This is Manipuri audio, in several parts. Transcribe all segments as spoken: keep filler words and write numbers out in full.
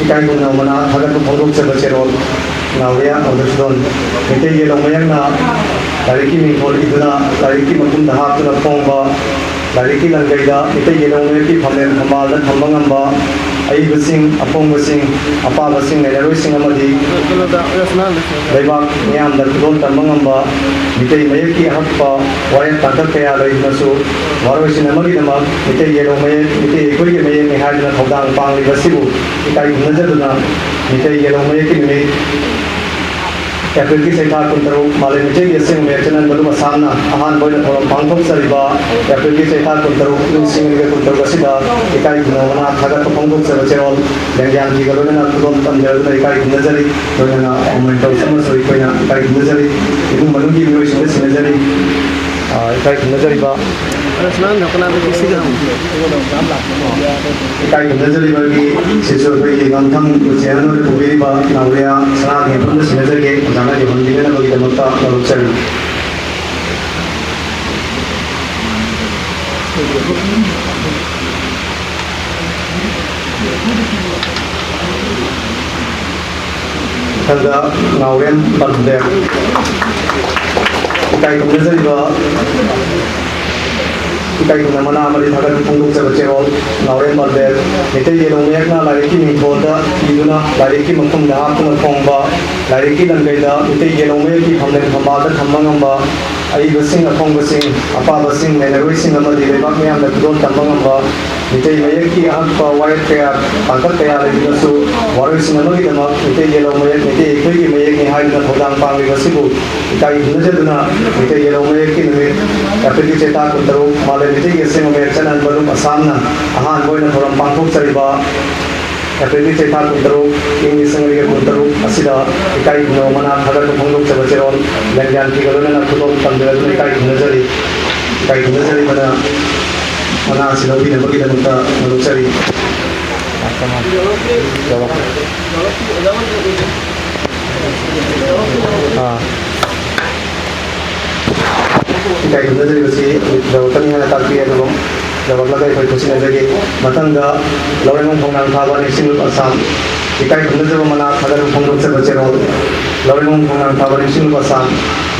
ꯏꯀꯥꯏ ꯈꯨꯝꯅꯕ ꯃꯅꯥ ꯊꯥꯒꯠꯄ ꯐꯣꯡꯗꯣꯛꯆꯕ ꯆꯦꯔꯣꯜ ꯅꯥꯎꯔꯤꯌꯥ ꯃꯙꯨꯁꯨꯗꯟ꯫ ꯃꯩꯇꯩ ꯌꯦꯜꯍꯧ ꯃꯌꯦꯛꯅ ꯂꯥꯏꯔꯤꯛꯀꯤ ꯃꯤꯡꯊꯣꯜ ꯏꯗꯨꯅ, ꯂꯥꯏꯔꯤꯛꯀꯤ ꯃꯈꯨꯝꯗ ꯍꯥꯞꯇꯨꯅ ꯐꯣꯡꯕ ꯂꯥꯏꯔꯤꯛꯀꯤ ꯂꯪꯒꯩꯗ ꯃꯩꯇꯩ ꯌꯦꯜꯍꯧ ꯃꯌꯦꯛꯀꯤ ꯐꯝꯂꯦꯟ ꯐꯝꯕꯥꯜꯗ ꯊꯝꯕ ꯉꯝꯕ ꯑꯏꯕꯁꯤꯡ, ꯑꯄꯣꯡꯕꯁꯤꯡ, ꯑꯄꯥꯕꯁꯤꯡ, ꯂꯩꯔꯣꯏꯁꯤꯡ ꯑꯃꯗꯤ ꯂꯩꯕꯥꯛ ꯃꯤꯌꯥꯝꯗ ꯈꯨꯗꯣꯜ ꯇꯝꯕ ꯉꯝꯕ ꯃꯤꯇꯩ ꯃꯌꯦꯛꯀꯤ ꯑꯍꯛꯄ ꯋꯥꯔꯦꯞ ꯇꯥꯡꯀꯛ ꯀꯌꯥ ꯂꯩꯗꯨꯅꯁꯨ ꯋꯥꯔꯣꯏꯁꯤꯟ ꯑꯃꯒꯤꯗꯃꯛ ꯃꯤꯇꯩ ꯌꯦꯜꯍꯧ ꯃꯌꯦꯛ, ꯃꯤꯇꯩ ꯑꯩꯈꯣꯏꯒꯤ ꯃꯌꯦꯛꯅꯤ ꯍꯥꯏꯗꯨꯅ ꯊꯧꯗꯥꯡ ꯄꯥꯡꯂꯤꯕꯁꯤꯕꯨ ꯏꯀꯥꯏ ꯈꯨꯝꯅꯖꯗꯨꯅ ꯃꯤꯇꯩ ꯌꯦꯜꯍꯧ ꯃꯌꯦꯛꯀꯤ ꯅꯨꯃꯤꯠ ꯑꯦꯄ꯭ꯔꯤꯜꯒꯤ ꯆꯩꯊꯥ ꯀꯨꯟꯇꯔꯨꯛ ꯃꯥꯂꯦꯝ ꯃꯤꯇꯩꯒꯤ ꯑꯁꯦꯡꯕ ꯃꯌꯦꯛ ꯆꯦꯅꯦꯜ ꯃꯔꯨꯞ ꯑꯁꯥꯝꯅ ꯑꯍꯥꯟꯕ ꯑꯣꯏꯅ ꯊꯧꯔꯝ ꯄꯥꯡꯊꯣꯛꯆꯔꯤꯕ ꯑꯦꯄ꯭ꯔꯤꯜꯒꯤ ꯆꯩꯊꯥ ꯀꯨꯟꯇꯔꯨꯛ ꯂꯤꯁꯤꯡ ꯑꯅꯤꯒ ꯀꯨꯟꯇꯔꯨꯛ ꯑꯁꯤꯗ ꯏꯀꯥꯏ ꯈꯨꯝꯅꯕ ꯃꯅꯥ ꯊꯥꯒꯠꯄ ꯐꯣꯡꯗꯣꯛꯆꯕ ꯆꯦꯔꯣꯜ ꯂꯦꯡꯌꯥꯟꯕꯤꯒ ꯂꯣꯏꯅꯅ ꯈꯨꯗꯣꯜ ꯇꯝꯖꯔꯗꯨꯅ ꯏꯀꯥꯏ ꯈꯨꯝꯅꯖꯔꯤ꯫ ꯂꯣꯏꯅꯅ ꯃꯣꯃꯦꯟꯇꯣꯁ ꯑꯃꯁꯨ ꯑꯩꯈꯣꯏꯅ ꯏꯀꯥꯏ ꯈꯨꯝꯅꯖꯔꯤ꯫ ꯏꯃꯨꯡ ꯃꯅꯨꯡꯒꯤ ꯃꯤꯑꯣꯏꯁꯤꯡꯗ ꯁꯤꯟꯅꯖꯔꯤ꯫ ꯑ, ꯏꯀꯥꯏ ꯈꯨꯝꯅꯖꯔꯤꯕ ꯏꯀꯥꯏ ꯈꯨꯝꯅꯖꯔꯤꯕꯒꯤ ꯁꯤꯁꯨ ꯑꯩꯈꯣꯏꯒꯤ ꯉꯝꯊꯪ ꯂꯨꯆꯤꯍꯟ ꯑꯣꯏꯅ ꯄꯨꯕꯤꯔꯤꯕ ꯅꯥꯎꯔꯤꯌꯥ ꯁꯅꯥꯒꯤ ꯃꯐꯝꯗ ꯁꯤꯟꯅꯖꯒꯦ꯫ ꯑꯣꯖꯥꯅ ꯌꯧꯍꯟꯕꯤꯅꯅꯕꯒꯤꯗꯃꯛꯇ ꯂꯧꯔꯛꯆꯔꯤ꯫ ꯃꯊꯪꯗ ꯅꯥꯎꯔꯦꯝ ꯕꯜꯗꯦꯕ꯫ ꯏꯀꯥꯏ ꯈꯨꯝꯅꯖꯔꯤꯕ, ꯏꯀꯥꯏ ꯈꯨꯝꯅ ꯃꯅꯥ ꯑꯃꯗꯤ ꯊꯥꯒꯠꯄ ꯐꯣꯡꯗꯣꯛꯆꯕ ꯆꯦꯔꯣꯜ ꯅꯥꯎꯔꯦꯝ ꯕꯜꯗꯦꯕ꯫ ꯃꯩꯇꯩ ꯌꯦꯜꯍꯧ ꯃꯌꯦꯛꯅ ꯂꯥꯏꯔꯤꯛꯀꯤ ꯃꯤꯡꯊꯣꯜꯗ ꯏꯗꯨꯅ, ꯂꯥꯏꯔꯤꯛꯀꯤ ꯃꯈꯨꯝꯗ ꯍꯥꯞꯇꯨꯅ ꯐꯣꯡꯕ, ꯂꯥꯏꯔꯤꯛꯀꯤ ꯂꯪꯒꯩꯗ ꯃꯩꯇꯩ ꯌꯦꯜꯍꯧ ꯃꯌꯦꯛꯀꯤ ꯐꯝꯂꯦꯟ ꯐꯝꯕꯥꯜꯗ ꯊꯝꯕ ꯉꯝꯕ, ꯑꯏꯕꯁꯤꯡ, ꯑꯐꯣꯡꯕꯁꯤꯡ, ꯑꯄꯥꯕꯁꯤꯡ, ꯅꯩꯅꯔꯣꯏꯁꯤꯡ ꯑꯃꯗꯤ ꯂꯩꯕꯥꯛ ꯃꯤꯌꯥꯝꯗ ꯈꯨꯗꯣꯜ ꯇꯝꯕ ꯉꯝꯕ ꯃꯤꯇꯩ ꯃꯌꯦꯛꯀꯤ ꯑꯍꯛꯄ ꯋꯥꯔꯦꯞ ꯀꯌꯥ, ꯇꯥꯡꯀꯛ ꯀꯌꯥ ꯂꯩꯗꯨꯅꯁꯨ ꯋꯥꯔꯣꯏꯁꯤꯟ ꯑꯃꯒꯤꯗꯃꯛ ꯃꯤꯇꯩ ꯌꯦꯜꯍꯧ ꯃꯌꯦꯛ, ꯃꯤꯇꯩ ꯑꯩꯈꯣꯏꯒꯤ ꯃꯌꯦꯛꯅꯤ ꯍꯥꯏꯗꯨꯅ ꯊꯧꯗꯥꯡ ꯄꯥꯡꯂꯤꯕꯁꯤꯕꯨ ꯏꯀꯥꯏ ꯈꯨꯝꯅꯖꯗꯨꯅ ꯃꯤꯇꯩ ꯌꯦꯜꯍꯧ ꯃꯌꯦꯛꯀꯤ ꯅꯨꯃꯤꯠ ꯑꯦꯄ꯭ꯔꯤꯜꯒꯤ ꯆꯩꯊꯥ ꯀꯨꯟꯇꯔꯨꯛ ꯃꯥꯂꯦꯝ ꯃꯤꯇꯩꯒꯤ ꯑꯁꯦꯡꯕ ꯃꯌꯦꯛ ꯆꯦꯅꯦꯜ ꯃꯔꯨꯞ ꯑꯁꯥꯝꯅ ꯑꯍꯥꯟꯕ ꯑꯣꯏꯅ ꯊꯧꯔꯝ ꯄꯥꯡꯊꯣꯛꯆꯔꯤꯕ ꯑꯦꯄ꯭ꯔꯤꯜꯒꯤ ꯆꯩꯊꯥ ꯀꯨꯟꯇꯔꯨꯛ, ꯏꯪ ꯂꯤꯁꯤꯡ ꯑꯅꯤꯒ ꯀꯨꯟꯇꯔꯨꯛ ꯑꯁꯤꯗ ꯏꯀꯥꯏ ꯈꯨꯝꯅꯕ ꯃꯅꯥ ꯊꯥꯒꯠꯄ ꯐꯣꯡꯗꯣꯛꯆꯕ ꯆꯦꯔꯣꯜ ꯂꯦꯡꯌꯥꯟꯕꯤꯒ ꯂꯣꯏꯅꯅ ꯈꯨꯗꯣꯜ ꯇꯝꯖꯔꯗꯨꯅ ꯏꯀꯥꯏ ꯈꯨꯝꯅꯖꯔꯤ꯫ ꯏꯀꯥꯏ ꯈꯨꯝꯅꯖꯔꯤꯕꯅ ꯃꯅꯥ ꯑꯁꯤ ꯂꯧꯕꯤꯅꯕꯒꯤꯗꯃꯛꯇ ꯂꯧꯔꯛꯆꯔꯤ꯫ ꯑꯥ꯫ ꯏꯀꯥꯏ ꯈꯨꯝꯅꯖꯔꯤꯕꯁꯤ ꯂꯧꯔꯛꯀꯅꯤ ꯍꯥꯏꯅ ꯇꯥꯛꯄꯤ, ꯑꯗꯨꯕꯨ ꯌꯧꯔꯛꯂꯒ ꯑꯩꯈꯣꯏ ꯈꯨꯠꯁꯤꯟꯅꯖꯒꯦ꯫ ꯃꯊꯪꯗ ꯂꯧꯔꯦꯝꯕꯝ ꯈꯣꯡꯅꯥꯡ ꯊꯥꯕ ꯅꯤꯡꯁꯤꯡꯂꯨꯞ ꯑꯁꯥꯝ, ꯏꯀꯥꯏ ꯈꯨꯝꯅꯖꯕ ꯃꯅꯥ ꯊꯥꯒꯠꯄ ꯐꯣꯡꯗꯣꯛꯆꯕ ꯆꯦꯔꯣꯜ꯫ ꯂꯧꯔꯦꯝꯕꯝ ꯈꯣꯡꯅꯥꯡ ꯊꯥꯕ ꯅꯤꯡꯁꯤꯡꯂꯨꯞ ꯑꯁꯥꯝ,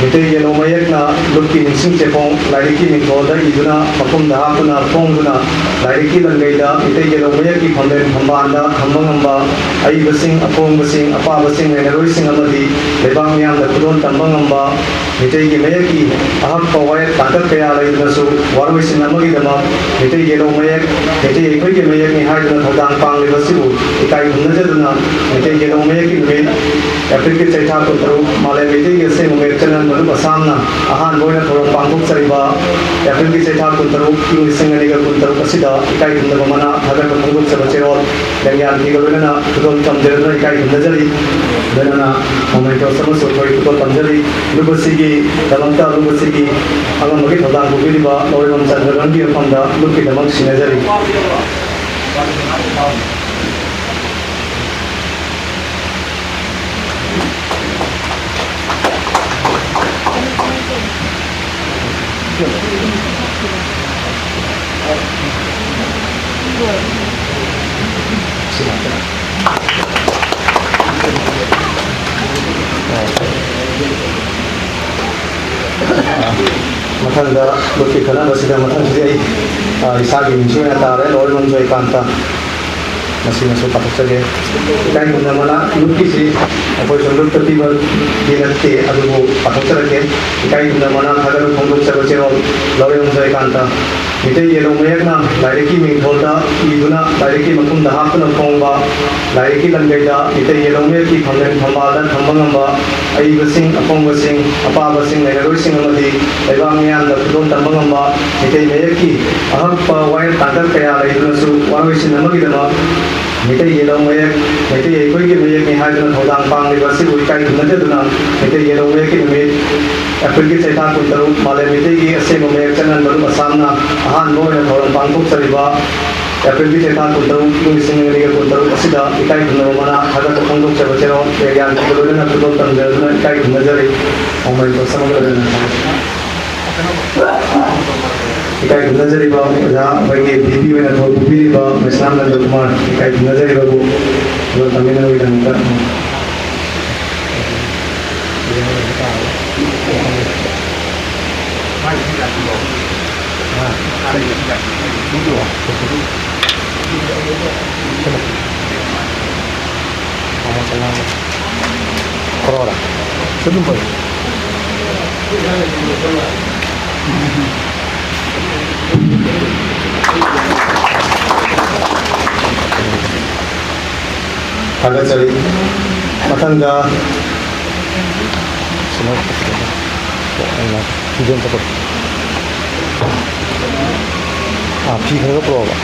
ꯃꯤꯇꯩ ꯌꯦꯜꯍꯧ ꯃꯌꯦꯛꯅ ꯂꯨꯞꯀꯤ ꯅꯤꯡꯁꯤꯡ ꯆꯦꯐꯣꯡ ꯂꯥꯏꯔꯤꯛꯀꯤ ꯃꯤꯡꯊꯣꯜꯗ ꯏꯗꯨꯅ, ꯃꯈꯨꯝꯗ ꯍꯥꯞꯇꯨꯅ ꯐꯣꯡꯗꯨꯅ, ꯂꯥꯏꯔꯤꯛꯀꯤ ꯂꯪꯒꯩꯗ ꯃꯤꯇꯩ ꯌꯦꯜꯍꯧ ꯃꯌꯦꯛꯀꯤ ꯐꯝꯂꯦꯟ ꯐꯝꯕꯥꯜꯗ ꯊꯝꯕ ꯉꯝꯕ, ꯑꯏꯕꯁꯤꯡ, ꯑꯄꯣꯡꯕꯁꯤꯡ, ꯑꯄꯥꯕꯁꯤꯡ, ꯅꯩꯅꯔꯣꯏꯁꯤꯡ ꯑꯃꯗꯤ ꯂꯩꯕꯥꯛ ꯃꯤꯌꯥꯝꯗ ꯈꯨꯗꯣꯜ ꯇꯝꯕ ꯉꯝꯕ, ꯃꯤꯇꯩꯒꯤ ꯃꯌꯦꯛꯀꯤ ꯑꯍꯛꯄ ꯋꯥꯌꯦꯜ ꯇꯥꯡꯀꯛ ꯀꯌꯥ ꯂꯩꯗꯨꯅꯁꯨ ꯋꯥꯔꯣꯏꯁꯤꯟ ꯑꯃꯒꯤꯗꯃꯛ ꯃꯤꯇꯩ ꯌꯦꯜꯍꯧ ꯃꯌꯦꯛ, ꯃꯤꯇꯩ ꯑꯩꯈꯣꯏꯒꯤ ꯃꯌꯦꯛꯅꯤ ꯍꯥꯏꯗꯨꯅ ꯊꯧꯗꯥꯡ ꯄꯥꯡꯂꯤꯕ ꯑꯁꯤꯕꯨ ꯏꯀꯥꯏ ꯈꯨꯝꯅꯖꯗꯨꯅ, ꯃꯤꯇꯩ ꯌꯦꯜꯍꯧ ꯃꯌꯦꯛꯀꯤ ꯅꯨꯃꯤꯠ, ꯑꯦꯄ꯭ꯔꯤꯜꯒꯤ ꯆꯩꯊꯥ ꯀꯨꯟꯇꯔꯨꯛ, ꯃꯥꯂꯦꯝ ꯃꯤꯇꯩꯒꯤ ꯑꯁꯦꯡꯕ ꯃꯌꯦꯛ ꯆꯦꯅꯦꯜ ꯃꯔꯨꯞ ꯑꯁꯥꯝꯅ ꯑꯍꯥꯟꯕ ꯑꯣꯏꯅ ꯊꯧꯔꯝ ꯄꯥꯡꯊꯣꯛꯆꯔꯤꯕ ꯑꯦꯄ꯭ꯔꯤꯜꯒꯤ ꯆꯩꯊꯥ ꯀꯨꯟꯇꯔꯨꯛ, ꯏꯪ ꯂꯤꯁꯤꯡ ꯑꯅꯤꯒ ꯀꯨꯟꯇꯔꯨꯛ ꯑꯁꯤꯗ ꯏꯀꯥꯏ ꯈꯨꯝꯅꯕ ꯃꯅꯥ ꯊꯥꯒꯠꯄ ꯐꯣꯡꯗꯣꯛꯆꯕ ꯆꯦꯔꯣꯜ ꯂꯦꯡꯌꯥꯟ ꯐꯤꯒ ꯂꯣꯏꯅꯅ ꯈꯨꯗꯣꯜ ꯇꯝꯖꯔꯗꯨꯅ ꯏꯀꯥꯏ ꯈꯨꯝꯅꯖꯔꯤ꯫ ꯂꯣꯏꯅꯅ ꯃꯣꯃꯦꯟꯇꯣꯁ ꯑꯃꯁꯨ ꯑꯩꯈꯣꯏ ꯈꯨꯗꯣꯜ ꯇꯝꯖꯔꯤ꯫ ꯂꯨꯞ ꯑꯁꯤꯒꯤ ꯗꯃꯛꯇ ꯂꯨꯞ ꯑꯁꯤꯒꯤ ꯑꯉꯝꯕꯒꯤ ꯊꯧꯗꯥꯡ ꯄꯨꯕꯤꯔꯤꯕ ꯂꯧꯔꯦꯝꯕꯝ ꯆꯟꯗ꯭ꯔꯒꯟꯒꯤ ꯃꯐꯝꯗ ꯂꯨꯞꯀꯤꯗꯃꯛ ꯁꯤꯟꯅꯖꯔꯤ꯫ ꯃꯊꯪꯗ ꯂꯨꯞꯀꯤ ꯈꯟꯅꯕꯁꯤꯗ ꯃꯊꯪꯁꯤꯗꯤ ꯑꯩ, ꯑ, ꯏꯁꯥꯒꯤ ꯃꯤꯡꯁꯤ ꯑꯣꯏꯅ ꯇꯥꯔꯦ, ꯂꯧꯔꯦꯝꯕꯝ ꯖꯣꯏꯀꯥꯟꯇ꯫ ꯃꯁꯤꯃꯁꯨ ꯄꯥꯊꯣꯛꯆꯒꯦ꯫ ꯏꯀꯥꯏ ꯈꯨꯝꯅꯕ ꯃꯅꯥ ꯂꯨꯞꯀꯤꯁꯤ ꯑꯩꯈꯣꯏ ꯁꯨꯝ ꯂꯨꯞꯇ ꯄꯤꯕꯗꯤ ꯅꯠꯇꯦ, ꯑꯗꯨꯕꯨ ꯄꯥꯊꯣꯛꯆꯔꯛꯀꯦ꯫ ꯏꯀꯥꯏ ꯈꯨꯝꯅꯕ ꯃꯅꯥ ꯊꯥꯒꯠꯄ ꯐꯣꯡꯗꯣꯛꯆꯕ ꯆꯦꯔꯣꯜ ꯂꯧꯔꯦꯝꯕꯝ ꯖꯣꯏꯀꯥꯟꯇ꯫ ꯃꯤꯇꯩ ꯌꯦꯜꯍꯧ ꯃꯌꯦꯛꯅ ꯂꯥꯏꯔꯤꯛꯀꯤ ꯃꯤꯡꯊꯣꯜꯗ ꯏꯗꯨꯅ ꯂꯥꯏꯔꯤꯛꯀꯤ ꯃꯈꯨꯝꯗ ꯍꯥꯞꯇꯨꯅ ꯐꯣꯡꯕ, ꯂꯥꯏꯔꯤꯛꯀꯤ ꯂꯪꯒꯩꯗ ꯃꯤꯇꯩ ꯌꯦꯜꯍꯧ ꯃꯌꯦꯛꯀꯤ ꯐꯝꯂꯦꯟ ꯐꯝꯕꯥꯜꯗ ꯊꯝꯕ ꯉꯝꯕ, ꯑꯏꯕꯁꯤꯡ, ꯑꯐꯣꯡꯕꯁꯤꯡ, ꯑꯄꯥꯕꯁꯤꯡ, ꯅꯩꯅꯔꯣꯏꯁꯤꯡ ꯑꯃꯗꯤ ꯂꯩꯕꯥꯛ ꯃꯤꯌꯥꯝꯗ ꯈꯨꯗꯣꯜ ꯇꯝꯕ ꯉꯝꯕ ꯃꯤꯇꯩ ꯃꯌꯦꯛꯀꯤ ꯑꯍꯛꯄ ꯋꯥꯌꯦꯜ ꯇꯥꯡꯀꯛ ꯀꯌꯥ ꯂꯩꯗꯨꯅꯁꯨ ꯋꯥꯔꯣꯏꯁꯤꯟ ꯑꯃꯒꯤꯗꯃꯛ ꯃꯤꯇꯩ ꯌꯦꯜꯍꯧ ꯃꯌꯦꯛ, ꯃꯩꯇꯩ ꯑꯩꯈꯣꯏꯒꯤ ꯃꯌꯦꯛꯅꯤ ꯍꯥꯏꯗꯨꯅ ꯊꯧꯗꯥꯡ ꯄꯥꯡꯂꯤꯕ ꯑꯁꯤꯕꯨ ꯏꯀꯥꯏ ꯈꯨꯝꯅꯖꯗꯨꯅ ꯃꯤꯇꯩ ꯌꯦꯜꯍꯧ ꯃꯌꯦꯛꯀꯤ ꯅꯨꯃꯤꯠ ꯑꯦꯄ꯭ꯔꯤꯜꯒꯤ ꯆꯩꯊꯥ ꯀꯨꯟꯇꯔꯨꯛ ꯃꯥꯂꯦꯝ ꯃꯤꯇꯩꯒꯤ ꯑꯁꯦꯡꯕ ꯃꯌꯦꯛ ꯆꯦꯅꯦꯜ ꯃꯔꯨꯞ ꯑꯁꯥꯝꯅ ꯑꯍꯥꯟꯕ ꯑꯣꯏꯅ ꯊꯧꯔꯝ ꯄꯥꯡꯊꯣꯛꯆꯔꯤꯕ ꯑꯦꯄ꯭ꯔꯤꯜꯒꯤ ꯆꯩꯊꯥ ꯀꯨꯟꯇꯔꯨꯛ, ꯏꯪ ꯂꯤꯁꯤꯡ ꯑꯅꯤꯒ ꯀꯨꯟꯇꯔꯨꯛ ꯑꯁꯤꯗ ꯏꯀꯥꯏ ꯈꯨꯝꯅꯕ ꯃꯅꯥ ꯊꯥꯒꯠꯄ ꯐꯣꯡꯗꯣꯛꯆꯕ ꯆꯦꯔꯣꯜ ꯑꯦꯔꯤꯌꯥꯟꯒ ꯂꯣꯏꯅꯅ ꯈꯨꯗꯣꯜ ꯇꯝꯖꯔꯗꯨꯅ ꯏꯀꯥꯏ ꯈꯨꯝꯅꯖꯔꯤ꯫ ꯃꯣꯃꯦꯟꯇꯣ ꯁꯃꯒ꯭ꯔ ꯏꯀꯥꯏ ꯈꯨꯝꯅꯖꯔꯤꯕ ꯑꯣꯖꯥ ꯑꯩꯈꯣꯏꯒꯤ ꯚꯤ ꯄꯤ ꯑꯣꯏꯅ ꯊꯧ ꯄꯨꯕꯤꯔꯤꯕ ꯃꯩꯁꯅꯥꯝ ꯅꯟꯗ ꯀꯨꯃꯥꯔ, ꯏꯀꯥꯏ ꯈꯨꯝꯅꯖꯔꯤꯕꯕꯨ ꯊꯕꯛ ꯇꯝꯃꯤꯟꯅꯕꯒꯤꯗꯃꯛꯇ꯫ Corona. Sino ba? ꯊꯥꯒꯠꯆꯔꯤ꯫ ꯃꯊꯪꯗ ꯐꯤꯗꯨ ꯑꯝꯇ ꯄꯨꯔꯛꯑꯣ꯫ ꯑꯥ, ꯐꯤ ꯈꯔꯒ ꯄꯨꯔꯛꯑꯣꯕ꯫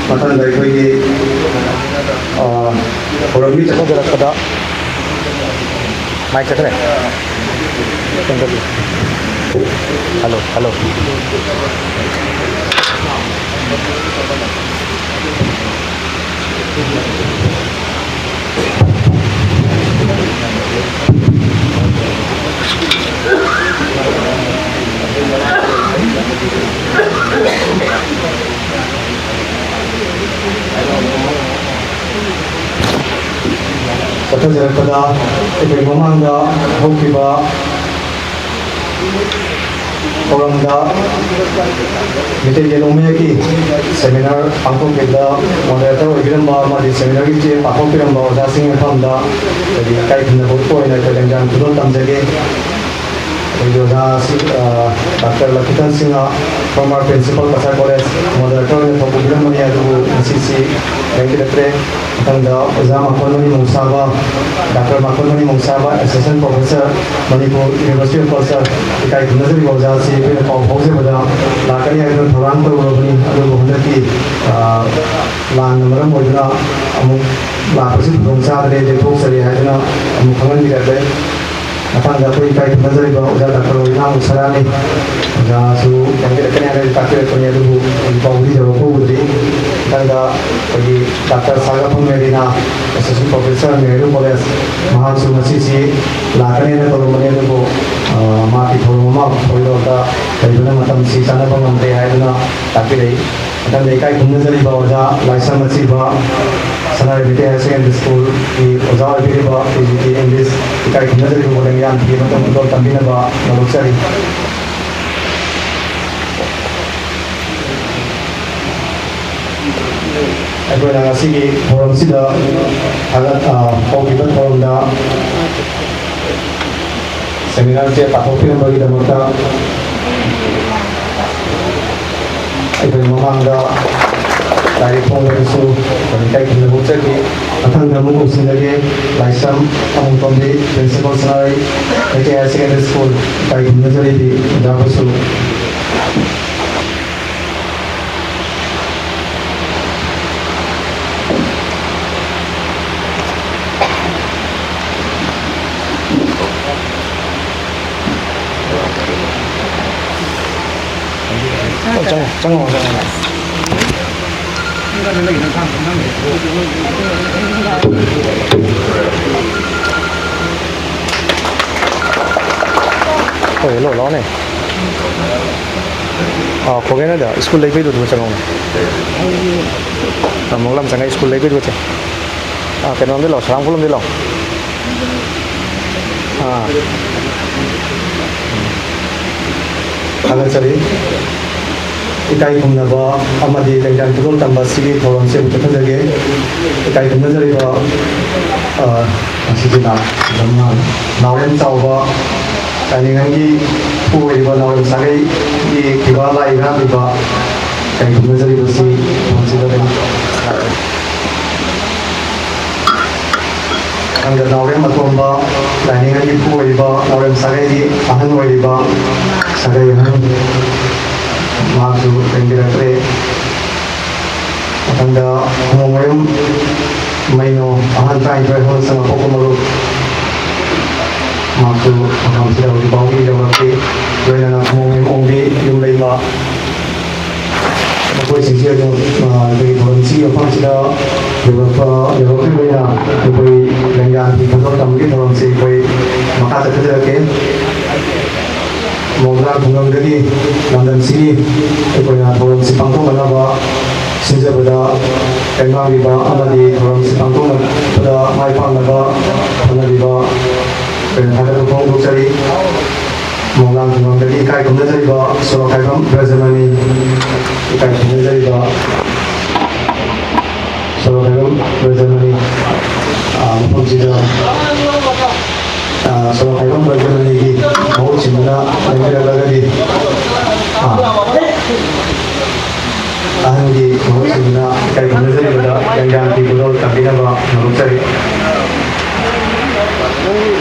ꯃꯊꯪꯗ ꯑꯩꯈꯣꯏꯒꯤ, ꯑ, ꯊꯧꯔꯝꯒꯤ ꯆꯠꯊꯖꯔꯛꯄꯗ ꯃꯥꯏꯛ ꯆꯠꯈ꯭ꯔꯦ꯫ Hello, hello. ꯆꯠꯊꯖꯔꯛꯄꯗ ꯑꯩꯈꯣꯏ ꯃꯃꯥꯡꯗ ꯍꯧꯈꯤꯕ ꯊꯧꯔꯝꯗ ꯃꯤꯇꯩ ꯌꯦꯜ ꯃꯌꯦꯛꯀꯤ ꯁꯦꯃꯤꯅꯥꯔ ꯄꯥꯡꯊꯣꯛꯈꯤꯕꯗ ꯃꯣꯗꯦꯔꯦꯇꯔ ꯑꯣꯏꯕꯤꯔꯝꯕ ꯑꯃꯗꯤ ꯁꯦꯃꯤꯅꯥꯔꯒꯤ ꯆꯦ ꯄꯥꯡꯊꯣꯛꯄꯤꯔꯝꯕ ꯑꯣꯖꯥꯁꯤꯡꯒꯤ ꯃꯐꯝꯗ ꯑꯩꯈꯣꯏꯒꯤ ꯏꯀꯥꯏ ꯈꯨꯝꯅꯕ ꯎꯠꯄ ꯑꯣꯏꯅ ꯑꯩꯈꯣꯏ ꯂꯦꯡꯖꯥꯝ ꯈꯨꯗꯣꯜ ꯇꯝꯖꯒꯦ꯫ ꯑꯩꯈꯣꯏꯒꯤ ꯑꯣꯖꯥ ꯑꯁꯤ, ꯑ, doctor Lakhitan Singh, former principal Kasar college, moderator ꯑꯣꯏꯅ ꯊꯧ ꯄꯨꯕꯤꯔꯝꯕꯅꯤ, ꯑꯗꯨꯕꯨ ꯉꯁꯤꯁꯤ ꯂꯦꯡꯕꯤꯔꯛꯇ꯭ꯔꯦ꯫ ꯃꯊꯪꯗ ꯑꯣꯖꯥ ꯃꯥꯡꯀꯣꯟꯃꯅꯤ ꯃꯣꯡꯁꯥꯕ, ꯗꯥꯛꯇꯔ ꯃꯥꯡꯀꯣꯟꯃꯅꯤ ꯃꯣꯡꯁꯥꯕ, assistant professor, Manipur University of Culture, ꯏꯀꯥꯏ ꯈꯨꯝꯅꯖꯔꯤꯕ ꯑꯣꯖꯥ ꯑꯁꯤ ꯑꯩꯈꯣꯏꯅ ꯄꯥꯎ ꯐꯥꯎꯖꯕꯗ ꯂꯥꯛꯀꯅꯤ ꯍꯥꯏꯗꯨꯅ ꯊꯧꯔꯥꯡ ꯇꯧꯔꯨꯔꯕꯅꯤ, ꯑꯗꯨꯕꯨ ꯍꯟꯗꯛꯀꯤ, ꯑ, ꯂꯥꯟꯅ ꯃꯔꯝ ꯑꯣꯏꯗꯨꯅ ꯑꯃꯨꯛ ꯂꯥꯛꯄꯁꯤ ꯈꯨꯗꯣꯡ ꯆꯥꯗ꯭ꯔꯦ, ꯂꯦꯞꯊꯣꯛꯆꯔꯦ ꯍꯥꯏꯗꯨꯅ ꯑꯃꯨꯛ ꯈꯪꯍꯟꯕꯤꯔꯛꯂꯦ꯫ ꯃꯊꯪꯗ ꯑꯩꯈꯣꯏ ꯏꯀꯥꯏ ꯈꯨꯝꯅꯖꯔꯤꯕ ꯑꯣꯖꯥ ꯗꯥꯛꯇꯔ ꯔꯣꯍꯤꯅꯥ ꯃꯨꯁꯔꯥꯅꯤ꯫ ꯑꯣꯖꯥꯁꯨ ꯌꯥꯝ ꯇꯦꯟꯅ ꯍꯥꯏꯔꯒ ꯇꯥꯛꯄꯤꯔꯛꯄꯅꯤ, ꯑꯗꯨꯕꯨ ꯍꯧꯖꯤꯛ ꯐꯥꯎꯕꯗꯤ ꯌꯧꯔꯛꯄ ꯎꯗ꯭ꯔꯤ꯫ ꯃꯊꯪꯗ ꯑꯩꯈꯣꯏꯒꯤ doctor Sagapham Merina, associate professor Nehru college, ꯃꯍꯥꯛꯁꯨ ꯉꯁꯤꯁꯤ ꯂꯥꯛꯀꯅꯦꯅ ꯇꯧꯔꯝꯕꯅꯤ, ꯑꯗꯨꯕꯨ, ꯑ, ꯃꯍꯥꯛꯀꯤ ꯊꯧꯔꯝ ꯑꯃ ꯑꯣꯏꯔꯣꯝꯗ ꯂꯩꯕꯅ ꯃꯇꯝꯁꯤ ꯆꯥꯟꯅꯕ ꯉꯝꯗꯦ ꯍꯥꯏꯗꯨꯅ ꯇꯥꯛꯄꯤꯔꯛꯏ꯫ ꯃꯊꯪꯗ ꯏꯀꯥꯏ ꯈꯨꯝꯅꯖꯔꯤꯕ ꯑꯣꯖꯥ ꯂꯥꯏꯁ꯭ꯔꯝ ꯑꯁꯤꯕ, ꯁꯅꯥꯔꯩ ꯃꯩꯇꯩ ꯍꯥꯌꯔ ꯁꯦꯀꯦꯟꯗꯔꯤ ꯁ꯭ꯀꯨꯜꯒꯤ ꯑꯣꯖꯥ ꯑꯣꯏꯕꯤꯔꯤꯕ ꯄꯤ ꯖꯤ ꯇꯤ ꯏꯪꯂꯤꯁ, ꯏꯀꯥꯏ ꯈꯨꯝꯅꯖꯔꯤꯕ ꯃꯣꯗꯦꯜ ꯃꯤꯌꯥꯝ ꯐꯤ ꯑꯃꯁꯨꯡ ꯈꯨꯗꯣꯜ ꯇꯝꯕꯤꯅꯕ ꯂꯧꯔꯣꯛꯆꯔꯤ꯫ ꯑꯩꯈꯣꯏꯅ ꯉꯁꯤꯒꯤ ꯊꯧꯔꯝꯁꯤꯗ ꯊꯥꯒꯠ-, ꯑ, ꯍꯧꯈꯤꯕ ꯊꯧꯔꯝꯗ ꯁꯦꯃꯤꯅꯥꯔꯁꯦ ꯄꯥꯡꯊꯣꯛꯄꯤꯔꯝꯕꯒꯤꯗꯃꯛꯇ ꯑꯩꯈꯣꯏ ꯃꯃꯥꯡꯗ ꯂꯥꯏꯔꯤꯛ ꯐꯣꯡꯕꯗꯁꯨ ꯑꯩꯈꯣꯏ ꯏꯀꯥꯏ ꯈꯨꯝꯅꯕ ꯎꯠꯆꯈꯤ꯫ ꯃꯊꯪꯗ ꯑꯃꯨꯛ ꯎꯁꯤꯟꯖꯒꯦ, ꯂꯥꯏꯁ꯭ꯔꯝ ꯑꯃꯨꯛꯇꯣꯝꯕꯤ, principal Sanarei Meitei higher secondary school, ꯏꯀꯥꯏ ꯈꯨꯝꯅꯖꯔꯤꯕꯤ ꯑꯣꯖꯥꯕꯨꯁꯨ꯫ ꯆꯪꯉꯣ, ꯆꯪꯉꯣ, ꯆꯪꯉꯣ꯫ ꯍꯣꯏ, ꯍꯦꯜꯂꯣ, ꯂꯥꯛꯑꯣꯅꯦ꯫ ꯑꯥ, ꯈꯣꯒꯦꯅꯗ ꯁ꯭ꯀꯨꯜ ꯂꯩꯕꯩꯗꯨꯗ ꯆꯪꯉꯛꯑꯣꯅꯦ꯫ ꯑꯃꯨꯛ ꯂꯝ ꯆꯪꯉ ꯁ꯭ꯀꯨꯜ ꯂꯩꯕꯩꯗꯨꯗ ꯆꯪ-, ꯑꯥ, ꯀꯩꯅꯣꯝꯗꯤ ꯂꯥꯛꯑꯣ, ꯁꯔꯥꯡꯈꯣꯂꯣꯝꯗꯤ ꯂꯥꯛꯑꯣ꯫ ꯑꯥ꯫ ꯊꯥꯒꯠꯆꯔꯤ꯫ ꯏꯀꯥꯏ ꯈꯨꯝꯅꯕ ꯑꯃꯗꯤ ꯂꯦꯡꯖꯥꯏ ꯈꯨꯗꯣꯜ ꯇꯝꯕ ꯑꯁꯤꯒꯤ ꯊꯧꯔꯝꯁꯤ ꯑꯃꯨꯛꯇ ꯐꯖꯒꯦ꯫ ꯏꯀꯥꯏ ꯈꯨꯝꯅꯖꯔꯤꯕ, ꯑ, ꯉꯁꯤꯒꯤ ꯅꯥ-, ꯅꯥ-, ꯅꯥꯎꯔꯦꯝ ꯆꯥꯎꯕ ꯂꯥꯏꯅꯤꯡꯉꯝꯒꯤ ꯏꯄꯨ ꯑꯣꯏꯔꯤꯕ ꯅꯥꯎꯔꯦꯝ ꯁꯥꯒꯩꯒꯤ ꯐꯤꯕꯥ ꯂꯥꯏ ꯏꯔꯥꯠꯂꯤꯕ ꯏꯀꯥꯏ ꯈꯨꯝꯅꯖꯔꯤꯕꯁꯤ ꯊꯧꯔꯝꯁꯤꯗ ꯂꯩ-, ꯃꯊꯪꯗ ꯅꯥꯎꯔꯦꯝ ꯑꯇꯣꯝꯕ, ꯂꯥꯏꯅꯤꯡ ꯑꯅꯤ ꯏꯄꯨ ꯑꯣꯏꯔꯤꯕ ꯅꯥꯎꯔꯦꯝ ꯁꯥꯒꯩꯒꯤ ꯑꯍꯟ ꯑꯣꯏꯔꯤꯕ ꯁꯥꯒꯩ ꯑꯍꯟ, ꯃꯍꯥꯛꯁꯨ ꯂꯦꯡꯕꯤꯔꯛꯇ꯭ꯔꯦ꯫ ꯃꯊꯪꯗ ꯅꯣꯡꯃꯌꯨꯝ ꯃꯩꯅꯣ, ꯑꯍꯟ ꯇꯔꯥꯅꯤꯊꯣꯏ, ꯑꯍꯜ ꯁꯪ ꯑꯄꯣꯛꯄ ꯃꯔꯨꯞ꯫ ꯃꯍꯥꯛꯁꯨ ꯃꯐꯝꯁꯤꯗ ꯍꯧꯖꯤꯛ ꯐꯥꯎꯒꯤ ꯌꯧꯔꯛꯇꯦ꯫ ꯂꯣꯏꯅꯅ ꯈꯨꯃꯣꯡ ꯏꯃꯣꯡꯒꯤ ꯌꯨꯝ ꯂꯩꯃ ꯃꯈꯣꯏꯁꯤꯡꯁꯤ ꯑꯗꯨꯝ, ꯑ, ꯑꯩꯈꯣꯏꯒꯤ ꯊꯧꯔꯝꯁꯤꯒꯤ ꯃꯐꯝꯁꯤꯗ ꯌꯧꯔꯛꯄ, ꯌꯧꯔꯛꯂꯤꯕꯅꯤꯅ ꯑꯩꯈꯣꯏ ꯂꯦꯡꯌꯥꯟꯒꯤ ꯈꯨꯗꯣꯜ ꯇꯝꯕꯒꯤ ꯊꯧꯔꯝꯁꯤ ꯑꯩꯈꯣꯏ ꯃꯈꯥ ꯆꯠꯊꯖꯔꯛꯀꯦ꯫ ꯃꯣꯡꯖꯥꯡ ꯈꯨꯡꯒꯪꯗꯒꯤ ꯂꯝꯗꯝꯁꯤꯒꯤ ꯑꯩꯈꯣꯏꯅ ꯊꯧꯔꯝꯁꯤ ꯄꯥꯡꯊꯣꯛꯅꯅꯕ ꯁꯤꯟꯖꯕꯗ ꯂꯩꯉꯥꯛꯂꯤꯕ ꯑꯃꯗꯤ ꯊꯧꯔꯝꯁꯤ ꯄꯥꯡꯊꯣꯛꯅꯕꯗ ꯃꯥꯏ ꯄꯥꯛꯅꯕ ꯍꯣꯠꯅꯔꯤꯕ ꯑꯩꯈꯣꯏꯅ ꯊꯥꯒꯠꯄ ꯐꯣꯡꯗꯣꯛꯆꯔꯤ꯫ ꯃꯣꯡꯖꯥꯡ ꯈꯨꯡꯒꯪꯗꯒꯤ ꯏꯀꯥꯏ ꯈꯨꯝꯅꯖꯔꯤꯕ ꯁꯣꯔꯣꯛꯈꯥꯏꯕꯝ ꯕ꯭ꯔꯖꯃꯅꯤ, ꯏꯀꯥꯏ ꯈꯨꯝꯅꯖꯔꯤꯕ ꯁꯣꯔꯣꯛꯈꯥꯏꯕꯝ ꯕ꯭ꯔꯖꯃꯅꯤ, ꯑ, ꯃꯐꯝꯁꯤꯗ, ꯑ, ꯁꯣꯔꯣꯛꯈꯥꯏꯕꯝ ꯕ꯭ꯔꯖꯃꯅꯤꯒꯤ ꯃꯍꯨꯠ ꯁꯤꯟꯗꯨꯅ ꯂꯦꯡꯕꯤꯔꯛꯂꯒꯗꯤ, ꯑ, ꯑꯍꯟꯒꯤ ꯃꯍꯨꯠ ꯁꯤꯟꯗꯨꯅ ꯏꯀꯥꯏ ꯈꯨꯝꯅꯖꯔꯤꯕꯗ ꯂꯦꯡꯌꯥꯟꯒꯤ ꯈꯨꯗꯣꯜ ꯇꯝꯕꯤꯅꯕ ꯍꯧꯗꯣꯛꯆꯔꯤ꯫ ꯅꯪꯒꯤ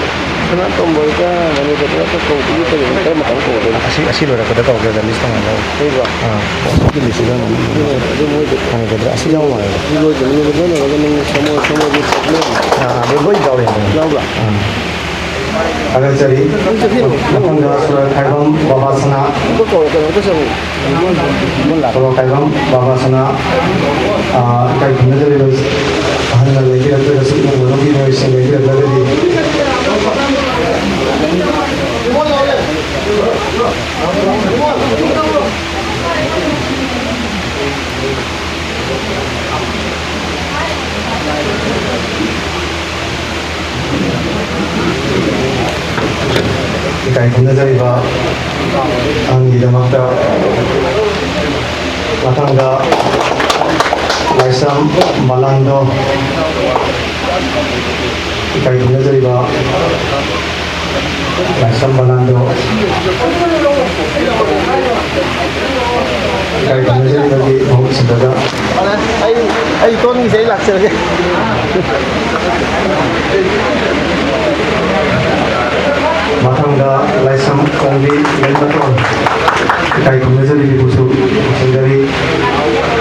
ꯁꯅꯥꯇꯣꯝꯕꯒ ꯃꯅꯤꯄꯨꯔꯗ ꯀꯧꯕꯒꯤ ꯀꯔꯤꯅꯣ? ꯀꯔꯝꯕ ꯃꯇꯝ ꯀꯧꯗꯣꯏꯅꯣ? ꯑꯁꯤ, ꯑꯁꯤ ꯂꯣꯏꯔꯛꯄꯗ ꯀꯧꯒꯦꯗ, ꯂꯤꯁ ꯇꯣꯉꯥꯟꯅ ꯂꯧ-, ꯂꯩꯕ꯭ꯔꯣ? ꯑꯥ, ꯑꯁꯤꯒꯤ ꯂꯤꯁꯁꯤꯗ ꯑꯗꯨ, ꯑꯗꯨ ꯃꯣꯏꯗꯣ ꯐꯪꯒꯗ꯭ꯔꯥ? ꯑꯁꯤ ꯌꯥꯎ ꯃꯥꯜꯂꯦ꯫ ꯁꯤ ꯂꯣꯏꯗ꯭ꯔꯤꯕ ꯅꯨꯃꯤꯠ ꯂꯣꯏ ꯂꯣꯏꯔꯒ ꯅꯪ ꯁꯦꯝꯃꯣ, ꯁꯦꯝꯃꯣ, ꯑꯗꯨ ꯆꯠꯂꯣ꯫ ꯑꯥ, ꯑꯗꯨ ꯂꯣꯏ ꯌꯥꯎꯔꯦ꯫ ꯌꯥꯎꯕ꯭ꯔꯥ? ꯑꯥ꯫ ꯊꯥꯒꯠꯆꯔꯤ꯫ ꯅꯪ ꯆꯠꯈꯤꯔꯣ? ꯃꯊꯪꯗ ꯁꯣꯔꯣꯛꯈꯥꯏꯕꯝ ꯕꯕꯥꯁꯅꯥ꯫ ꯑꯗꯨ ꯀꯧꯔꯣ, ꯀꯩꯅꯣ ꯑꯝꯇ ꯆꯪꯉꯣ꯫ ꯁꯣꯔꯣꯛꯈꯥꯏꯕꯝ ꯕꯕꯥꯁꯅꯥ, ꯑꯥ, ꯏꯀꯥꯏ ꯈꯨꯝꯅꯖꯔꯤꯕ ꯑꯍꯜꯅ ꯂꯩꯕꯤꯔꯛꯇ꯭ꯔꯒꯁꯨ ꯏꯃꯨꯡ ꯃꯅꯨꯡꯒꯤ ꯃꯤꯑꯣꯏꯁꯤꯡ ꯂꯩꯕꯤꯔꯛꯂꯒꯗꯤ꯫ ꯏꯀꯥꯏ ꯈꯨꯝꯅꯖꯔꯤꯕ ꯑꯍꯟꯒꯤꯗꯃꯛꯇ ꯃꯊꯪꯗ ꯂꯥꯏꯁ꯭ꯔꯝ ꯕꯂꯥꯟꯗꯣ, ꯏꯀꯥꯏ ꯈꯨꯝꯅꯖꯔꯤꯕ ꯂꯥꯏꯁ꯭ꯔꯝ ꯕꯂꯥꯟꯗꯣ ꯏꯀꯥꯏ ꯈꯨꯝꯅꯖꯔꯤꯕꯒꯤ ꯃꯍꯨꯠ ꯁꯤꯟꯕꯗ ꯑꯩ, ꯑꯩ ꯇꯣꯟꯒꯤꯁꯦ ꯑꯩ ꯂꯥꯛꯆꯔꯒꯦ꯫ ꯃꯊꯪꯗ ꯂꯥꯏꯁ꯭ꯔꯝ ꯑꯣꯡꯕꯤ ꯂꯩꯃꯇꯣꯟ, ꯏꯀꯥꯏ ꯈꯨꯝꯅꯖꯔꯤꯕꯕꯨꯁꯨ ꯈꯨꯝꯖꯔꯤ꯫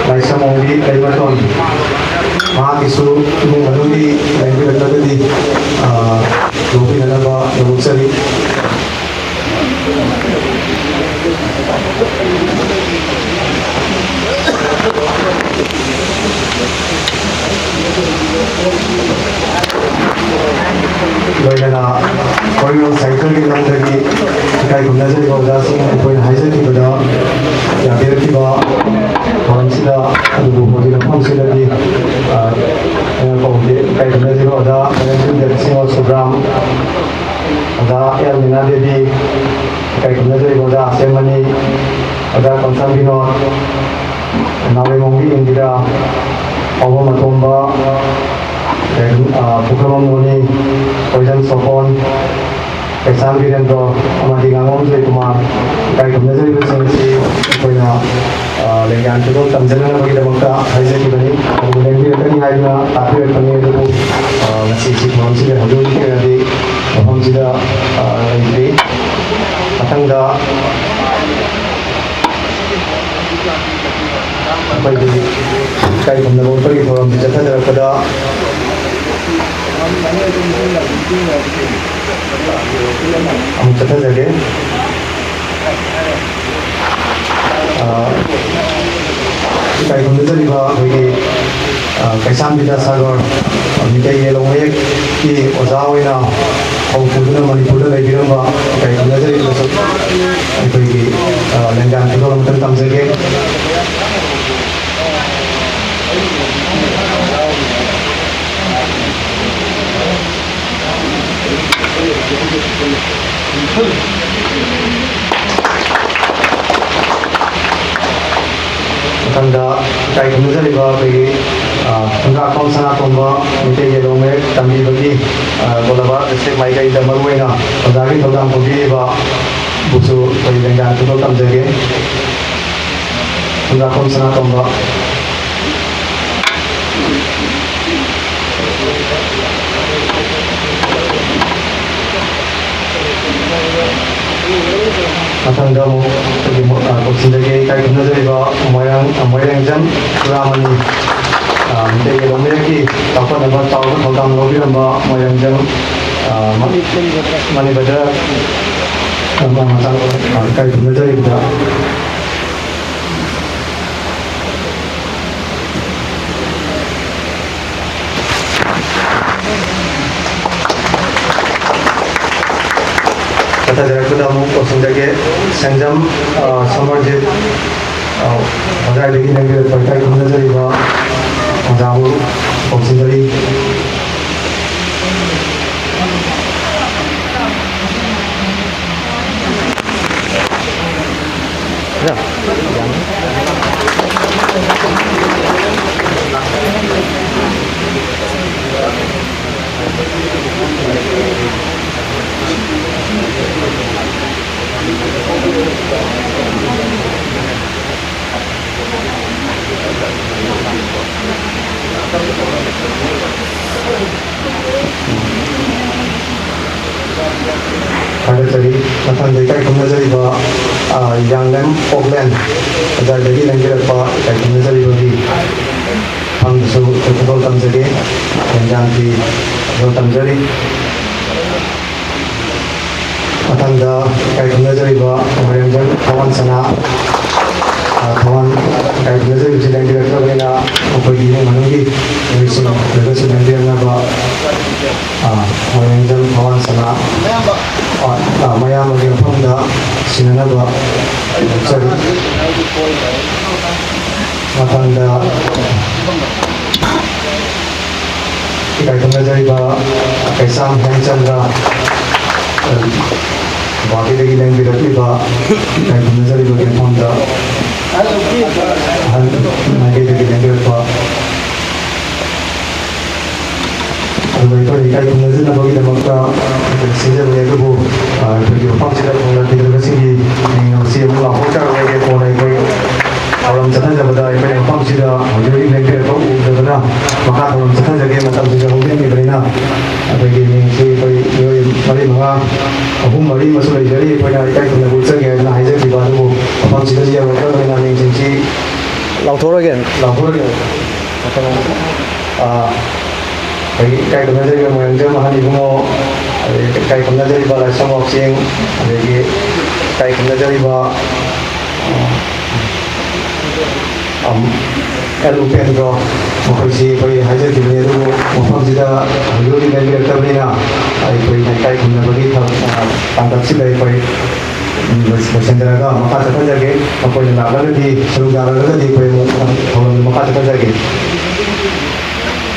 ꯂꯥꯏꯁ꯭ꯔꯝ ꯑꯣꯡꯕꯤ ꯂꯩꯃꯇꯣꯟ꯫ ꯃꯍꯥꯛꯀꯤꯁꯨ ꯏꯃꯨꯡ ꯃꯅꯨꯡꯒꯤ ꯂꯩꯕꯤꯔꯛꯂꯒꯗꯤ, ꯑ, ꯂꯧꯕꯤꯅꯅꯕ ꯅꯣꯡꯆꯔꯤ꯫ ꯂꯣꯏꯅꯅ ꯈꯣꯔꯤꯂꯣꯟ ꯁꯥꯍꯤꯇ꯭ꯌꯒꯤ ꯂꯝꯗꯒꯤ ꯏꯀꯥꯏ ꯈꯨꯝꯅꯖꯔꯤꯕ ꯑꯣꯖꯥꯁꯤꯡ, ꯑꯩꯈꯣꯏꯅ ꯍꯥꯏꯖꯈꯤꯕꯗ ꯌꯥꯕꯤꯔꯛꯈꯤꯕ ꯊꯧꯔꯝꯁꯤꯗ, ꯑꯗꯨꯕꯨ ꯍꯧꯖꯤꯛ ꯃꯐꯝꯁꯤꯗꯗꯤ, ꯑ, ꯑꯩꯅ ꯀꯧꯕꯗꯤ ꯏꯀꯥꯏ ꯈꯨꯝꯅꯖꯔꯤꯕ ꯑꯣꯖꯥ ꯃꯅꯤꯄꯨꯔ ꯗꯦꯕꯁꯤꯡꯍ ꯁꯨꯕ꯭ꯔꯥꯝ, ꯑꯣꯖꯥ ꯑꯦꯜ ꯃꯤꯅꯥ ꯗꯦꯕꯤ, ꯏꯀꯥꯏ ꯈꯨꯝꯅꯖꯔꯤꯕ ꯑꯣꯖꯥ ꯑꯁꯦꯝꯃꯅꯤ, ꯑꯣꯖꯥ ꯀꯝꯁꯥꯟ ꯕꯤꯅꯣꯗ, ꯅꯥꯎꯔꯦꯝꯕꯝꯒꯤ ꯏꯟꯗꯤꯔꯥ, ꯄꯥꯎꯕꯝ ꯑꯇꯣꯝꯕ, ꯑ, ꯄꯨꯈ꯭ꯔꯝꯕꯝ ꯃꯣꯅꯤ, ꯀꯣꯏꯖꯝ ꯁꯣꯐꯣꯟ, ꯀꯩꯁꯥꯝ ꯕꯤꯔꯦꯟꯗ꯭ꯔꯣ ꯑꯃꯗꯤ ꯉꯥꯉꯣꯝ ꯖꯣꯏꯀꯨꯃꯥꯔ, ꯏꯀꯥꯏ ꯈꯨꯝꯅꯖꯔꯤꯕꯁꯤꯡ ꯑꯁꯤ ꯑꯩꯈꯣꯏꯅ, ꯑ, ꯂꯦꯡꯌꯥꯟ ꯈꯨꯗꯣꯜ ꯇꯝꯖꯅꯅꯕꯒꯤꯗꯃꯛꯇ ꯍꯥꯏꯖꯈꯤꯕꯅꯤ꯫ ꯑꯗꯨꯕꯨ ꯂꯦꯡꯕꯤꯔꯛꯀꯅꯤ ꯍꯥꯏꯗꯨꯅ ꯇꯥꯛꯄꯤꯔꯛꯄꯅꯤ, ꯑꯗꯨꯕꯨ, ꯑ, ꯉꯁꯤ ꯁꯤ ꯊꯧꯔꯝꯁꯤꯗ ꯍꯧꯖꯤꯛ ꯍꯧꯖꯤꯛꯀꯤ ꯑꯣꯏꯅꯗꯤ ꯃꯐꯝꯁꯤꯗ, ꯑ, ꯂꯩꯇ꯭ꯔꯤ꯫ ꯃꯊꯪꯗ ꯑꯩꯈꯣꯏꯒꯤ ꯏꯀꯥꯏ ꯈꯨꯝꯅꯕ ꯎꯠꯄꯒꯤ ꯊꯧꯔꯝꯁꯤ ꯆꯠꯊꯖꯔꯛꯄꯗ ꯑꯃꯨꯛ ꯆꯠꯊꯖꯒꯦ꯫ ꯑ, ꯏꯀꯥꯏ ꯈꯨꯝꯅꯖꯔꯤꯕ ꯑꯩꯈꯣꯏꯒꯤ, ꯑ, ꯀꯩꯁꯥꯝ ꯕꯤꯗ꯭ꯌꯥꯁꯥꯒꯔ, ꯑ, ꯃꯤꯇꯩ ꯌꯦꯜꯍꯧ ꯃꯌꯦꯛꯀꯤ ꯑꯣꯖꯥ ꯑꯣꯏꯅ ꯍꯧ ꯄꯨꯗꯨꯅ ꯃꯅꯤꯄꯨꯔꯗ ꯂꯩꯕꯤꯔꯝꯕ ꯏꯀꯥꯏ ꯈꯨꯝꯅꯖꯔꯤꯕꯗꯁꯨ ꯑꯩꯈꯣꯏꯒꯤ, ꯑ, ꯂꯦꯡꯌꯥꯟ ꯈꯨꯗꯣꯜ ꯑꯃꯇꯪ ꯇꯝꯖꯒꯦ꯫ ꯃꯊꯪꯗ ꯏꯀꯥꯏ ꯈꯨꯝꯅꯖꯔꯤꯕ ꯑꯩꯈꯣꯏꯒꯤ, ꯑ, ꯈꯨꯟꯗ꯭ꯔꯥꯛꯄꯝ ꯁꯅꯥꯇꯣꯝꯕ ꯃꯩꯇꯩ ꯌꯦꯜꯍꯧ ꯃꯌꯦꯛ ꯇꯝꯕꯤꯕꯒꯤ, ꯑ, ꯒꯣꯂꯥꯕꯥ ꯗꯤꯁꯇ꯭ꯔꯤꯛ ꯃꯥꯏꯀꯩꯗ ꯃꯔꯨꯑꯣꯏꯅ ꯑꯣꯖꯥꯒꯤ ꯊꯧꯗꯥꯡ ꯄꯨꯕꯤꯔꯤꯕ ꯕꯨꯁꯨ ꯑꯩꯈꯣꯏ ꯂꯦꯡꯌꯥꯟ ꯈꯨꯗꯣꯜ ꯇꯝꯖꯒꯦ꯫ ꯈꯨꯟꯗ꯭ꯔꯥꯛꯄꯝ ꯁꯅꯥꯇꯣꯝꯕ꯫ ꯃꯊꯪꯗ ꯑꯃꯨꯛ ꯑꯩꯈꯣꯏꯒꯤ ꯃꯣ-, ꯑ, ꯀꯛꯆꯤꯡꯗꯒꯤ ꯏꯀꯥꯏ ꯈꯨꯝꯅꯖꯔꯤꯕ ꯃꯣꯏꯔꯥꯡ, ꯑ, ꯃꯣꯏꯔꯦꯡꯖꯝ ꯆꯨꯔꯥꯃꯅꯤ, ꯑ, ꯃꯩꯇꯩ ꯌꯦꯂꯣꯡ ꯃꯤꯔꯛꯀꯤ ꯆꯥꯎꯈꯠꯅꯕ ꯆꯥꯎꯕ ꯊꯧꯗꯥꯡ ꯂꯧꯕꯤꯔꯝꯕ ꯃꯣꯏꯔꯥꯡꯖꯝ, ꯑ, ꯃ-, ꯃꯅꯤꯕꯗ, ꯑ, ꯃ-, ꯃꯆꯥ, ꯑ, ꯏꯀꯥꯏ ꯈꯨꯝꯅꯖꯔꯤꯕꯗ꯫ ꯆꯠꯊꯖꯔꯛꯄꯗ ꯑꯃꯨꯛ ꯀꯧꯁꯤꯟꯖꯒꯦ꯫ ꯁꯦꯡꯖꯝ, ꯑ, ꯁꯃꯔꯖꯤꯠ, ꯑ, ꯍꯣꯖꯥꯏꯗꯒꯤ ꯂꯦꯡꯕꯤꯔꯛꯄ ꯏꯀꯥꯏ ꯈꯨꯝꯅꯖꯔꯤꯕ ꯑꯣꯖꯥꯕꯨ ꯀꯧꯁꯤꯟꯖꯔꯤ꯫ ꯊꯥꯒꯠꯆꯔꯤ꯫ ꯃꯊꯪꯗ ꯏꯀꯥꯏ ꯈꯨꯝꯅꯖꯔꯤꯕ, ꯑ, ꯌꯥꯡꯂꯦꯝ ꯑꯣꯛꯂꯦꯟ ꯕꯖꯥꯔꯗꯒꯤ ꯂꯦꯡꯕꯤꯔꯛꯄ ꯏꯀꯥꯏ ꯈꯨꯝꯅꯖꯔꯤꯕꯒꯤ ꯐꯝꯗꯁꯨ ꯈꯨꯗꯣꯜ ꯇꯝꯖꯒꯦ꯫ ꯂꯦꯡꯖꯥꯡꯒꯤ ꯈꯨꯗꯣꯜ ꯇꯝꯖꯔꯤ꯫ ꯃꯊꯪꯗ ꯏꯀꯥꯏ ꯈꯨꯝꯅꯖꯔꯤꯕ ꯃꯣꯏꯔꯦꯡꯕꯝ ꯊꯋꯥꯟ ꯁꯅꯥ, ꯑ, ꯊꯋꯥꯟ ꯏꯀꯥꯏ ꯈꯨꯝꯅꯖꯔꯤꯕꯁꯤ ꯂꯦꯡꯕꯤꯔꯛꯇ꯭ꯔꯕꯅꯤꯅ, ꯃꯈꯣꯏꯒꯤ ꯏꯃꯨꯡ ꯃꯅꯨꯡꯒꯤ ꯃꯤꯑꯣꯏꯁꯤꯡ ꯑꯣꯏꯔꯒꯁꯨ ꯂꯦꯡꯕꯤꯔꯛꯅꯕ, ꯑ, ꯃꯣꯏꯔꯦꯡꯕꯝ ꯊꯋꯥꯟ ꯁꯅꯥ, ꯑ, ꯑ, ꯃꯌꯥꯝꯕꯒꯤ ꯃꯐꯝꯗ ꯁꯤꯟꯅꯅꯕ ꯂꯧꯖꯔꯤ꯫ ꯃꯊꯪꯗ ꯏꯀꯥꯏ ꯈꯨꯝꯅꯖꯔꯤꯕ ꯀꯩꯁꯥꯝ ꯍꯦꯝꯆꯟꯗ꯭ꯔ, ꯒꯨꯋꯥꯍꯥꯇꯤꯗꯒꯤ ꯂꯦꯡꯕꯤꯔꯛꯂꯤꯕ ꯏꯀꯥꯏ ꯈꯨꯝꯅꯖꯔꯤꯕꯒꯤ ꯃꯐꯝꯗ ꯑꯍꯜ ꯃꯥꯏꯀꯩꯗꯒꯤ ꯂꯦꯡꯕꯤꯔꯛꯄ, ꯑꯗꯨꯒ ꯑꯩꯈꯣꯏꯅ ꯏꯀꯥꯏ ꯈꯨꯝꯅꯖꯅꯕꯒꯤꯗꯃꯛꯇ ꯁꯤꯟꯖꯕꯅꯤ꯫ ꯑꯗꯨꯕꯨ, ꯑ, ꯑꯩꯈꯣꯏꯒꯤ ꯃꯐꯝꯁꯤꯗ ꯈꯣꯡꯂꯛꯄꯤꯗ꯭ꯔꯕꯁꯤꯡꯒꯤ ꯃꯤꯡ ꯑꯁꯤ ꯑꯃꯨꯛ ꯂꯥꯎꯊꯣꯛꯆꯔꯔꯣꯏꯒꯦ꯫ ꯀꯣꯟꯅ ꯑꯩꯈꯣꯏ ꯊꯧꯔꯝ ꯆꯠꯊꯖꯕꯗ ꯑꯩꯈꯣꯏꯅ ꯃꯐꯝꯁꯤꯗ ꯍꯧꯖꯤꯛ ꯍꯧꯖꯤꯛ ꯂꯦꯡꯕꯤꯔꯛꯄ ꯎꯗꯕꯅ ꯃꯈꯥ ꯊꯧꯔꯝ ꯆꯠꯊꯖꯒꯦ꯫ ꯃꯇꯝꯁꯤꯁꯨ ꯍꯧꯖꯤꯟꯈꯤꯕꯅꯤꯅ ꯑꯩꯈꯣꯏꯒꯤ ꯃꯤꯡꯁꯤ ꯑꯩꯈꯣꯏ ꯃꯤꯑꯣꯏ ꯃꯔꯤ ꯃꯉꯥ, ꯑꯍꯨꯝ ꯃꯔꯤ ꯑꯃꯁꯨ ꯂꯩꯖꯔꯤ꯫ ꯑꯩꯈꯣꯏꯅ ꯏꯀꯥꯏ ꯈꯨꯝꯅꯕ ꯎꯠꯆꯒꯦ ꯍꯥꯏꯗꯅ ꯍꯥꯏꯖꯈꯤꯕ ꯑꯗꯨꯕꯨ ꯃꯐꯝꯁꯤꯗꯁꯨ ꯌꯧꯔꯛꯇ꯭ꯔꯕꯅꯤꯅ ꯃꯤꯡꯁꯤꯡꯁꯤ ꯂꯥꯎꯊꯣꯔꯒꯦ꯫ ꯂꯥꯎꯊꯣꯔꯒꯦ꯫ ꯑꯥ, ꯑꯩꯈꯣꯏꯒꯤ ꯏꯀꯥꯏ ꯈꯨꯝꯅꯖꯔꯤꯕ ꯃꯣꯏꯔꯥꯡꯊꯦꯝ ꯑꯍꯟ ꯏꯕꯨꯡꯉꯣ, ꯑꯗꯒꯤ ꯏꯀꯥꯏ ꯈꯨꯝꯅꯖꯔꯤꯕ ꯂꯥꯏꯁ꯭ꯔꯝ ꯋꯥꯛꯆꯦꯡ, ꯑꯗꯒꯤ ꯏꯀꯥꯏ ꯈꯨꯝꯅꯖꯔꯤꯕ, ꯑꯥ, ꯑꯝ, ꯑꯦꯜ ꯎꯄꯦꯟꯗ꯭ꯔꯣ, ꯃꯈꯣꯏꯁꯤ ꯑꯩꯈꯣꯏ ꯍꯥꯏꯖꯈꯤꯕꯅꯤ, ꯑꯗꯨꯕꯨ ꯃꯐꯝꯁꯤꯗ ꯍꯧꯖꯤꯛ ꯍꯧꯖꯤꯛ ꯂꯩꯕꯤꯔꯛꯇꯕꯅꯤꯅ ꯑꯩꯈꯣꯏꯅ ꯏꯀꯥꯏ ꯈꯨꯝꯅꯕꯒꯤ ꯊꯕꯛ, ꯑꯥ, ꯇꯥꯡꯀꯛꯁꯤꯗ ꯑꯩꯈꯣꯏ ꯂꯣꯏꯁꯤꯟꯖꯔꯒ ꯃꯈꯥ ꯆꯠꯊꯖꯒꯦ꯫ ꯃꯈꯣꯏꯅ ꯂꯥꯛꯂꯒꯗꯤ, ꯁꯔꯨꯛ ꯌꯥꯔꯒꯗꯤ ꯑꯩꯈꯣꯏ ꯑꯃꯨꯛ ꯊꯧꯔꯝꯗꯨ ꯃꯈꯥ ꯆꯠꯊꯖꯒꯦ꯫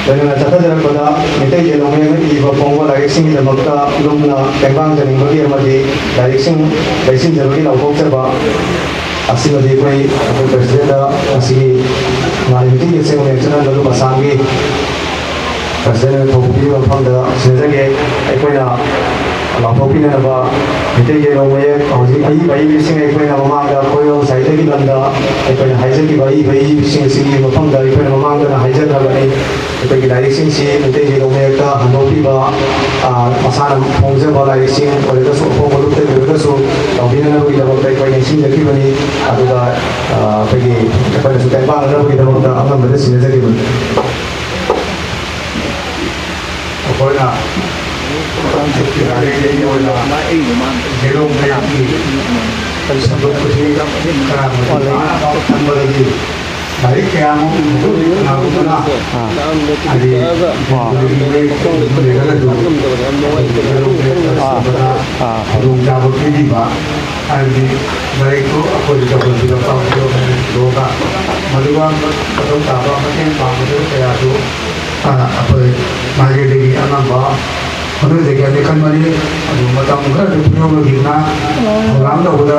ꯂꯣꯏꯅꯅ ꯆꯠꯊꯖꯔꯛꯄꯗ ꯃꯩꯇꯩ ꯌꯦꯜꯍꯧꯃꯤ ꯏꯕ ꯐꯣꯡꯕ ꯂꯥꯏꯔꯤꯛꯁꯤꯡꯒꯤꯗꯃꯛꯇ ꯂꯨꯝꯅ ꯇꯦꯡꯕꯥꯡꯖꯅꯤꯡꯕꯒꯤ ꯑꯃꯗꯤ ꯂꯥꯏꯔꯤꯛꯁꯤꯡ ꯂꯩꯁꯤꯟꯖꯕꯒꯤ ꯂꯥꯎꯊꯣꯛꯆꯕ ꯑꯁꯤꯃꯗꯤ ꯑꯩꯈꯣꯏ, ꯑꯩꯈꯣꯏ ꯄ꯭ꯔꯁꯤꯗꯦꯟꯗ ꯉꯁꯤꯒꯤ ꯃꯥꯂꯦꯝꯒꯤ ꯌꯦꯛꯁꯦꯡ ꯆꯠꯅꯍꯟꯕꯗꯨ ꯑꯁꯥꯝꯒꯤ ꯄ꯭ꯔꯁꯤꯗꯦꯟ ꯑꯣꯏꯅ ꯊꯧꯕꯤꯕ ꯃꯐꯝꯗ ꯁꯤꯟꯅꯖꯒꯦ꯫ ꯑꯩꯈꯣꯏꯅ ꯂꯥꯎꯊꯣꯛꯄꯤꯅꯅꯕ ꯃꯩꯇꯩ ꯌꯦꯛꯂꯣꯡ ꯃꯌꯦꯛ ꯍꯧꯖꯤꯛ ꯑꯏꯕ ꯑꯏꯕꯤꯁꯤꯡ ꯑꯩꯈꯣꯏꯅ ꯃꯃꯥꯡꯗ ꯑꯩꯈꯣꯏ ꯉꯁꯥꯏꯗꯒꯤ ꯂꯝꯗ ꯑꯩꯈꯣꯏꯅ ꯍꯥꯏꯖꯈꯤꯕ ꯑꯏꯕ ꯑꯏꯕꯤꯁꯤꯡ ꯑꯁꯤꯒꯤ ꯃꯐꯝꯗ ꯑꯩꯈꯣꯏꯅ ꯃꯃꯥꯡꯗꯅ ꯍꯥꯏꯖꯈ꯭ꯔꯕꯅꯤ꯫ ꯑꯩꯈꯣꯏꯒꯤ ꯂꯥꯏꯔꯤꯛꯁꯤꯡꯁꯤ ꯃꯩꯇꯩ ꯌꯦꯛꯂꯣꯡ ꯃꯌꯦꯛꯇ ꯍꯟꯗꯣꯛꯄꯤꯕ, ꯑꯥ, ꯃꯁꯥꯅ ꯐꯣꯡꯖꯕ ꯂꯥꯏꯔꯤꯛꯁꯤꯡ ꯑꯣꯏꯔꯒꯁꯨ ꯑꯐꯣꯡꯕ ꯂꯨꯞꯇꯒꯤ ꯑꯣꯏꯔꯒꯁꯨ ꯇꯧꯕꯤꯅꯅꯕꯒꯤꯗꯃꯛꯇ ꯑꯩꯈꯣꯏ ꯅꯤꯡꯁꯤꯡꯖꯈꯤꯕꯅꯤ꯫ ꯑꯗꯨꯒ, ꯑꯥ, ꯑꯩꯈꯣꯏꯒꯤ ꯑꯩꯈꯣꯏꯅꯁꯨ ꯀꯥꯏ ꯄꯥꯡꯅꯅꯕꯒꯤꯗꯃꯛꯇ ꯑꯉꯝꯕꯗ ꯁꯤꯟꯅꯖꯈꯤꯕꯅꯤ꯫ ꯑꯩꯈꯣꯏꯅ ꯂꯥꯏꯔꯤꯛ ꯑꯣꯏꯅ ꯌꯦꯜꯍꯧ ꯃꯌꯦꯛꯀꯤ ꯁꯟꯗꯣꯛꯄꯁꯤ ꯀꯅꯥꯒꯨꯝꯕ ꯈꯟꯕꯗꯒꯤ ꯂꯥꯏꯔꯤꯛ ꯀꯌꯥ ꯑꯃ ꯀꯅꯥꯒꯨꯝꯕꯅ ꯍꯥꯏꯗꯤ ꯃꯅꯤꯄꯨꯔꯤ ꯃꯌꯦꯛ ꯂꯩꯔꯒꯁꯨ ꯌꯦꯜꯍꯧ ꯃꯌꯦꯛ ꯇꯝꯕꯗ ꯈꯨꯗꯣꯡꯆꯥꯕ ꯄꯤꯕꯤꯕ, ꯍꯥꯏꯕꯗꯤ ꯂꯥꯏꯔꯤꯛꯇꯨ ꯑꯩꯈꯣꯏꯗ ꯆꯥꯎꯈꯠꯄꯤꯔꯛꯄ ꯍꯥꯏꯕꯗꯨ ꯍꯥꯏꯅ ꯊꯤꯗꯣꯛꯑꯒ ꯃꯗꯨꯒ ꯃꯊꯧ ꯇꯥꯕ ꯃꯇꯦꯡ ꯄꯥꯡꯒꯗꯕ ꯀꯌꯥꯁꯨ, ꯑ, ꯑꯩꯈꯣꯏ ꯃꯥꯏꯀꯩꯗꯒꯤ ꯑꯉꯝꯕ ꯍꯣꯠꯅꯖꯒꯦ ꯍꯥꯏꯅ ꯈꯟꯕꯅꯤ꯫ ꯑꯗꯨ ꯃꯇꯝ ꯈꯔꯗꯤ ꯊꯨꯡꯍꯧꯔꯈꯤꯕꯅ ꯊꯧꯔꯥꯡ ꯇꯧꯕꯗ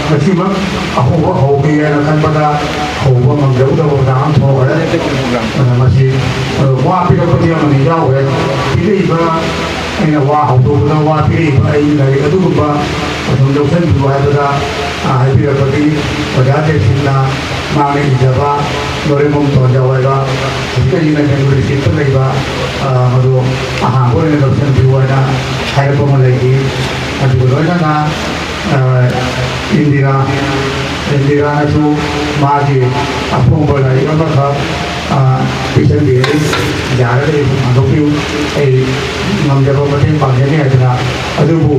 ꯉꯁꯤꯃꯛ ꯑꯍꯧꯕ ꯍꯧꯒꯦ ꯍꯥꯏꯅ ꯈꯟꯕꯗ ꯍꯧꯕ ꯉꯝꯖꯧꯗꯕ ꯃꯇꯥꯡ ꯑꯃ ꯊꯣꯛꯈ꯭ꯔꯦ꯫ ꯑꯗꯨꯅ ꯃꯁꯤ, ꯑ, ꯋꯥ ꯄꯤꯔꯛꯄꯗꯤ ꯑꯃꯅꯤ ꯌꯥꯎꯈ꯭ꯔꯦ꯫ ꯄꯤꯔꯛꯏꯕ ꯑꯩꯅ ꯋꯥ ꯍꯧꯗꯣꯛꯄꯗ ꯋꯥ ꯄꯤꯔꯛꯏꯕ ꯑꯩꯒꯤ ꯂꯥꯏꯔꯤꯛ ꯑꯗꯨꯒꯨꯝꯕ ꯑꯗꯨꯝ ꯂꯧꯁꯤꯟꯕꯤꯌꯨ ꯍꯥꯏꯕꯗ, ꯑ, ꯍꯥꯏꯕꯤꯔꯛꯄꯗꯤ ꯑꯣꯖꯥ ꯇꯦꯟꯁꯤꯟꯅ ꯃꯥꯅ ꯏꯖꯕ ꯂꯣꯔꯦꯝꯕꯝ ꯇꯣꯟꯖꯥꯎ ꯍꯥꯏꯕ ꯍꯧꯖꯤꯛ ꯑꯩꯅ ꯃꯦꯃꯣꯔꯤ ꯁꯤꯠꯇ ꯂꯩꯕ, ꯑ, ꯃꯗꯨ ꯑꯍꯥꯟꯕ ꯑꯣꯏꯅ ꯂꯧꯁꯤꯟꯕꯤꯌꯨ ꯍꯥꯏꯅ ꯍꯥꯏꯔꯛꯄ ꯑꯃ ꯂꯩꯈꯤ꯫ ꯑꯗꯨꯒ ꯂꯣꯏꯅꯅ, ꯑ, ꯏꯟꯗꯤꯔꯥ, ꯏꯟꯗꯤꯔꯥꯅꯁꯨ ꯃꯥꯒꯤ ꯑꯐꯣꯡꯕ ꯂꯥꯏꯔꯤꯛ ꯑꯃꯈꯛ, ꯑ, ꯄꯤꯁꯟꯕꯤꯔꯅꯤ꯫ ꯌꯥꯔꯒꯗꯤ ꯑꯗꯨꯝ ꯍꯟꯗꯣꯛꯄꯤꯌꯨ꯫ ꯑꯩ ꯉꯝꯖꯕ ꯃꯇꯦꯡ ꯄꯥꯡꯖꯅꯤ ꯍꯥꯏꯗꯅ꯫ ꯑꯗꯨꯕꯨ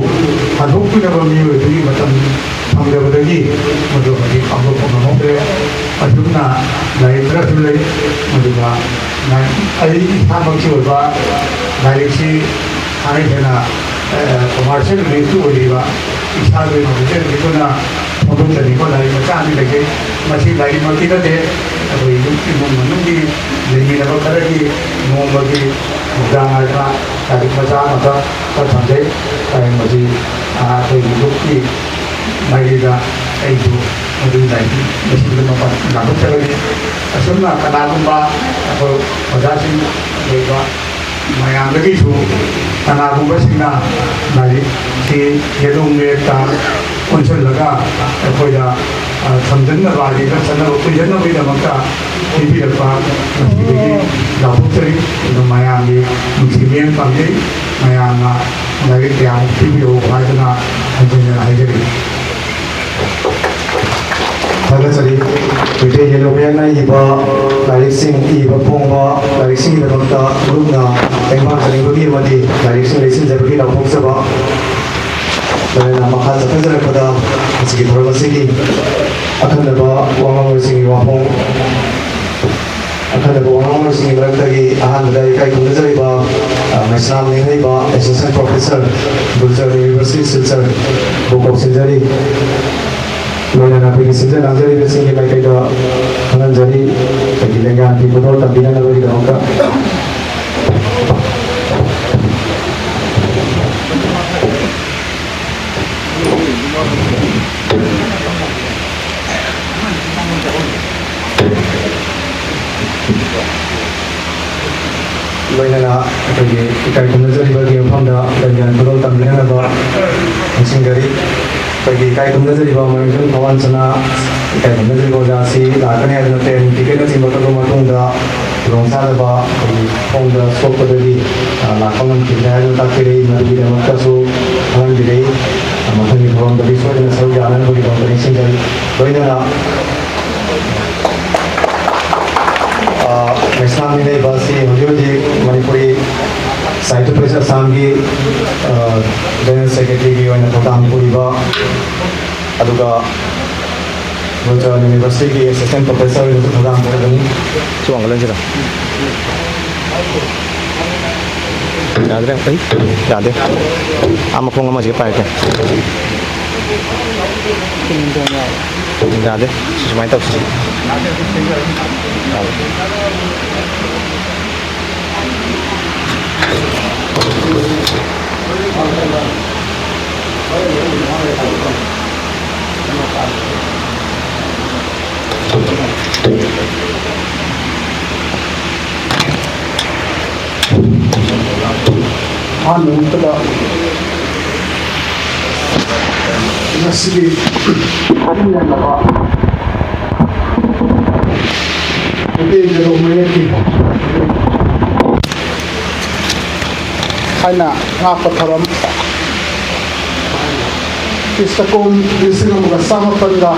ꯍꯟꯗꯣꯛꯄꯤꯅꯕ ꯃꯤꯑꯣꯏ ꯑꯗꯨꯒꯤ ꯃꯇꯝ ꯐꯪꯗꯕꯗꯒꯤ ꯃꯗꯨ ꯍꯧꯖꯤꯛ ꯍꯟꯗꯣꯛꯄ ꯉꯝꯍꯧꯗ꯭ꯔꯦ꯫ ꯑꯁꯨꯝꯅ ꯂꯥꯏꯔꯤꯛ ꯈꯔꯁꯨ ꯂꯩ꯫ ꯑꯗꯨꯒ ꯑꯩ ꯏꯁꯥꯃꯛꯀꯤ ꯑꯣꯏꯕ ꯂꯥꯏꯔꯤꯛꯁꯤ ꯊꯥꯡꯒꯩ ꯁꯦꯡꯅ, ꯑ, ꯀꯃꯔꯁꯤꯌꯦꯜ ꯕꯦꯁꯇ ꯑꯣꯏꯔꯤꯕ ꯏꯁꯥꯒꯤ ꯑꯣꯏꯅ ꯍꯣꯇꯦꯜꯒꯤ ꯑꯣꯏꯅ ꯐꯣꯡꯗꯣꯛꯆꯅꯤꯡꯕ ꯂꯥꯏꯔꯤꯛ ꯃꯆꯥ ꯑꯃꯗꯤ ꯂꯩꯖꯩ꯫ ꯃꯁꯤ ꯂꯥꯏꯔꯤꯛꯃꯛꯇꯤ ꯅꯠꯇꯦ, ꯑꯩꯈꯣꯏ ꯌꯨꯝ, ꯏꯃꯨꯡ ꯃꯅꯨꯡꯒꯤ ꯂꯩꯃꯤꯟꯅꯕ ꯈꯔꯒꯤ ꯅꯣꯡꯃꯒꯤ ꯅꯨꯡꯗꯥꯡ ꯍꯥꯏꯗꯅ ꯂꯥꯏꯔꯤꯛ ꯃꯆꯥ ꯑꯃꯈꯛ ꯊꯝꯖꯩ꯫ ꯂꯥꯏꯔꯤꯛ ꯃꯁꯤ, ꯑ, ꯑꯩꯈꯣꯏꯒꯤ ꯂꯨꯞꯀꯤ ꯃꯥꯏꯀꯩꯗ ꯑꯩꯁꯨ ꯃꯗꯨꯒꯤ ꯂꯥꯏꯔꯤꯛ ꯃꯁꯤꯡꯗꯨ ꯃꯄꯥꯟ ꯂꯥꯎꯊꯣꯛꯆꯕꯅꯤ꯫ ꯑꯁꯨꯝꯅ ꯀꯅꯥꯒꯨꯝꯕ ꯑꯩꯈꯣꯏ ꯑꯣꯖꯥꯁꯤꯡ, ꯑꯗꯨꯒ ꯃꯌꯥꯝꯗꯒꯤꯁꯨ ꯀꯅꯥꯒꯨꯝꯕꯁꯤꯡꯅ ꯂꯥꯏꯔꯤꯛꯁꯤ ꯌꯦꯂꯣꯡ ꯃꯦꯠꯇ ꯑꯣꯟꯁꯤꯜꯂꯒ ꯑꯩꯈꯣꯏꯗ, ꯑ, ꯊꯝꯖꯤꯟꯅꯕ, ꯍꯥꯏꯗꯤ ꯅꯛꯁꯟꯅꯕ, ꯀꯨꯏꯖꯟꯅꯕꯒꯤꯗꯃꯛꯇ ꯄꯤꯕꯤꯔꯛꯄ, ꯃꯁꯤꯗꯒꯤ ꯂꯥꯎꯊꯣꯛꯆꯔꯤ꯫ ꯑꯗꯨ ꯃꯌꯥꯝꯒꯤ ꯅꯨꯡꯁꯤ ꯃꯤꯠꯌꯦꯡ ꯄꯥꯝꯖꯩ꯫ ꯃꯌꯥꯝꯅ ꯂꯥꯏꯔꯤꯛ ꯀꯌꯥꯃꯨꯛ ꯄꯤꯕꯤꯔꯛꯎ ꯍꯥꯏꯗꯨꯅ ꯍꯟꯖꯤꯟ ꯍꯟꯖꯤꯟ ꯍꯥꯏꯖꯔꯤ꯫ ꯊꯥꯒꯠꯆꯔꯤ꯫ ꯃꯩꯇꯩ ꯌꯦꯂꯣꯡ ꯃꯌꯦꯛꯅ ꯏꯕ ꯂꯥꯏꯔꯤꯛꯁꯤꯡ, ꯏꯕ ꯐꯣꯡꯕ ꯂꯥꯏꯔꯤꯛꯁꯤꯡꯒꯤꯗꯃꯛꯇ ꯂꯨꯞꯅ ꯇꯦꯡꯕꯥꯡꯖꯅꯤꯡꯕꯒꯤ ꯑꯃꯗꯤ ꯂꯥꯏꯔꯤꯛꯁꯤꯡ ꯂꯩꯁꯤꯟꯖꯕꯒꯤ ꯂꯥꯎꯊꯣꯛꯆꯕ꯫ ꯂꯣꯏꯅꯅ ꯃꯈꯥ ꯆꯠꯊꯖꯔꯛꯄꯗ ꯃꯁꯤꯒꯤ ꯊꯧꯔꯝ ꯑꯁꯤꯒꯤ ꯑꯈꯟꯅꯕ ꯋꯥꯉꯥꯡꯂꯣꯏꯁꯤꯡꯒꯤ ꯋꯥꯐꯣꯡ ꯑꯈꯟꯅꯕ ꯋꯥꯉꯥꯡꯂꯣꯏꯁꯤꯡꯒꯤ ꯃꯔꯛꯇꯒꯤ ꯑꯍꯥꯟꯕꯗ ꯏꯀꯥꯏ ꯈꯨꯝꯅꯖꯔꯤꯕ, ꯑ, ꯃꯩꯁꯅꯥꯝ ꯅꯤꯡꯍꯩꯕ, Associate Professor, ꯒꯨꯔꯨꯆꯔꯟ University, ꯁꯤꯜꯆꯔꯕꯨ ꯀꯧꯁꯤꯟꯖꯔꯤ꯫ ꯂꯣꯏꯅꯅ ꯑꯩꯈꯣꯏꯒꯤ ꯁꯤꯟꯖ ꯂꯥꯡꯖꯔꯤꯕꯁꯤꯡꯒꯤ ꯃꯥꯏꯀꯩꯗ ꯈꯪꯍꯟꯖꯔꯤ, ꯑꯩꯈꯣꯏꯒꯤ ꯂꯦꯡꯌꯥꯟꯒꯤ ꯈꯨꯗꯣꯜ ꯇꯝꯕꯤꯅꯅꯕꯒꯤꯗꯃꯛꯇ꯫ ꯂꯣꯏꯅꯅ ꯑꯩꯈꯣꯏꯒꯤ ꯏꯀꯥꯏ ꯈꯨꯝꯅꯖꯔꯤꯕꯒꯤ ꯃꯐꯝꯗ ꯂꯦꯡꯌꯥꯟ ꯈꯨꯗꯣꯜ ꯇꯝꯕꯤꯅꯅꯕ ꯅꯤꯡꯁꯤꯡꯖꯔꯤ꯫ ꯑꯩꯈꯣꯏꯒꯤ ꯏꯀꯥꯏ ꯈꯨꯝꯅꯖꯔꯤꯕ ꯃꯌꯣꯡꯁꯪ ꯊꯋꯥꯟꯁꯅꯥ, ꯏꯀꯥꯏ ꯈꯨꯝꯅꯖꯔꯤꯕ ꯑꯣꯖꯥ ꯑꯁꯤ ꯂꯥꯛꯀꯅꯤ ꯍꯥꯏꯗꯨꯅ train ticket ꯅꯆꯤꯡꯕ ꯀꯛꯄ ꯃꯇꯨꯡꯗ ꯈꯨꯗꯣꯡꯆꯥꯗꯕ ꯑꯩꯈꯣꯏꯒꯤ ꯈꯣꯡꯗ ꯁꯣꯛꯄꯗꯒꯤ, ꯑ, ꯂꯥꯛꯄ ꯉꯝꯈꯤꯗ꯭ꯔꯦ ꯍꯥꯏꯗꯨꯅ ꯇꯥꯛꯄꯤꯔꯛꯏ꯫ ꯃꯗꯨꯒꯤꯗꯃꯛꯇꯁꯨ ꯈꯪꯍꯟꯕꯤꯔꯛꯏ꯫ ꯃꯊꯪꯒꯤ ꯊꯧꯔꯝꯗꯗꯤ ꯁꯣꯏꯗꯅ ꯁꯔꯨꯛ ꯌꯥꯅꯅꯕꯒꯤꯗꯃꯛꯇ ꯅꯤꯡꯁꯤꯡꯖꯔꯤ꯫ ꯂꯣꯏꯅꯅ, ꯑ, ꯃꯩꯁꯅꯥꯝ ꯂꯩꯕ ꯑꯁꯤ ꯍꯧꯖꯤꯛ ꯍꯧꯖꯤꯛ ꯃꯅꯤꯄꯨꯔꯤ ꯁꯥꯍꯤꯇ꯭ꯌ ꯄꯔꯤꯁꯠ ꯑꯁꯥꯝꯒꯤ, ꯑ, ꯖꯦꯅꯔꯦꯜ ꯁꯦꯀ꯭ꯔꯦꯇꯔꯤꯒꯤ ꯑꯣꯏꯅ ꯊꯧꯗꯥꯡ ꯄꯨꯔꯤꯕ, ꯑꯗꯨꯒ ꯒꯨꯔꯨꯆꯔꯟ ꯌꯨꯅꯤꯚꯔꯁꯤꯇꯤꯒꯤ ꯑꯦꯁꯤꯁꯇꯦꯟ ꯄ꯭ꯔꯣꯐꯦꯁꯔ ꯑꯣꯏꯅꯁꯨ ꯊꯧꯗꯥꯡ ꯄꯨꯔꯤꯕꯅꯤ꯫ ꯁꯤ ꯋꯥꯡꯈꯠꯍꯟꯁꯤꯔꯣ? ꯌꯥꯗ꯭ꯔꯦ꯫ ꯑꯩ ꯌꯥꯗꯦ꯫ ꯑꯥ, ꯃꯈꯣꯡ ꯑꯃꯁꯤꯒ ꯄꯥꯏꯔꯛꯀꯦ꯫ ꯌꯥꯗꯦ꯫ ꯁꯤ ꯁꯨꯃꯥꯏꯅ ꯇꯧꯁꯤ꯫ ꯑꯍꯥꯟꯕ ꯃꯛꯇꯗ ꯉꯁꯤꯒꯤ ꯄꯨꯛꯅꯤꯡ ꯌꯥꯝꯂꯕ ꯃꯩꯇꯩ ꯖꯒꯣꯏ ꯃꯌꯦꯛꯀꯤ ꯍꯥꯏꯅ ꯉꯥꯛꯄ ꯊꯧꯔꯝ, ꯈ꯭ꯔꯤꯁꯇ ꯀꯨꯝ ꯂꯤꯁꯤꯡ ꯑꯃꯒ ꯆꯥꯃꯥꯄꯟꯒ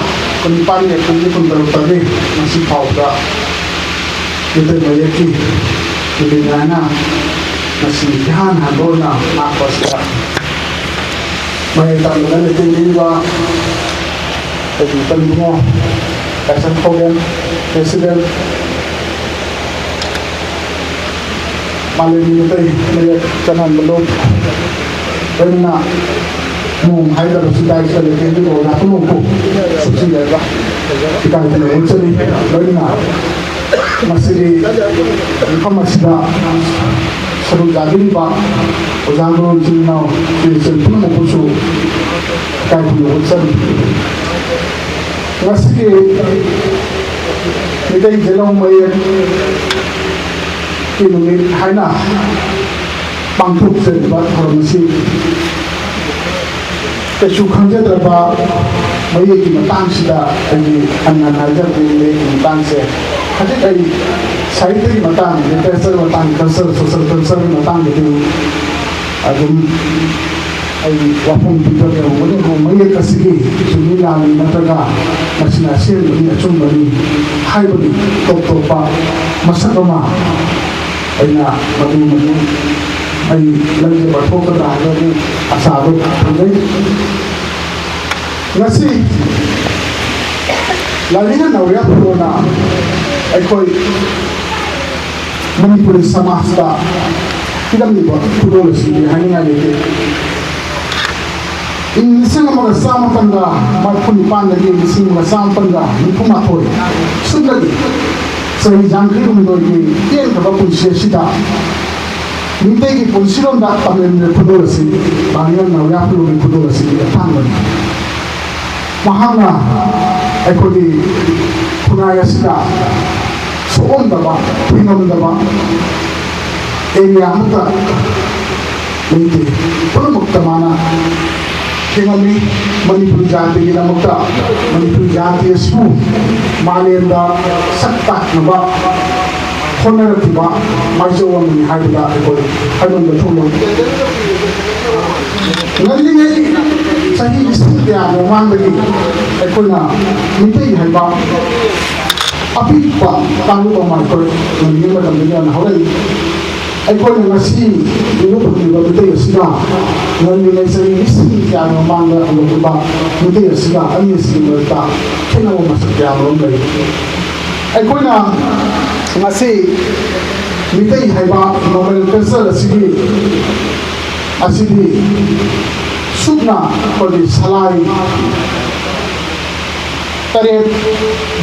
ꯀꯨꯟꯅꯤꯄꯥꯟꯒꯤ ꯑꯦꯄ꯭ꯔꯤꯜꯒꯤ ꯀꯨꯟꯇꯔꯨꯛꯇꯒꯤ ꯉꯁꯤ ꯐꯥꯎꯕꯗ ꯃꯩꯇꯩ ꯃꯌꯦꯛꯀꯤ ꯅꯨꯃꯤꯠ ꯍꯥꯏꯅ ꯉꯁꯤ ꯏꯍꯥꯟ ꯍꯥꯟꯕ ꯑꯣꯏꯅ ꯂꯥꯛꯄ ꯑꯁꯤꯗ ꯃꯌꯥꯏ ꯇꯥꯟꯕꯗ ꯂꯩꯇꯦꯡꯕꯤꯔꯤꯕ ꯑꯩꯒꯤ ꯏꯇꯥꯎ ꯏꯕꯨꯡꯉꯣ ꯀꯥꯏꯁꯟ ꯄ꯭ꯔꯣꯒ꯭ꯔꯥꯝ ꯄ꯭ꯔꯦꯁꯤꯗꯦꯟ, ꯃꯥꯂꯦꯝꯒꯤ ꯃꯩꯇꯩ ꯃꯌꯦꯛ ꯆꯠꯅꯍꯟꯕ ꯂꯨꯞ, ꯂꯣꯏꯅꯅ ꯅꯣꯡ ꯍꯥꯏꯗꯕꯁꯨ ꯗꯥꯏꯁꯇ ꯂꯩꯇꯦꯡꯕꯤꯔꯤꯕ ꯑꯣꯖꯥ ꯄꯨꯝꯅꯃꯛꯄꯨ ꯁꯨꯞꯆꯤꯟꯅꯔꯒ ꯏꯀꯥꯏ ꯈꯨꯝꯅꯕ ꯎꯠꯆꯔꯤ꯫ ꯂꯣꯏꯅꯅ ꯃꯁꯤꯒꯤ ꯃꯐꯝ ꯑꯁꯤꯗ ꯁꯔꯨꯛ ꯌꯥꯕꯤꯔꯤꯕ ꯑꯣꯖꯥ ꯒꯨꯔꯨ ꯏꯆꯤꯜ ꯏꯅꯥꯎ ꯏꯆꯦ ꯏꯆꯜ ꯄꯨꯝꯅꯃꯛꯄꯨꯁꯨ ꯏꯀꯥꯏ ꯈꯨꯝꯅꯕ ꯎꯠꯆꯔꯤ꯫ ꯉꯁꯤꯒꯤ ꯃꯩꯇꯩ ꯖꯒꯣꯏ ꯃꯌꯦꯛꯀꯤ ꯅꯨꯃꯤꯠ ꯍꯥꯏꯅ ꯄꯥꯡꯊꯣꯛꯆꯔꯤꯕ ꯊꯧꯔꯝ ꯑꯁꯤ ꯀꯩꯁꯨ ꯈꯪꯖꯗ꯭ꯔꯕ ꯃꯌꯦꯛꯀꯤ ꯃꯇꯥꯡꯁꯤꯗ ꯑꯩꯒꯤ ꯍꯟꯅ ꯍꯟꯅ ꯍꯥꯏꯖꯔꯛꯄ ꯃꯌꯦꯛꯀꯤ ꯃꯇꯥꯡꯁꯦ, ꯍꯧꯖꯤꯛ ꯑꯩ ꯁꯥꯍꯤꯇ꯭ꯌꯒꯤ ꯃꯇꯥꯡ, ꯂꯤꯇꯔꯦꯆꯔꯒꯤ ꯃꯇꯥꯡ, ꯀꯜꯆꯔ, ꯁꯣꯁꯤꯌꯦꯜ ꯀꯜꯆꯔꯒꯤ ꯃꯇꯥꯡꯗꯗꯤ ꯑꯗꯨꯝ ꯑꯩ ꯋꯥꯐꯝ ꯄꯤꯖꯒꯦ꯫ ꯃꯅꯤꯄꯨꯔ ꯃꯌꯦꯛ ꯑꯁꯤꯒꯤ ꯆꯨꯝꯃꯤ ꯂꯥꯜꯂꯤ ꯅꯠꯇ꯭ꯔꯒ ꯃꯁꯤꯅ ꯑꯁꯦꯡꯕꯅꯤ ꯑꯆꯨꯝꯕꯅꯤ ꯍꯥꯏꯕꯒꯤ ꯇꯣꯞ ꯇꯣꯞꯄ ꯃꯁꯛ ꯑꯃ ꯑꯩꯅ ꯃꯗꯨ ꯃꯗꯨ ꯑꯩ ꯂꯩꯖꯕ ꯊꯣꯛꯀꯗ꯭ꯔꯥ ꯍꯥꯏꯕꯒꯤ ꯑꯁꯥꯗꯨ ꯊꯝꯖꯩ꯫ ꯉꯁꯤ ꯂꯥꯏꯅꯤꯡ ꯅꯧꯔꯤꯌꯥ ꯐꯨꯔꯣꯅ ꯑꯩꯈꯣꯏ ꯃꯅꯤꯄꯨꯔꯤ ꯁꯃꯥꯖꯇ ꯄꯤꯔꯝꯂꯤꯕ ꯈꯨꯗꯣꯜ ꯑꯁꯤꯗꯤ ꯍꯥꯏꯅꯤꯡꯉꯥꯏ ꯂꯩꯇꯦ꯫ ꯏꯪ ꯂꯤꯁꯤꯡ ꯑꯃꯒ ꯆꯥꯃꯥꯄꯟꯒ ꯃꯔꯤꯐꯨ ꯅꯤꯄꯥꯟꯗꯒꯤ ꯂꯤꯁꯤꯡ ꯑꯃꯒ ꯆꯥꯃꯥꯄꯟꯒ ꯅꯤꯐꯨ ꯃꯥꯊꯣꯏ ꯁꯨꯞꯅꯒꯤ ꯆꯍꯤ ꯌꯥꯡꯈꯩ ꯍꯨꯝꯗꯣꯏꯒꯤ ꯇꯦꯟꯈ꯭ꯔꯕ ꯄꯨꯟꯁꯤ ꯑꯁꯤꯗ ꯃꯤꯇꯩꯒꯤ ꯄꯨꯟꯁꯤꯔꯣꯝꯗ ꯇꯝꯂꯝꯂꯤꯕ ꯈꯨꯗꯣꯜ ꯑꯁꯤ ꯂꯥꯡꯂꯦꯟ ꯅꯥꯎꯔꯤꯌꯥ ꯈꯨꯂꯨꯒꯤ ꯈꯨꯗꯣꯜ ꯑꯁꯤꯗꯤ ꯑꯇꯥꯡꯕꯅꯤ꯫ ꯃꯍꯥꯛꯅ ꯑꯩꯈꯣꯏꯒꯤ ꯈꯨꯟꯅꯥꯏ ꯑꯁꯤꯗ ꯁꯣꯛꯂꯝꯗꯕ, ꯊꯤꯡꯉꯝꯗꯕ ꯑꯦꯔꯤꯌꯥ ꯑꯃꯠꯇ ꯂꯩꯇꯦ꯫ ꯄꯨꯝꯅꯃꯛꯇ ꯃꯥꯅ ꯊꯦꯡꯉꯝꯃꯤ꯫ ꯃꯅꯤꯄꯨꯔ ꯖꯥꯇꯤꯒꯤꯗꯃꯛꯇ, ꯃꯅꯤꯄꯨꯔ ꯖꯥꯇꯤ ꯑꯁꯤꯕꯨ ꯃꯥꯂꯦꯝꯗ ꯁꯛ ꯇꯥꯛꯅꯕ ꯍꯣꯠꯅꯔꯛꯈꯤꯕ ꯃꯥꯏꯆꯧ ꯑꯃꯅꯤ ꯍꯥꯏꯕꯗ ꯑꯩꯈꯣꯏ ꯍꯥꯏꯃꯟꯕ ꯊꯣꯛꯂꯣꯏ꯫ ꯉꯜꯂꯤꯉꯩ ꯆꯍꯤ ꯂꯤꯁꯤꯡ ꯀꯌꯥꯒꯤ ꯃꯃꯥꯡꯗꯒꯤ ꯑꯩꯈꯣꯏꯅ ꯃꯤꯇꯩ ꯍꯥꯏꯕ ꯑꯄꯤꯛꯄ ꯀꯥꯡꯂꯨꯞ ꯑꯃ ꯑꯩꯈꯣꯏ ꯉꯜꯂꯤꯉꯩ ꯃꯇꯝꯗꯒꯤ ꯌꯥꯝꯅ ꯍꯧꯔꯛꯏ꯫ ꯑꯩꯈꯣꯏꯅ ꯉꯁꯤ ꯎꯕ ꯐꯪꯂꯤꯕ ꯃꯤꯇꯩ ꯑꯁꯤꯅ ꯉꯜꯂꯤꯉꯩ ꯆꯍꯤ ꯂꯤꯁꯤꯡ ꯀꯌꯥꯒꯤ ꯃꯃꯥꯡꯗ ꯍꯧꯔꯛꯈꯤꯕ ꯃꯤꯇꯩ ꯑꯁꯤꯒ ꯑꯅꯤ ꯑꯁꯤꯒꯤ ꯃꯔꯛꯇ ꯈꯦꯠꯅꯕ ꯃꯁꯛ ꯀꯌꯥ ꯑꯃꯔꯣꯝ ꯂꯩ꯫ ꯑꯩꯈꯣꯏꯅ ꯉꯁꯤ ꯃꯤꯇꯩ ꯍꯥꯏꯕ nomenclature ꯑꯁꯤꯒꯤ, ꯑꯁꯤꯗꯤ ꯁꯨꯞꯅ ꯑꯩꯈꯣꯏꯒꯤ ꯁꯂꯥꯏ ꯇꯔꯦꯠ,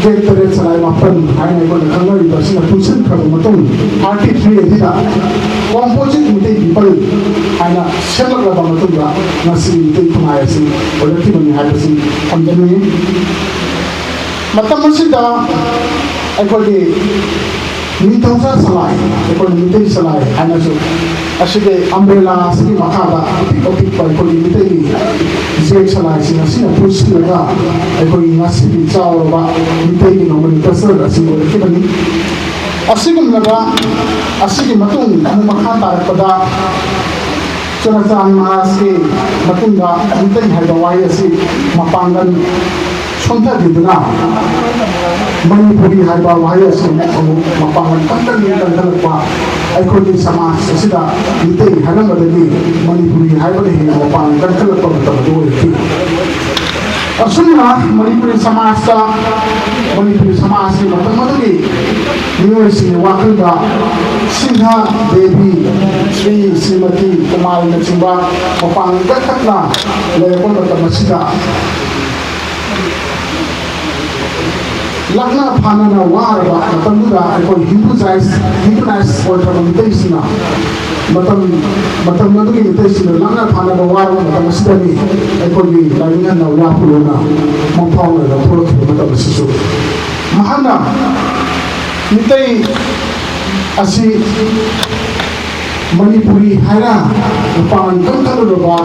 ꯒꯦꯠ ꯇꯔꯦꯠ ꯁꯂꯥꯏ ꯃꯥꯄꯟ ꯍꯥꯏꯅ ꯑꯩꯈꯣꯏꯅ ꯈꯪꯅꯔꯤꯕ ꯑꯁꯤꯅ ꯄꯨꯟꯁꯤꯟꯈ꯭ꯔꯕ ꯃꯇꯨꯡ, thirty three ꯑꯁꯤꯗ composite ꯃꯤꯇꯩ people ꯍꯥꯏꯅ ꯁꯦꯝꯂꯛꯂꯕ ꯃꯇꯨꯡꯗ ꯉꯁꯤ ꯃꯤꯇꯩ ꯈꯨꯟꯅꯥꯏ ꯑꯁꯤ ꯑꯣꯏꯔꯛꯈꯤꯕꯅꯤ ꯍꯥꯏꯕꯁꯤ ꯊꯝꯖꯅꯤꯡꯏ꯫ ꯃꯇꯝ ꯑꯁꯤꯗ ꯑꯩꯈꯣꯏꯒꯤ ꯅꯤꯡꯊꯧꯖꯥ ꯁꯂꯥꯏ, ꯑꯩꯈꯣꯏꯅ ꯃꯤꯇꯩ ꯁꯂꯥꯏ ꯍꯥꯏꯅꯁꯨ, ꯑꯁꯤꯒꯤ umbrella ꯑꯁꯤꯒꯤ ꯃꯈꯥꯗ ꯑꯄꯤꯛ ꯑꯄꯤꯛꯄ ꯑꯩꯈꯣꯏꯒꯤ ꯃꯤꯇꯩꯒꯤ ꯖꯦꯛ ꯁꯂꯥꯏꯁꯤꯡ ꯑꯁꯤꯅ ꯄꯨꯟꯁꯤꯜꯂꯒ ꯑꯩꯈꯣꯏꯒꯤ ꯉꯁꯤꯒꯤ ꯆꯥꯎꯔꯕ ꯃꯤꯇꯩꯒꯤ nomenclature ꯑꯁꯤ ꯑꯣꯏꯔꯛꯈꯤꯕꯅꯤ꯫ ꯑꯁꯤꯒꯨꯝꯂꯕ, ꯑꯁꯤꯒꯤ ꯃꯇꯨꯡ ꯑꯃꯨꯛ ꯃꯈꯥ ꯇꯥꯔꯛꯄꯗ ꯆꯨꯔꯥꯆꯥꯟ ꯃꯍꯥꯖꯀꯤ ꯃꯇꯨꯡꯗ ꯃꯤꯇꯩ ꯍꯥꯏꯕ ꯋꯥꯍꯩ ꯑꯁꯤ ꯃꯄꯥꯡꯒꯜ ꯁꯣꯟꯊꯈꯤꯗꯨꯅ ꯃꯅꯤꯄꯨꯔꯤ ꯍꯥꯏꯕ ꯋꯥꯍꯩ ꯑꯁꯤ ꯑꯃꯨꯛ ꯃꯄꯥꯡꯒꯜ ꯀꯟꯈꯠꯂꯛ ꯀꯟꯈꯠꯂꯛꯄ, ꯑꯩꯈꯣꯏꯒꯤ ꯁꯃꯥꯖ ꯑꯁꯤꯗ ꯃꯤꯇꯩ ꯍꯥꯏꯔꯝꯕꯗꯒꯤ ꯃꯅꯤꯄꯨꯔꯤ ꯍꯥꯏꯕꯅ ꯍꯦꯟꯅ ꯃꯄꯥꯡꯒꯜ ꯀꯟꯈꯠꯂꯛꯄ ꯃꯇꯝ ꯑꯗꯨ ꯑꯣꯏꯔꯛꯈꯤ꯫ ꯑꯁꯨꯝꯅ ꯃꯅꯤꯄꯨꯔꯤ ꯁꯃꯥꯖꯇ, ꯃꯅꯤꯄꯨꯔꯤ ꯁꯃꯥꯖꯀꯤ ꯃꯇꯝ ꯑꯗꯨꯒꯤ ꯃꯤꯑꯣꯏꯁꯤꯡꯒꯤ ꯋꯥꯈꯜꯗ ꯁꯤꯡꯍ ꯗꯦꯕꯤ, ꯁ꯭ꯔꯤ ꯁ꯭ꯔꯤꯃꯇꯤ ꯀꯨꯃꯥꯔꯤꯅꯆꯤꯡꯕ ꯃꯄꯥꯡꯒꯜ ꯀꯟꯈꯠꯅ ꯂꯩꯔꯛꯄ ꯃꯇꯝ ꯑꯁꯤꯗ ꯂꯥꯛꯅ ꯐꯥꯅꯅ ꯋꯥꯔꯕ ꯃꯇꯝꯗꯨꯗ ꯑꯩꯈꯣꯏ ꯍꯤꯟꯗꯨꯖꯥꯏꯁ, ꯍꯤꯟꯗꯨꯅꯥꯏꯁ ꯑꯣꯏꯈ꯭ꯔꯕ ꯃꯤꯇꯩꯁꯤꯡꯅ ꯃꯇꯝ, ꯃꯇꯝ ꯑꯗꯨꯒꯤ ꯃꯤꯇꯩꯁꯤꯡꯅ ꯂꯥꯛꯅ ꯐꯥꯅꯕ ꯋꯥꯔꯕ ꯃꯇꯝ ꯑꯁꯤꯗꯅꯤ ꯑꯩꯈꯣꯏꯒꯤ ꯂꯥꯏꯅꯤꯡꯍꯟꯅ ꯋꯥ ꯄꯨꯂꯣꯅ ꯃꯪꯐꯥꯎꯅꯅ ꯊꯣꯛꯂꯛꯈꯤꯕ ꯃꯇꯝ ꯑꯁꯤꯁꯨ꯫ ꯃꯍꯥꯛꯅ ꯃꯤꯇꯩ ꯑꯁꯤ ꯃꯅꯤꯄꯨꯔꯤ ꯍꯥꯏꯅ ꯃꯄꯥꯡꯒꯜ ꯀꯟꯈꯠꯂꯨꯔꯕ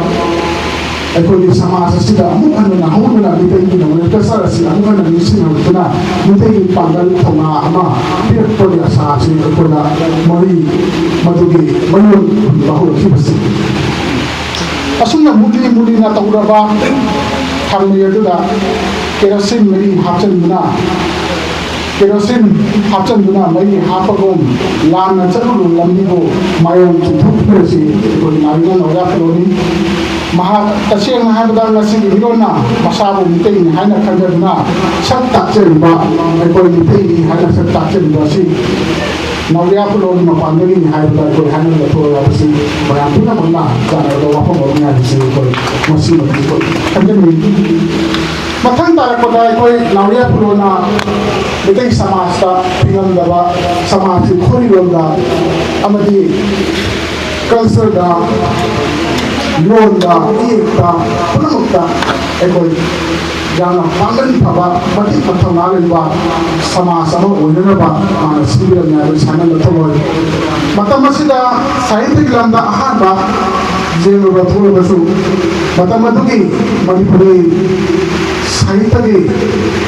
ꯑꯩꯈꯣꯏꯒꯤ ꯁꯃꯥꯖ ꯑꯁꯤꯗ ꯑꯃꯨꯛ ꯍꯟꯅ ꯅꯧꯍꯧꯅꯅ ꯃꯤꯇꯩꯒꯤ ꯅꯣꯡꯂꯩ ꯀꯜꯆꯔ ꯑꯁꯤ ꯑꯃꯨꯛ ꯍꯟꯅ ꯅꯤꯡꯁꯤꯡꯍꯧꯗꯨꯅ ꯃꯤꯇꯩꯒꯤ ꯄꯥꯡꯒꯜ ꯊꯧꯅꯥ ꯑꯃ ꯄꯤꯔꯛꯄꯒꯤ ꯑꯁꯥ ꯑꯁꯤ ꯑꯩꯈꯣꯏꯅ ꯃꯔꯤ ꯃꯗꯨꯒꯤ ꯃꯌꯣꯟ ꯍꯨꯟꯕ ꯍꯧꯔꯛꯈꯤꯕꯁꯤ꯫ ꯑꯁꯨꯝꯅ ꯃꯨꯂꯤ ꯃꯨꯂꯤꯅ ꯇꯧꯔꯕ ꯊꯥꯡꯃꯩ ꯑꯗꯨꯗ ꯀꯦꯔꯣꯁꯤꯟ ꯃꯩ ꯍꯥꯞꯆꯤꯟꯗꯨꯅ, ꯀꯦꯔꯣꯁꯤꯟ ꯍꯥꯞꯆꯤꯟꯗꯨꯅ ꯃꯩ ꯍꯥꯞꯄꯒꯨꯝ ꯂꯥꯟꯅ ꯆꯠꯂꯨꯕ ꯂꯝꯕꯤꯕꯨ ꯃꯥꯏꯑꯣꯟ ꯆꯨꯝꯊꯣꯛꯈꯤꯕ ꯑꯁꯤ ꯑꯩꯈꯣꯏ ꯅꯥꯔꯤꯕ ꯅꯧꯌꯥ ꯈꯨꯂꯣꯅꯤ꯫ ꯃꯍꯥꯛ ꯇꯁꯦꯡꯅ ꯍꯥꯏꯕꯗ ꯉꯁꯤꯒꯤ ꯃꯤꯔꯣꯟꯅ ꯃꯁꯥꯕꯨ ꯃꯤꯇꯩꯅꯤ ꯍꯥꯏꯅ ꯈꯟꯖꯗꯨꯅ ꯁꯛ ꯇꯥꯛꯆꯔꯤꯕ, ꯑꯩꯈꯣꯏ ꯃꯤꯇꯩꯅꯤ ꯍꯥꯏꯅ ꯁꯛ ꯇꯥꯛꯆꯔꯤꯕ ꯑꯁꯤ ꯅꯥꯎꯔꯤꯌꯥ ꯈꯨꯂꯣꯒꯤ ꯃꯄꯥꯟꯗꯒꯤꯅꯤ ꯍꯥꯏꯕꯗ ꯑꯩꯈꯣꯏ ꯍꯥꯏꯅꯕ ꯊꯣꯛꯑꯦ ꯍꯥꯏꯕꯁꯤ ꯃꯌꯥꯝ ꯄꯨꯝꯅꯃꯛꯅ ꯆꯥꯟꯅꯔꯕ ꯋꯥꯐꯝ ꯑꯃꯅꯤ ꯍꯥꯏꯕꯁꯤ ꯑꯩꯈꯣꯏ ꯃꯁꯤꯃꯗꯤ ꯑꯩꯈꯣꯏ ꯈꯟꯖꯅꯤꯡꯏ꯫ ꯃꯊꯪ ꯇꯥꯔꯛꯄꯗ ꯑꯩꯈꯣꯏ ꯅꯥꯎꯔꯤꯌꯥ ꯈꯨꯂꯣꯅ ꯃꯩꯇꯩ ꯁꯃꯥꯖꯇ ꯐꯤꯡꯉꯝꯗꯕ, ꯁꯃꯥꯖꯀꯤ ꯈꯣꯔꯤꯔꯣꯜꯗ ꯑꯃꯗꯤ ꯀꯜꯆꯔꯗ, ꯂꯣꯟꯗ, ꯏꯌꯦꯛꯇ, ꯄꯨꯝꯅꯃꯛꯇ ꯑꯩꯈꯣꯏ ꯌꯥꯝꯅ ꯄꯥꯡꯒꯜ ꯐꯕ, ꯃꯇꯤꯛ ꯃꯊꯧꯅꯥ ꯂꯩꯕ ꯁꯃꯥꯖ ꯑꯃ ꯑꯣꯏꯅꯅꯕ ꯃꯥꯅ ꯁꯤꯟꯕꯤꯔꯝꯃꯤ ꯍꯥꯏꯕ ꯁꯥꯟꯅꯕ ꯊꯣꯛꯂꯣꯏ꯫ ꯃꯇꯝ ꯑꯁꯤꯗ ꯁꯥꯍꯤꯇ꯭ꯌꯒꯤ ꯂꯝꯗ ꯑꯍꯥꯟꯕ ꯌꯦꯡꯂꯨꯕ ꯊꯣꯛꯂꯕꯁꯨ, ꯃꯇꯝ ꯑꯗꯨꯒꯤ ꯃꯅꯤꯄꯨꯔꯤ ꯁꯥ-, ꯁꯥꯍꯤꯇ꯭ꯌꯒꯤ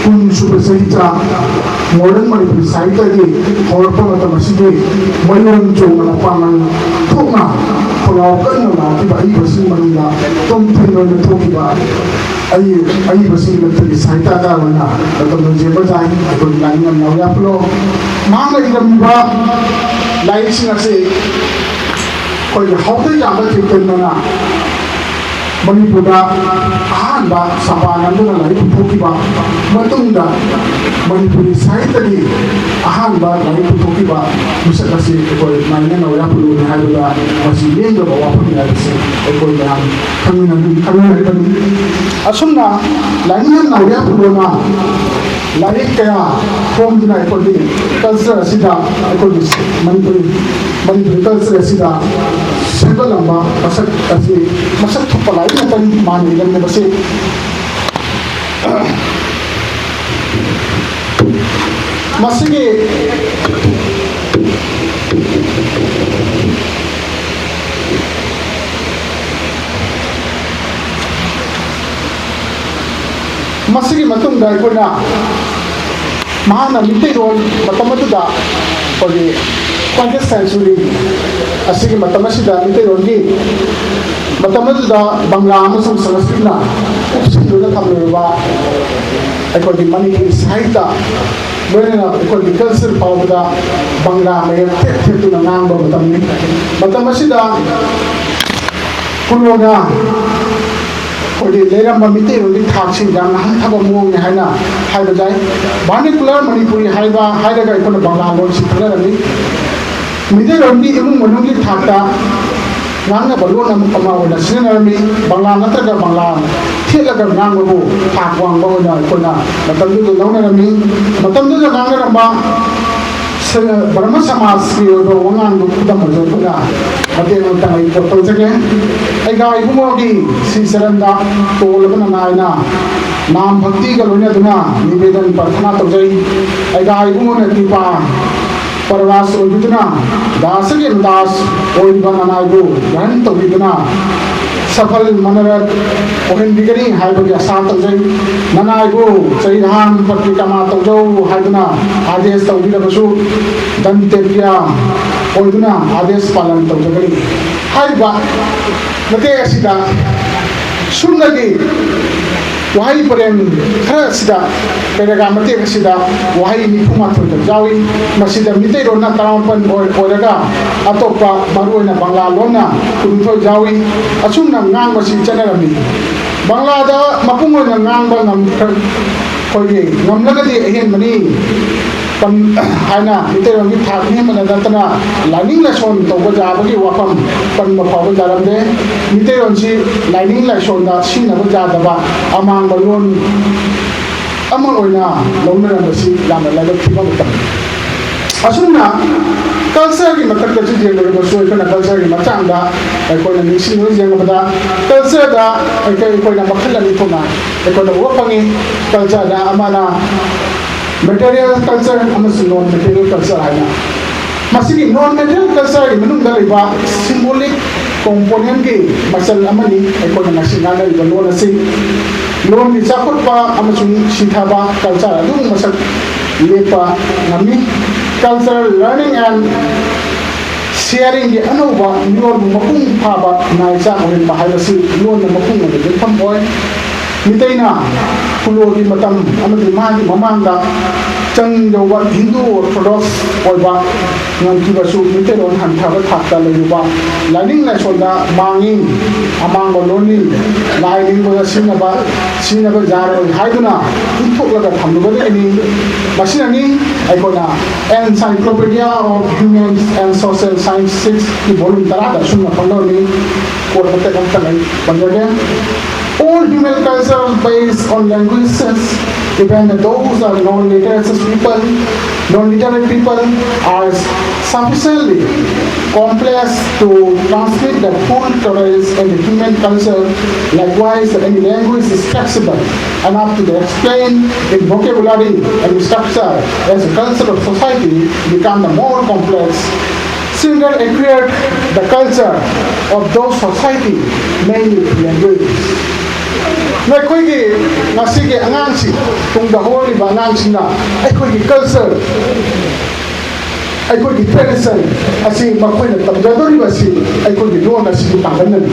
ꯀꯨꯟ ꯁꯨꯕ ꯆꯍꯤꯆꯥ, ꯃꯣꯗꯔꯟ ꯃꯅꯤꯄꯨꯔꯤ ꯁꯥꯍꯤꯇ꯭ꯌꯒꯤ ꯍꯧꯔꯛꯄ ꯃꯇꯝ ꯑꯁꯤꯒꯤ ꯃꯌꯣꯟ ꯆꯣꯡꯗꯅ ꯄꯥꯡꯒꯜ ꯊꯣꯛꯅ ꯈꯣꯡꯒꯥꯎ ꯀꯟꯅ ꯂꯥꯎꯈꯤꯕ ꯑꯏꯕꯁꯤꯡ ꯃꯅꯨꯡꯗ ꯇꯣꯞ ꯇꯦꯟ ꯑꯣꯏꯅ ꯊꯣꯛꯈꯤꯕ ꯑꯏ-, ꯑꯏꯕꯁꯤꯡ ꯅꯠꯇ꯭ꯔꯒ ꯁꯥꯍꯤꯇ꯭ꯌꯀꯥꯔ ꯑꯣꯏꯅ ꯃꯇꯝꯗ ꯖꯦꯝꯕ ꯖꯥꯏ ꯑꯩꯈꯣꯏꯒꯤ ꯂꯥꯏꯅꯤꯡꯉꯝ ꯅꯥꯎꯔꯤꯌꯥ ꯐꯨꯂꯣ꯫ ꯃꯍꯥꯛꯅ ꯏꯔꯝꯕ ꯂꯥꯏꯔꯤꯛꯁꯤꯡ ꯑꯁꯤ ꯑꯩꯈꯣꯏꯒꯤ ꯍꯥꯎꯇ ꯌꯥꯝꯕ ꯊꯤꯇꯟꯗꯅ ꯃꯅꯤꯄꯨꯔꯗ ꯑꯍꯥꯟꯕ ꯁꯝꯄꯥ ꯅꯝꯗꯨꯅ ꯂꯥꯏꯔꯤꯛ ꯄꯨꯊꯣꯛꯈꯤꯕ, ꯃꯇꯨꯡꯗ ꯃꯅꯤꯄꯨꯔꯤ ꯁꯥꯍꯤꯇ꯭ꯌꯒꯤ ꯑꯍꯥꯟꯕ ꯂꯥꯏꯔꯤꯛ ꯄꯨꯊꯣꯛꯈꯤꯕ ꯃꯤꯁꯛ ꯑꯁꯤ ꯑꯩꯈꯣꯏ ꯂꯥꯏꯅꯤꯡꯉꯝ ꯅꯥꯎꯔꯤꯌꯥ ꯐꯨꯂꯣꯅꯤ ꯍꯥꯏꯕꯗ ꯃꯁꯤ ꯂꯦꯡꯗꯕ ꯋꯥꯐꯝꯅꯤ ꯍꯥꯏꯕꯁꯤ ꯑꯩꯈꯣꯏ ꯃꯌꯥꯝ ꯈꯪꯃꯤꯟꯅ-, ꯈꯪꯃꯤꯟꯅꯔꯤꯕꯅꯤ꯫ ꯑꯁꯨꯝꯅ ꯂꯥꯏꯅꯤꯡꯉꯝ ꯅꯥꯎꯔꯤꯌꯥ ꯐꯨꯂꯣꯅ ꯂꯥꯏꯔꯤꯛ ꯀꯌꯥ ꯐꯣꯡꯗꯨꯅ ꯑꯩꯈꯣꯏꯒꯤ culture ꯑꯁꯤꯗ, ꯑꯩꯈꯣꯏꯒꯤ ꯃꯅꯤꯄꯨꯔꯤ, ꯃꯅꯤꯄꯨꯔꯤ culture ꯑꯁꯤꯗ ꯁꯦꯝꯒꯠꯂꯝꯕ ꯃꯁꯛ ꯑꯁꯤ, ꯃꯁꯛ ꯊꯣꯛꯄ ꯂꯥꯏꯔꯤꯛ ꯉꯥꯛꯇꯅꯤ ꯃꯥꯅ ꯏꯔꯝꯂꯤꯕꯁꯤ꯫ ꯃꯁꯤꯒꯤ ꯃꯁꯤꯒꯤ ꯃꯇꯨꯡꯗ ꯑꯩꯈꯣꯏꯅ ꯃꯍꯥꯛꯅ ꯃꯤꯇꯩꯔꯣꯟ ꯃꯇꯝ ꯑꯗꯨꯗ ꯑꯩꯈꯣꯏꯒꯤ twentieth century ꯑꯁꯤꯒꯤ ꯃꯇꯝ ꯑꯁꯤꯗ ꯃꯤꯇꯩꯔꯣꯟꯒꯤ ꯃꯇꯝ ꯑꯗꯨꯗ ꯕꯪꯂꯥ ꯑꯃꯁꯨꯡ ꯁꯪꯁꯀ꯭ꯔꯤꯠꯅ ꯀꯨꯞꯁꯤꯟꯗꯨꯅ ꯊꯝꯂꯤꯕ ꯑꯩꯈꯣꯏꯒꯤ ꯃꯅꯤꯄꯨꯔꯤ ꯁꯥꯍꯤꯇ꯭ꯌ ꯂꯣꯏꯅꯅ ꯑꯩꯈꯣꯏꯒꯤ culture ꯐꯥꯎꯕꯗ ꯕꯪꯂꯥ ꯃꯌꯦꯛ ꯊꯦꯠ ꯊꯦꯠꯇꯨꯅ ꯉꯥꯡꯕ ꯃꯇꯝꯅꯤ꯫ ꯃꯇꯝ ꯑꯁꯤꯗ ꯐꯨꯂꯣꯅ ꯑꯩꯈꯣꯏꯒꯤ ꯂꯩꯔꯝꯕ ꯃꯤꯇꯩꯔꯣꯟꯒꯤ ꯊꯥꯛꯁꯤ ꯌꯥꯝꯅ ꯍꯟꯊꯕ ꯃꯑꯣꯡꯅꯤ ꯍꯥꯏꯅ ꯍꯥꯏꯕ ꯌꯥꯏ꯫ Vernacular ꯃꯅꯤꯄꯨꯔꯤ ꯍꯥꯏꯕ ꯍꯥꯏꯔꯒ ꯑꯩꯈꯣꯏꯅ ꯕꯪꯂꯥ ꯂꯣꯟꯁꯤ ꯈꯪꯅꯔꯝꯃꯤ꯫ ꯃꯤꯇꯩꯔꯣꯟꯒꯤ ꯏꯃꯨꯡ ꯃꯅꯨꯡꯒꯤ ꯊꯥꯛꯇ ꯉꯥꯡꯅꯕ ꯂꯣꯟ ꯑꯃ, ꯑꯃ ꯑꯣꯏꯅ ꯁꯤꯖꯤꯟꯅꯔꯝꯃꯤ꯫ ꯕꯪꯂꯥ ꯅꯠꯇ꯭ꯔꯒ ꯕꯪꯂꯥ ꯊꯦꯠꯂꯒ ꯉꯥꯡꯕꯕꯨ ꯊꯥꯛ ꯋꯥꯡꯕ ꯑꯣꯏꯅ ꯑꯩꯈꯣꯏꯅ ꯃꯇꯝꯗꯨꯗ ꯂꯧꯅꯔꯝꯃꯤ꯫ ꯃꯇꯝꯗꯨꯗ ꯉꯥꯡꯅꯔꯝꯕ ꯁ-, ꯕ꯭ꯔꯍꯃ ꯁꯃꯥꯖꯀꯤ ꯑꯣꯏꯕ ꯋꯥꯉꯥꯡꯗꯨ ꯈꯨꯗꯝ ꯑꯣꯏꯅ ꯑꯩꯈꯣꯏꯅ ꯃꯇꯦꯛ ꯑꯃꯇꯪ ꯑꯩ quote ꯇꯧꯖꯒꯦ꯫ ꯑꯩꯒ ꯏꯕꯨꯡꯉꯣꯒꯤ ꯁ꯭ꯔꯤ ꯆꯔꯟꯗ ꯇꯣꯜꯂꯕ ꯅꯅꯥꯏꯅ ꯅꯥꯝ ꯚꯛꯇꯤꯒ ꯂꯣꯏꯅꯗꯨꯅ ꯅꯤꯕꯦꯗꯟ ꯄ꯭ꯔꯊꯅꯥ ꯇꯧꯖꯩ꯫ ꯑꯩꯒ ꯏꯕꯨꯡꯉꯣꯅ ꯀ꯭ꯔꯤꯄꯥ ꯄꯔꯋꯥꯁ ꯑꯣꯏꯕꯤꯗꯨꯅ ꯗꯥꯁꯒꯤ ꯗꯥꯁ ꯑꯣꯏꯔꯤꯕ ꯅꯅꯥꯏꯕꯨ ꯒ꯭ꯔꯍꯟ ꯇꯧꯕꯤꯗꯨꯅ ꯁꯐꯜ ꯃꯅꯔꯠ ꯑꯣꯏꯍꯟꯕꯤꯒꯅꯤ ꯍꯥꯏꯕꯒꯤ ꯑꯁꯥ ꯇꯧꯖꯩ꯫ ꯅꯅꯥꯏꯕꯨ ꯆꯩꯔꯥꯡ ꯄꯇ꯭ꯔꯤꯀꯥꯃꯥ ꯇꯧꯖꯧ ꯍꯥꯏꯗꯨꯅ ꯑꯥꯗꯦꯁ ꯇꯧꯕꯤꯔꯕꯁꯨ ꯗꯟꯇꯦꯄ꯭ꯌꯥ ꯑꯣꯏꯗꯨꯅ ꯑꯥꯗꯦꯁ ꯄꯥꯂꯟ ꯇꯧꯖꯒꯅꯤ꯫ ꯍꯥꯏꯔꯤꯕ ꯃꯇꯦꯛ ꯑꯁꯤꯗ ꯁꯨꯞꯅꯒꯤ ꯋꯥꯍꯩ ꯄꯔꯦꯡ ꯈꯔ ꯑꯁꯤꯗ, ꯄꯦꯔꯥꯒ꯭ꯔꯥꯐ ꯃꯇꯦꯛ ꯑꯁꯤꯗ ꯋꯥꯍꯩ ꯅꯤꯐꯨ ꯃꯥꯊꯣꯏ ꯌꯥꯎꯏ꯫ ꯃꯁꯤꯗ ꯃꯤꯇꯩꯔꯣꯟꯅ ꯇꯔꯥꯃꯥꯄꯟ ꯑꯣꯏ-, ꯑꯣꯏꯔꯒ ꯑꯇꯣꯞꯄ ꯃꯔꯨꯑꯣꯏꯅ ꯕꯪꯂꯥ ꯂꯣꯟꯅ ꯀꯨꯟꯅꯤꯊꯣꯏ ꯌꯥꯎꯏ꯫ ꯑꯁꯨꯝꯅ ꯉꯥꯡꯕꯁꯤ ꯆꯠꯅꯔꯝꯃꯤ꯫ ꯕꯪꯂꯥꯗ ꯃꯄꯨꯡ ꯑꯣꯏꯅ ꯉꯥꯡꯕ ꯉꯝꯈ꯭ꯔ-, ꯑꯩꯈꯣꯏꯒꯤ ꯉꯝꯂꯒꯗꯤ ꯑꯍꯦꯟꯕꯅꯤ꯫ ꯄꯟ-, ꯍꯥꯏꯅ ꯃꯤꯇꯩꯔꯣꯟꯒꯤ ꯊꯥꯛ ꯅꯦꯝꯕꯗ ꯅꯠꯇꯅ ꯂꯥꯏꯅꯤꯡ ꯂꯥꯏꯁꯣꯟ ꯇꯧꯕ ꯌꯥꯕꯒꯤ ꯋꯥꯐꯝ ꯄꯟꯕ ꯐꯥꯎꯕ ꯌꯥꯔꯝꯗꯦ꯫ ꯃꯤꯇꯩꯔꯣꯟꯁꯤ ꯂꯥꯏꯅꯤꯡ ꯂꯥꯏꯁꯣꯟꯗ ꯁꯤꯖꯤꯟꯅꯕ ꯌꯥꯗꯕ ꯑꯃꯥꯡꯕ ꯂꯣꯟ ꯑꯃ ꯑꯣꯏꯅ ꯂꯧꯅꯔꯝꯕꯁꯤ ꯌꯥꯝꯅ ꯂꯥꯏꯕꯛ ꯊꯤꯕ ꯑꯃ ꯇꯝꯃꯤ꯫ ꯑꯁꯨꯝꯅ ꯀꯜꯆꯔꯒꯤ ꯃꯊꯛꯇꯁꯨ ꯌꯦꯡꯂꯨꯔꯕꯁꯨ, ꯑꯩꯈꯣꯏꯅ ꯀꯜꯆꯔꯒꯤ ꯃꯇꯥꯡꯗ ꯑꯩꯈꯣꯏꯅ ꯅꯤꯡꯁꯤꯡꯗꯨꯅ ꯌꯦꯡꯕꯗ, ꯀꯜꯆꯔꯗ ꯑꯩꯈꯣꯏ, ꯑꯩꯈꯣꯏꯅ ꯃꯈꯜ ꯑꯅꯤ ꯊꯣꯛꯅ ꯑꯩꯈꯣꯏꯅ ꯎꯕ ꯐꯪꯉꯤ꯫ ꯀꯜꯆꯔꯗ ꯑꯃꯅ ꯃꯦꯇꯦꯔꯤꯌꯦꯜ ꯀꯜꯆꯔ ꯑꯃꯁꯨꯡ ꯅꯣꯟ ꯃꯦꯇꯦꯔꯤꯌꯦꯜ ꯀꯜꯆꯔ ꯍꯥꯏꯅ꯫ ꯃꯁꯤꯒꯤ ꯅꯣꯟ ꯃꯦꯇꯦꯔꯤꯌꯦꯜ ꯀꯜꯆꯔꯒꯤ ꯃꯅꯨꯡꯗ ꯂꯩꯕ ꯁꯤꯝꯕꯣꯂꯤꯛ ꯀꯣꯝꯄꯣꯅꯦꯟꯒꯤ ꯃꯆꯜ ꯑꯃꯅꯤ ꯑꯩꯈꯣꯏꯅ ꯉꯁꯤ ꯉꯥꯡꯅꯔꯤꯕ ꯂꯣꯟ ꯑꯁꯤ꯫ ꯂꯣꯟꯒꯤ ꯆꯥꯎꯈꯠꯄ ꯑꯃꯁꯨꯡ ꯁꯤꯊꯕ ꯀꯜꯆꯔ ꯑꯗꯨ ꯃꯁꯛ ꯂꯦꯞꯄ ꯉꯝꯃꯤ꯫ Cultural learning and sharing ꯒꯤ ꯑꯅꯧꯕ ꯃꯤꯔꯣꯜꯕꯨ ꯃꯄꯨꯡ ꯐꯥꯕ ꯅꯥꯏ ꯆꯥꯛ ꯑꯣꯏꯍꯟꯕ ꯍꯥꯏꯕꯁꯤ ꯂꯣꯟꯅ ꯃꯄꯨꯡ ꯑꯣꯏꯅ ꯌꯨꯝꯐꯝ ꯑꯣꯏ꯫ ꯃꯤꯇꯩꯅ ꯈꯨꯂꯣꯒꯤ ꯃꯇꯝ ꯑꯃꯗꯤ ꯃꯥꯒꯤ ꯃꯃꯥꯡꯗ ꯆꯪ ꯌꯧꯕ ꯍꯤꯟꯗꯨ ꯑꯣꯔꯊꯣꯗꯣꯛꯁ ꯑꯣꯏꯕ ꯉꯝꯈꯤꯕꯁꯨ ꯃꯤꯇꯩꯂꯣꯟ ꯍꯟꯊꯕ ꯊꯥꯛꯇ ꯂꯩꯔꯨꯕ ꯂꯥꯏꯅꯤꯡ ꯂꯥꯏꯁꯣꯟꯗ ꯃꯥꯡꯏ, ꯑꯃꯥꯡꯕ ꯂꯣꯟꯅꯤ, ꯂꯥꯏ ꯅꯤꯡꯕꯗ ꯁꯤꯖꯤꯟꯅꯕ, ꯁꯤꯖꯤꯟꯅꯕ ꯌꯥꯔꯣꯏ ꯍꯥꯏꯗꯨꯅ ꯏꯟꯊꯣꯛꯂꯒ ꯊꯝꯂꯨꯕꯗꯒꯤꯅꯤ꯫ ꯃꯁꯤꯅꯅꯤ ꯑꯩꯈꯣꯏꯅ Encyclopedia of Human and Social Science six ꯀꯤ volume ꯇꯔꯥꯗ ꯑꯁꯨꯝꯅ ꯐꯣꯡꯗꯣꯛꯂꯤ꯫ Quote ꯃꯇꯦꯛ ꯑꯃꯇꯪ ꯑꯩ ꯄꯟꯖꯒꯦ꯫ All human culture based on languages, even those are non-literate people, non-literate people are sufficiently complex to transmit the full coverage in the human culture. Likewise, any language is flexible enough to explain in vocabulary and structure as the culture of society become the more complex. Children acquire the culture of those society mainly language. ꯅꯈꯣꯏꯒꯤ ꯉꯁꯤꯒꯤ ꯑꯉꯥꯡꯁꯤꯡ, ꯇꯨꯡꯗ ꯍꯧꯔꯛꯂꯤꯕ ꯑꯉꯥꯡꯁꯤꯡꯅ ꯑꯩꯈꯣꯏꯒꯤ culture, ꯑꯩꯈꯣꯏꯒꯤ tradition ꯑꯁꯤ ꯃꯈꯣꯏꯅ ꯇꯝꯖꯗꯣꯔꯤꯕ ꯑꯁꯤ ꯑꯩꯈꯣꯏꯒꯤ ꯂꯣꯟ ꯑꯁꯤꯒꯤ ꯄꯥꯡꯒꯜꯅꯅꯤ꯫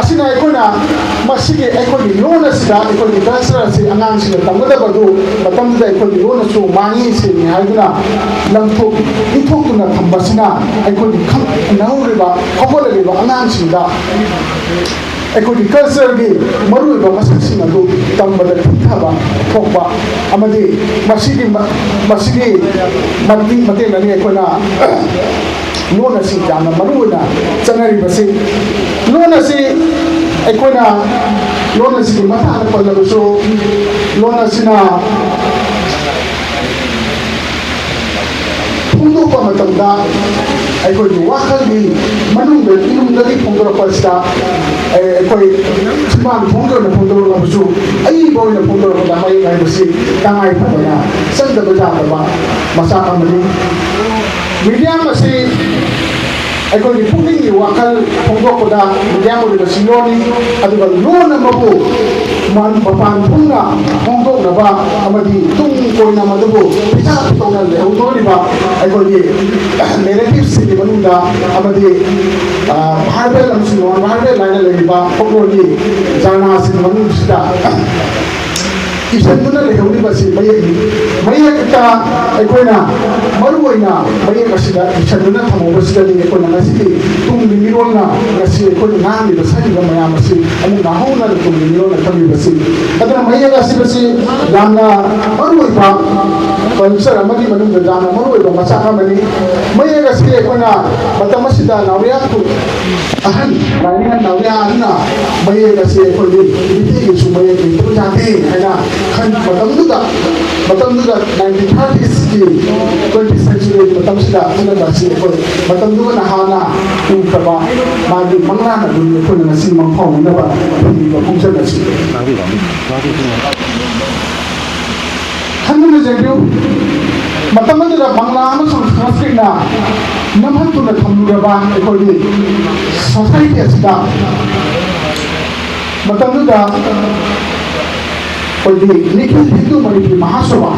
ꯑꯁꯤꯅ ꯑꯩꯈꯣꯏꯅ ꯃꯁꯤꯒꯤ ꯑꯩꯈꯣꯏꯒꯤ ꯂꯣꯟ ꯑꯁꯤꯗ ꯑꯩꯈꯣꯏꯒꯤ culture ꯑꯁꯤ ꯑꯉꯥꯡꯁꯤꯡꯅ ꯇꯝꯒꯗꯕ ꯑꯗꯨ ꯃꯇꯝꯗꯨꯗ ꯑꯩꯈꯣꯏꯒꯤ ꯂꯣꯟ ꯑꯁꯨ ꯃꯥꯡꯉꯤ ꯁꯦꯡꯉꯤ ꯍꯥꯏꯗꯨꯅ ꯂꯪꯊꯣꯛ ꯏꯊꯣꯛꯇꯨꯅ ꯊꯝꯕꯁꯤꯅ ꯑꯩꯈꯣꯏꯒꯤ ꯈꯪꯅꯍꯧꯔꯤꯕ ꯍꯧꯒꯠꯂꯛꯂꯤꯕ ꯑꯉꯥꯡꯁꯤꯡꯗ ꯑꯩꯈꯣꯏꯒꯤ cultureꯒꯤ ꯃꯔꯨꯑꯣꯏꯕ ꯃꯁꯛꯁꯤꯡ ꯑꯗꯨ ꯇꯝꯕꯗ ꯊꯤꯡꯊꯕ ꯊꯣꯛꯄ ꯑꯃꯗꯤ ꯃꯁꯤꯒꯤ ꯃ-, ꯃꯁꯤꯒꯤ ꯃꯇꯤꯛ ꯃꯇꯦꯡꯅꯅꯤ ꯑꯩꯈꯣꯏꯅ ꯂꯣꯟ ꯑꯁꯤ ꯌꯥꯝꯅ ꯃꯔꯨ ꯑꯣꯏꯅ ꯆꯠꯅꯔꯤꯕꯁꯤ꯫ ꯂꯣꯟ ꯑꯁꯤ ꯑꯩꯈꯣꯏꯅ ꯂꯣꯟ ꯑꯁꯤꯒꯤ ꯃꯇꯥꯡꯗ ꯄꯜꯂꯕꯁꯨ, ꯂꯣꯟ ꯑꯁꯤꯅ ꯐꯣꯡꯗꯣꯛꯄ ꯃꯇꯝꯗ ꯑꯩꯈꯣꯏꯒꯤ ꯋꯥꯈꯜꯒꯤ ꯃꯅꯨꯡꯗ, ꯏꯅꯨꯡꯗꯒꯤ ꯐꯣꯡꯗꯣꯔꯛꯄ ꯑꯁꯤꯗ, ꯑꯦ, ꯑꯩꯈꯣꯏ ꯆꯤꯟꯕꯥꯟ ꯐꯣꯡꯗꯣꯛꯅ ꯐꯣꯡꯗꯣꯔꯛꯂꯕꯁꯨ, ꯑꯏꯕ ꯑꯣꯏꯅ ꯐꯣꯡꯗꯣꯔꯛꯄꯗ ꯃꯌꯦꯛ ꯍꯥꯏꯕꯁꯤ ꯇꯉꯥꯏ ꯐꯗꯅ ꯆꯪꯗꯕ ꯌꯥꯗꯕ ꯃꯆꯥꯛ ꯑꯃꯅꯤ꯫ Medium ꯑꯁꯤ ꯑꯩꯈꯣꯏꯒꯤ ꯄꯨꯛꯅꯤꯡꯒꯤ ꯋꯥꯈꯜ ꯐꯣꯡꯗꯣꯛꯄꯗ medium ꯑꯣꯏꯔꯤꯕꯁꯤ ꯂꯣꯟꯅꯤ꯫ ꯑꯗꯨꯒ ꯂꯣꯟ ꯑꯃꯕꯨ ꯃ-, ꯃꯄꯥꯟ ꯊꯣꯡꯅ ꯐꯣꯡꯗꯣꯛꯅꯕ ꯑꯃꯗꯤ ꯇꯨꯡ ꯀꯣꯏꯅ ꯃꯗꯨꯕꯨ ꯄꯤꯊ ꯇꯧꯅ ꯂꯩꯍꯧꯗꯣꯔꯤꯕ ꯑꯩꯈꯣꯏꯒꯤ narrativeꯁꯤꯡꯒꯤ ꯃꯅꯨꯡꯗ ꯑꯃꯗꯤ, ꯑ, verbal ꯑꯃꯁꯨꯡ non verbal ꯍꯥꯏꯅ ꯂꯩꯔꯤꯕ ꯐꯣꯛꯂꯣꯔꯒꯤ ꯖꯥꯅꯥꯁꯤꯡꯒꯤ ꯃꯅꯨꯡꯁꯤꯗ ꯏꯁꯟꯗꯨꯅ ꯂꯩꯍꯧꯔꯤꯕꯁꯤ ꯃꯌꯦꯛꯅꯤ꯫ ꯃꯌꯦꯛꯇ ꯑꯩꯈꯣꯏꯅ ꯃꯔꯨꯑꯣꯏꯅ ꯃꯌꯦꯛ ꯑꯁꯤꯗ ꯏꯁꯟꯗꯨꯅ ꯊꯝꯍꯧꯕꯁꯤꯗꯅꯤ ꯑꯩꯈꯣꯏꯅ ꯉꯁꯤꯒꯤ ꯇꯨꯡꯒꯤ ꯃꯤꯔꯣꯜꯅ ꯉꯁꯤ ꯑꯩꯈꯣꯏꯅ ꯉꯥꯡꯂꯤꯕ ꯁꯛꯂꯤꯕ ꯃꯌꯥꯝ ꯑꯁꯤ ꯑꯃꯨꯛ ꯅꯥꯍꯧꯅꯅ ꯇꯨꯡꯒꯤ ꯃꯤꯔꯣꯜꯅ ꯈꯪꯂꯤꯕꯁꯤ꯫ ꯑꯗꯨꯅ ꯃꯌꯦꯛ ꯑꯁꯤꯕꯁꯤ ꯌꯥꯝꯅ ꯃꯔꯨꯑꯣꯏꯕ culture ꯑꯃꯒꯤ ꯃꯅꯨꯡꯗ ꯌꯥꯝꯅ ꯃꯔꯨꯑꯣꯏꯕ ꯃꯆꯥꯛ ꯑꯃꯅꯤ꯫ ꯃꯌꯦꯛ ꯑꯁꯤ ꯑꯩꯈꯣꯏꯅ ꯃꯇꯝ ꯑꯁꯤꯗ ꯅꯥꯎꯔꯤꯌꯥ ꯈꯨ-, ꯑꯍꯟ ꯂꯥꯏꯅꯤꯡ ꯅꯥꯎꯔꯤꯌꯥ ꯑꯍꯟꯅ ꯃꯌꯦꯛ ꯑꯁꯤ ꯑꯩꯈꯣꯏꯒꯤ ꯃꯤꯇꯩꯒꯤꯁꯨ ꯃꯌꯦꯛ ꯂꯩꯇꯕ ꯌꯥꯗꯦ ꯍꯥꯏꯅ ꯈꯟ-, ꯃꯇꯝꯗꯨꯗ, ꯃꯇꯝꯗꯨꯗ nineteen thirtiesꯀꯤ twentieth century ꯃꯇꯝꯁꯤꯗ ꯈꯟꯅꯕ ꯑꯁꯤ ꯑꯩꯈꯣꯏ ꯃꯇꯝꯗꯨꯒ ꯍꯥꯟꯅ ꯎꯈ꯭ꯔꯕ ꯃꯥꯒꯤ ꯃꯪꯂꯥꯟ ꯑꯗꯨ ꯑꯩꯈꯣꯏꯅ ꯉꯁꯤ ꯃꯪꯐꯥꯎꯅꯅꯕ ꯊꯤꯔꯤꯕ ꯈꯣꯡꯆꯠ ꯑꯁꯤ꯫ ꯍꯟꯗꯨꯅ ꯌꯦꯡꯕꯤꯌꯨ, ꯃꯇꯝ ꯑꯗꯨꯗ ꯕꯪꯂꯥ ꯑꯃꯁꯨꯡ ꯁꯪꯁꯀ꯭ꯔꯤꯠꯅ ꯅꯝꯍꯟꯗꯨꯅ ꯊꯝꯂꯨꯔꯕ ꯑꯩꯈꯣꯏꯒꯤ ꯁꯣꯁꯥꯏꯇꯤ ꯑꯁꯤꯗ ꯃꯇꯝꯗꯨꯗ ꯑꯩꯈꯣꯏꯒꯤ ꯅꯤꯈꯤꯜ ꯍꯤꯟꯗꯨ ꯃꯅꯤꯄꯨꯔꯤ ꯃꯍꯥꯁꯚꯥ,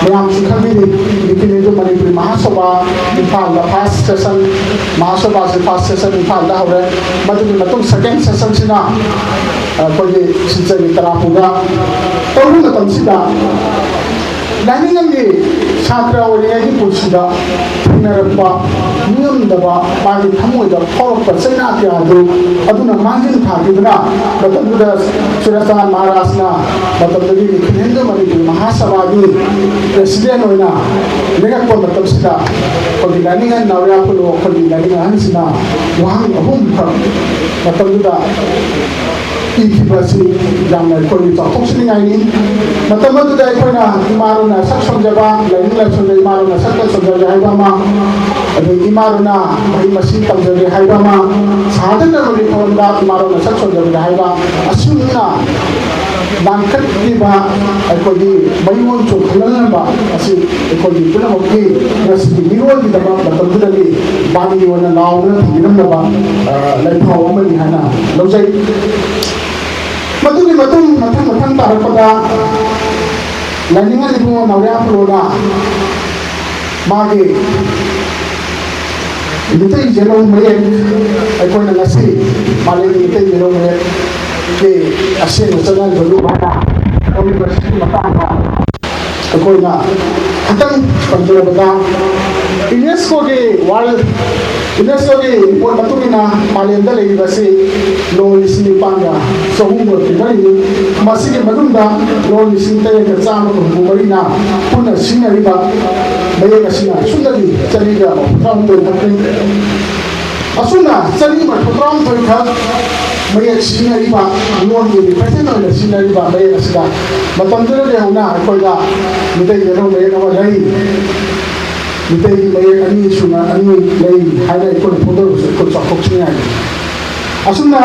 ꯃꯌꯥꯝꯁꯨ ꯈꯪꯕꯤꯔꯤ, ꯅꯤꯈꯤꯜ ꯍꯤꯟꯗꯨ ꯃꯅꯤꯄꯨꯔꯤ ꯃꯍꯥꯁꯚꯥ ꯏꯝꯐꯥꯜꯗ ꯐꯥꯔꯁ ꯁꯦꯁꯟ, ꯃꯍꯥꯁꯚꯥꯁꯤ ꯐꯥꯔꯁ ꯁꯦꯁꯟ ꯏꯝꯐꯥꯜꯗ ꯍꯧꯔꯦ꯫ ꯃꯗꯨꯒꯤ ꯃꯇꯨꯡ ꯁꯦꯀꯦꯟ ꯁꯦꯁꯟꯁꯤꯅ ꯑꯩꯈꯣꯏꯒꯤ ꯁꯤꯜꯆꯔꯒꯤ ꯇꯔꯥꯄꯨꯗ ꯇꯧꯕ ꯃꯇꯝꯁꯤꯗ ꯂꯥꯏꯅꯤꯡ ꯑꯃꯒꯤ ꯁꯥꯇ꯭ꯔ ꯑꯣꯏꯔꯤꯉꯩꯒꯤ ꯄꯨꯟꯁꯤꯗ ꯊꯦꯡꯅꯔꯛꯄ ꯅꯤꯡꯉꯝꯗꯕ ꯃꯥꯒꯤ ꯊꯃꯣꯏꯗ ꯐꯥꯎꯔꯛꯄ ꯆꯩꯅꯥ ꯀꯌꯥ ꯑꯗꯨ ꯑꯗꯨꯅ ꯃꯥꯡꯖꯤꯜ ꯊꯥꯈꯤꯗꯨꯅ ꯃꯇꯝꯗꯨꯗ ꯆꯨꯔꯥꯆꯥꯟ ꯃꯍꯥꯔꯥꯖꯅ ꯃꯇꯝꯗꯨꯒꯤ ꯅꯤꯈꯤꯜ ꯍꯤꯟꯗꯨ ꯃꯅꯤꯄꯨꯔ ꯃꯍꯥꯁꯚꯥꯒꯤ ꯄ꯭ꯔꯦꯁꯤꯗꯦꯟ ꯑꯣꯏꯅ ꯂꯦꯡꯉꯛꯄ ꯃꯇꯝꯁꯤꯗ ꯑꯩꯈꯣꯏꯒꯤ ꯂꯥꯏꯅꯤꯡ ꯑꯍꯟ ꯅꯥꯎꯔꯤꯌꯥ ꯈꯨꯂꯣ ꯑꯩꯈꯣꯏꯒꯤ ꯂꯥꯏꯅꯤꯡ ꯑꯍꯟꯁꯤꯅ ꯋꯥꯍꯪ ꯑꯍꯨꯝꯈꯛ ꯃꯇꯝꯗꯨꯗ ꯄꯤꯈꯤꯕ ꯑꯁꯤ ꯌꯥꯝꯅ ꯑꯩꯈꯣꯏꯒꯤ ꯆꯥꯎꯊꯣꯛꯆꯅꯤꯡꯉꯥꯏꯅꯤ꯫ ꯃꯇꯝ ꯑꯗꯨꯗ ꯑꯩꯈꯣꯏꯅ ꯏꯃꯥꯂꯣꯟꯅ ꯁꯛ ꯁꯣꯟꯖꯕ, ꯂꯥꯏꯅꯤꯡ ꯂꯥꯏꯁꯣꯟꯗ ꯏꯃꯥꯂꯣꯟꯅ ꯁꯛ ꯁꯣꯟꯖꯕ ꯍꯥꯏꯕ ꯑꯃ, ꯑꯗꯒꯤ ꯏꯃꯥꯂꯣꯟꯅ ꯃꯍꯩ ꯃꯁꯤꯡ ꯇꯝꯖꯒꯦ ꯍꯥꯏꯕ ꯑꯃ, ꯁꯍꯥꯗꯠ ꯑꯃꯒꯤ ꯊꯧꯔꯝꯗ ꯏꯃꯥꯂꯣꯟꯅ ꯁꯛ ꯁꯣꯟꯖꯕꯅꯤ ꯍꯥꯏꯕ, ꯑꯁꯨꯝꯅ ꯂꯥꯡꯈꯠꯂꯤꯕ ꯑꯩꯈꯣꯏꯒꯤ ꯃꯌꯣꯟ ꯆꯣꯡꯍꯜꯂꯝꯕ ꯑꯁꯤ ꯑꯩꯈꯣꯏꯒꯤ ꯄꯨꯝꯅꯃꯛꯀꯤ ꯉꯁꯤꯒꯤ ꯃꯤꯔꯣꯜꯒꯤꯗꯃꯛ ꯃꯇꯝꯗꯨꯗꯗꯤ ꯕꯥꯅꯤ ꯑꯣꯏꯅ ꯂꯥꯎꯗꯨꯅ ꯊꯝꯕꯤꯔꯝꯂꯕ, ꯑ, ꯂꯥꯏꯐꯥꯎ ꯑꯃꯅꯤ ꯍꯥꯏꯅ ꯂꯧꯖꯩ꯫ ꯃꯗꯨꯒꯤ ꯃꯇꯨꯡ ꯃꯊꯪ ꯃꯊꯪ ꯇꯥꯔꯛꯄꯗ ꯂꯥꯏꯅꯤꯡ ꯏꯕꯨꯡꯉꯣ ꯅꯥꯎꯔꯤꯌꯥ ꯈꯨꯂꯣꯅ ꯃꯥꯒꯤ ꯃꯤꯇꯩ ꯌꯦꯜꯍꯧ ꯃꯌꯦꯛ, ꯑꯩꯈꯣꯏꯅ ꯉꯁꯤ ꯃꯥꯂꯦꯝꯒꯤ ꯃꯤꯇꯩ ꯌꯦꯜꯍꯧ ꯃꯌꯦꯛꯀꯤ ꯑꯁꯦꯡꯕ ꯆꯠꯅꯔꯤꯕ ꯂꯨꯞ ꯍꯥꯏꯅ ꯇꯧꯔꯤꯕꯁꯤꯒꯤ ꯃꯇꯥꯡꯗ ꯑꯩꯈꯣꯏꯅ ꯈꯤꯇꯪ ꯄꯟꯖꯔꯕꯗ, ꯌꯨꯅꯦꯁꯀꯣꯒꯤ ꯋꯥꯔꯜ, ꯌꯨꯅꯦꯁꯀꯣꯒꯤ ꯔꯤꯄꯣꯔꯠ ꯃꯇꯨꯡ ꯏꯟꯅ ꯃꯥꯂꯦꯝꯗ ꯂꯩꯔꯤꯕꯁꯤ ꯂꯣꯟ ꯂꯤꯁꯤꯡ ꯅꯤꯄꯥꯟꯒ ꯆꯍꯨꯝꯒ ꯃꯔꯤꯅꯤ꯫ ꯃꯁꯤꯒꯤ ꯃꯅꯨꯡꯗ ꯂꯣꯟ ꯂꯤꯁꯤꯡ ꯇꯔꯦꯠꯀ ꯆꯥꯝꯃꯒ ꯍꯨꯝꯐꯨ ꯃꯔꯤꯅ ꯄꯨꯟꯅ ꯁꯤꯖꯤꯟꯅꯔꯤꯕ ꯃꯌꯦꯛ ꯑꯁꯤꯅ ꯁꯨꯞꯅꯒꯤ ꯆꯅꯤꯒ ꯃꯧꯗ꯭ꯔꯥ ꯍꯨꯝꯗꯣꯏ ꯈꯛꯇꯅꯤ꯫ ꯑꯁꯨꯝꯅ ꯆꯅꯤ ꯃꯔꯤꯐꯨ ꯇꯔꯥꯍꯨꯝꯗꯣꯏ ꯈꯛ ꯃꯌꯦꯛ ꯁꯤꯖꯤꯟꯅꯔꯤꯕ, ꯂꯣꯟꯒꯤ ꯔꯤꯐ꯭ꯂꯦꯛꯁꯟ ꯑꯣꯏꯅ ꯁꯤꯖꯤꯟꯅꯔꯤꯕ ꯃꯌꯦꯛ ꯑꯁꯤꯗ ꯃꯇꯝꯗꯨꯗꯒꯤ ꯍꯧꯅ ꯑꯩꯈꯣꯏꯗ ꯃꯤꯇꯩ ꯌꯦꯜꯍꯧ ꯃꯌꯦꯛ ꯑꯃ ꯂꯩ, ꯃꯤꯇꯩꯒꯤ ꯃꯌꯦꯛ ꯑꯅꯤ ꯁꯨꯅ ꯑꯅꯤ ꯂꯩ ꯍꯥꯏꯅ ꯑꯩꯈꯣꯏꯅ ꯐꯣꯡꯗꯣꯔꯛꯄꯁꯦ ꯑꯩꯈꯣꯏ ꯆꯥꯎꯊꯣꯛꯆꯅꯤꯡꯉꯥꯏꯅꯤ꯫ ꯑꯁꯨꯝꯅ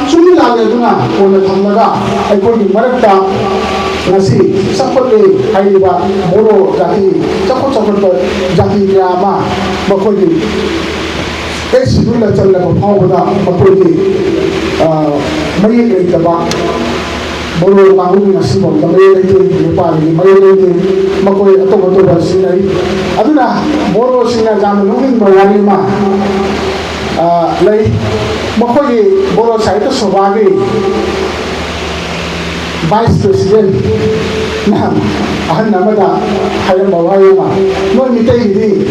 ꯆꯨꯝꯃꯤ ꯂꯥꯜꯂꯦ ꯑꯗꯨꯅ ꯀꯣꯟꯅ ꯊꯝꯂꯒ ꯑꯩꯈꯣꯏꯒꯤ ꯃꯔꯛꯇ ꯉꯁꯤ ꯆꯥꯎꯈꯠꯂꯦ ꯍꯥꯏꯔꯤꯕ ꯕꯣꯔꯣ ꯖꯥꯇꯤ, ꯆꯥꯎꯈꯠ ꯆꯥꯎꯈꯠꯄ ꯖꯥꯇꯤ ꯀꯌꯥ ꯑꯃ ꯃꯈꯣꯏꯒꯤ ꯑꯦꯁ ꯁꯤꯗꯨꯜꯗ ꯆꯜꯂꯕ ꯐꯥꯎꯕꯗ ꯃꯈꯣꯏꯒꯤ, ꯑ, ꯃꯌꯦꯛ ꯂꯩꯇꯕ ꯕꯣꯔꯣ ꯀꯥꯡꯕꯨꯒꯤ ꯉꯁꯤꯐꯥꯎꯗ ꯃꯌꯦꯛ ꯂꯩꯇꯦ, ꯅꯦꯄꯥꯂꯤꯒꯤ ꯃꯌꯦꯛ ꯂꯩꯇꯦ, ꯃꯈꯣꯏ ꯑꯇꯣꯞ ꯑꯇꯣꯞꯄ ꯁꯤꯖꯤꯟꯅꯩ꯫ ꯑꯗꯨꯅ ꯕꯣꯔꯣꯁꯤꯡꯅ ꯌꯥꯝꯅ ꯅꯣꯛꯅꯤꯡꯕ ꯋꯥꯔꯤ ꯑꯃ, ꯑ, ꯂꯩ꯫ ꯃꯈꯣꯏꯒꯤ ꯕꯣꯔꯣ ꯁꯥꯍꯤꯇ꯭ꯌ ꯁꯣꯚꯥꯒꯤ vice presidentꯅ ꯑꯍꯟ ꯑꯃꯗ ꯍꯥꯏꯔꯝꯕ ꯋꯥꯍꯩ ꯑꯃ, "ꯅꯣꯏ ꯃꯤꯇꯩꯒꯤꯗꯤ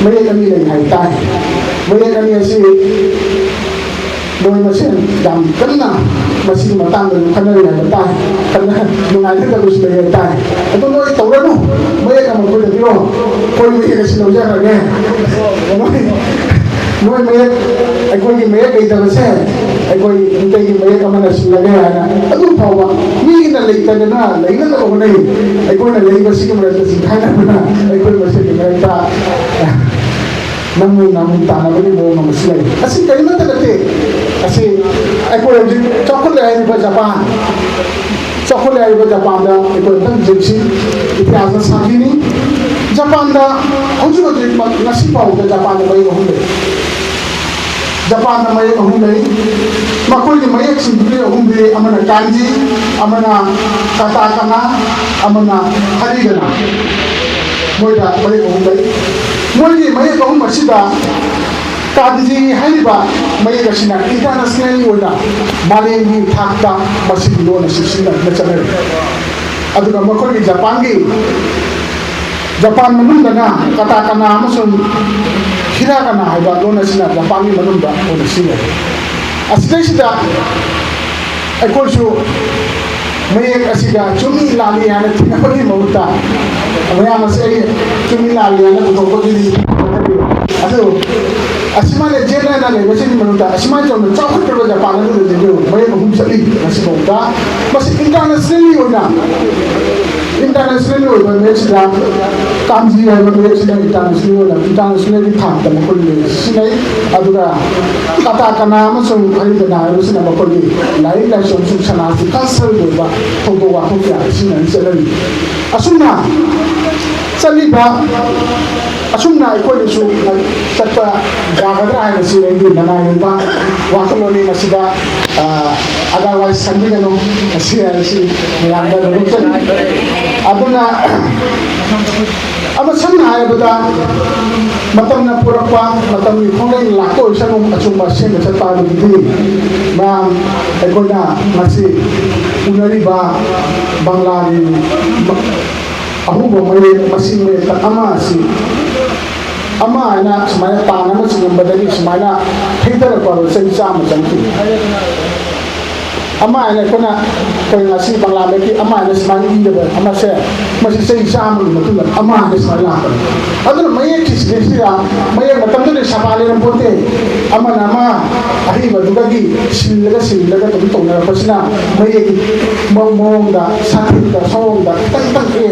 ꯃꯌꯦꯛ ꯑꯅꯤ ꯂꯩ ꯍꯥꯏ ꯇꯥꯏ꯫ ꯃꯌꯦꯛ ꯑꯅꯤ ꯑꯁꯤ ꯅꯣꯏ ꯃꯁꯦꯟ ꯌꯥꯝ ꯀꯟꯅ ꯃꯁꯤꯒꯤ ꯃꯇꯥꯡꯗꯁꯨ ꯈꯟꯅꯔꯤ ꯍꯥꯏꯕ ꯇꯥꯏ꯫ ꯈꯟꯅ-, ꯅꯨꯡꯉꯥꯏꯅꯗꯕꯁꯨ ꯂꯩ ꯍꯥꯏ ꯇꯥꯏ꯫ ꯑꯗꯨ ꯅꯣꯏ ꯇꯧꯔꯅꯨ, ꯃꯌꯦꯛ ꯑꯃ ꯑꯩꯈꯣꯏꯗ ꯄꯤꯔꯣ, ꯑꯩꯈꯣꯏ ꯃꯌꯦꯛ ꯑꯁꯤ ꯂꯧꯖꯈ꯭ꯔꯒꯦ꯫ ꯅꯣꯏ, ꯅꯣꯏ ꯃꯌꯦꯛ, ꯑꯩꯈꯣꯏꯒꯤ ꯃꯌꯦꯛ ꯂꯩꯇꯕꯁꯦ ꯑꯩꯈꯣꯏ ꯃꯤꯇꯩꯒꯤ ꯃꯌꯦꯛ ꯑꯃꯅ ꯁꯤꯜꯂꯒꯦ" ꯍꯥꯏꯅ꯫ ꯑꯗꯨ ꯐꯥꯎꯕ ꯃꯤꯒꯤꯅ ꯂꯩꯇꯗꯅ ꯂꯩꯅꯅꯕ ꯍꯣꯠꯅꯩ꯫ ꯑꯩꯈꯣꯏꯅ ꯂꯩꯕꯁꯤꯒꯤ ꯃꯔꯛꯇ ꯆꯤꯡꯈꯥꯏꯅꯕꯅ ꯑꯩꯈꯣꯏ ꯃꯁꯦꯟꯒꯤ ꯃꯔꯛꯇ ꯅꯝꯃꯨ ꯅꯝꯃꯨ ꯇꯥꯟꯅꯕꯒꯤ ꯃꯑꯣꯡ ꯑꯃꯁꯨ ꯂꯩ꯫ ꯑꯁꯤ ꯀꯔꯤꯃꯠꯇ ꯅꯠꯇꯦ꯫ ꯑꯁꯤ ꯑꯩꯈꯣꯏ ꯍꯧꯖꯤꯛ ꯆꯥꯎꯈꯠꯂꯦ ꯍꯥꯏꯔꯤꯕ ꯖꯄꯥꯟ, ꯆꯥꯎꯈꯠꯂꯦ ꯍꯥꯏꯔꯤꯕ ꯖꯄꯥꯟꯗ ꯑꯩꯈꯣꯏ ꯑꯝꯇꯪ ꯌꯦꯡꯁꯤ꯫ ꯏꯇꯤꯍꯥꯁꯅ ꯁꯥꯈꯤꯅꯤ꯫ ꯖꯄꯥꯟꯗ ꯍꯧꯖꯤꯛ ꯍꯧꯖꯤꯛꯃꯛ ꯉꯁꯤ ꯐꯥꯎꯕꯗ ꯖꯄꯥꯟꯗ ꯃꯌꯦꯛ ꯑꯍꯨꯝ ꯂꯩ꯫ ꯖꯄꯥꯟꯗ ꯃꯌꯦꯛ ꯑꯍꯨꯝ ꯂꯩ꯫ ꯃꯈꯣꯏꯒꯤ ꯃꯌꯦꯛꯁꯤꯡꯗꯨꯒꯤ ꯑꯍꯨꯝꯗꯤ ꯑꯃꯅ ꯀꯥꯟꯖꯤ, ꯑꯃꯅ ꯀꯥꯇꯥꯀꯥꯅꯥ, ꯑꯃꯅ ꯍꯔꯤꯒꯅꯥ꯫ ꯃꯣꯏꯗ ꯃꯌꯦꯛ ꯑꯍꯨꯝ ꯂꯩ꯫ ꯃꯣꯏꯒꯤ ꯃꯌꯦꯛ ꯑꯍꯨꯝ ꯑꯁꯤꯗ ꯀꯥꯟꯖꯤ ꯍꯥꯏꯔꯤꯕ ꯃꯌꯦꯛ ꯑꯁꯤꯅ internationally ꯑꯣꯏꯅ, ꯃꯥꯂꯦꯝꯒꯤ ꯊꯥꯛꯇ ꯃꯁꯤꯒꯤ ꯂꯣꯟ ꯑꯁꯤ ꯁꯤꯖꯤꯟꯅꯗꯨꯅ ꯆꯠꯅꯔꯤ꯫ ꯑꯗꯨꯒ ꯃꯈꯣꯏꯒꯤ ꯖꯄꯥꯟꯒꯤ, ꯖꯄꯥꯟ ꯃꯅꯨꯡꯗꯅ ꯀꯥꯇꯥꯀꯥꯅꯥ ꯑꯃꯁꯨꯡ ꯍꯤꯔꯥꯒꯥꯅꯥ ꯍꯥꯏꯕ ꯂꯣꯟ ꯑꯁꯤꯅ ꯖꯄꯥꯟꯒꯤ ꯃꯅꯨꯡꯗ ꯑꯣꯏꯅ ꯁꯤꯖꯤꯟꯅꯩ꯫ ꯑꯁꯤꯗꯩꯁꯤꯗ ꯑꯩꯈꯣꯏꯁꯨ ꯃꯌꯦꯛ ꯑꯁꯤꯒ ꯆꯨꯝꯃꯤ ꯂꯥꯜꯂꯤ ꯍꯥꯏꯅ ꯊꯤꯅꯕꯒꯤ ꯃꯍꯨꯠꯇ, ꯃꯌꯥꯝ ꯑꯁꯤ ꯑꯩ ꯆꯨꯝꯃꯤ ꯂꯥꯜꯂꯤ ꯍꯥꯏꯅ ꯄꯨꯊꯣꯛꯄꯒꯤꯗꯤ ꯑꯗꯨ ꯑꯁꯨꯃꯥꯏꯅ ꯆꯦꯟꯅꯅ ꯂꯩꯕꯁꯤꯒꯤ ꯃꯅꯨꯡꯗ ꯑꯁꯨꯃꯥꯏꯅ ꯇꯧꯅ ꯆꯥꯎꯈꯠꯈ꯭ꯔꯕ ꯖꯄꯥꯟ ꯑꯗꯨꯗ ꯃꯌꯦꯛ ꯑꯍꯨꯝ ꯆꯠꯂꯤ ꯉꯁꯤꯐꯥꯎꯗ꯫ ꯃꯁꯤ ꯏꯟꯇꯔꯅꯦꯁꯅꯦꯜꯒꯤ ꯑꯣꯏꯅ, ꯏꯟꯇꯔꯅꯦꯁꯅꯦꯜꯒꯤ ꯑꯣꯏꯕ ꯃꯌꯦꯛꯁꯤꯗ ꯀꯥꯟꯖꯤ ꯍꯥꯏꯕ ꯃꯌꯦꯛꯁꯤꯗ ꯏꯟꯇꯔꯅꯦꯁꯅꯦꯜ ꯑꯣꯏꯅ, ꯏꯟꯇꯔꯅꯦꯁꯅꯦꯜꯒꯤ ꯊꯥꯛꯇ ꯃꯈꯣꯏ ꯁꯤꯖꯤꯟꯅꯩ꯫ ꯑꯗꯨꯒ ꯀꯥꯇꯥ ꯀꯅꯥ ꯑꯃꯁꯨꯡ ꯍꯔꯤꯗꯅꯥ ꯍꯥꯏꯕꯁꯤꯅ ꯃꯈꯣꯏꯒꯤ ꯂꯥꯏꯔꯤꯛ ꯂꯥꯏꯁꯨ ꯑꯃꯁꯨꯡ ꯁꯃꯥꯖꯀꯤ ꯀꯜꯆꯔꯒꯤ ꯑꯣꯏꯕ ꯊꯧꯗꯣꯛ ꯋꯥꯊꯣꯛ ꯀꯌꯥ ꯁꯤꯖꯤꯟꯅꯔꯤ ꯆꯠꯅꯔꯤ꯫ ꯑꯁꯨꯝꯅ ꯆꯠꯂꯤꯕ, ꯑꯁꯨꯝꯅ ꯑꯩꯈꯣꯏꯅꯁꯨ ꯆꯠꯄ ꯌꯥꯒꯗ꯭ꯔꯥ ꯍꯥꯏꯕꯁꯤ ꯑꯩꯒꯤ ꯅꯅꯥꯏ ꯑꯣꯏꯕ ꯋꯥꯈꯜꯂꯣꯟꯅꯤ꯫ ꯃꯁꯤꯗ ꯑꯗꯔꯋꯥꯏꯁ ꯈꯟꯕꯤꯒꯅꯨ꯫ ꯃꯁꯤ ꯍꯥꯏꯕꯁꯤ ꯃꯌꯥꯝꯗ ꯑꯗꯨꯝ ꯆꯠꯂꯤ꯫ ꯑꯗꯨꯅ ꯑꯃ ꯁꯝꯅ ꯍꯥꯏꯔꯕꯗ ꯃꯇꯝꯅ ꯄꯨꯔꯛꯄ, ꯃꯇꯝꯒꯤ ꯈꯣꯡꯂꯩꯅ ꯂꯥꯛꯄ ꯑꯣꯏꯁꯅꯨ, ꯑꯆꯨꯝꯕ ꯑꯁꯦꯡꯕ ꯆꯠꯄ ꯍꯥꯏꯕꯗꯨꯗꯤ ꯃꯌꯥꯝ ꯑꯩꯈꯣꯏꯅ ꯉꯁꯤ ꯎꯅꯔꯤꯕ ꯕꯪꯂꯥꯒꯤ ꯑꯍꯨꯝꯕ ꯃꯌꯦꯛ ꯃꯁꯤꯡ ꯃꯌꯦꯛꯇ ꯑꯃ ꯑꯁꯤ ꯑꯃ ꯍꯥꯏꯅ ꯁꯨꯃꯥꯏꯅ ꯇꯥꯟ ꯑꯃ ꯆꯤꯡꯉꯝꯕꯗꯒꯤ ꯁꯨꯃꯥꯏꯅ ꯊꯩꯊꯔꯛꯄ ꯆꯍꯤ ꯆꯥꯝꯃ ꯆꯪꯈꯤ꯫ ꯑꯃ ꯍꯥꯏꯅ ꯑꯩꯈꯣꯏꯅ, ꯑꯩꯈꯣꯏ ꯉꯁꯤ ꯕꯪꯒ꯭ꯂꯥꯗꯒꯤ ꯑꯃ ꯍꯥꯏꯅ ꯁꯨꯃꯥꯏꯅ ꯏꯔꯕ ꯑꯃꯁꯦ, ꯃꯁꯤ ꯆꯍꯤ ꯆꯥꯝꯃꯒꯤ ꯃꯇꯨꯡꯗ ꯑꯃ ꯍꯥꯏꯅ ꯁꯨꯃꯥꯏꯅ ꯂꯥꯛꯄꯅꯤ꯫ ꯑꯗꯨꯅ ꯃꯌꯦꯛꯀꯤ ꯁꯤꯗꯩꯁꯤꯗ ꯃꯌꯦꯛ ꯃꯇꯝꯗꯨꯗ ꯁꯥꯄꯥ ꯂꯩꯔꯝꯄꯣꯟꯇꯦ꯫ ꯑꯃꯅ ꯑꯃ ꯑꯍꯩꯕꯗꯨꯗꯒꯤ ꯁꯤꯜꯂꯒ ꯁꯤꯜꯂꯒ ꯑꯗꯨꯝ ꯇꯧꯅꯔꯛꯄꯁꯤꯅ ꯃꯌꯦꯛꯀꯤ ꯃꯑꯣꯡ-, ꯃꯑꯣꯡꯗ, ꯁꯥꯊꯤꯕꯗ, ꯁꯑꯣꯡꯗ ꯈꯤꯇꯪ ꯈꯤꯇꯪ ꯑꯦ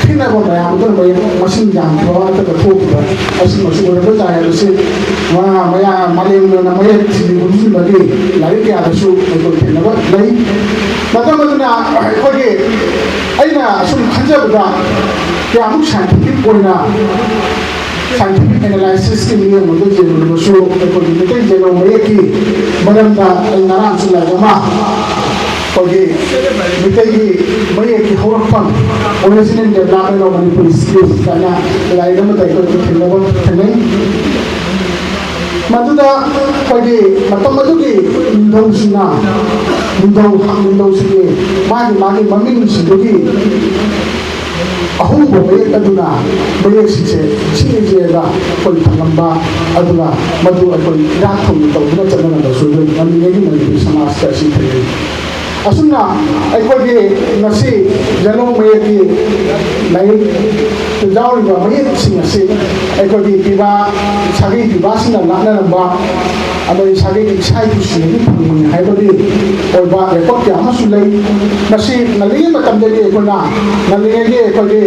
ꯈꯦꯠꯅꯕ ꯃꯌꯥꯝ ꯑꯗꯨꯅ ꯃꯌꯦꯛ ꯃꯁꯤꯡ ꯌꯥꯝꯈꯤꯕ ꯅꯠꯇ꯭ꯔꯒ ꯊꯣꯛꯈꯤꯕ ꯑꯁꯤꯃꯁꯨ ꯑꯣꯏꯔꯝꯕ ꯌꯥꯏ ꯍꯥꯏꯕꯁꯤ ꯃ-, ꯃꯌꯥ-, ꯃꯥꯂꯦꯝꯒꯤ ꯑꯣꯏꯅ ꯃꯌꯦꯛ ꯊꯤꯖꯤꯟ ꯈꯣꯝꯖꯤꯟꯕꯒꯤ ꯂꯥꯏꯔꯤꯛ ꯀꯌꯥꯗꯁꯨ ꯑꯩꯈꯣꯏ ꯊꯦꯡꯅꯕ ꯂꯩ꯫ ꯃꯇꯝ ꯑꯗꯨꯅ ꯑꯩꯈꯣꯏꯒꯤ, ꯑꯩꯅ ꯑꯁꯨꯝ ꯈꯟꯖꯕꯗ, ꯀꯌꯥꯃꯨꯛ ꯁꯥꯏꯟꯇꯤꯐꯤꯛ ꯑꯣꯏꯅ, ꯁꯥꯏꯟꯇꯤꯐꯤꯛ ꯑꯦꯅꯥꯂꯥꯏꯁꯤꯁꯀꯤ ꯃꯤꯠꯌꯦꯡ ꯑꯃꯗ ꯌꯦꯡꯂꯨꯔꯕꯁꯨ ꯑꯩꯈꯣꯏꯒꯤ ꯃꯩꯇꯩ ꯖꯦꯅꯣ ꯃꯌꯦꯛꯀꯤ ꯃꯔꯝꯗ ꯑꯩ ꯉꯔꯥꯡꯁꯨ ꯂꯥꯏꯔꯤꯛ ꯑꯃ ꯑꯩꯈꯣꯏꯒꯤ ꯃꯩꯇꯩꯒꯤ ꯃꯌꯦꯛꯀꯤ ꯍꯧꯔꯛꯐꯝ, Origin and Development of Manipuri Script ꯍꯥꯏꯅ ꯂꯥꯏꯔꯤꯛ ꯑꯃꯗ ꯑꯩꯈꯣꯏ ꯊꯦꯡꯅꯕ ꯊꯦꯡꯅꯩ꯫ ꯃꯗꯨꯗ ꯑꯩꯈꯣꯏꯒꯤ ꯃꯇꯝ ꯑꯗꯨꯒꯤ ꯅꯤꯡꯊꯧꯁꯤꯡꯅ, ꯅꯤꯡꯊꯧ, ꯅꯤꯡꯊꯧꯁꯤꯡꯒꯤ ꯃꯥꯒꯤ ꯃꯥꯒꯤ ꯃꯃꯤꯡꯁꯤꯡꯗꯨꯒꯤ ꯑꯍꯧꯕ ꯃꯌꯦꯛ ꯑꯗꯨꯅ ꯃꯌꯦꯛꯁꯤꯡꯁꯦ ꯁꯤꯅ ꯌꯦꯛꯑꯒ ꯑꯩꯈꯣꯏ ꯊꯝꯂꯝꯕ, ꯑꯗꯨꯒ ꯃꯗꯨ ꯑꯩꯈꯣꯏ ꯏꯔꯥꯠ ꯊꯧꯅꯤ ꯇꯧꯗꯨꯅ ꯆꯠꯅꯔꯝꯕꯁꯨ ꯑꯗꯨꯝ ꯉꯜꯂꯤꯉꯩꯒꯤ ꯃꯅꯤꯄꯨꯔꯤ ꯁꯃꯥꯖꯇ ꯑꯁꯤ ꯊꯦꯡꯅꯩ꯫ ꯑꯁꯨꯝꯅ ꯑꯩꯈꯣꯏꯒꯤ ꯉꯁꯤ ꯌꯦꯜꯂꯣꯡ ꯃꯌꯦꯛꯀꯤ ꯂꯥꯏꯔꯤꯛꯇ ꯌꯥꯎꯔꯤꯕ ꯃꯌꯦꯛꯁꯤꯡ ꯑꯁꯤ ꯑꯩꯈꯣꯏꯒꯤ ꯄꯤꯕꯥ, ꯁꯥꯒꯩ ꯄꯤꯕꯥꯁꯤꯡꯅ ꯂꯥꯠꯅꯔꯝꯕ, ꯑꯗꯒꯤ ꯁꯥꯒꯩꯒꯤ ꯏꯁꯥ ꯏꯄꯨꯁꯤꯡꯗꯒꯤ ꯐꯪꯕꯅꯤ ꯍꯥꯏꯕꯒꯤ ꯑꯣꯏꯕ ꯔꯦꯀꯣꯔꯠ ꯀꯌꯥ ꯑꯃꯁꯨ ꯂꯩ꯫ ꯃꯁꯤ ꯉꯜꯂꯤꯉꯩ ꯃꯇꯝꯗꯒꯤ ꯑꯩꯈꯣꯏꯅ, ꯉꯜꯂꯤꯉꯩꯒꯤ ꯑꯩꯈꯣꯏꯒꯤ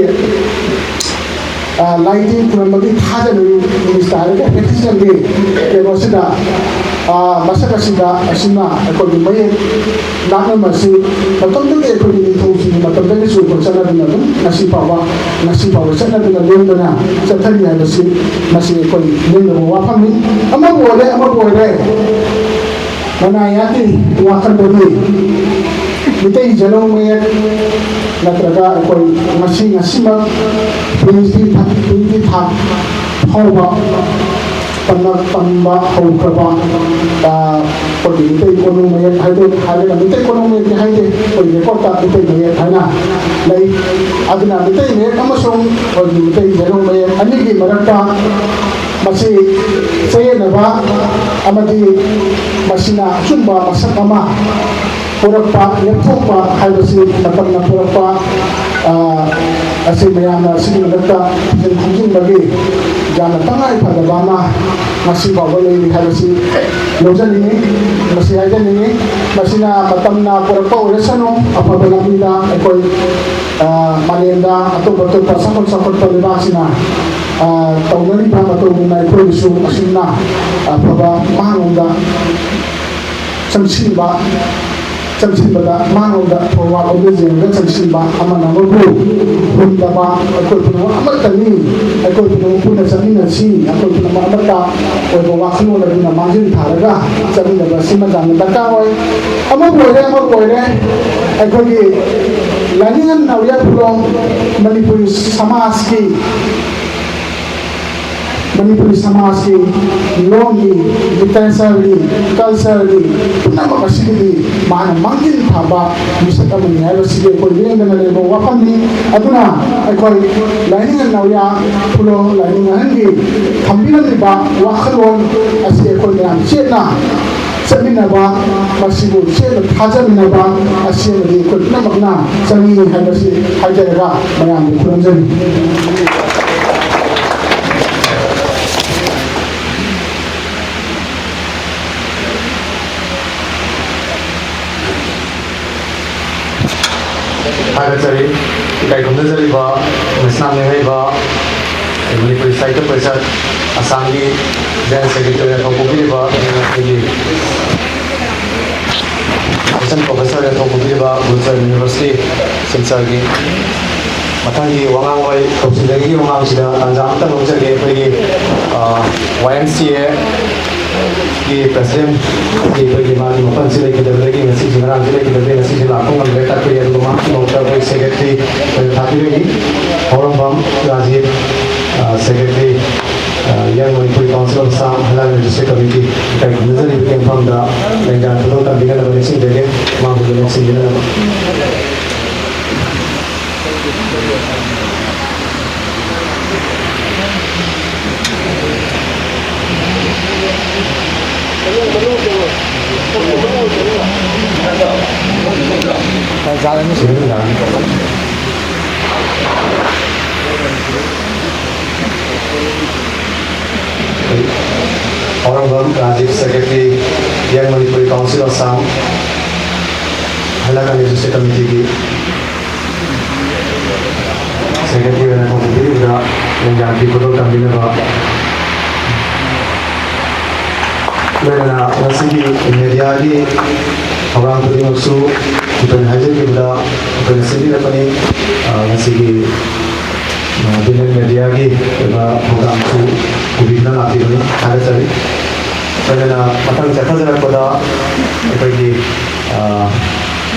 ꯂꯥꯏ ꯇꯤꯟ ꯈꯨꯔꯨꯝꯕꯒꯤ ꯊꯥꯖꯅꯕꯤ ꯃꯤꯅꯤꯁꯇꯔꯒꯤ ꯄ꯭ꯔꯦꯛꯇꯤꯁꯅꯔꯒꯤ ꯀꯩꯅꯣꯁꯤꯗ, ꯃꯁꯛ ꯑꯁꯤꯗ ꯑꯁꯤꯅ ꯑꯩꯈꯣꯏꯒꯤ ꯃꯌꯦꯛ ꯂꯥꯠꯅꯕ ꯑꯁꯤ ꯃꯇꯝꯗꯨꯒꯤ ꯑꯩꯈꯣꯏꯒꯤ ꯅꯤꯡꯊꯧꯁꯤꯡꯒꯤ ꯃꯇꯝꯗꯒꯤꯁꯨ ꯑꯩꯈꯣꯏ ꯆꯠꯅꯗꯨꯅ ꯑꯗꯨꯝ ꯉꯁꯤ ꯐꯥꯎꯕ, ꯉꯁꯤ ꯐꯥꯎꯕ ꯆꯠꯅꯗꯨꯅ ꯂꯦꯡꯗꯅ ꯆꯠꯊꯔꯤ ꯍꯥꯏꯕꯁꯤ ꯃꯁꯤ ꯑꯩꯈꯣꯏ ꯂꯦꯡꯗꯕ ꯋꯥꯐꯝꯅꯤ꯫ ꯑꯃꯕꯨ ꯑꯣꯏꯔꯦ, ꯑꯃꯕꯨ ꯑꯣꯏꯔꯦ, ꯃꯅꯥ ꯌꯥꯠꯇꯤ ꯋꯥꯈꯜꯗꯗꯤ ꯃꯤꯇꯩ ꯌꯦꯜꯂꯣꯡ ꯃꯌꯦꯛ ꯅꯠꯇ꯭ꯔꯒ ꯑꯩꯈꯣꯏ ꯉꯁꯤ, ꯉꯁꯤꯃꯛ ꯄꯤ ꯑꯩꯆ ꯗꯤ ꯊꯥꯛ, ꯄꯤ ꯑꯩꯆ ꯗꯤ ꯊꯥꯛ ꯐꯥꯎꯕ ꯇꯝꯅ-, ꯇꯝꯕ ꯍꯧꯈ꯭ꯔꯕ, ꯑꯩꯈꯣꯏꯒꯤ ꯃꯤꯇꯩ ꯀꯣꯅꯨꯡ ꯃꯌꯦꯛ ꯍꯥꯏꯗꯣ-, ꯍꯥꯏꯔꯒ ꯃꯤꯇꯩ ꯀꯣꯅꯨꯡ ꯃꯌꯦꯛꯇꯤ ꯍꯥꯏꯗꯦ, ꯑꯩꯈꯣꯏ ꯔꯦꯀꯣꯔꯠꯇ ꯃꯤꯇꯩ ꯃꯌꯦꯛ ꯍꯥꯏꯅ ꯂꯩ꯫ ꯑꯗꯨꯅ ꯃꯤꯇꯩ ꯃꯌꯦꯛ ꯑꯃꯁꯨꯡ ꯑꯩꯈꯣꯏꯒꯤ ꯃꯤꯇꯩ ꯌꯦꯜꯂꯣꯡ ꯃꯌꯦꯛ ꯑꯅꯤꯒꯤ ꯃꯔꯛꯇ ꯃꯁꯤ ꯆꯌꯦꯠꯅꯕ ꯑꯃꯗꯤ ꯃꯁꯤꯅ ꯑꯆꯨꯝꯕ ꯃꯁꯛ ꯑꯃ ꯄꯨꯔꯛꯄ, ꯂꯦꯞꯊꯣꯛꯄ ꯍꯥꯏꯕꯁꯤ ꯃꯇꯝꯅ ꯄꯨꯔꯛꯄ, ꯑ, ꯑꯁꯤ ꯃꯌꯥꯝꯅ ꯑꯁꯤꯒꯤ ꯃꯊꯛꯇ ꯊꯤꯖꯤꯟ ꯈꯣꯝꯖꯤꯟꯕꯒꯤ ꯌꯥꯝꯅ ꯇꯉꯥꯏ ꯐꯗꯕ ꯑꯃ ꯉꯁꯤ ꯐꯥꯎꯕ ꯂꯩꯔꯤ ꯍꯥꯏꯕꯁꯤ ꯂꯧꯖꯅꯤꯡꯏ, ꯃꯁꯤ ꯍꯥꯏꯖꯅꯤꯡꯏ꯫ ꯃꯁꯤꯅ ꯃꯇꯝꯅ ꯄꯨꯔꯛꯄ ꯑꯣꯏꯔꯁꯅꯨ, ꯑꯐꯕ ꯂꯝꯕꯤꯗ ꯑꯩꯈꯣꯏ, ꯑ, ꯃꯥꯂꯦꯝꯗ ꯑꯇꯣꯞ ꯑꯇꯣꯞꯄ ꯆꯥꯎꯈꯠ ꯆꯥꯎꯈꯠꯄ ꯂꯩꯕꯥꯛꯁꯤꯅ, ꯑ, ꯇꯧꯅꯔꯤꯕ ꯃꯇꯧꯒꯨꯝꯅ ꯑꯩꯈꯣꯏꯒꯤꯁꯨ ꯑꯁꯨꯝꯅ, ꯑ, ꯑꯐꯕ ꯃꯥꯡꯂꯣꯝꯗ ꯆꯪꯁꯤꯟꯕ, ꯆꯪꯁꯤꯟꯕꯗ ꯃꯥꯡꯂꯣꯝꯗ ꯐꯣꯔꯋꯥꯔꯗ ꯑꯣꯏꯅ ꯌꯦꯡꯉꯒ ꯆꯪꯁꯤꯟꯕ, ꯑꯃꯅ ꯑꯃꯕꯨ ꯍꯨꯟꯗꯕ, ꯑꯩꯈꯣꯏ ꯄꯨꯝꯅꯃꯛ ꯑꯃꯠꯇꯅꯤ, ꯑꯩꯈꯣꯏ ꯄꯨꯝꯅꯃꯛ ꯄꯨꯟꯅ ꯆꯠꯃꯤꯟꯅꯁꯤ, ꯑꯩꯈꯣꯏ ꯄꯨꯝꯅꯃꯛ ꯑꯃꯠꯇ ꯑꯣꯏꯕ ꯋꯥꯈꯜꯂꯣꯟ ꯑꯗꯨꯅ ꯃꯥꯡꯖꯤꯜ ꯊꯥꯔꯒ ꯆꯠꯃꯤꯟꯅꯕ ꯑꯁꯤꯃ ꯌꯥꯝꯅ ꯗꯔꯀꯥꯔ ꯑꯣꯏ꯫ ꯑꯃꯕꯨ ꯑꯣꯏꯔꯦ, ꯑꯃꯕꯨ ꯑꯣꯏꯔꯦ, ꯑꯩꯈꯣꯏꯒꯤ ꯂꯥꯏꯅꯤꯡ ꯅꯥꯎꯔꯤꯌꯥ ꯈꯨꯂꯣꯡ ꯃꯅꯤꯄꯨꯔꯤ ꯁꯃꯥꯖꯀꯤ, ꯃꯅꯤꯄꯨꯔꯤ ꯁꯃꯥꯖꯀꯤ ꯂꯣꯟꯒꯤ, ꯂꯤꯇꯔꯦꯆꯔꯒꯤ, ꯀꯜꯆꯔꯒꯤ ꯄꯨꯝꯅꯃꯛ ꯑꯁꯤꯒꯤꯗꯤ ꯃꯥꯅ ꯃꯥꯡꯖꯤꯜ ꯊꯥꯕ ꯃꯤꯁꯛ ꯑꯃꯅꯤ ꯍꯥꯏꯕꯁꯤꯗꯤ ꯑꯩꯈꯣꯏ ꯂꯦꯡꯗꯅ ꯂꯩꯕ ꯋꯥꯐꯝꯅꯤ꯫ ꯑꯗꯨꯅ ꯑꯩꯈꯣꯏ ꯂꯥꯏꯅꯤꯡ ꯅꯥꯎꯔꯤꯌꯥ ꯈꯨꯂꯣꯡ ꯂꯥꯏꯅꯤꯡ ꯑꯍꯟꯒꯤ ꯊꯝꯕꯤꯔꯝꯂꯤꯕ ꯋꯥꯈꯜꯂꯣꯟ ꯑꯁꯤ ꯑꯩꯈꯣꯏ ꯃꯌꯥꯝ ꯆꯦꯠꯅ ꯆꯠ-, ꯆꯠꯃꯤꯟꯅꯕ, ꯃꯁꯤꯕꯨ ꯆꯦꯠꯅ ꯊꯥꯖꯃꯤꯟꯅꯕ ꯑꯁꯤ ꯑꯃꯗꯤ ꯑꯩꯈꯣꯏ ꯄꯨꯝꯅꯃꯛꯅ ꯆꯪꯏ ꯍꯥꯏꯕꯁꯤ ꯍꯥꯏꯖꯔꯒ ꯃꯌꯥꯝꯕꯨ ꯈꯨꯔꯨꯝꯖꯔꯤ꯫ ꯊꯥꯒꯠꯆꯔꯤ꯫ ꯏꯀꯥꯏ ꯈꯨꯝꯅꯖꯔꯤꯕ ꯃꯩꯁꯅꯥꯝ ꯂꯩꯉꯩꯕ ꯃꯅꯤꯄꯨꯔꯤ ꯁꯥꯍꯤꯇ꯭ꯌ ꯄꯔꯤꯁꯠ ꯑꯁꯥꯝꯒꯤ ꯖꯦꯅꯔꯦꯜ ꯁꯦꯀ꯭ꯔꯦꯇꯔꯤ ꯑꯣꯏꯅ ꯊꯧ ꯄꯨꯕꯤꯔꯤꯕ ꯑꯩꯈꯣꯏꯒꯤ ꯑꯦꯁꯣꯁꯤꯌꯦꯠ ꯄ꯭ꯔꯣꯐꯦꯁꯔ ꯑꯣꯏꯅ ꯊꯧ ꯄꯨꯕꯤꯔꯤꯕ ꯒꯨꯔꯨꯆꯔꯟ ꯌꯨꯅꯤꯚꯔꯁꯤꯇꯤ ꯁꯤꯜꯆꯔꯒꯤ ꯃꯊꯪꯒꯤ ꯋꯥꯉꯥꯡꯂꯣꯏ ꯀꯧꯁꯤꯟꯖꯔꯤꯒꯤ ꯃꯃꯥꯡꯁꯤꯗ ꯇꯥꯟꯖꯥ ꯑꯃꯇꯪ ꯂꯧꯖꯒꯦ꯫ ꯑꯩꯈꯣꯏꯒꯤ, ꯑ, ꯋꯥꯏ ꯑꯦꯝ ꯁꯤ ꯑꯦ ꯒꯤ ꯄ꯭ꯔꯁꯤꯗꯦꯟꯠꯀꯤ ꯑꯩꯈꯣꯏꯒꯤ ꯃꯥꯒꯤ ꯃꯐꯝꯁꯤ ꯂꯩꯈꯤꯗꯕꯗꯒꯤ ꯉꯁꯤꯁꯤ, ꯉꯔꯥꯡꯁꯤ ꯂꯩꯈꯤꯗꯕꯗꯒꯤ ꯉꯁꯤꯁꯤ ꯂꯥꯛꯄ ꯉꯝꯗ꯭ꯔꯦ꯫ ꯇꯥꯛꯄꯤꯔꯤ꯫ ꯑꯗꯨꯒ ꯃꯍꯥꯛꯀꯤ ꯃꯍꯨꯠꯇ ꯑꯩꯈꯣꯏ ꯁꯦꯀ꯭ꯔꯦꯇꯔꯤ ꯑꯣꯏꯅ ꯊꯥꯕꯤꯔꯛꯏ, ꯍꯧꯔꯝꯕꯝ ꯔꯥꯖꯤꯕ, ꯑ, ꯁꯦꯀ꯭ꯔꯦꯇꯔꯤ, ꯑ, Young Manipuri Council of Assam Hailakandi District Committee꯫ ꯏꯀꯥꯏ ꯈꯨꯝꯅꯖꯔꯤꯕꯒꯤ ꯃꯐꯝꯗ ꯂꯦꯡꯖꯥꯟ ꯈꯨꯗꯣꯜ ꯇꯝꯕꯤꯅꯅꯕ ꯅꯤꯡꯁꯤꯡꯖꯒꯦ꯫ ꯃꯥꯡ ꯍꯨꯟꯗꯨꯅ ꯅꯤꯡꯁꯤꯡꯕꯤꯅꯅꯕ꯫ ꯍꯧꯔꯝꯕꯝ Rajiv, secretary, Young Manipuri Council of Assam, Hailakandi District Committeeꯒꯤ ꯁꯦꯀ꯭ꯔꯦꯇꯔꯤ ꯑꯣꯏꯅ ꯊꯧ ꯄꯨꯕꯤꯔꯤꯕꯗ ꯂꯦꯡꯖꯥꯟ ꯐꯤ ꯈꯨꯗꯣꯜ ꯇꯝꯕꯤꯅꯕ, ꯂꯣꯏꯅꯅ ꯉꯁꯤꯒꯤ ꯃꯦꯗꯤꯌꯥꯒꯤ ꯊꯧꯔꯥꯡ ꯈꯨꯗꯤꯡꯃꯛꯁꯨ ꯑꯩꯈꯣꯏꯅ ꯍꯥꯏꯖꯈꯤꯕꯗ ꯑꯩꯈꯣꯏꯅ ꯁꯤꯟꯕꯤꯔꯛꯄꯅꯤ꯫ ꯑ, ꯉꯁꯤꯒꯤ, ꯑ, ꯚꯤꯂꯦꯖ ꯃꯦꯗꯤꯌꯥꯒꯤ ꯑꯣꯏꯕ ꯊꯧꯗꯥꯡꯁꯨ ꯄꯨꯕꯤꯗꯨꯅ ꯂꯥꯛꯄꯤꯕꯅꯤ꯫ ꯊꯥꯒꯠꯆꯔꯤ꯫ ꯂꯣꯏꯅꯅ ꯃꯊꯪ ꯆꯠꯊꯖꯔꯛꯄꯗ ꯑꯩꯈꯣꯏꯒꯤ, ꯑ,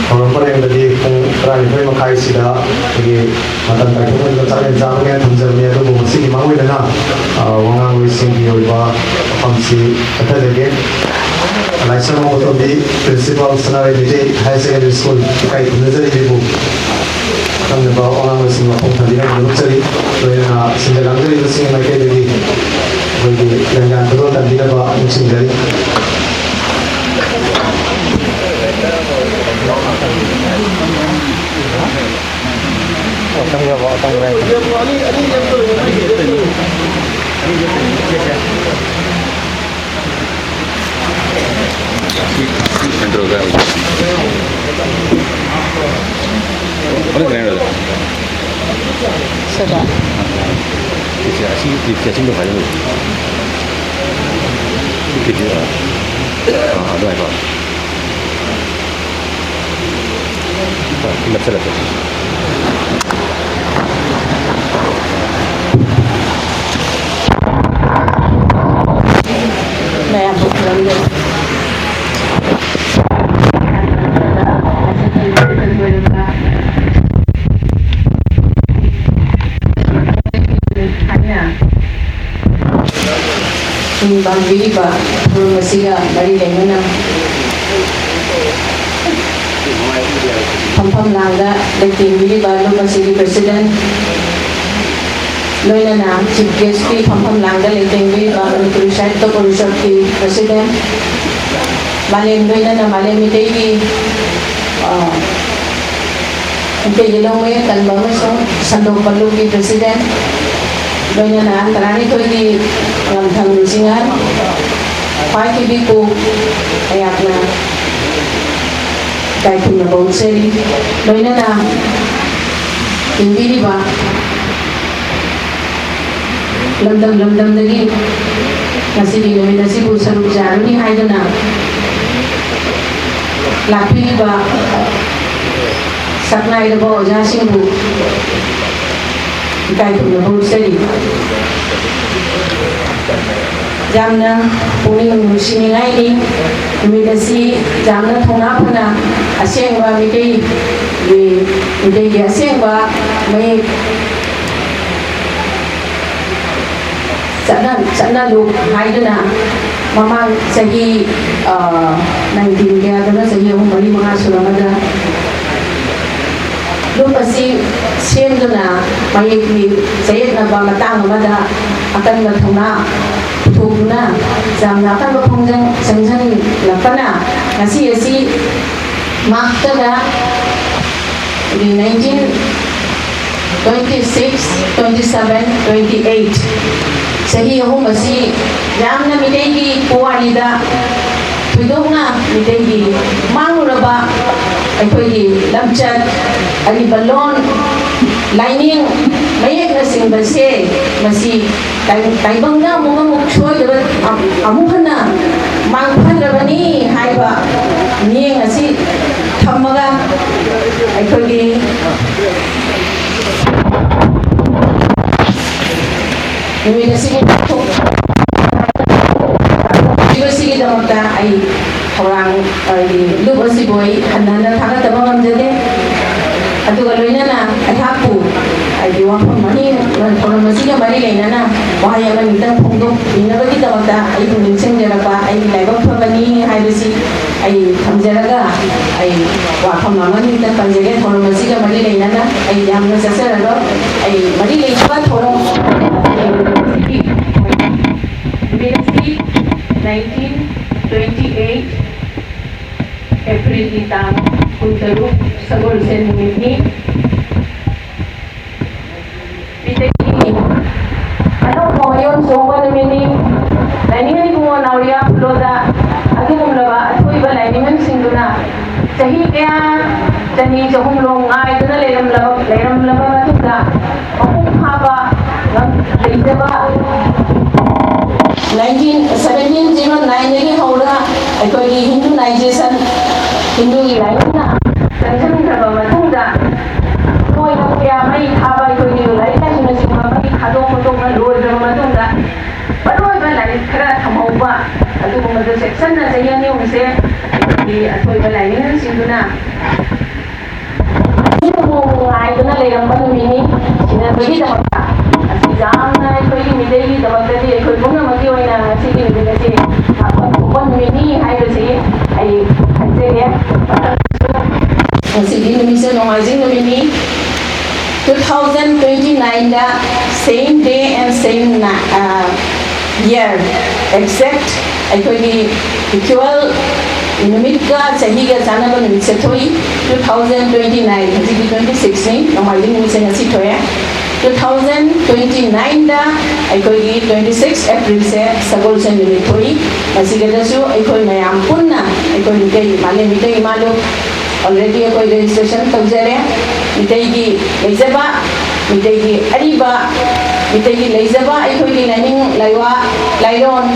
ꯊꯧꯔꯝ ꯄꯔꯦꯡꯗꯗꯤ ꯄꯨꯡ ꯇꯔꯥꯅꯤꯊꯣꯏ ꯃꯈꯥꯏꯁꯤꯗ ꯑꯩꯈꯣꯏꯒꯤ ꯃꯇꯝ ꯀꯥꯏꯊꯣꯛꯅꯗꯨꯅ ꯆꯥꯛꯂꯦꯟ ꯆꯥꯕꯒꯤ ꯊꯝꯖꯕꯅꯤ꯫ ꯑꯗꯨꯕꯨ ꯉꯁꯤꯒꯤ ꯃꯔꯨꯑꯣꯏꯅ, ꯑ, ꯋꯥꯉꯥꯡꯂꯣꯏꯁꯤꯡꯒꯤ ꯑꯣꯏꯕ ꯋꯥꯐꯝꯁꯤ ꯆꯠꯊꯖꯒꯦ꯫ ꯂꯥꯏꯁ꯭ꯔꯝ ꯃꯥꯎꯕꯣꯇꯣꯝꯕꯤ, Principal, ꯁꯅꯥꯔꯩ Meitei Higher Secondary School, ꯏꯀꯥꯏ ꯈꯨꯝꯅꯖꯔꯤꯕꯤꯕꯨ ꯑꯈꯟꯅꯕ ꯋꯥꯉꯥꯡꯂꯣꯏꯁꯤꯡ ꯋꯥꯐꯝ ꯊꯝꯕꯤꯅꯕ ꯅꯣꯛꯆꯔꯤ꯫ ꯂꯣꯏꯅꯅ ꯁꯤꯟꯖ ꯂꯥꯡꯖꯔꯤꯕꯁꯤꯡ ꯃꯥꯏꯀꯩꯗꯒꯤ ꯑꯩꯈꯣꯏꯒꯤ ꯂꯦꯡꯖꯥꯟ ꯈꯨꯗꯣꯜ ꯇꯝꯕꯤꯅꯕ ꯅꯤꯡꯁꯤꯡꯖꯔꯤ꯫ ꯇꯝꯈ꯭ꯔꯕꯣ? ꯇꯝꯈ꯭ꯔꯦ꯫ ꯁꯤꯗ꯫ ꯁꯤ, ꯑꯁꯤ ꯐꯦꯟꯁꯤꯡꯗꯣ ꯐꯖꯅ ꯂꯩ꯫ ꯁꯤ ꯐꯦꯟꯁꯤꯡ, ꯑꯥ, ꯑꯥ, ꯑꯗꯨꯃꯥꯏꯀꯣ꯫ ꯍꯣꯏ, ꯁꯤ ꯅꯞꯁꯤꯜꯂꯁꯦ꯫ ꯃꯌꯥꯝ ꯄꯨꯝꯅꯃꯛ꯫ ꯄꯥꯡꯕꯤꯔꯤꯕ ꯊꯧꯔꯝ ꯑꯁꯤꯒ ꯃꯔꯤ ꯂꯩꯅꯅ ꯐꯝꯐꯝ ꯂꯥꯡꯗ ꯂꯩꯇꯦꯡꯕꯤꯔꯤꯕ ꯂꯨꯞ ꯑꯁꯤꯒꯤ president, ꯂꯣꯏꯅꯅ chief guestꯀꯤ ꯐꯝꯐꯝ ꯂꯥꯡꯗ ꯂꯩꯇꯦꯡꯕꯤꯔꯤꯕ ꯃꯅꯤꯄꯨꯔꯤ ꯁꯥꯍꯤꯇ꯭ꯌ ꯄꯔꯤꯁꯠꯀꯤ president, ꯃꯥꯂꯦꯝ ꯂꯣꯏꯅꯅ ꯃꯥꯂꯦꯝ ꯃꯤꯇꯩꯒꯤ, ꯑ, ꯃꯤꯇꯩꯒꯤ ꯂꯧꯃꯤ ꯀꯟꯕ ꯑꯃꯁꯨꯡ ꯁꯟꯗꯣꯛꯄ ꯂꯨꯞꯀꯤ president, ꯂꯣꯏꯅꯅ ꯇꯔꯥꯅꯤꯊꯣꯏꯒꯤ ꯉꯝꯊꯪ ꯁꯤꯡꯍꯥꯔ, ꯈ꯭ꯋꯥꯏ ꯀꯤꯕꯤꯄꯨ ꯑꯩꯍꯥꯛꯅ ꯏꯀꯥꯏ ꯈꯨꯝꯅꯕ ꯎꯠꯆꯔꯤ꯫ ꯂꯣꯏꯅꯅ ꯌꯦꯡꯕꯤꯔꯤꯕ ꯂꯝꯗꯝ ꯂꯝꯗꯝꯗꯒꯤ ꯉꯁꯤꯒꯤ ꯅꯨꯃꯤꯠ ꯑꯁꯤꯕꯨ ꯁꯔꯨꯛ ꯌꯥꯔꯨꯅꯤ ꯍꯥꯏꯗꯨꯅ ꯂꯥꯛꯄꯤꯔꯤꯕ ꯁꯛꯅꯥꯏꯔꯕ ꯑꯣꯖꯥꯁꯤꯡꯕꯨ ꯏꯀꯥꯏ ꯈꯨꯝꯅꯕ ꯎꯠꯆꯔꯤ꯫ ꯌꯥꯝꯅ ꯄꯨꯛꯅꯤꯡ ꯅꯨꯡꯁꯤꯅꯤꯡꯉꯥꯏꯅꯤ꯫ ꯅꯨꯃꯤꯠ ꯑꯁꯤ ꯌꯥꯝꯅ ꯊꯧꯅꯥ ꯐꯅ ꯑꯁꯦꯡꯕ ꯃꯤꯇꯩꯒꯤ, ꯃꯤꯇꯩꯒꯤ ꯑꯁꯦꯡꯕ ꯃꯌꯦꯛ ꯆꯠꯅ-, ꯆꯠꯅꯂꯨ ꯍꯥꯏꯗꯨꯅ ꯃꯃꯥꯡ ꯆꯍꯤ, ꯑ, nineteen ꯀꯌꯥꯗꯅꯣ, ꯆꯍꯤ ꯑꯍꯨꯝ, ꯃꯔꯤ, ꯃꯉꯥ ꯁꯨꯔꯝꯃꯗ꯭ꯔꯥ, ꯂꯨꯞ ꯑꯁꯤ ꯁꯦꯝꯗꯨꯅ ꯃꯌꯦꯛꯀꯤ ꯆꯌꯦꯠꯅꯕ ꯃꯇꯥꯡ ꯑꯃꯗ ꯑꯀꯟꯕ ꯊꯧꯅꯥ ꯄꯨꯊꯣꯛꯇꯨꯅ ꯌꯥꯝꯅ ꯑꯀꯟꯕ ꯈꯣꯡꯖꯪ ꯆꯪꯁꯤꯜꯂꯛꯄꯅ ꯉꯁꯤ ꯑꯁꯤ ꯃꯥꯛꯇꯗ nineteen Twenty six, twenty seven, twenty eight, ꯆꯍꯤ ꯑꯍꯨꯝ ꯑꯁꯤ ꯌꯥꯝꯅ ꯃꯤꯇꯩꯒꯤ ꯄꯨꯋꯥꯔꯤꯗ ꯊꯣꯏꯗꯣꯛꯅ ꯃꯤꯇꯩꯒꯤ ꯃꯥꯡꯂꯨꯔꯕ ꯑꯩꯈꯣꯏꯒꯤ ꯂꯝꯆꯠ, ꯑꯔꯤꯕ ꯂꯣꯟ, ꯂꯥꯏꯅꯤꯡ, ꯃꯌꯦꯛꯅꯆꯤꯡꯕꯁꯦ ꯃꯁꯤ ꯇꯥꯏ-, ꯇꯥꯏꯕꯪꯗ ꯑꯃꯨꯛ ꯑꯃꯨꯛ ꯁꯣꯏꯗꯕ, ꯑ-, ꯑꯃꯨꯛ ꯍꯟꯅ ꯃꯥꯡꯐꯗ꯭ꯔꯕꯅꯤ ꯍꯥꯏꯕ ꯃꯤꯠꯌꯦꯡ ꯑꯁꯤ ꯊꯝꯃꯒ ꯑꯩꯈꯣꯏꯒꯤ ꯅꯨꯃꯤꯠ ꯑꯁꯤꯕꯨ ꯄꯥꯡꯊꯣꯛ-, ꯄꯥꯡꯊꯣꯛꯄꯤꯕꯁꯤꯒꯤꯗꯃꯛꯇ ꯑꯩ ꯊꯧꯔꯥꯡ, ꯍꯥꯏꯗꯤ ꯂꯨꯞ ꯑꯁꯤꯕꯨ ꯑꯩ ꯍꯟꯅ ꯍꯟꯅ ꯊꯥꯒꯠꯇꯕ ꯉꯝꯖꯗꯦ꯫ ꯑꯗꯨꯒ ꯂꯣꯏꯅꯅ ꯑꯩꯍꯥꯛꯄꯨ, ꯍꯥꯏꯗꯤ ꯋꯥꯐꯝ ꯑꯅꯤ, ꯊꯧꯔꯝ ꯑꯁꯤꯒ ꯃꯔꯤ ꯂꯩꯅꯅ ꯋꯥꯍꯩ ꯑꯃꯅꯤꯇꯪ ꯐꯣꯡꯗꯣꯛꯄꯤꯅꯕꯒꯤꯗꯃꯛꯇ ꯑꯩꯕꯨ ꯅꯤꯡꯁꯤꯡꯖꯔꯛꯄ ꯑꯩꯒꯤ ꯂꯥꯏꯕꯛ ꯐꯕꯅꯤ ꯍꯥꯏꯕꯁꯤ ꯑꯩ ꯊꯝꯖꯔꯒ ꯑꯩ ꯋꯥꯐꯝ ꯑꯃꯅꯤꯇꯪ ꯄꯟꯖꯒꯦ꯫ ꯊꯧꯔꯝ ꯑꯁꯤꯒ ꯃꯔꯤ ꯂꯩꯅꯅ ꯑꯩ ꯌꯥꯝꯅ ꯆꯠꯆꯔꯔꯣꯏ꯫ ꯑꯩ ꯃꯔꯤ ꯂꯩꯅꯕ ꯊꯧꯔꯝ ꯅꯨꯃꯤꯠ ꯑꯁꯤ nineteen twenty eight ꯑꯦꯄ꯭ꯔꯤꯜꯒꯤ ꯇꯥꯡ ꯀꯨꯟꯇꯔꯨꯛ ꯁꯒꯣꯜꯁꯦꯟ ꯅꯨꯃꯤꯠꯅꯤ꯫ ꯃꯤꯇꯩꯒꯤ ꯑꯅꯧꯕ ꯃꯌꯣꯟ ꯆꯣꯡꯕ ꯅꯨꯃꯤꯠꯅꯤ꯫ ꯂꯥꯏꯅꯤꯡ ꯏꯕꯨꯡꯉꯣ ꯅꯥꯎꯔꯤꯌꯥ ꯐꯨꯂꯣꯗ ꯑꯗꯨꯒꯨꯝꯂꯕ ꯑꯊꯣꯏꯕ ꯂꯥꯏꯅꯤꯡꯍꯟꯁꯤꯡꯗꯨꯅ ꯆꯍꯤ ꯀꯌꯥ, ꯆꯅꯤ ꯆꯍꯨꯝꯂꯣꯝ ꯉꯥꯏꯗꯨꯅ ꯂꯩꯔꯝꯂꯕ, ꯂꯩꯔꯝꯂꯕ ꯃꯇꯨꯡꯗ ꯃꯄꯨꯡ ꯐꯥꯕ ꯉꯝ-, ꯂꯩꯖꯕ nineteen, seventeen zero nine ꯗꯒꯤ ꯍꯧꯔꯒ ꯑꯩꯈꯣꯏꯒꯤ Hinduization, ꯍꯤꯟꯗꯨꯒꯤ ꯂꯥꯏꯅꯤꯡꯅ ꯆꯪꯁꯤꯟꯈ꯭ꯔꯕ ꯃꯇꯨꯡꯗ, ꯃꯣꯏꯅ ꯀꯌꯥ ꯃꯩ ꯊꯥꯕ ꯑꯩꯈꯣꯏꯒꯤ ꯂꯥꯏꯔꯤꯛ ꯂꯥꯏꯁꯨꯅꯆꯤꯡꯕ ꯃꯩ ꯊꯥꯗꯣꯛ ꯈꯣꯠꯇꯣꯛꯅ ꯂꯣꯏꯈ꯭ꯔꯕ ꯃꯇꯨꯡꯗ, ꯃꯔꯨꯑꯣꯏꯕ ꯂꯥꯏꯔꯤꯛ ꯈꯔ ꯊꯝꯍꯧꯕ, ꯑꯗꯨꯒꯨꯝꯕꯗꯨ ꯆꯦꯛꯁꯤꯟꯅ ꯆꯍꯤ ꯑꯅꯤ ꯑꯍꯨꯝꯁꯦ ꯑꯩꯈꯣꯏꯒꯤ ꯑꯊꯣꯏꯕ ꯂꯥꯏꯅꯤꯡꯍꯟꯁꯤꯡꯗꯨꯅ ꯉꯥꯏꯗꯨꯅ ꯂꯩꯔꯝꯕ ꯅꯨꯃꯤꯠꯅꯤ꯫ ꯁꯤꯟꯅꯕꯒꯤꯗꯃꯛꯇ ꯑꯁꯤ ꯌꯥꯝꯅ ꯑꯩꯈꯣꯏꯒꯤ ꯃꯤꯇꯩꯒꯤꯗꯃꯛꯇꯗꯤ ꯑꯩꯈꯣꯏ ꯄꯨꯝꯅꯃꯛꯀꯤ ꯑꯣꯏꯅ ꯉꯁꯤꯒꯤ ꯅꯨꯃꯤꯠ ꯑꯁꯤ ꯂꯥꯛꯄ ꯊꯣꯛꯄ ꯅꯨꯃꯤꯠꯅꯤ ꯍꯥꯏꯕꯁꯤ ꯑꯩ ꯈꯟꯖꯒꯦ꯫ ꯉꯁꯤꯒꯤ ꯅꯨꯃꯤꯠꯁꯦ ꯅꯣꯡꯃꯥꯏꯖꯤꯡ ꯅꯨꯃꯤꯠꯅꯤ꯫ Two thousand twenty nine the same day and same ni-, ꯑ, year, exact ꯑꯩꯈꯣꯏꯒꯤ actual ꯅꯨꯃꯤꯠꯀ ꯆꯍꯤꯒ ꯆꯥꯟꯅꯕ ꯅꯨꯃꯤꯠꯁꯦ ꯊꯣꯛꯏ꯫ Two thousand twenty nine, ꯍꯧꯖꯤꯛꯇꯤ twenty six ꯅꯤ, ꯅꯣꯡꯃꯥꯏꯖꯤꯡ ꯅꯨꯃꯤꯠꯁꯦ ꯉꯁꯤ ꯊꯣꯛꯑꯦ꯫ Two thousand twenty nine ꯗ ꯑꯩꯈꯣꯏꯒꯤ twenty six April ꯁꯦ ꯁꯒꯣꯜꯁꯦꯟ ꯅꯨꯃꯤꯠ ꯊꯣꯛꯏ꯫ ꯃꯁꯤꯗꯁꯨ ꯑꯩꯈꯣꯏ ꯃꯌꯥꯝ ꯄꯨꯟꯅ ꯑꯩꯈꯣꯏ ꯃꯤꯇꯩ ꯃꯥꯂꯦꯝ ꯃꯤꯇꯩ ꯏꯃꯥꯂꯣ already ꯑꯩꯈꯣꯏ registration ꯇꯧꯖꯔꯦ꯫ ꯃꯤꯇꯩꯒꯤ ꯂꯩꯖꯕ, ꯃꯤꯇꯩꯒꯤ ꯑꯔꯤꯕ, ꯃꯤꯇꯩꯒꯤ ꯂꯩꯖꯕ ꯑꯩꯈꯣꯏꯒꯤ ꯂꯥꯏꯅꯤꯡ, ꯂꯥꯏꯋꯥ, ꯂꯥꯏꯔꯣꯟ,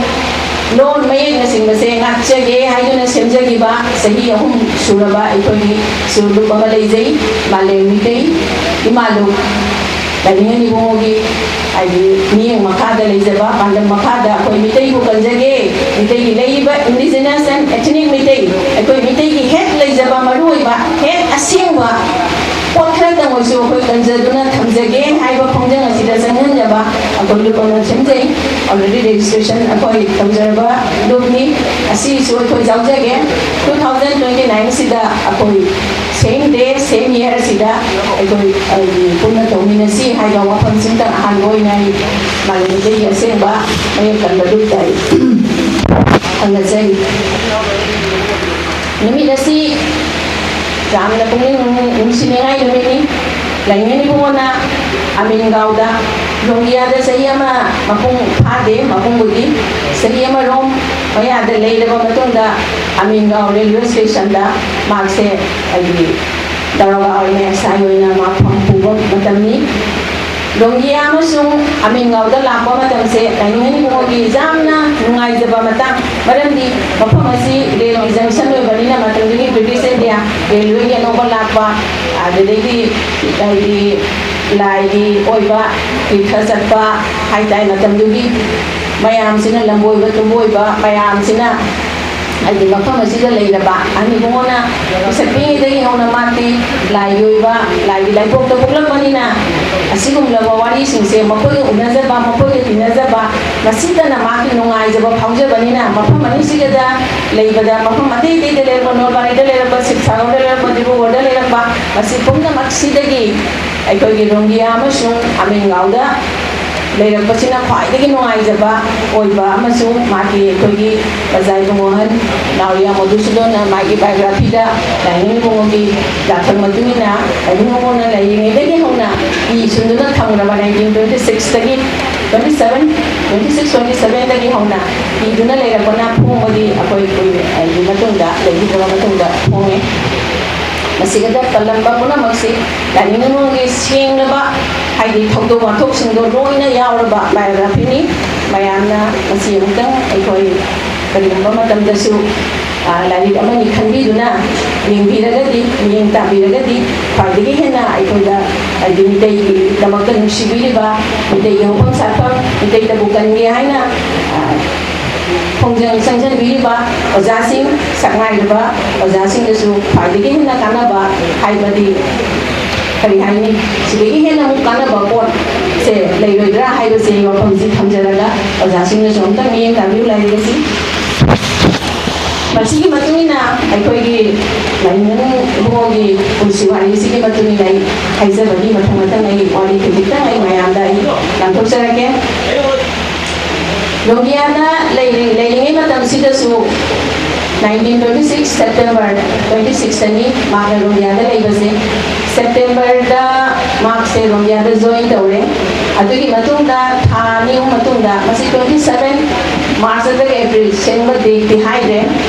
ꯂꯣꯟ ꯃꯌꯦꯛꯅꯆꯤꯡꯕꯁꯦ ꯉꯥꯛꯆꯒꯦ ꯍꯥꯏꯗꯨꯅ ꯁꯦꯝꯖꯈꯤꯕ ꯆꯍꯤ ꯑꯍꯨꯝ ꯁꯨꯔꯕ ꯑꯩꯈꯣꯏꯒꯤ ꯁꯨꯔꯨꯞ ꯑꯃ ꯂꯩꯖꯩ, ꯃꯥꯂꯦꯝ ꯃꯤꯇꯩ ꯏꯃꯥꯂꯨꯞ꯫ ꯂꯥꯏꯅꯤꯡꯉꯟ ꯏꯕꯨꯡꯉꯣꯒꯤ ꯍꯥꯏꯗꯤ ꯃꯤꯠꯌꯦꯡ ꯃꯈꯥꯗ ꯂꯩꯖꯕ, ꯄꯥꯟꯗꯝ ꯃꯈꯥꯗ ꯑꯩꯈꯣꯏ ꯃꯤꯇꯩꯕꯨ ꯀꯟꯖꯒꯦ, ꯃꯤꯇꯩꯒꯤ ꯂꯩꯔꯤꯕ indigenous and ethnic ꯃꯤꯇꯩ, ꯑꯩꯈꯣꯏ ꯃꯤꯇꯩꯒꯤ ꯍꯦꯛ ꯂꯩꯖꯕ ꯃꯔꯨꯑꯣꯏꯕ, ꯍꯦꯛ ꯑꯁꯦꯡꯕ ꯄꯣꯠ ꯈꯔꯇꯪ ꯑꯣꯏꯁꯨ ꯑꯩꯈꯣꯏ ꯀꯟꯖꯗꯨꯅ ꯊꯝꯖꯒꯦ ꯍꯥꯏꯕ ꯈꯣꯡꯖꯪ ꯑꯁꯤꯗ ꯆꯪꯍꯟꯖꯕ ꯑꯩꯈꯣꯏ ꯂꯨꯞ ꯑꯃ ꯁꯦꯝꯖꯩ꯫ Already registration ꯑꯩꯈꯣꯏ ꯇꯧꯖꯔꯕ ꯂꯨꯞꯅꯤ꯫ ꯑꯁꯤꯁꯨ ꯑꯩꯈꯣꯏ ꯌꯥꯎꯖꯒꯦ꯫ Two thousand twenty nine ꯁꯤꯗ ꯑꯩꯈꯣꯏ same day, same year ꯁꯤꯗ ꯑꯩꯈꯣꯏ, ꯑꯩ ꯄꯨꯟꯅ ꯇꯧꯃꯤꯟꯅꯁꯤ ꯍꯥꯏꯕ ꯋꯥꯐꯝꯁꯤꯡꯇꯪ ꯑꯍꯥꯟꯕ ꯑꯣꯏꯅ ꯑꯩ ꯃꯥꯂꯦꯝ ꯃꯤꯇꯩꯒꯤ ꯑꯁꯦꯡꯕ ꯃꯌꯦꯛ ꯀꯟꯕ ꯂꯨꯞꯇ ꯑꯩ ꯊꯝꯅꯖꯔꯤ꯫ ꯅꯨꯃꯤꯠ ꯑꯁꯤ ꯌꯥꯝꯅ ꯄꯨꯛꯅꯤꯡ ꯅꯨꯡꯁꯤꯅꯤꯡꯉꯥꯏ ꯅꯨꯃꯤꯠꯅꯤ꯫ ꯂꯥꯏꯅꯤꯡꯉꯟ ꯏꯕꯨꯡꯉꯣꯅ ꯑꯃꯤꯟꯒꯥꯎꯗ, ꯔꯣꯡꯒꯤꯌꯥꯗ ꯆꯍꯤ ꯑꯃ ꯃꯄꯨꯡ ꯐꯥꯗꯦ, ꯃꯄꯨꯡꯕꯨꯗꯤ ꯆꯍꯤ ꯑꯃꯔꯣꯝ ꯃꯌꯥꯗ ꯂꯩꯔꯕ ꯃꯇꯨꯡꯗ ꯑꯃꯤꯟꯒꯥꯎ railway stationꯗ ꯃꯍꯥꯛꯁꯦ ꯑꯩꯒꯤ ꯗꯔꯣꯒꯥ ꯑꯣꯏꯅ, ꯑꯦꯁ ꯑꯥꯏ ꯑꯣꯏꯅ ꯃꯥ ꯐꯝ ꯄꯨꯕ ꯃꯇꯝꯅꯤ꯫ ꯔꯣꯡꯒꯤꯌꯥ ꯑꯃꯁꯨꯡ ꯑꯃꯤꯟꯒꯥꯎꯗ ꯂꯥꯛꯄ ꯃꯇꯝꯁꯦ ꯂꯥꯏꯅꯤꯡꯉꯟ ꯏꯕꯨꯡꯉꯣꯒꯤ ꯌꯥꯝꯅ ꯅꯨꯡꯉꯥꯏꯖꯕ ꯃꯇꯥꯡ, ꯃꯔꯝꯗꯤ ꯃꯐꯝ ꯑꯁꯤ ꯔꯦꯜꯒꯤ junction ꯑꯣꯏꯕꯅꯤꯅ ꯃꯇꯝꯗꯨꯒꯤ British India railwayꯒꯤ ꯑꯅꯧꯕ ꯂꯥꯛꯄ, ꯑꯗꯨꯗꯒꯤ ꯍꯥꯏꯗꯤ ꯂꯥꯏꯒꯤ ꯑꯣꯏꯕ ꯇꯤꯔꯊ ꯆꯠꯄ ꯍꯥꯏꯇꯥꯔꯦ, ꯃꯇꯝꯗꯨꯒꯤ ꯃꯌꯥꯝꯁꯤꯅ, ꯂꯝꯕꯣꯏꯕ ꯇꯨꯝꯕꯣꯏꯕ ꯃꯌꯥꯝꯁꯤꯅ ꯍꯥꯏꯗꯤ ꯃꯐꯝ ꯑꯁꯤꯗ ꯂꯩꯔꯕ ꯑꯍꯟ ꯏꯕꯨꯡꯉꯣꯅ ꯄꯤꯁꯛ ꯄꯤꯛꯏꯉꯩꯗꯒꯤ ꯍꯧꯅ ꯃꯍꯥꯛꯇꯤ ꯂꯥꯏꯒꯤ ꯑꯣꯏꯕ, ꯂꯥꯏꯒꯤ ꯂꯥꯏꯄꯣꯛꯇ ꯄꯣꯛꯂꯛꯄꯅꯤꯅ ꯑꯁꯤꯒꯨꯝꯂꯕ ꯋꯥꯔꯤꯁꯤꯡꯁꯦ ꯃꯈꯣꯏꯒ ꯎꯅꯖꯕ, ꯃꯈꯣꯏꯒ ꯇꯤꯟꯅꯖꯕ, ꯃꯁꯤꯇꯅ ꯃꯍꯥꯛꯀꯤ ꯅꯨꯡꯉꯥꯏꯖꯕ ꯐꯥꯎꯖꯕꯅꯤꯅ ꯃꯐꯝ ꯑꯅꯤꯁꯤꯒꯗ ꯂꯩꯕꯗ, ꯃꯐꯝ ꯑꯇꯩ ꯑꯇꯩꯗ ꯂꯩꯔꯛꯄ, ꯅꯣꯜꯕꯥꯔꯤꯗ ꯂꯩꯔꯛꯄ, ꯁꯤꯕꯁꯥꯒꯔꯗ ꯂꯩꯔꯛꯄ, ꯗꯤꯕ꯭ꯔꯨꯒꯔꯗ ꯂꯩꯔꯛꯄ, ꯃꯁꯤ ꯄꯨꯝꯅꯃꯛꯁꯤꯗꯒꯤ ꯑꯩꯈꯣꯏꯒꯤ ꯔꯣꯡꯒꯤꯌꯥ ꯑꯃꯁꯨꯡ ꯑꯃꯤꯟꯒꯥꯎꯗ ꯂꯩꯔꯛꯄꯁꯤꯅ ꯈ꯭ꯋꯥꯏꯗꯒꯤ ꯅꯨꯡꯉꯥꯏꯖꯕ ꯑꯣꯏꯕ ꯑꯃꯁꯨꯡ ꯃꯥꯒꯤ ꯑꯩꯈꯣꯏꯒꯤ ꯑꯣꯖꯥ ꯏꯕꯨꯡꯉꯣꯍꯟ ꯅꯥꯎꯔꯤꯌꯥ ꯃꯣꯗꯨꯁꯨꯗꯣꯟꯅ ꯃꯥꯒꯤ biographyꯗ ꯂꯥꯏꯅꯤꯡ ꯏꯕꯨꯡꯉꯣꯒꯤ ꯌꯥꯊꯪ ꯃꯇꯨꯡ ꯏꯟꯅ ꯂꯥꯏꯅꯤꯡ ꯏꯕꯨꯡꯉꯣꯅ ꯂꯩꯔꯤꯉꯩꯗꯒꯤ ꯍꯧꯅ E ꯁꯨꯝꯗꯨꯅ ꯊꯝꯈ꯭ꯔꯕ nineteen twenty sixꯇꯒꯤ twenty seven, twenty six, twenty sevenꯗꯒꯤ ꯍꯧꯅ ꯏꯗꯨꯅ ꯂꯩꯔꯛꯄꯅ ꯐꯣꯡꯕꯗꯤ ꯑꯩꯈꯣꯏ ꯀꯨꯏꯔꯕ ꯃꯇꯨꯡꯗ, ꯂꯩꯈꯤꯗ꯭ꯔꯕ ꯃꯇꯨꯡꯗ ꯐꯣꯡꯉꯦ꯫ ꯃꯁꯤꯗ ꯄꯜꯂꯝꯕ ꯄꯨꯝꯅꯃꯛꯁꯤ ꯂꯥꯏꯅꯤꯡ ꯂꯣꯟꯒꯤ ꯁꯦꯡꯂꯕ, ꯍꯥꯏꯗꯤ ꯊꯧꯗꯣꯛ ꯋꯥꯊꯣꯛꯁꯤꯡꯗꯣ ꯂꯣꯏꯅ ꯌꯥꯎꯔꯕ biographyꯅꯤ꯫ ꯃꯌꯥꯝꯅ ꯃꯁꯤ ꯑꯃꯨꯛꯇꯪ ꯑꯩꯈꯣꯏ ꯀꯔꯤꯒꯨꯝꯕ ꯃꯇꯝꯗꯁꯨ, ꯑ, ꯂꯥꯏꯔꯤꯛ ꯑꯃꯅꯤ ꯈꯟꯕꯤꯗꯨꯅ ꯌꯦꯡꯕꯤꯔꯒꯗꯤ, ꯃꯤꯠꯌꯦꯡ ꯇꯥꯕꯤꯔꯒꯗꯤ ꯈ꯭ꯋꯥꯏꯗꯒꯤ ꯍꯦꯟꯅ ꯑꯩꯈꯣꯏꯗ, ꯍꯥꯏꯗꯤ ꯃꯤꯇꯩꯒꯤꯗꯃꯛꯇ ꯅꯨꯡꯁꯤꯕꯤꯔꯤꯕ, ꯃꯤꯇꯩꯒꯤ ꯍꯧꯐꯝ ꯁꯥꯐꯝ, ꯃꯤꯇꯩꯇꯕꯨ ꯀꯟꯒꯦ ꯍꯥꯏꯅ, ꯑ, ꯈꯣꯡꯖꯪ ꯆꯪꯁꯤꯟꯕꯤꯔꯤꯕ ꯑꯣꯖꯥꯁꯤꯡ, ꯁꯛꯅꯥꯏꯔꯕ ꯑꯣꯖꯥꯁꯤꯡꯗꯁꯨ ꯈ꯭ꯋꯥꯏꯗꯒꯤ ꯍꯦꯟꯅ ꯀꯥꯟꯅꯕ ꯍꯥꯏꯕꯗꯤ ꯀꯔꯤ ꯍꯥꯏꯅꯤ, ꯁꯤꯗꯒꯤ ꯍꯦꯟꯅ ꯑꯃꯨꯛ ꯀꯥꯟꯅꯕ ꯄꯣꯠꯁꯦ ꯂꯩꯔꯣꯏꯗ꯭ꯔꯥ ꯍꯥꯏꯕꯁꯦ ꯋꯥꯐꯝꯁꯤ ꯊꯝꯖꯔꯒ ꯑꯣꯖꯥꯁꯤꯡꯅꯁꯨ ꯑꯝꯇꯪ ꯃꯤꯠꯌꯦꯡ ꯇꯥꯕꯤꯌꯨ ꯂꯥꯏꯔꯤꯛ ꯑꯁꯤ꯫ ꯃꯁꯤꯒꯤ ꯃꯇꯨꯡ ꯏꯟꯅ ꯑꯩꯈꯣꯏꯒꯤ ꯂꯥꯏꯅꯤꯡ ꯏꯕꯨꯡꯉꯣꯒꯤ ꯄꯨꯟꯁꯤ ꯋꯥꯔꯤꯁꯤꯒꯤ ꯃꯇꯨꯡ ꯏꯟꯅ ꯑꯩ ꯍꯥꯏꯖꯕꯒꯤ ꯃꯊꯪ ꯃꯊꯪ ꯑꯩ ꯋꯥꯔꯤ ꯈꯖꯤꯛꯇꯪ ꯑꯩ ꯃꯌꯥꯝꯗ ꯑꯩ ꯂꯥꯟꯊꯣꯛꯆꯔꯛꯀꯦ꯫ ꯔꯣꯡꯒꯤꯌꯥꯗ ꯂꯩꯔꯤ-, ꯂꯩꯔꯤꯉꯩ ꯃꯇꯝꯁꯤꯗꯁꯨ nineteen twenty six September twenty sixꯇꯅꯤ ꯃꯥꯅ ꯔꯣꯡꯒꯤꯌꯥꯗ ꯂꯩꯕꯁꯦ꯫ Septemberꯗ ꯃꯍꯥꯛꯁꯦ ꯔꯣꯡꯒꯤꯌꯥꯗ join ꯇꯧꯔꯦ꯫ ꯑꯗꯨꯒꯤ ꯃꯇꯨꯡꯗ ꯊꯥ ꯑꯅꯤ ꯑꯍꯨꯝ ꯃꯇꯨꯡꯗ, ꯃꯁꯤ twenty seven March ꯅꯠꯇ꯭ꯔꯒ April, ꯁꯦꯡꯕ dateꯇꯤ ꯍꯥꯏꯗ꯭ꯔꯦ,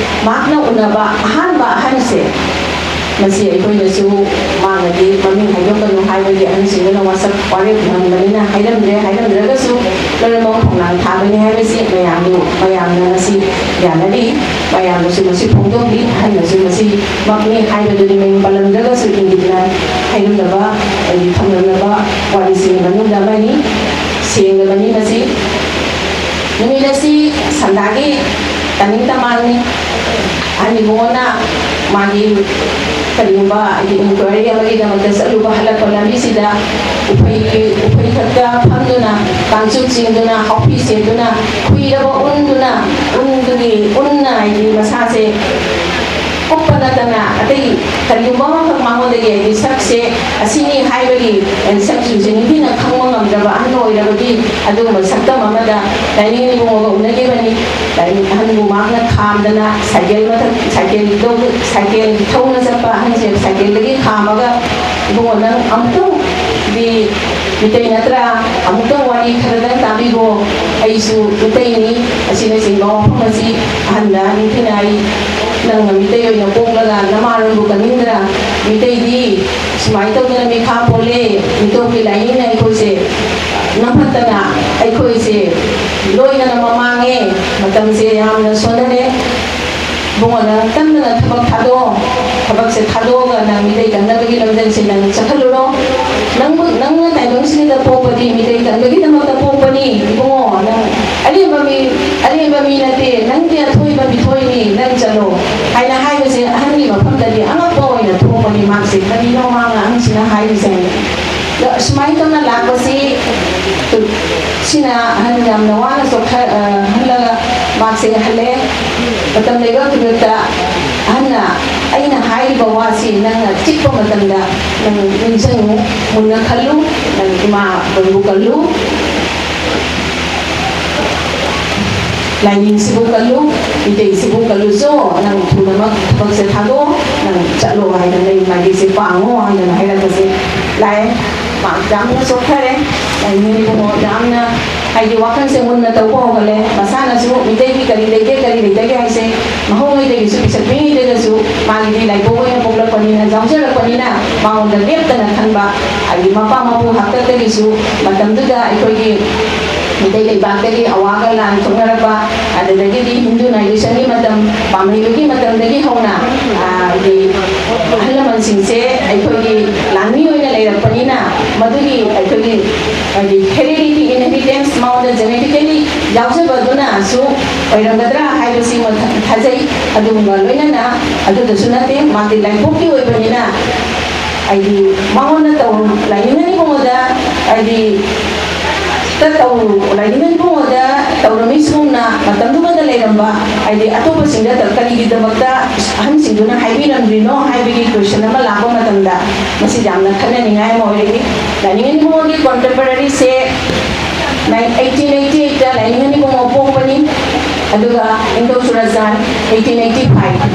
ꯃꯍꯥꯛꯅ ꯎꯅꯕ ꯑꯍꯥꯟꯕ ꯑꯍꯟꯁꯦ, ꯃꯁꯤ ꯑꯩꯈꯣꯏꯅꯁꯨ ꯃꯥꯅꯗꯤ ꯃꯃꯤꯡ ꯍꯥꯏꯗꯣꯛꯀꯅꯨ ꯍꯥꯏꯕꯒꯤ ꯑꯍꯟꯁꯤꯡꯗꯨꯅ ꯋꯥꯁꯛ ꯋꯥꯔꯦꯞ ꯐꯪꯕꯅꯤꯅ ꯍꯥꯏꯔꯝꯗ꯭ꯔꯦ꯫ ꯍꯥꯏꯔꯝꯗ꯭ꯔꯒꯁꯨ ꯂꯣꯏꯅꯃꯛ ꯈꯣꯡꯅꯥꯡ ꯊꯥꯕꯅꯤ ꯍꯥꯏꯕꯁꯤ ꯃꯌꯥꯝꯕꯨ, ꯃꯌꯥꯝꯅ ꯉꯁꯤ ꯌꯥꯅꯔꯤ꯫ ꯃꯌꯥꯝꯅꯁꯨ ꯃꯁꯤ ꯐꯣꯡꯗꯣꯛꯂꯤ꯫ ꯑꯍꯟꯅꯁꯨ ꯃꯁꯤꯃꯛꯅꯤ ꯍꯥꯏꯕꯗꯨꯗꯤ ꯃꯤꯡ ꯄꯜꯂꯝꯗ꯭ꯔꯒꯁꯨ ꯏꯪꯒꯤꯠꯅ ꯍꯥꯏꯔꯝꯂꯕ, ꯑꯩꯒꯤ ꯊꯝꯂꯝꯂꯕ ꯋꯥꯔꯤꯁꯤꯡꯒꯤ ꯃꯅꯨꯡꯗ ꯑꯃꯅꯤ꯫ ꯁꯦꯡꯂꯕꯅꯤ ꯃꯁꯤ꯫ ꯅꯨꯃꯤꯠ ꯑꯁꯤ ꯁꯟꯗꯥꯒꯤ ꯇꯥꯅꯤꯡ ꯇꯃꯥꯡꯅꯤ꯫ ꯑꯍꯟ ꯏꯕꯨꯡꯉꯣꯅ ꯃꯥꯒꯤ ꯀꯔꯤꯒꯨꯝꯕ ꯍꯥꯏꯗꯤ inquiry ꯑꯃꯒꯤꯗꯃꯛꯇ ꯆꯠꯂꯨꯕ ꯍꯜꯂꯛꯄ ꯂꯝꯕꯤꯁꯤꯗ ꯎꯐꯩ, ꯎꯐꯩ ꯊꯛꯇ ꯐꯝꯗꯨꯅ, ꯀꯥꯡꯆꯨꯞ ꯆꯤꯡꯗꯨꯅ, ꯍꯥꯎꯄꯤ ꯁꯦꯠꯇꯨꯅ, ꯈꯨꯏꯔꯕ ꯎꯟꯗꯨꯅ, ꯎꯟꯗꯨꯒꯤ ꯎꯟꯅ ꯍꯥꯏꯗꯤ ꯃꯁꯥꯁꯦ ꯀꯨꯞꯄ ꯅꯠꯇꯅ ꯑꯇꯩ ꯀꯔꯤꯒꯨꯝꯕ ꯑꯃꯈꯛ ꯃꯉꯣꯟꯗꯒꯤ ꯍꯥꯏꯗꯤ ꯁꯛꯁꯦ ꯑꯁꯤꯅꯤ ꯍꯥꯏꯕꯒꯤ, ꯑꯦ, ꯁꯛꯁꯤꯡꯁꯦ ꯅꯤꯡꯊꯤꯅ ꯈꯪꯕ ꯉꯝꯗ꯭ꯔꯕ ꯑꯍꯟ ꯑꯣꯏꯔꯕ ꯒꯤ ꯑꯗꯨꯒꯨꯝꯕ ꯁꯛꯇꯝ ꯑꯃꯗ ꯂꯥꯏꯅꯤꯡ ꯏꯕꯨꯡꯉꯣꯒ ꯎꯅꯈꯤꯕꯅꯤ꯫ ꯂꯥꯏꯅꯤꯡ ꯑꯍꯟꯕꯨ ꯃꯍꯥꯛꯅ ꯈꯥꯝꯗꯅ ꯁꯥꯏꯀꯦꯜ ꯃꯊꯛ, ꯁꯥꯏꯀꯦꯜꯗꯣ, ꯁꯥꯏꯀꯦꯜ ꯊꯧꯅ ꯆꯠꯄ ꯑꯍꯟꯁꯦ ꯁꯥꯏꯀꯦꯜꯗꯒꯤ ꯈꯥꯝꯃꯒ, "ꯏꯕꯨꯡꯉꯣ, ꯅꯪ ꯑꯃꯨꯛꯇꯪꯗꯤ ꯃꯤꯇꯩ ꯅꯠꯇ꯭ꯔꯥ? ꯑꯃꯨꯛꯇꯪ ꯋꯥꯔꯤ ꯈꯔꯗꯪ ꯇꯥꯕꯤꯈꯣ꯫ ꯑꯩꯁꯨ ꯃꯤꯇꯩꯅꯤ" ꯑꯁꯤꯅꯆꯤꯡꯕ ꯋꯥꯐꯝ ꯑꯁꯤ ꯑꯍꯟꯗ ꯅꯤꯡꯊꯤꯅ, "ꯑꯩ ꯅꯪꯅ ꯃꯤꯇꯩ ꯑꯣꯏꯅ ꯄꯣꯛꯂꯒ ꯅꯃꯥ ꯂꯣꯟꯕꯨ ꯀꯟꯅꯤꯡꯗ꯭ꯔꯥ? ꯃꯤꯇꯩꯗꯤ ꯁꯨꯃꯥꯏꯅ ꯇꯧꯗꯅ ꯃꯤꯈꯥ ꯄꯣꯜꯂꯦ꯫ ꯃꯤꯇꯣꯞꯀꯤ ꯂꯥꯏꯅꯤꯡꯅ ꯑꯩꯈꯣꯏꯁꯦ ꯅꯝꯐꯠꯇꯅ ꯑꯩꯈꯣꯏꯁꯦ ꯂꯣꯏꯅꯅ ꯃꯃꯥꯡꯉꯦ꯫ ꯃꯇꯝꯁꯦ ꯌꯥꯝꯅ ꯁꯣꯟꯅꯔꯦ꯫ ꯏꯕꯨꯡꯉꯣ, ꯅꯪ ꯇꯝꯗꯅ ꯊꯕꯛ ꯊꯥꯗꯣꯛꯑꯣ꯫ ꯊꯕꯛꯁꯦ ꯊꯥꯗꯣꯛꯑꯒ ꯅꯪ ꯃꯤꯇꯩ ꯀꯟꯅꯕꯒꯤ ꯂꯝꯖꯦꯜꯁꯦ ꯅꯪ ꯆꯠꯍꯜꯂꯨꯔꯣ꯫ ꯅꯪꯕꯨ, ꯅꯪꯅ ꯇꯥꯏꯕꯪꯁꯤꯗ ꯄꯣꯛꯄꯗꯤ ꯃꯤꯇꯩ ꯀꯟꯕꯒꯤꯗꯃꯛꯇ ꯄꯣꯛꯄꯅꯤ꯫ ꯏꯕꯨꯡꯉꯣ, ꯅꯪ ꯑꯔꯦꯝꯕ ꯃꯤ, ꯑꯔꯦꯝꯕ ꯃꯤ ꯅꯠꯇꯦ꯫ ꯅꯪꯗꯤ ꯑꯊꯣꯏꯕ ꯃꯤꯊꯣꯏꯅꯤ꯫ ꯅꯪ ꯆꯠꯂꯣ" ꯍꯥꯏꯅ ꯍꯥꯏꯕꯁꯦ ꯑꯍꯟꯒꯤ ꯃꯐꯝꯗꯗꯤ ꯑꯉꯛꯄ ꯑꯣꯏꯅ ꯊꯣꯛꯄꯅꯤ꯫ ꯃꯍꯥꯛꯁꯦ, "ꯀꯔꯤꯅꯣ ꯃꯥꯅ ꯑꯍꯟꯁꯤꯅ ꯍꯥꯏꯔꯤꯁꯦ?" ꯑꯗꯣ ꯑꯁꯨꯃꯥꯏꯅ ꯇꯧꯅ ꯂꯥꯛꯄꯁꯤ ꯁꯤꯅ ꯑꯍꯟ ꯌꯥꯝꯅ ꯋꯥꯅ ꯆꯣꯛꯊꯍꯜꯂꯒ ꯃꯍꯥꯛꯁꯦ ꯍꯜꯂꯛꯑꯦ꯫ ꯃꯇꯝ ꯂꯩꯕ ꯈꯨꯗꯤꯡꯃꯛꯇ ꯑꯍꯟꯅ, "ꯑꯩꯅ ꯍꯥꯏꯔꯤꯕ ꯋꯥꯁꯤ ꯅꯪꯅ ꯆꯤꯛꯄ ꯃꯇꯝꯗ ꯅꯪ ꯅꯤꯡꯁꯤꯡꯉꯨ, ꯃꯨꯟꯅ ꯈꯜꯂꯨ, ꯅꯪ ꯏꯃꯥ ꯂꯣꯟꯕꯨ ꯀꯜꯂꯨ, ꯂꯥꯏꯅꯤꯡꯁꯤꯕꯨ ꯀꯜꯂꯨ, ꯃꯤꯇꯩꯁꯤꯕꯨ ꯀꯜꯂꯨꯆꯣ, ꯅꯪ ꯊꯨꯅꯃꯛ ꯊꯕꯛꯁꯦ ꯊꯥꯗꯣꯛꯑꯣ, ꯅꯪ ꯆꯠꯂꯣ" ꯍꯥꯏꯗꯅ, "ꯂꯥꯏꯔꯤꯛꯁꯦ ꯄꯥꯡꯉꯣ" ꯍꯥꯏꯗꯅ ꯍꯥꯏꯔꯛꯄꯁꯦ ꯂꯥꯛꯑꯦ꯫ ꯃꯍꯥꯛ ꯌꯥꯝꯅ ꯆꯣꯛꯊꯔꯦ꯫ ꯂꯥꯏꯅꯤꯡ ꯏꯕꯨꯡꯉꯣ ꯌꯥꯝꯅ, ꯍꯥꯏꯗꯤ, ꯋꯥꯈꯜꯁꯦ ꯃꯨꯟꯅ ꯇꯧꯕ ꯍꯧꯒꯠꯂꯦ꯫ ꯃꯁꯥꯅꯁꯨ ꯃꯤꯇꯩꯒꯤ ꯀꯔꯤ ꯂꯩꯒꯦ, ꯀꯔꯤ ꯂꯩꯇꯒꯦ ꯍꯥꯏꯁꯦ ꯃꯍꯧꯉꯩꯗꯒꯤꯁꯨ, ꯄꯤꯁꯛ ꯄꯤꯛꯏꯉꯩꯗꯒꯤꯁꯨ ꯃꯥꯒꯤꯗꯤ ꯂꯥꯏꯄꯣꯛ ꯑꯣꯏꯅ ꯄꯣꯛꯂꯛꯄꯅꯤꯅ, ꯌꯥꯎꯖꯔꯛꯄꯅꯤꯅ, ꯃꯉꯣꯟꯗ ꯂꯦꯞꯇꯅ ꯈꯟꯕ, ꯍꯥꯏꯗꯤ, ꯃꯄꯥ ꯃꯄꯨ ꯍꯥꯛꯇꯛꯇꯒꯤꯁꯨ ꯃꯇꯝꯗꯨꯗ ꯑꯩꯈꯣꯏꯒꯤ ꯃꯤꯇꯩ ꯂꯩꯕꯥꯛꯇꯒꯤ ꯑꯋꯥꯒ ꯂꯥꯟ ꯊꯣꯛꯅꯔꯛꯄ, ꯑꯗꯨꯗꯒꯤꯗꯤ ꯍꯤꯟꯗꯨꯅꯥꯏꯖꯦꯁꯟꯒꯤ ꯃꯇꯝ, ꯄꯥꯝꯍꯩꯕꯒꯤ ꯃꯇꯝꯗꯒꯤ ꯍꯧꯅ, ꯑ, ꯍꯥꯏꯗꯤ, ꯑꯍꯜ ꯂꯃꯟꯁꯤꯡꯁꯦ ꯑꯩꯈꯣꯏꯒꯤ ꯂꯥꯟꯃꯤ ꯑꯣꯏꯅ ꯂꯩꯔꯛꯄꯅꯤꯅ, ꯃꯗꯨꯒꯤ ꯑꯩꯈꯣꯏꯒꯤ, ꯍꯥꯏꯗꯤ, heredity, inheritance ꯃꯉꯣꯟꯗ genetically ꯌꯥꯎꯖꯕꯗꯨꯅꯁꯨ ꯑꯣꯏꯔꯝꯒꯗ꯭ꯔꯥ ꯍꯥꯏꯕꯁꯤ ꯃꯊ-, ꯊꯥꯖꯩ꯫ ꯑꯗꯨꯒꯨꯝꯕ ꯂꯣꯏꯅꯅ ꯑꯗꯨꯗꯁꯨ ꯅꯠꯇꯦ, ꯃꯥꯗꯤ ꯂꯥꯏꯄꯣꯛꯀꯤ ꯑꯣꯏꯕꯅꯤꯅ, ꯍꯥꯏꯗꯤ, ꯃꯉꯣꯟꯗ ꯇꯧ-, ꯂꯥꯏꯅꯤꯡ ꯏꯕꯨꯡꯉꯣꯗ, ꯍꯥꯏꯗꯤ, ꯇ ꯇꯧ-, ꯂꯥꯏꯅꯤꯡ ꯏꯕꯨꯡꯉꯣꯗ ꯇꯧꯔꯝꯃꯤ ꯁꯤꯒꯨꯝꯅ ꯃꯇꯝꯗꯨꯃꯗ ꯂꯩꯔꯝꯕ, ꯍꯥꯏꯗꯤ, ꯑꯇꯣꯞꯄꯁꯤꯡꯗ ꯀꯔꯤꯒꯤꯗꯃꯛꯇ ꯑꯍꯟꯁꯤꯡꯗꯨꯅ ꯍꯥꯏꯕꯤꯔꯝꯗ꯭ꯔꯤꯅꯣ ꯍꯥꯏꯕꯒꯤ question ꯑꯃ ꯂꯥꯛꯄ ꯃꯇꯝꯗ, ꯃꯁꯤ ꯌꯥꯝꯅ ꯈꯟꯅꯅꯤꯡꯉꯥꯏ ꯑꯃ ꯑꯣꯏꯔꯛꯏ꯫ ꯂꯥꯏꯅꯤꯡ ꯏꯕꯨꯡꯉꯣꯒꯤ contemporaryꯁꯦ ꯑꯩꯠꯇꯤꯟ ꯑꯩꯠꯇꯤ ꯑꯩꯠꯇ ꯂꯥꯏꯅꯤꯡꯉꯅꯤ ꯏꯕꯨꯡꯉꯣ ꯄꯣꯛꯄꯅꯤ꯫ ꯑꯗꯨꯒ ꯏꯪꯊꯧ ꯆꯨꯔꯆꯥꯟ ꯑꯩꯠꯇꯤꯟ ꯑꯩꯠꯇꯤ ꯐꯥꯏꯚ꯫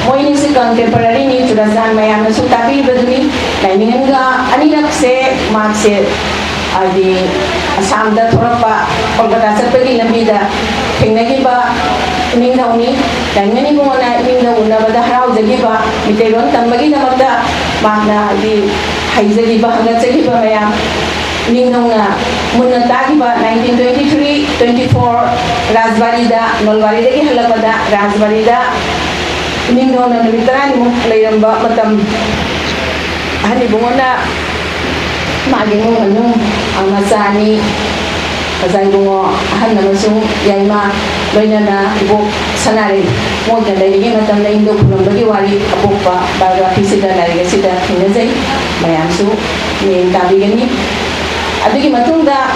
ꯃꯣꯏꯅꯤꯁꯦ ꯀꯟꯇꯦꯝꯄꯔꯔꯤꯅꯤ꯫ ꯆꯨꯔꯆꯥꯟ ꯃꯌꯥꯝꯅꯁꯨ ꯇꯥꯕꯤꯕꯗꯨꯅꯤ꯫ ꯂꯥꯏꯅꯤꯡꯉꯟꯒ ꯑꯅꯤꯔꯛꯁꯦ ꯃꯍꯥꯛꯁꯦ ꯍꯥꯏꯗꯤ ꯑꯁꯥꯝꯗ ꯊꯣꯛꯂꯛꯄ, ꯀꯣꯜꯀꯇꯥ ꯆꯠꯄꯒꯤ ꯂꯝꯕꯤꯗ ꯊꯦꯡꯅꯈꯤꯕ ꯏꯅꯤꯡꯊꯧꯅꯤ꯫ ꯂꯥꯏꯅꯤꯡꯉꯟ ꯏꯕꯨꯡꯉꯣꯅ ꯏꯅꯤꯡꯊꯧ ꯎꯅꯕꯗ ꯍꯔꯥꯎꯖꯈꯤꯕ, ꯃꯤꯇꯩꯂꯣꯟ ꯇꯝꯕꯒꯤꯗꯃꯛꯇ ꯃꯍꯥꯛꯅ ꯍꯥꯏꯗꯤ ꯍꯩꯖꯈꯤꯕ, ꯍꯪꯒꯠꯆꯈꯤꯕ ꯃꯌꯥꯝ ꯏꯅꯤꯡꯊꯧꯅ ꯃꯨꯟꯅ ꯇꯥꯈꯤꯕ nineteen twenty three twenty four ꯔꯥꯖꯕꯥꯔꯤꯗ, ꯅꯣꯜꯕꯥꯔꯤꯗꯒꯤ ꯍꯜꯂꯛꯄꯗ ꯔꯥꯖꯕꯥꯔꯤꯗ ꯏꯅꯤꯡꯊꯧꯅ ꯅꯨꯃꯤꯠ ꯇꯔꯥꯅꯤꯃꯨꯛ ꯂꯩꯔꯝꯕ ꯃꯇꯝ, ꯑꯍꯟ ꯏꯕꯨꯡꯉꯣꯅ ꯃꯥꯒꯤ ꯏꯃꯨꯡ ꯃꯅꯨꯡ, ꯑ, ꯃꯆꯥ ꯑꯅꯤ, ꯑꯣꯖꯥ ꯏꯕꯨꯡꯉꯣ ꯑꯍꯟ ꯑꯃꯁꯨꯡ ꯌꯥꯏꯃ, ꯂꯣꯏꯅꯅ ꯏꯕꯣꯛ ꯁꯅꯥꯔꯩ ꯃꯣꯏꯒ ꯂꯩꯔꯤꯉꯩ ꯃꯇꯝꯗ ꯏꯪꯗꯧ ꯈꯨꯔꯨꯝꯕꯒꯤ ꯋꯥꯔꯤ ꯑꯄꯣꯛꯄ biography ꯁꯤꯗ, ꯂꯥꯏꯔꯤꯛ ꯑꯁꯤꯗ ꯊꯦꯡꯅꯖꯩ꯫ ꯃꯌꯥꯝꯁꯨ ꯃꯤꯠꯌꯦꯡ ꯇꯥꯕꯤꯒꯅꯤ꯫ ꯑꯗꯨꯒꯤ ꯃꯇꯨꯡꯗ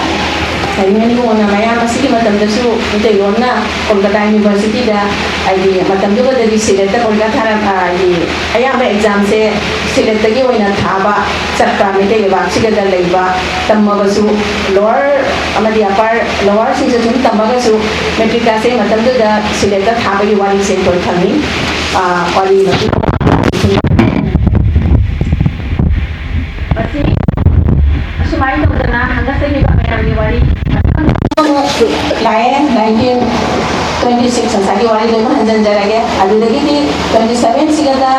ꯂꯥꯏꯅꯤꯡꯉꯟ ꯏꯕꯨꯡꯉꯣꯅ ꯃꯌꯥꯝ ꯑꯁꯤꯒꯤ ꯃꯇꯝꯗꯁꯨ ꯃꯩꯇꯩꯂꯣꯟꯅ ꯀꯣꯜꯀꯇꯥ ꯌꯨꯅꯤꯚꯔꯁꯤꯇꯤꯗ, ꯍꯥꯏꯗꯤ ꯃꯇꯝꯗꯨꯒꯗꯗꯤ ꯁꯤꯂꯦꯠꯇ ꯄꯔꯤꯈꯥ ꯊꯥꯔꯝ-, ꯍꯥꯏꯗꯤ ꯑꯌꯥꯝꯕ ꯑꯦꯛꯖꯥꯝꯁꯦ ꯁꯤꯂꯦꯠꯇꯒꯤ ꯑꯣꯏꯅ ꯊꯥꯕ ꯆꯠꯄ, ꯃꯩꯇꯩ ꯂꯩꯕꯥꯛꯁꯤꯗꯗ ꯂꯩꯕ ꯇꯝꯃꯕꯁꯨ, ꯂꯣꯋꯔ ꯑꯃꯗꯤ ꯑꯄꯔ ꯂꯣꯋꯔꯁꯤꯡꯁꯨ ꯑꯗꯨꯝ ꯇꯝꯃꯒꯁꯨ ꯃꯦꯇ꯭ꯔꯤꯛꯀꯥꯁꯦ ꯃꯇꯝꯗꯨꯗ ꯁꯤꯂꯦꯠꯇ ꯊꯥꯕꯒꯤ ꯋꯥꯔꯤꯁꯦ ꯑꯩꯈꯣꯏ ꯈꯪꯉꯤ꯫ ꯑꯥ, ꯋꯥꯔꯤ ꯃꯇꯨꯡ ꯃꯁꯤ ꯑꯁꯨꯃꯥꯏꯅ ꯇꯧꯗꯅ ꯍꯪꯒꯠꯆꯈꯤꯕ ꯃꯌꯥꯝꯒꯤ ꯋꯥꯔꯤ ꯑꯃꯨꯛ ꯂꯥꯛꯑꯦ꯫ ꯅꯥꯏꯟꯇꯤꯟ ꯇ꯭ꯋꯦꯟꯇꯤ ꯁꯤꯛꯁ, ꯉꯁꯥꯏꯒꯤ ꯋꯥꯔꯤꯗꯣ ꯑꯃꯨꯛ ꯍꯟꯖꯤꯟꯖꯔꯒꯦ꯫ ꯑꯗꯨꯗꯒꯤꯗꯤ ꯇ꯭ꯋꯦꯟꯇꯤ ꯁꯚꯦꯟꯁꯤꯒꯗ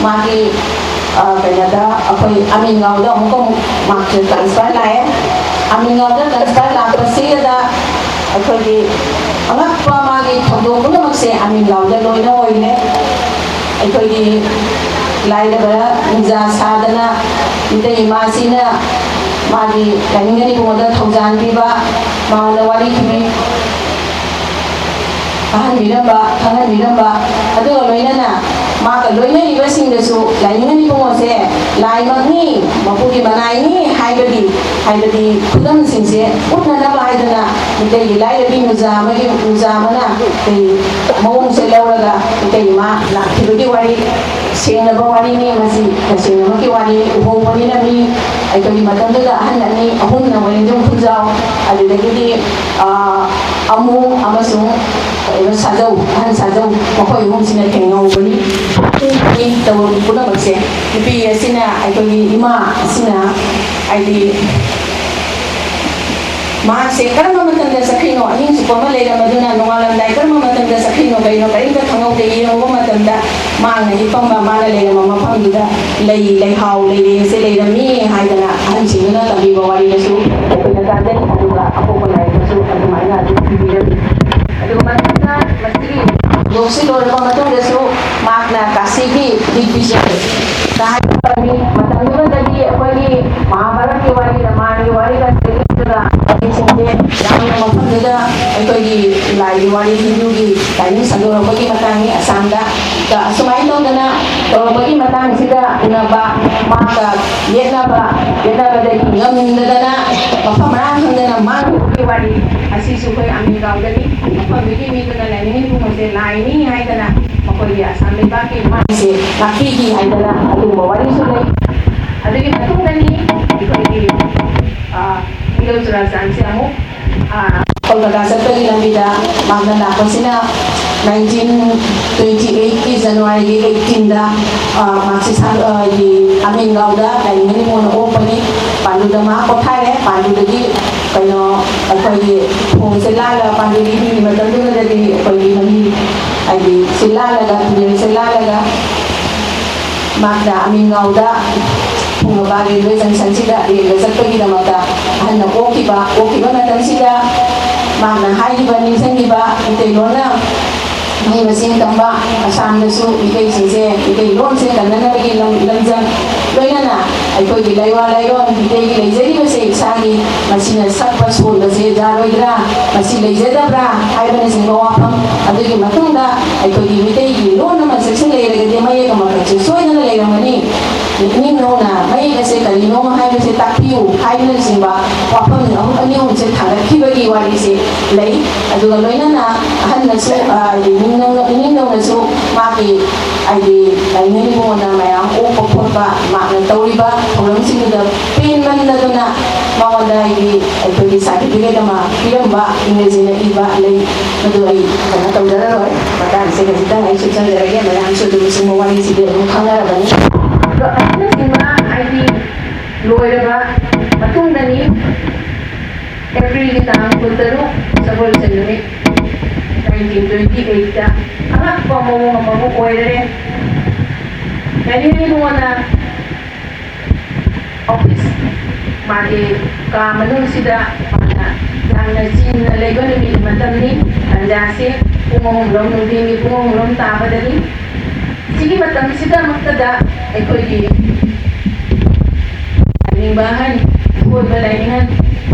ꯃꯥꯒꯤ, ꯑ, ꯀꯩꯅꯣꯗ, ꯑꯩꯈꯣꯏ ꯑꯃꯤꯟꯒꯥꯎꯗ ꯑꯃꯨꯛꯀ ꯑꯃꯨꯛ ꯃꯍꯥꯛꯁꯦ ꯇ꯭ꯔꯥꯟꯁꯐꯔ ꯂꯥꯛꯑꯦ꯫ ꯑꯃꯤꯟꯒꯥꯎꯗ ꯇ꯭ꯔꯥꯟꯁꯐꯔ ꯂꯥꯛꯄꯁꯤꯗ ꯑꯩꯈꯣꯏꯒꯤ ꯑꯉꯛꯄ ꯃꯥꯒꯤ ꯊꯧꯗꯣꯛ ꯄꯨꯝꯅꯃꯛꯁꯦ ꯑꯃꯤꯟꯒꯥꯎꯗ ꯂꯣꯏꯅ ꯑꯣꯏꯔꯦ꯫ ꯑꯩꯈꯣꯏꯒꯤ ꯂꯥꯏꯔꯕ ꯅꯨꯡꯖꯥ ꯁꯥꯗꯅ ꯃꯤꯇꯩ ꯏꯃꯥꯁꯤꯅ ꯃꯥꯒꯤ ꯂꯥꯏꯅꯤꯡ ꯏꯕꯨꯡꯉꯣꯗ ꯊꯧꯖꯥꯟ ꯄꯤꯕ, ꯃꯉꯣꯟꯗ ꯋꯥꯔꯤ ꯈꯨꯃꯤ ꯇꯥꯍꯟꯕꯤꯔꯝꯕ, ꯈꯪꯍꯟꯕꯤꯔꯝꯕ, ꯑꯗꯨꯒ ꯂꯣꯏꯅꯅ ꯃꯥꯒ ꯂꯣꯏꯅꯔꯤꯕꯁꯤꯡꯗꯁꯨ ꯂꯥꯏꯅꯤꯡ ꯏꯕꯨꯡꯉꯣꯁꯦ ꯂꯥꯏꯃꯛꯅꯤ, ꯃꯄꯨꯒꯤ ꯃꯅꯥꯏꯅꯤ ꯍꯥꯏꯕꯒꯤ, ꯍꯥꯏꯕꯗꯤ ꯈꯨꯗꯝꯁꯤꯡꯁꯦ ꯎꯠꯅꯅꯕ ꯍꯥꯏꯗꯅ ꯃꯤꯇꯩꯒꯤ ꯂꯥꯏꯔꯕꯤ ꯅꯨꯡꯖꯥ ꯑꯃꯒꯤ, ꯅꯨꯡꯖꯥ ꯑꯃꯅ ꯑꯩꯈꯣꯏ ꯃꯑꯣꯡꯁꯦ ꯂꯧꯔꯒ ꯃꯤꯇꯩ ꯏꯃꯥ ꯂꯥꯛꯈꯤꯕꯒꯤ ꯋꯥꯔꯤ, ꯁꯦꯡꯂꯕ ꯋꯥꯔꯤꯅꯤ ꯃꯁꯤ, ꯇꯁꯦꯡꯅꯃꯛꯀꯤ ꯋꯥꯔꯤꯅꯤ꯫ ꯎꯍꯧꯕꯅꯤꯅ ꯃꯤ ꯑꯩꯈꯣꯏꯒꯤ ꯃꯇꯝꯗꯨꯗ ꯑꯍꯟ ꯑꯅꯤ ꯑꯍꯨꯝꯅ ꯋꯥꯔꯦꯡꯖꯝ ꯈꯨꯟꯖꯥꯎ, ꯑꯗꯨꯗꯒꯤꯗꯤ, ꯑ, ꯑꯃꯨ ꯑꯃꯁꯨꯡ ꯀꯩꯅꯣ ꯁꯥꯖꯧ, ꯑꯍꯟ ꯁꯥꯖꯧ, ꯃꯈꯣꯏ ꯑꯍꯨꯝꯁꯤꯅ ꯊꯦꯡꯅꯍꯧꯕꯅꯤ꯫ ꯇꯧꯔꯤꯕ ꯄꯨꯝꯅꯃꯛꯁꯦ ꯅꯨꯄꯤ ꯑꯁꯤꯅ, ꯑꯩꯈꯣꯏꯒꯤ ꯏꯃꯥ ꯑꯁꯤꯅ, ꯍꯥꯏꯗꯤ, ꯃꯍꯥꯛꯁꯦ ꯀꯔꯝꯕ ꯃꯇꯝꯗ ꯆꯠꯈ꯭ꯔꯤꯅꯣ, ꯑꯍꯤꯡ ꯆꯨꯞꯄ ꯑꯃ ꯂꯩꯔꯝꯕꯗꯨꯅ ꯅꯣꯡꯉꯥꯜꯂꯝꯗꯥꯏ ꯀꯔꯝꯕ ꯃꯇꯝꯗ ꯆꯠꯈ꯭ꯔꯤꯅꯣ, ꯀꯩꯅꯣ ꯀꯔꯤꯝꯇ ꯈꯪꯍꯧꯗꯦ꯫ ꯌꯦꯡꯉꯨꯕ ꯃꯇꯝꯗ ꯃꯍꯥꯛꯅ ꯍꯤꯞꯄꯝꯕ, ꯃꯥꯅ ꯂꯩꯔꯝꯕ ꯃꯐꯝꯗꯨꯗ ꯂꯩ, ꯂꯩꯍꯥꯎ, ꯂꯩꯔꯦꯡꯁꯦ ꯂꯩꯔꯝꯃꯤ ꯍꯥꯏꯗꯅ ꯑꯍꯟꯁꯤꯡꯗꯨꯅ ꯇꯝꯕꯤꯕ ꯋꯥꯔꯤꯗꯁꯨ ꯑꯩꯈꯣꯏꯅ ꯇꯥꯖꯩ꯫ ꯑꯗꯨꯒ ꯑꯄꯣꯛꯄ ꯂꯥꯏꯔꯤꯛꯇꯁꯨ ꯑꯗꯨꯃꯥꯏꯅ ꯑꯗꯨꯝ ꯄꯤꯕꯤꯔꯝꯃꯤ꯫ ꯑꯗꯨꯒ ꯃꯊꯪꯗ ꯃꯁꯤꯒꯤ ꯊꯧꯗꯣꯛꯁꯤ ꯂꯣꯏꯔꯕ ꯃꯇꯨꯡꯗꯁꯨ ꯃꯍꯥꯛꯅ ꯀꯥꯁꯤꯒꯤ ꯗꯤꯒꯕꯤꯖꯌ ꯀꯍꯥꯏꯕ ꯃꯇꯝꯗꯨꯗꯒꯤ ꯑꯩꯈꯣꯏꯒꯤ ꯃꯍꯥꯚꯥꯔꯠꯀꯤ ꯋꯥꯔꯤ, ꯔꯥꯃꯥꯌꯟꯒꯤ ꯋꯥꯔꯤꯒ ꯁꯤꯡꯁꯦ ꯌꯥꯝꯅ ꯃꯐꯝꯗꯨꯗ ꯑꯩꯈꯣꯏꯒꯤ ꯂꯥꯏꯒꯤ ꯋꯥꯔꯤ, ꯍꯤꯟꯗꯨꯒꯤ ꯂꯥꯏꯅꯤꯡ ꯁꯟꯗꯣꯔꯛꯄꯒꯤ ꯃꯇꯥꯡꯅꯤ ꯑꯁꯥꯝꯗ꯫ ꯑꯁꯨꯃꯥꯏꯅ ꯇꯧꯗꯅ ꯇꯧꯔꯛꯄꯒꯤ ꯃꯇꯥꯡꯁꯤꯗ ꯎꯅꯕ, ꯃꯥꯒ ꯌꯦꯠꯅꯕ, ꯌꯦꯠꯅꯕꯗꯒꯤ ꯉꯝꯗꯗꯅ ꯃꯐꯝ ꯃꯔꯥꯡ ꯈꯪꯗꯅ ꯃꯥꯡꯈꯤꯕꯒꯤ ꯋꯥꯔꯤ ꯑꯁꯤꯁꯨ ꯑꯩꯈꯣꯏ ꯑꯃꯤꯟꯒꯥꯎꯗꯅꯤ꯫ ꯃꯐꯝꯗꯨꯒꯤ ꯃꯤꯗꯨꯅ ꯂꯥꯏꯅꯤꯡ ꯏꯕꯨꯡꯉꯣꯁꯦ ꯂꯥꯏꯅꯤ ꯍꯥꯏꯗꯅ ꯃꯈꯣꯏꯒꯤ ꯑꯁꯥꯝ ꯂꯩꯕꯥꯛꯀꯤ ꯃꯥꯏꯁꯦ ꯉꯥꯛꯄꯤꯈꯤ ꯍꯥꯏꯗꯅ ꯑꯗꯨꯒꯨꯝꯕ ꯋꯥꯔꯤꯁꯨ ꯂꯩ꯫ ꯑꯗꯨꯒꯤ ꯃꯇꯨꯡꯗꯅꯤ ꯑꯩꯈꯣꯏꯒꯤ, ꯑ, ꯏꯔꯣꯏ ꯆꯨꯔꯥꯆꯥꯟꯁꯦ ꯑꯃꯨꯛ, ꯑ, ꯀꯣꯜꯀꯇꯥ ꯆꯠꯄꯒꯤ ꯂꯝꯕꯤꯗ ꯃꯥꯅ ꯂꯥꯛꯄꯁꯤꯅ nineteen twenty eight ꯀꯤ January eighteenꯗ, ꯑ, ꯃꯍꯥꯛꯁꯦ ꯁꯥ-, ꯑ, ꯒꯤ ꯑꯃꯤꯟꯒꯥꯎꯗ ꯂꯥꯏꯅꯤꯡ ꯏꯕꯨꯡꯉꯣꯅ ꯑꯣꯛꯄꯅꯤ꯫ ꯄꯥꯟꯗꯨꯗ ꯃꯍꯥꯛ ꯄꯣꯊꯥꯔꯦ꯫ ꯄꯥꯟꯗꯨꯗꯒꯤ ꯀꯩꯅꯣ, ꯑꯩꯈꯣꯏꯒꯤ ꯊꯣꯡꯁꯦ ꯂꯥꯜꯂꯒ, ꯄꯥꯟꯗꯨꯒꯤ ꯍꯤꯒꯤ ꯃꯇꯝꯗꯨꯗꯗꯤ ꯑꯩꯈꯣꯏꯒꯤ ꯃꯍꯤ, ꯍꯥꯏꯗꯤ ꯁꯤ ꯂꯥꯜꯂꯒ, ꯇꯨꯔꯦꯜꯁꯦ ꯂꯥꯜꯂꯒ ꯃꯍꯥꯛꯅ ꯑꯃꯤꯟꯒꯥꯎꯗ ꯐꯨꯡꯒꯕꯥ railway junctionꯁꯤꯗ ꯔꯦꯜꯗ ꯆꯠꯄꯒꯤꯗꯃꯛꯇ ꯑꯍꯟꯅ ꯑꯣꯛꯈꯤꯕ, ꯑꯣꯛꯈꯤꯕ ꯃꯇꯝꯁꯤꯗ ꯃꯍꯥꯛꯅ ꯍꯥꯏꯈꯤꯕ, ꯅꯤꯡꯁꯤꯡꯈꯤꯕ ꯃꯩꯇꯩꯂꯣꯟꯅ ꯃꯍꯩ ꯃꯁꯤꯡ ꯇꯝꯕ, ꯑꯁꯥꯝꯗꯁꯨ ꯃꯤꯇꯩꯁꯤꯡꯁꯦ ꯃꯤꯇꯩ ꯂꯣꯟꯁꯦ ꯀꯟꯅꯅꯕꯒꯤ ꯂꯝ-, ꯂꯝꯖꯪ, ꯂꯣꯏꯅꯅ ꯑꯩꯈꯣꯏꯒꯤ ꯂꯩꯋꯥ ꯂꯩꯔꯣꯟ, ꯃꯤꯇꯩꯒꯤ ꯂꯩꯖꯔꯤꯕꯁꯦ ꯏꯁꯥꯒꯤ, ꯃꯁꯤꯅ ꯁꯛꯄ ꯁꯣꯟꯕꯁꯦ ꯌꯥꯔꯣꯏꯗ꯭ꯔꯥ, ꯃꯁꯤ ꯂꯩꯖꯗꯕ꯭ꯔꯥ ꯍꯥꯏꯕꯅꯆꯤꯡꯕ ꯋꯥꯐꯝ, ꯑꯗꯨꯒꯤ ꯃꯇꯨꯡꯗ ꯑꯩꯈꯣꯏꯒꯤ ꯃꯤꯇꯩꯒꯤ ꯂꯣꯟ ꯑꯃ ꯆꯦꯛꯁꯤꯟ ꯂꯩꯔꯒꯗꯤ ꯃꯌꯦꯛ ꯑꯃꯈꯛꯁꯨ ꯁꯣꯏꯗꯅ ꯂꯩꯔꯝꯒꯅꯤ꯫ ꯏꯅꯤꯡ ꯅꯧꯅ ꯃꯌꯦꯛ ꯑꯁꯦ ꯀꯔꯤꯅꯣ ꯍꯥꯏꯕꯁꯦ ꯇꯥꯛꯄꯤꯌꯨ ꯍꯥꯏꯕꯅꯆꯤꯡꯕ ꯋꯥꯐꯝ ꯑꯍꯨꯝ ꯑꯅꯤ ꯑꯍꯨꯝꯁꯦ ꯊꯥꯡꯒꯠꯈꯤꯕꯒꯤ ꯋꯥꯔꯤꯁꯦ ꯂꯩ꯫ ꯑꯗꯨꯒ ꯂꯣꯏꯅꯅ ꯑꯍꯟꯅꯁꯨ, ꯑ, ꯏꯅꯤꯡ ꯅꯧꯅ, ꯏꯅꯤꯡ ꯅꯧꯅꯁꯨ ꯃꯥꯒꯤ, ꯍꯥꯏꯗꯤ, ꯂꯥꯏꯅꯤꯡ ꯏꯕꯨꯡꯉꯣꯅ ꯃꯌꯥꯝ ꯑꯣꯛꯄ ꯈꯣꯠꯄ, ꯃꯥꯅ ꯇꯧꯔꯤꯕ ꯊꯧꯔꯝꯁꯤꯡꯗꯨꯗ ꯑꯩꯒꯤ ꯑꯩꯈꯣꯏꯒꯤ ꯁꯥꯔꯇꯤꯐꯤꯀꯦꯠ ꯑꯃ ꯄꯤꯔꯝꯕ ꯏꯪꯔꯦꯖꯤꯅ ꯏꯕ ꯂꯩ꯫ ꯃꯗꯨ ꯑꯩ ꯀꯩꯅꯣ ꯇꯧꯖꯔꯔꯣꯏ꯫ ꯃꯇꯥꯡꯁꯦ ꯈꯖꯤꯛꯇꯪ ꯑꯩ ꯁꯨꯞꯆꯟꯖꯔꯒꯦ꯫ ꯃꯌꯥꯝꯁꯨ ꯑꯗꯨꯝ ꯁꯤꯒꯨꯝꯕ ꯋꯥꯔꯤꯁꯤꯗꯤ ꯑꯗꯨꯝ ꯈꯪꯅꯔꯕꯅꯤ꯫ ꯑꯗꯣ ꯑꯁꯤꯅꯆꯤꯡꯕ ꯍꯥꯏꯗꯤ ꯂꯣꯏꯔꯕ ꯃꯇꯨꯡꯗꯅꯤ ꯑꯦꯄ꯭ꯔꯤꯜꯒꯤ ꯇꯥꯡ ꯀꯨꯟꯇꯔꯨꯛ ꯁꯒꯣꯜꯁꯦꯟ ꯅꯨꯃꯤꯠ ꯅꯥꯏꯟꯇꯤꯟ ꯇ꯭ꯋꯦꯟꯇꯤ ꯑꯩꯠꯇ ꯑꯉꯛꯄ ꯃꯑꯣꯡ ꯑꯃꯕꯨ ꯑꯣꯏꯔꯦ꯫ ꯀꯔꯤꯒꯤꯅꯣꯅ ꯑꯣꯐꯤꯁ ꯃꯥꯒꯤ ꯀꯥ ꯃꯅꯨꯡꯁꯤꯗ ꯃꯥꯅ ꯌꯥꯝꯅ ꯆꯤꯟꯅ ꯂꯩꯕ ꯅꯨꯃꯤꯠ ꯃꯇꯝꯅꯤ꯫ ꯇꯥꯟꯖꯥꯁꯤ ꯄꯨꯡ ꯑꯍꯨꯝꯂꯣꯝ, ꯅꯨꯡꯊꯤꯜꯒꯤ ꯄꯨꯡ ꯑꯍꯨꯝꯂꯣꯝ ꯇꯥꯕꯗꯅꯤ꯫ ꯁꯤꯒꯤ ꯃꯇꯝꯁꯤꯗꯃꯛꯇꯗ ꯑꯩꯈꯣꯏꯒꯤ ꯂꯥꯏꯅꯤꯡꯕ ꯑꯍꯟ, ꯑꯀꯣꯏꯕ ꯂꯥꯏꯅꯤꯡꯍꯟ,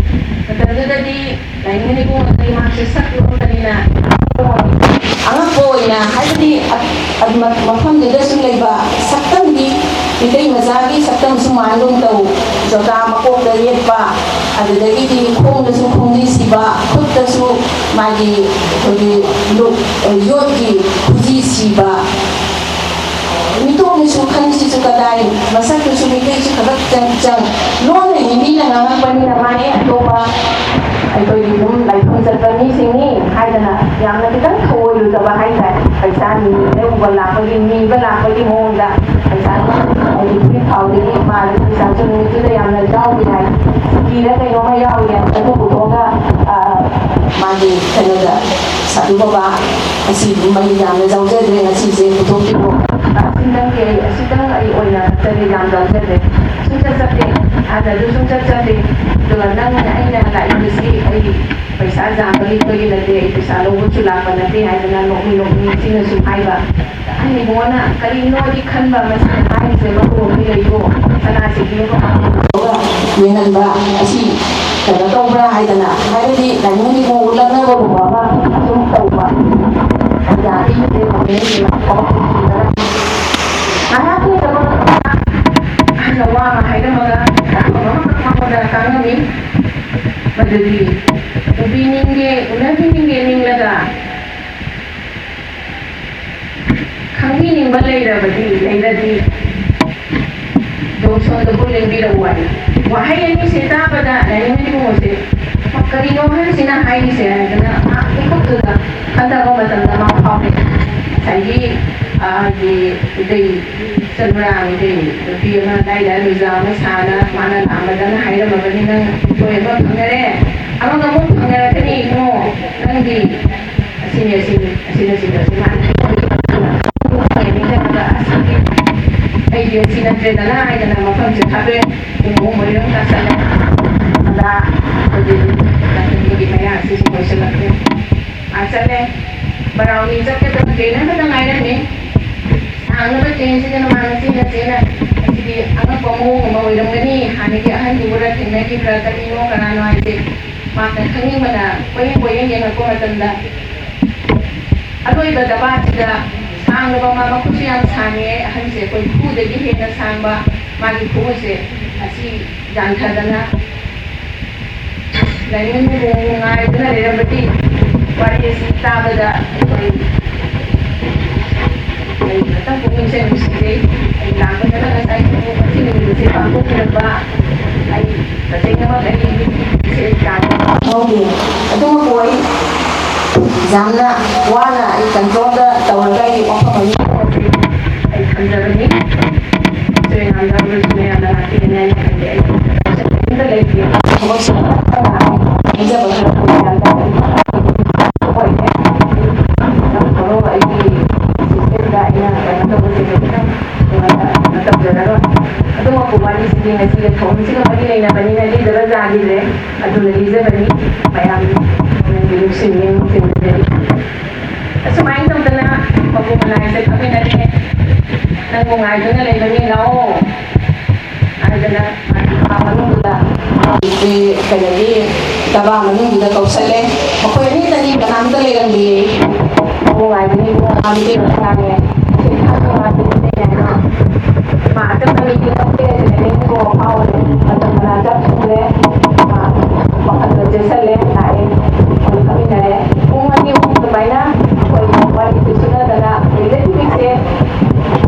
ꯃꯇꯝꯗꯨꯗꯗꯤ ꯂꯥꯏꯅꯤꯡ ꯏꯕꯨꯡ ꯑꯇꯩ ꯃꯍꯥꯛꯁꯦ ꯁꯛ ꯂꯣꯟꯕꯅꯤꯅ ꯑꯉꯛꯄ ꯑꯣꯏꯅ, ꯍꯥꯏꯕꯗꯤ ꯑ-, ꯑ-, ꯃ-, ꯃꯐꯝꯗꯨꯗꯁꯨ ꯂꯩꯕ ꯁꯛꯇꯝꯗꯤ ꯃꯤꯇꯩ ꯃꯆꯥꯒꯤ ꯁꯛꯇꯝꯁꯨ ꯃꯥꯟꯒꯨꯝ ꯇꯧ, ꯖꯣꯇꯥ ꯃꯀꯣꯛꯇ ꯌꯦꯠꯄ, ꯑꯗꯨꯗꯒꯤꯗꯤ ꯈꯣꯡꯗꯁꯨ ꯈꯣꯡꯖꯤ ꯁꯤꯕ, ꯈꯨꯠꯇꯁꯨ ꯃꯥꯒꯤ ꯑꯩꯈꯣꯏꯒꯤ ꯂꯨꯛ, ꯌꯣꯠꯀꯤ ꯈꯨꯖꯤ ꯁꯤꯕ, ꯃꯤꯇꯣꯞꯅꯁꯨ ꯈꯟꯁꯤꯁꯨ ꯀꯗꯥꯏ, ꯃꯁꯛꯇꯨꯁꯨ ꯃꯤꯇꯩꯁꯨ ꯈꯔ ꯆꯪ ꯆꯪ, ꯂꯣꯟꯅ ꯍꯤꯟꯗꯤꯅ ꯉꯥꯡꯉꯛꯄꯅꯤꯅ ꯃꯥꯅꯦ ꯑꯇꯣꯞꯄ ꯑꯩꯈꯣꯏꯒꯤ ꯁꯨꯝ ꯂꯥꯏꯐꯝ ꯆꯠꯄ ꯃꯤꯁꯤꯡꯅꯤ ꯍꯥꯏꯗꯅ ꯌꯥꯝꯅ ꯈꯤꯇꯪ ꯊꯑꯣꯏꯔꯨꯗꯕ ꯍꯥꯏꯇꯥꯔꯦ꯫ ꯄꯩꯁꯥ ꯅꯤꯕ ꯂꯥꯛꯄꯒꯤ, ꯅꯤꯕ ꯂꯥꯛꯄꯒꯤ ꯃꯑꯣꯡꯗ ꯄꯩꯁꯥ ꯑꯩꯒꯤ ꯐꯨꯔꯤꯠ ꯈꯥꯎꯗꯒꯤ ꯃꯥꯒꯤ ꯄꯩꯁꯥꯁꯨ ꯅꯨꯃꯤꯠꯇꯨꯗ ꯌꯥꯝꯅ ꯌꯥꯎꯗꯦ ꯍꯥꯏ꯫ ꯁꯨꯇꯤꯗ ꯀꯩꯅꯣꯝꯃ ꯌꯥꯎꯔꯤ ꯍꯥꯏ, ꯑꯗꯨ ꯄꯨꯊꯣꯛꯑꯒ, ꯑ, ꯃꯥꯒꯤ ꯀꯩꯅꯣꯗ ꯁꯥꯗꯨ ꯕꯕꯥ ꯑꯁꯤ ꯃꯩ ꯌꯥꯝꯅ ꯌꯥꯎꯖꯗ꯭ꯔꯦ, ꯉꯁꯤꯁꯦ ꯄꯨꯊꯣꯛꯄꯤꯔꯣ꯫ ꯑꯁꯤꯗꯪ ꯑꯩ, ꯑꯁꯤꯗꯪ ꯑꯩ ꯑꯣꯏꯅ ꯆꯠꯂꯦ, ꯌꯥꯝ ꯌꯥꯎꯖꯗ꯭ꯔꯦ꯫ ꯁꯨꯡꯆꯠ ꯆꯠꯇꯦ, ꯑꯥꯗꯁꯨ ꯁꯨꯡꯆꯠ ꯆꯠꯇꯦ꯫ ꯑꯗꯨꯒ ꯅꯪ, ꯑꯩꯅ ꯂꯥꯛꯏꯕꯁꯤ ꯑꯩ ꯄꯩꯁꯥ ꯌꯥꯝꯕꯒꯤ ꯑꯩꯈꯣꯏꯒꯤ ꯅꯠꯇꯦ, ꯑꯩ ꯄꯩꯁꯥ ꯂꯧꯕꯁꯨ ꯂꯥꯛꯄ ꯅꯠꯇꯦ ꯍꯥꯏꯗꯅ ꯅꯣꯛꯃꯤ ꯅꯣꯛꯃꯤ ꯏꯆꯦꯅꯁꯨ ꯍꯥꯏꯕ꯫ ꯑꯩꯅ ꯏꯕꯨꯡꯉꯣꯅ ꯀꯔꯤꯅꯣꯗꯤ ꯈꯟꯕ, ꯃꯁꯤꯅ ꯍꯥꯏꯔꯤꯁꯦ ꯃꯔꯨ ꯑꯃꯗꯤ ꯂꯩꯀꯣ, ꯁꯅꯥꯁꯤꯒꯤ ꯌꯦꯡꯍꯟꯕ ꯑꯁꯤ ꯀꯩꯅꯣ ꯇꯧꯕ꯭ꯔꯥ ꯍꯥꯏꯗꯅ, ꯍꯥꯏꯕꯗꯤ ꯂꯥꯏꯅꯤꯡꯒꯤ ꯃꯑꯣꯡ ꯎꯠꯂꯛꯅꯕꯒꯨꯝꯕ ꯑꯃ ꯁꯨꯝ ꯇꯧꯕ꯫ ꯌꯥꯔꯤꯁꯦ ꯉꯥꯏꯍꯥꯛ ꯂꯩꯔꯒ ꯑꯍꯜꯅ ꯋꯥ ꯑꯃ ꯍꯥꯏꯔꯝꯃꯒ ꯑꯐꯕ ꯑꯃꯈꯛ ꯃꯉꯣꯟꯗ ꯀꯥꯟꯅꯅꯤ꯫ ꯃꯗꯨꯗꯤ ꯎꯕꯤꯅꯤꯡꯗꯦ, ꯎꯅꯕꯤꯅꯤꯡꯗꯦ ꯅꯤꯡꯂꯒ ꯈꯪꯕꯤꯅꯤꯡꯕ ꯂꯩꯔꯕꯗꯤ, ꯂꯩꯔꯗꯤ ꯖꯣꯟꯁꯟꯗꯕꯨ ꯂꯦꯡꯕꯤꯔꯛꯎ ꯍꯥꯏ꯫ ꯋꯥꯍꯩ ꯑꯅꯤꯁꯦ ꯇꯥꯕꯗ ꯂꯥꯏꯅꯤꯡ ꯀꯔꯤꯅꯣ ꯍꯥꯏꯕꯁꯤꯅ ꯍꯥꯏꯔꯤꯁꯦ ꯍꯥꯏꯗꯅ ꯃꯍꯥꯛ ꯃꯤꯀꯨꯞꯇꯨꯗ ꯈꯟꯊꯕ ꯃꯇꯝꯗ ꯃꯥ ꯐꯥꯎꯔꯦ꯫ ꯉꯁꯥꯏꯒꯤ ꯑꯥꯒꯤ ꯏꯇꯩ ꯆꯅꯨꯔꯥ ꯏꯇꯩ ꯅꯨꯄꯤ ꯑꯃ ꯂꯥꯏꯗ ꯂꯨꯖꯥ ꯑꯃ ꯁꯥꯅ ꯃꯥꯅ ꯂꯥꯛꯑꯝꯕꯗꯅ ꯍꯥꯏꯔꯝꯃꯕꯅꯤ, "ꯅꯪ ꯃꯤꯑꯣꯏ ꯑꯃ ꯐꯪꯅꯔꯦ, ꯑꯃꯒ ꯑꯃꯨꯛ ꯐꯪꯅꯔꯛꯀꯅꯤ ꯏꯕꯨꯡꯉꯣ, ꯅꯪꯗꯤ ꯑꯁꯤꯅꯤ ꯑꯁꯤꯅꯤ ꯑꯁꯤꯅꯆꯤꯡꯕ ꯑꯁꯤ ꯃꯥꯅ ꯍꯥꯏꯔꯝꯃꯒ ꯑꯁꯤꯗꯤ ꯑꯩꯗꯤ ꯑꯁꯤ ꯅꯠꯇ꯭ꯔꯦꯗꯅ" ꯍꯥꯏꯗꯅ ꯃꯐꯝꯁꯦ ꯊꯥꯗꯣꯛꯑꯦ꯫ ꯄꯨꯡ ꯑꯍꯨꯝ ꯃꯔꯤꯔꯣꯝ ꯇꯥꯁꯜꯂꯦ꯫ ꯑꯗ ꯑꯩꯈꯣꯏꯒꯤ ꯅꯥꯀꯟꯒꯤ ꯃꯌꯥꯁꯤꯁꯨ ꯂꯣꯏꯁꯤꯜꯂꯛꯇ꯭ꯔꯦ꯫ ꯑꯥ ꯆꯠꯂꯦ꯫ ꯕꯔꯥꯎꯅꯤ ꯆꯠꯀꯗꯕ ꯇ꯭ꯔꯦꯟ ꯑꯃꯈꯛꯇ ꯉꯥꯏꯔꯝꯃꯦ꯫ ꯁꯥꯡꯂꯕ ꯇ꯭ꯔꯦꯟꯁꯤꯗ ꯃꯃꯥꯡ ꯆꯦꯟꯅ ꯆꯦꯟꯅ ꯉꯁꯤꯗꯤ ꯑꯉꯛꯄ ꯃꯑꯣꯡ ꯑꯃ ꯑꯣꯏꯔꯝꯒꯅꯤ꯫ ꯍꯥꯟꯅꯒꯤ ꯑꯍꯟꯗꯨꯕꯨꯔ ꯊꯦꯡꯅꯈꯤꯕ꯭ꯔꯥ ꯀꯔꯤꯅꯣ ꯀꯅꯥꯅꯣ ꯍꯥꯏꯁꯦ ꯃꯥꯅ ꯈꯪꯅꯤꯡꯕꯅ ꯀꯣꯏꯌꯦꯡ ꯀꯣꯏꯌꯦꯡ ꯌꯦꯡꯉꯛꯄ ꯃꯇꯝꯗ ꯑꯔꯣꯏꯕ ꯗꯕꯥꯁꯤꯗ ꯁꯥꯡꯂꯕ ꯃꯥ ꯃꯈꯨꯠꯁꯨ ꯌꯥꯝ ꯁꯥꯡꯉꯦ꯫ ꯑꯍꯟꯁꯦ ꯑꯩꯈꯣꯏ ꯈꯨꯗꯒꯤ ꯍꯦꯟꯅ ꯁꯥꯡꯕ ꯃꯥꯒꯤ ꯈꯨꯎꯁꯦ ꯑꯁꯤ ꯌꯥꯟꯊꯗꯅ ꯂꯥꯏꯅꯤꯡꯕꯨ ꯉꯥꯏꯗꯨꯅ ꯂꯩꯔꯝꯕꯗꯤ ꯋꯥꯔꯤ ꯑꯁꯤ ꯇꯥꯕꯗ ꯑꯩꯈꯣꯏ ꯑꯩ ꯉꯥꯛꯇꯪ ꯄꯨꯛꯅꯤꯡꯁꯦ ꯅꯨꯡꯁꯤꯖꯩ꯫ ꯑꯩ ꯂꯥꯛꯄꯗꯅ ꯉꯁꯥꯏ ꯉꯁꯤ ꯅꯨꯃꯤꯠ ꯑꯁꯤ ꯄꯥꯡꯊꯣꯛꯄꯤꯔꯛꯄ ꯑꯩ ꯇꯁꯦꯡꯅꯃꯛ ꯑꯩ ꯃꯤꯠꯁꯦ ꯑꯩ ꯇꯥꯡ ꯈꯪꯍꯧꯗꯦ꯫ ꯑꯗꯨꯕꯨ ꯑꯩ ꯌꯥꯝꯅ ꯋꯥꯅ ꯑꯩ ꯀꯟꯇ꯭ꯔꯣꯜꯗ ꯇꯧꯔꯒ ꯑꯩ ꯋꯥꯐꯝ ꯑꯃ ꯑꯩ ꯊꯝꯖꯕꯅꯤ꯫ ꯁꯣꯏ ꯉꯥꯝꯖꯕꯗꯨꯁꯨ ꯃꯌꯥꯝꯅ ꯉꯥꯛꯄꯤꯒꯅꯤ ꯍꯥꯏꯅ ꯈꯜꯂꯤ꯫ ꯑꯩ ꯀꯔꯤꯝꯇ ꯂꯩꯇꯦ꯫ ꯊꯕꯛꯁꯤꯃ ꯍꯥꯏꯖꯕ ꯈꯔ ꯃꯌꯥꯝꯗ ꯑꯣꯏꯔꯦ꯫ ꯊꯕꯛ ꯑꯩꯒꯤ ꯁꯤꯁꯇꯦꯝꯗ ꯑꯩꯅ ꯀꯩꯅꯣ ꯇꯧꯕꯁꯦ ꯈꯤꯇꯪ ꯇꯧꯖꯔꯒ ꯑꯗꯨꯃꯛꯄꯨ ꯋꯥꯔꯤꯁꯤꯗꯤ ꯉꯁꯤꯒꯤ ꯊꯧꯔꯝꯁꯤꯒ ꯃꯔꯤ ꯂꯩꯅꯕꯅꯤꯅ ꯂꯤꯗꯕ ꯌꯥꯈꯤꯗ꯭ꯔꯦ꯫ ꯑꯗꯨꯅ ꯂꯤꯖꯕꯅꯤ꯫ ꯃꯌꯥꯝ ꯅꯨꯡꯁꯤꯕꯤꯌꯨ, ꯅꯨꯡꯁꯤꯕꯤꯌꯨ꯫ ꯑꯁꯨꯃꯥꯏꯅ ꯇꯧꯗꯅ ꯃꯄꯨ ꯃꯅꯥꯏꯁꯦ ꯐꯝꯃꯤꯟꯅꯔꯦ꯫ "ꯅꯪꯕꯨ ꯉꯥꯏꯗꯨꯅ ꯂꯩꯕꯅꯤ, ꯂꯥꯛꯑꯣ" ꯍꯥꯏꯗꯅ ꯃꯥꯒꯤ ꯀꯥ ꯃꯅꯨꯡꯗꯨꯗ ꯀꯩꯅꯣꯒꯤ ꯗꯕꯥ ꯃꯅꯨꯡꯗꯨꯗ ꯀꯧꯁꯜꯂꯦ꯫ ꯃꯈꯣꯏ ꯑꯅꯤꯗꯗꯤ ꯀꯅꯥꯝꯇ ꯂꯩꯔꯝꯗꯦ꯫ ꯃꯄꯨ ꯉꯥꯏꯗꯨꯅ ꯏꯕꯨꯡꯉꯣ ꯃꯥꯗꯤ ꯀꯩꯅꯣ ꯉꯥꯡꯉꯦ꯫ ꯁꯤ ꯊꯥꯡꯒꯤ ꯃꯥꯁꯤ ꯂꯩꯇꯦ ꯍꯥꯏꯅ꯫ ꯃꯥ ꯑꯆꯝꯕ ꯃꯤꯗꯤ ꯅꯠꯇꯦ, ꯁꯤꯗ ꯃꯤ ꯄꯨꯔ ꯐꯥꯎꯔꯦ꯫ ꯃꯇꯝ ꯃꯅꯥ ꯆꯥꯛ ꯊꯣꯡꯂꯦ꯫ ꯃꯥ ꯋꯥꯈꯜꯗ ꯆꯦꯁꯜꯂꯦ, ꯂꯥꯛꯑꯦ꯫ ꯑꯩꯈꯣꯏ ꯐꯝꯃꯤꯟꯅꯔꯦ꯫ ꯄꯨꯡ ꯑꯅꯤ ꯑꯍꯨꯝ ꯑꯗꯨꯃꯥꯏꯅ ꯑꯩꯈꯣꯏ ꯋꯥꯔꯤꯁꯦ ꯁꯨꯅꯗꯅ ꯂꯩꯔꯤꯕ ꯐꯤꯕꯝꯁꯦ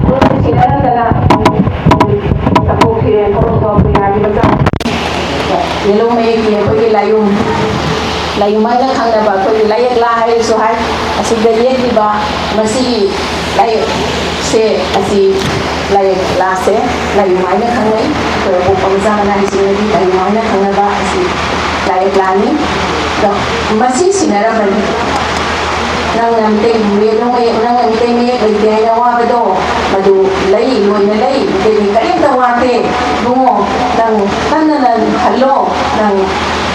ꯂꯣꯏꯅ ꯁꯤꯟꯅꯔꯝꯗꯅ ꯆꯐꯨ ꯐꯤꯔꯦꯟ ꯊꯧꯔꯝ ꯇꯧꯔꯛꯄ ꯌꯥꯈꯤꯕ ꯆꯥꯛ ꯌꯦꯂꯣꯡ ꯃꯌꯦꯛꯀꯤ ꯑꯩꯈꯣꯏꯒꯤ ꯂꯥꯏꯌꯨꯝ ꯂꯥꯏꯌꯨꯝ ꯍꯥꯏꯅ ꯈꯪꯅꯕ ꯑꯩꯈꯣꯏꯒꯤ ꯂꯥꯏꯌꯦꯛꯂꯥ ꯍꯥꯏꯔꯁꯨ ꯍꯥꯏ꯫ ꯑꯁꯤꯗ ꯌꯦꯛꯂꯤꯕ ꯃꯁꯤꯒꯤ ꯂꯥꯏꯌꯦꯛꯁꯦ ꯑꯁꯤ ꯂꯥꯏꯌꯦꯛꯂꯥꯁꯦ ꯂꯥꯏꯌꯨꯝ ꯍꯥꯏꯅ ꯈꯪꯅꯩ꯫ ꯑꯩꯈꯣꯏ ꯑꯄꯣꯛꯄ ꯃꯆꯥ ꯃꯅꯥꯏꯁꯤꯡꯅꯗꯤ ꯂꯥꯏꯌꯨꯝ ꯍꯥꯏꯅ ꯈꯪꯅꯕ ꯑꯁꯤ ꯂꯥꯏꯌꯦꯛꯂꯥꯅꯤ꯫ ꯑꯗꯣ ꯃꯁꯤ ꯁꯤꯟꯅꯔꯝꯕꯅꯤ꯫ ꯅꯪꯅ ꯃꯤꯇꯩ ꯃꯌꯦꯛ, ꯅꯪꯅ ꯃꯌꯦꯛ, ꯅꯪꯅ ꯃꯤꯇꯩ ꯃꯌꯦꯛ ꯂꯩꯇꯦ ꯍꯥꯏꯅ ꯋꯥꯕꯗꯣ ꯃꯗꯨ ꯂꯩ, ꯂꯣꯏꯅ ꯂꯩ꯫ ꯃꯤꯇꯩ ꯃꯌꯦꯛ ꯀꯔꯤꯝꯇ ꯋꯥꯠꯇꯦ꯫ ꯏꯕꯨꯡꯉꯣ, ꯅꯪ ꯀꯟꯅ ꯅꯪ ꯍꯜꯂꯣ꯫ ꯅꯪ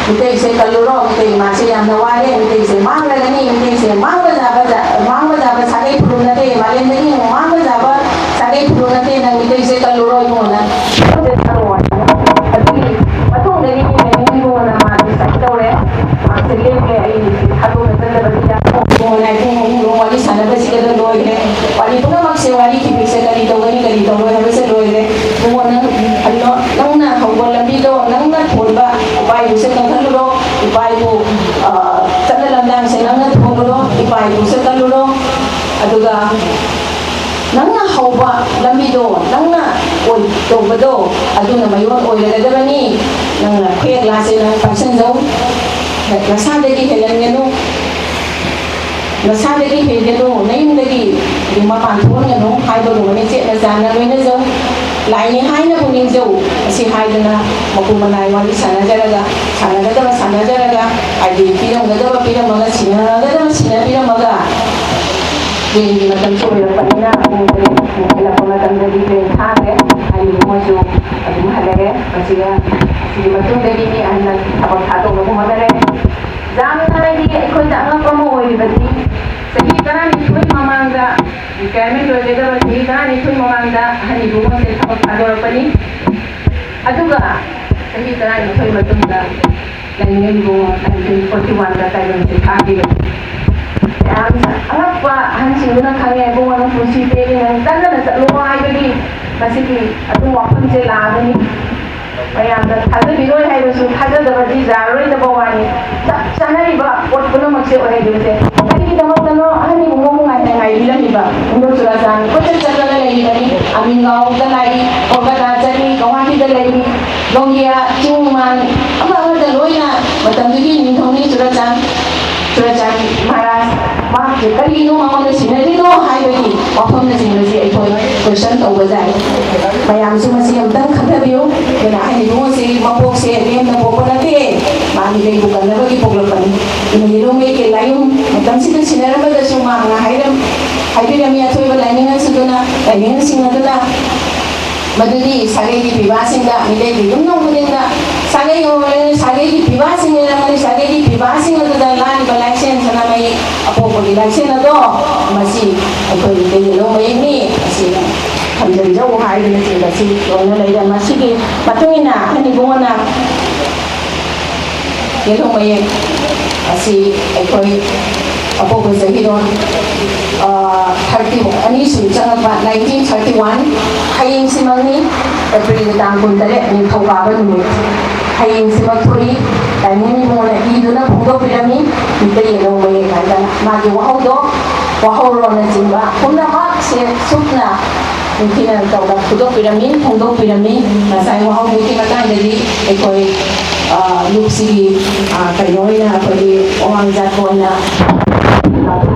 ꯃꯤꯇꯩꯁꯦ ꯀꯜꯂꯨꯔꯣ, ꯃꯤꯇꯩ ꯏꯃꯥꯁꯦ ꯌꯥꯝꯅ ꯋꯥꯔꯦ, ꯃꯤꯇꯩꯁꯦ ꯃꯥꯡꯂꯒꯅꯤ, ꯃꯤꯇꯩꯁꯦ ꯃꯥꯡꯕ ꯌꯥꯕ ꯖ-, ꯃꯥꯡꯕ ꯌꯥꯕ ꯁꯥꯒꯩ ꯐꯨꯔꯨꯞ ꯅꯠꯇꯦ, ꯃꯥꯂꯦꯝꯗꯒꯤ ꯃꯥꯡꯕ ꯌꯥꯕ ꯁꯥꯒꯩ ꯐꯨꯔꯨꯞ ꯅꯠꯇꯦ, ꯅꯪ ꯃꯤꯇꯩꯁꯦ ꯀꯜꯂꯨꯔꯣ ꯏꯕꯨꯡꯉꯣ, ꯅꯪ ꯄꯣꯠꯁꯦ ꯊꯥꯗꯣꯛꯑꯣ ꯍꯥꯏꯕ꯫ ꯑꯗꯨꯒꯤ ꯃꯇꯨꯡꯗꯒꯤꯗꯤ ꯀꯩꯅꯣ ꯏꯕꯨꯡꯉꯣꯅ ꯃꯥꯁꯦ ꯁꯨꯃꯥꯏꯅ ꯇꯧꯔꯦ, ꯃꯥꯁꯦ ꯂꯦꯞꯄꯦ, ꯑꯩ ꯊꯥꯗꯣꯛꯅ ꯆꯠꯇꯕꯅꯤꯅ ꯏꯕꯨꯡꯉꯣꯅ ꯏꯕꯨꯡꯉꯣ ꯏꯕꯨꯡꯉꯣ ꯋꯥꯔꯤ ꯁꯥꯟꯅꯕꯁꯤꯗ ꯂꯣꯏꯈ꯭ꯔꯦ꯫ ꯋꯥꯔꯤ ꯄꯨꯝꯅꯃꯛꯁꯦ, ꯋꯥꯔꯤ ꯈꯤꯕꯤꯁꯦ ꯀꯔꯤ ꯇꯧꯒꯅꯤ, ꯀꯔꯤ ꯇꯧꯔꯣꯏ ꯍꯥꯏꯕꯁꯦ ꯂꯣꯏꯈ꯭ꯔꯦ꯫ ꯏꯕꯨꯡꯉꯣ ꯅꯪ ꯍꯜꯂꯣ, ꯅꯪꯅ ꯍꯧꯕ ꯂꯝꯕꯤꯗꯣ, ꯅꯪꯅ ꯊꯣꯟꯕ ꯏꯄꯥ ꯏꯄꯨꯁꯦ ꯀꯪꯍꯜꯂꯨꯔꯣ, ꯏꯄꯥ ꯏꯄꯨ, ꯑ, ꯆꯠꯅ ꯂꯝꯗꯥꯡꯁꯦ ꯅꯪꯅ ꯊꯣꯜꯂꯨꯔꯣ, ꯏꯄꯥ ꯏꯄꯨꯁꯦ ꯀꯜꯂꯨꯔꯣ꯫ ꯑꯗꯨꯒ ꯅꯪꯅ ꯍꯧꯕ ꯂꯝꯕꯤꯗꯣ, ꯅꯪꯅ ꯑꯣꯏ ꯇꯧꯕꯗꯣ, ꯑꯗꯨꯅ ꯃꯌꯣꯟ ꯑꯣꯏꯔꯒꯗꯕꯅꯤ꯫ ꯅꯪꯅ ꯈꯨꯌꯦꯛꯂꯥꯁꯦ ꯅꯪ ꯄꯥꯏꯁꯟꯖꯧ, ꯅꯁꯥꯗꯒꯤ ꯍꯦꯜꯍꯟꯒꯅꯨ꯫ ꯅꯁꯥꯗꯒꯤ ꯍꯦꯟꯒꯅꯨ, ꯅꯌꯨꯝꯗꯒꯤ ꯌꯨꯝ ꯃꯄꯥꯟ ꯊꯣꯛꯍꯟꯒꯅꯨ ꯍꯥꯏꯕꯒꯨꯝꯕꯅꯤ꯫ ꯆꯦꯠꯅ ꯆꯥꯟꯅ ꯂꯣꯏꯅꯖꯧ, ꯂꯥꯏꯅꯤ ꯍꯥꯏꯅꯕꯨ ꯅꯤꯡꯖꯧ꯫ ꯑꯁꯤ ꯍꯥꯏꯗꯅ ꯃꯄꯨ ꯃꯅꯥꯏ ꯋꯥꯔꯤ ꯁꯥꯟꯅꯖꯔꯒ, ꯁꯥꯟꯅꯒꯗꯕ ꯁꯥꯟꯅꯖꯔꯒ, ꯍꯥꯏꯗꯤ ꯄꯤꯔꯝꯒꯗꯕ ꯄꯤꯔꯝꯃꯒ, ꯁꯤꯟꯅꯒꯗꯕ ꯁꯤꯟꯅꯕꯤꯔꯝꯃꯒ, ꯇ꯭ꯔꯦꯟꯒꯤ ꯃꯇꯝꯁꯨ ꯑꯣꯏꯔꯛꯄꯅꯤꯅ ꯄꯨꯡ ꯇꯔꯦꯠ ꯍꯦꯜꯂꯛꯄ ꯃꯇꯝꯗꯗꯤ ꯇ꯭ꯔꯦꯟ ꯊꯥꯈ꯭ꯔꯦ꯫ ꯍꯥꯏꯗꯤ ꯃꯣꯏꯁꯨ ꯑꯗꯨꯝ ꯍꯜꯂꯛꯑꯦ꯫ ꯃꯁꯤꯒ, ꯁꯤꯒꯤ ꯃꯇꯨꯡꯗꯒꯤ ꯃꯤ ꯑꯍꯟꯅ ꯊꯕꯛ ꯊꯥꯗꯣꯛꯅꯕ ꯍꯣꯠꯅꯔꯦ꯫ ꯌꯥꯝꯅ ꯍꯥꯏꯗꯤ ꯑꯩꯈꯣꯏꯗ ꯑꯉꯛꯄ ꯑꯃ ꯑꯣꯏꯔꯤꯕꯗꯤ, ꯆꯍꯤ ꯇꯔꯥꯅꯤꯊꯣꯏ ꯃꯃꯥꯡꯗ ꯔꯤꯇꯥꯌꯔꯃꯦꯟ ꯂꯣꯏꯒꯗꯕ ꯆꯍꯤ ꯇꯔꯥꯅꯤꯊꯣꯏ ꯃꯃꯥꯡꯗ ꯑꯍꯟ ꯏꯕꯨꯡꯉꯣꯁꯦ ꯊꯕꯛ ꯊꯥꯗꯣꯔꯛꯄꯅꯤ꯫ ꯑꯗꯨꯒ ꯆꯍꯤ ꯇꯔꯥꯅꯤꯊꯣꯏ ꯃꯇꯨꯡꯗ ꯂꯩꯅꯤꯡꯕ ꯅꯥꯏꯟꯇꯤꯟ ꯐꯣꯔꯇꯤ ꯋꯥꯟꯗ ꯇꯥꯏꯕꯪꯁꯦ ꯊꯥꯈꯤꯕꯅꯤ꯫ ꯌꯥꯝꯅ ꯑꯉꯛꯄ ꯑꯍꯟꯁꯤꯡꯗꯨꯅ ꯈꯪꯉꯦ, "ꯏꯕꯨꯡꯉꯣ, ꯅꯪ ꯄꯨꯟꯁꯤ ꯄꯦꯜꯂꯤ, ꯅꯪ ꯀꯟꯅ ꯆꯠꯂꯣ" ꯍꯥꯏꯕꯒꯤ ꯃꯁꯤꯒꯤ ꯑꯗꯨꯝ ꯋꯥꯐꯝꯁꯦ ꯂꯥꯛꯑꯒꯅꯤ꯫ ꯃꯌꯥꯝꯅ ꯊꯥꯖꯕꯤꯔꯣꯏ ꯍꯥꯏꯔꯁꯨ ꯊꯥꯖꯗꯕꯗꯤ ꯌꯥꯔꯔꯣꯏꯗꯕ ꯋꯥꯅꯤ꯫ ꯆꯞ ꯆꯥꯅꯔꯤꯕ ꯄꯣꯠ ꯄꯨꯝꯅꯃꯛꯁꯦ ꯑꯣꯏꯍꯜꯂꯤꯕꯁꯦ꯫ ꯀꯔꯤꯒꯤꯗꯃꯛꯇꯅꯣ ꯑꯍꯟꯒꯤ ꯃꯑꯣꯡ ꯉꯥꯏꯅ ꯉꯥꯏꯕꯤꯔꯝꯃꯤꯕ? ꯏꯟꯗꯣ ꯆꯨꯔꯥꯆꯥꯟ ꯀꯣꯏꯆꯠ ꯆꯠꯂꯒ ꯂꯩꯔꯤꯕꯅꯤ꯫ ꯑꯃꯤꯟꯒꯥꯎꯗ ꯂꯥꯛꯏ, ꯀꯣꯜꯀꯇꯥ ꯆꯠꯂꯤ, ꯒꯧꯍꯥꯇꯤꯗ ꯂꯩꯔꯤ꯫ ꯂꯣꯡꯒꯤꯌꯥ ꯆꯤꯡ ꯃꯥꯟ ꯑꯃ ꯑꯃꯗ ꯂꯣꯏꯅ ꯃꯇꯝꯗꯨꯒꯤ ꯅꯤꯡꯊꯧꯅꯤ ꯆꯨꯔꯆꯥꯟ ꯆꯨꯔꯆꯥꯟ ꯃꯍꯥꯔꯥꯖ ꯃꯍꯥꯛꯁꯦ ꯀꯔꯤꯅꯣ ꯃꯉꯣꯟꯗ ꯁꯤꯟꯅꯔꯤꯅꯣ ꯍꯥꯏꯕꯒꯤ ꯋꯥꯐꯝꯅꯆꯤꯡꯕꯁꯤ ꯑꯩꯈꯣꯏ ꯀꯣꯏꯁꯟ ꯇꯧꯕ ꯌꯥꯏ꯫ ꯃꯌꯥꯝꯁꯨ ꯃꯁꯤ ꯑꯃꯨꯛꯇꯪ ꯈꯟꯊꯕꯤꯌꯨ꯫ ꯑꯗꯨꯅ ꯑꯍꯟ ꯏꯕꯨꯡꯉꯣꯁꯤ ꯃꯄꯣꯛꯁꯦ ꯂꯦꯝꯅ ꯄꯣꯛꯄ ꯅꯠꯇꯦ, ꯃꯥꯒꯤ ꯂꯩꯕꯨ ꯀꯟꯅꯕꯒꯤ ꯄꯣꯛꯂꯛꯄꯅꯤ꯫ ꯑꯗꯨꯅ ꯌꯦꯂꯣꯡ ꯃꯩꯀꯦꯜ ꯂꯥꯏꯌꯨꯝ ꯃꯇꯝꯁꯤꯗ ꯁꯤꯟꯅꯔꯝꯕꯗꯁꯨ ꯃꯍꯥꯛꯅ ꯍꯥꯏꯔꯝ ꯍꯥꯏꯕꯤꯔꯝꯃꯤ ꯑꯊꯣꯏꯕ ꯂꯥꯏꯅꯤꯡ ꯑꯁꯤꯗꯨꯅ ꯂꯥꯏꯅꯤꯡꯁꯤꯡ ꯑꯗꯨꯅ ꯃꯗꯨꯗꯤ ꯁꯥꯒꯩꯒꯤ ꯄꯤꯕꯥꯁꯤꯡꯗ, ꯃꯤꯇꯩꯒꯤ ꯌꯨꯝꯊꯣꯡ ꯈꯨꯗꯤꯡꯗ ꯁꯥꯒꯩ ꯑꯣꯏꯔꯣ, ꯁꯥꯒꯩꯒꯤ ꯄꯤꯕꯥꯁꯤꯡ ꯂꯩꯔꯝꯒꯅꯤ꯫ ꯁꯥꯒꯩꯒꯤ ꯄꯤꯕꯥꯁꯤꯡ ꯑꯗꯨꯗ ꯂꯥꯠꯂꯤꯕ ꯂꯥꯏꯁꯦꯟ ꯁꯅꯥꯃꯍꯤ ꯑꯄꯣꯛꯄꯒꯤ ꯂꯥꯏꯁꯦꯟ ꯑꯗꯣ ꯃꯁꯤ ꯑꯩꯈꯣꯏ ꯃꯤꯇꯩ ꯌꯦꯜꯍꯧ ꯃꯌꯦꯛꯅꯤ꯫ ꯑꯁꯤ ꯊꯝꯖꯤꯟꯖꯧ ꯍꯥꯏꯗꯅꯆꯤꯡꯕꯁꯤ ꯂꯣꯏꯅ ꯂꯩꯔꯦ꯫ ꯃꯁꯤꯒꯤ ꯃꯇꯨꯡ ꯏꯟꯅ ꯑꯍꯟ ꯏꯕꯨꯡꯉꯣꯅ ꯌꯦꯜꯍꯧ ꯃꯌꯦꯛ ꯑꯁꯤ ꯑꯩꯈꯣꯏ ꯑꯄꯣꯛꯄ ꯆꯍꯤꯔꯣꯜ, ꯑ, ꯊꯥꯔꯇꯤ, ꯑꯅꯤꯁꯨꯕ ꯆꯪꯉꯛꯄ nineteen thirty one, ꯍꯌꯦꯡꯁꯤꯃꯛꯅꯤ, ꯑꯦꯄ꯭ꯔꯤꯜꯒꯤ ꯇꯥꯡ ꯀꯨꯟꯇꯔꯦꯠ, ꯅꯤꯡꯊꯧꯀꯥꯕ ꯅꯨꯃꯤꯠ꯫ ꯍꯌꯦꯡꯁꯤꯃꯛ ꯊꯣꯛꯏ꯫ ꯂꯥꯏꯅꯤꯡ ꯏꯕꯨꯡꯉꯣꯅ ꯏꯗꯨꯅ ꯐꯣꯡꯗꯣꯛꯄꯤꯔꯝꯃꯤ꯫ ꯃꯤꯇꯩ ꯌꯦꯜꯍꯧ ꯃꯌꯦꯛ ꯍꯥꯏꯗꯅ ꯃꯥꯒꯤ ꯋꯥꯍꯧꯗꯣ, ꯋꯥꯍꯧꯔꯣꯜꯅꯆꯤꯡꯕ ꯄꯨꯝꯅꯃꯛꯁꯦ ꯁꯨꯞꯅ ꯅꯤꯡꯊꯤꯅ ꯇꯧꯅ ꯐꯣꯡꯗꯣꯛꯄꯤꯔꯝꯃꯤ, ꯐꯣꯡꯗꯣꯛꯄꯤꯔꯝꯃꯤ꯫ ꯉꯁꯥꯏ ꯋꯥꯍꯧꯕꯒꯤ ꯃꯇꯥꯡꯗꯗꯤ ꯑꯩꯈꯣꯏ, ꯑ, ꯂꯨꯞꯁꯤꯒꯤ, ꯑ, ꯀꯩꯅꯣ ꯑꯣꯏꯅ ꯑꯩꯈꯣꯏꯒꯤ ꯋꯥꯉꯥꯡ ꯖꯥꯠꯄ ꯑꯣꯏꯅ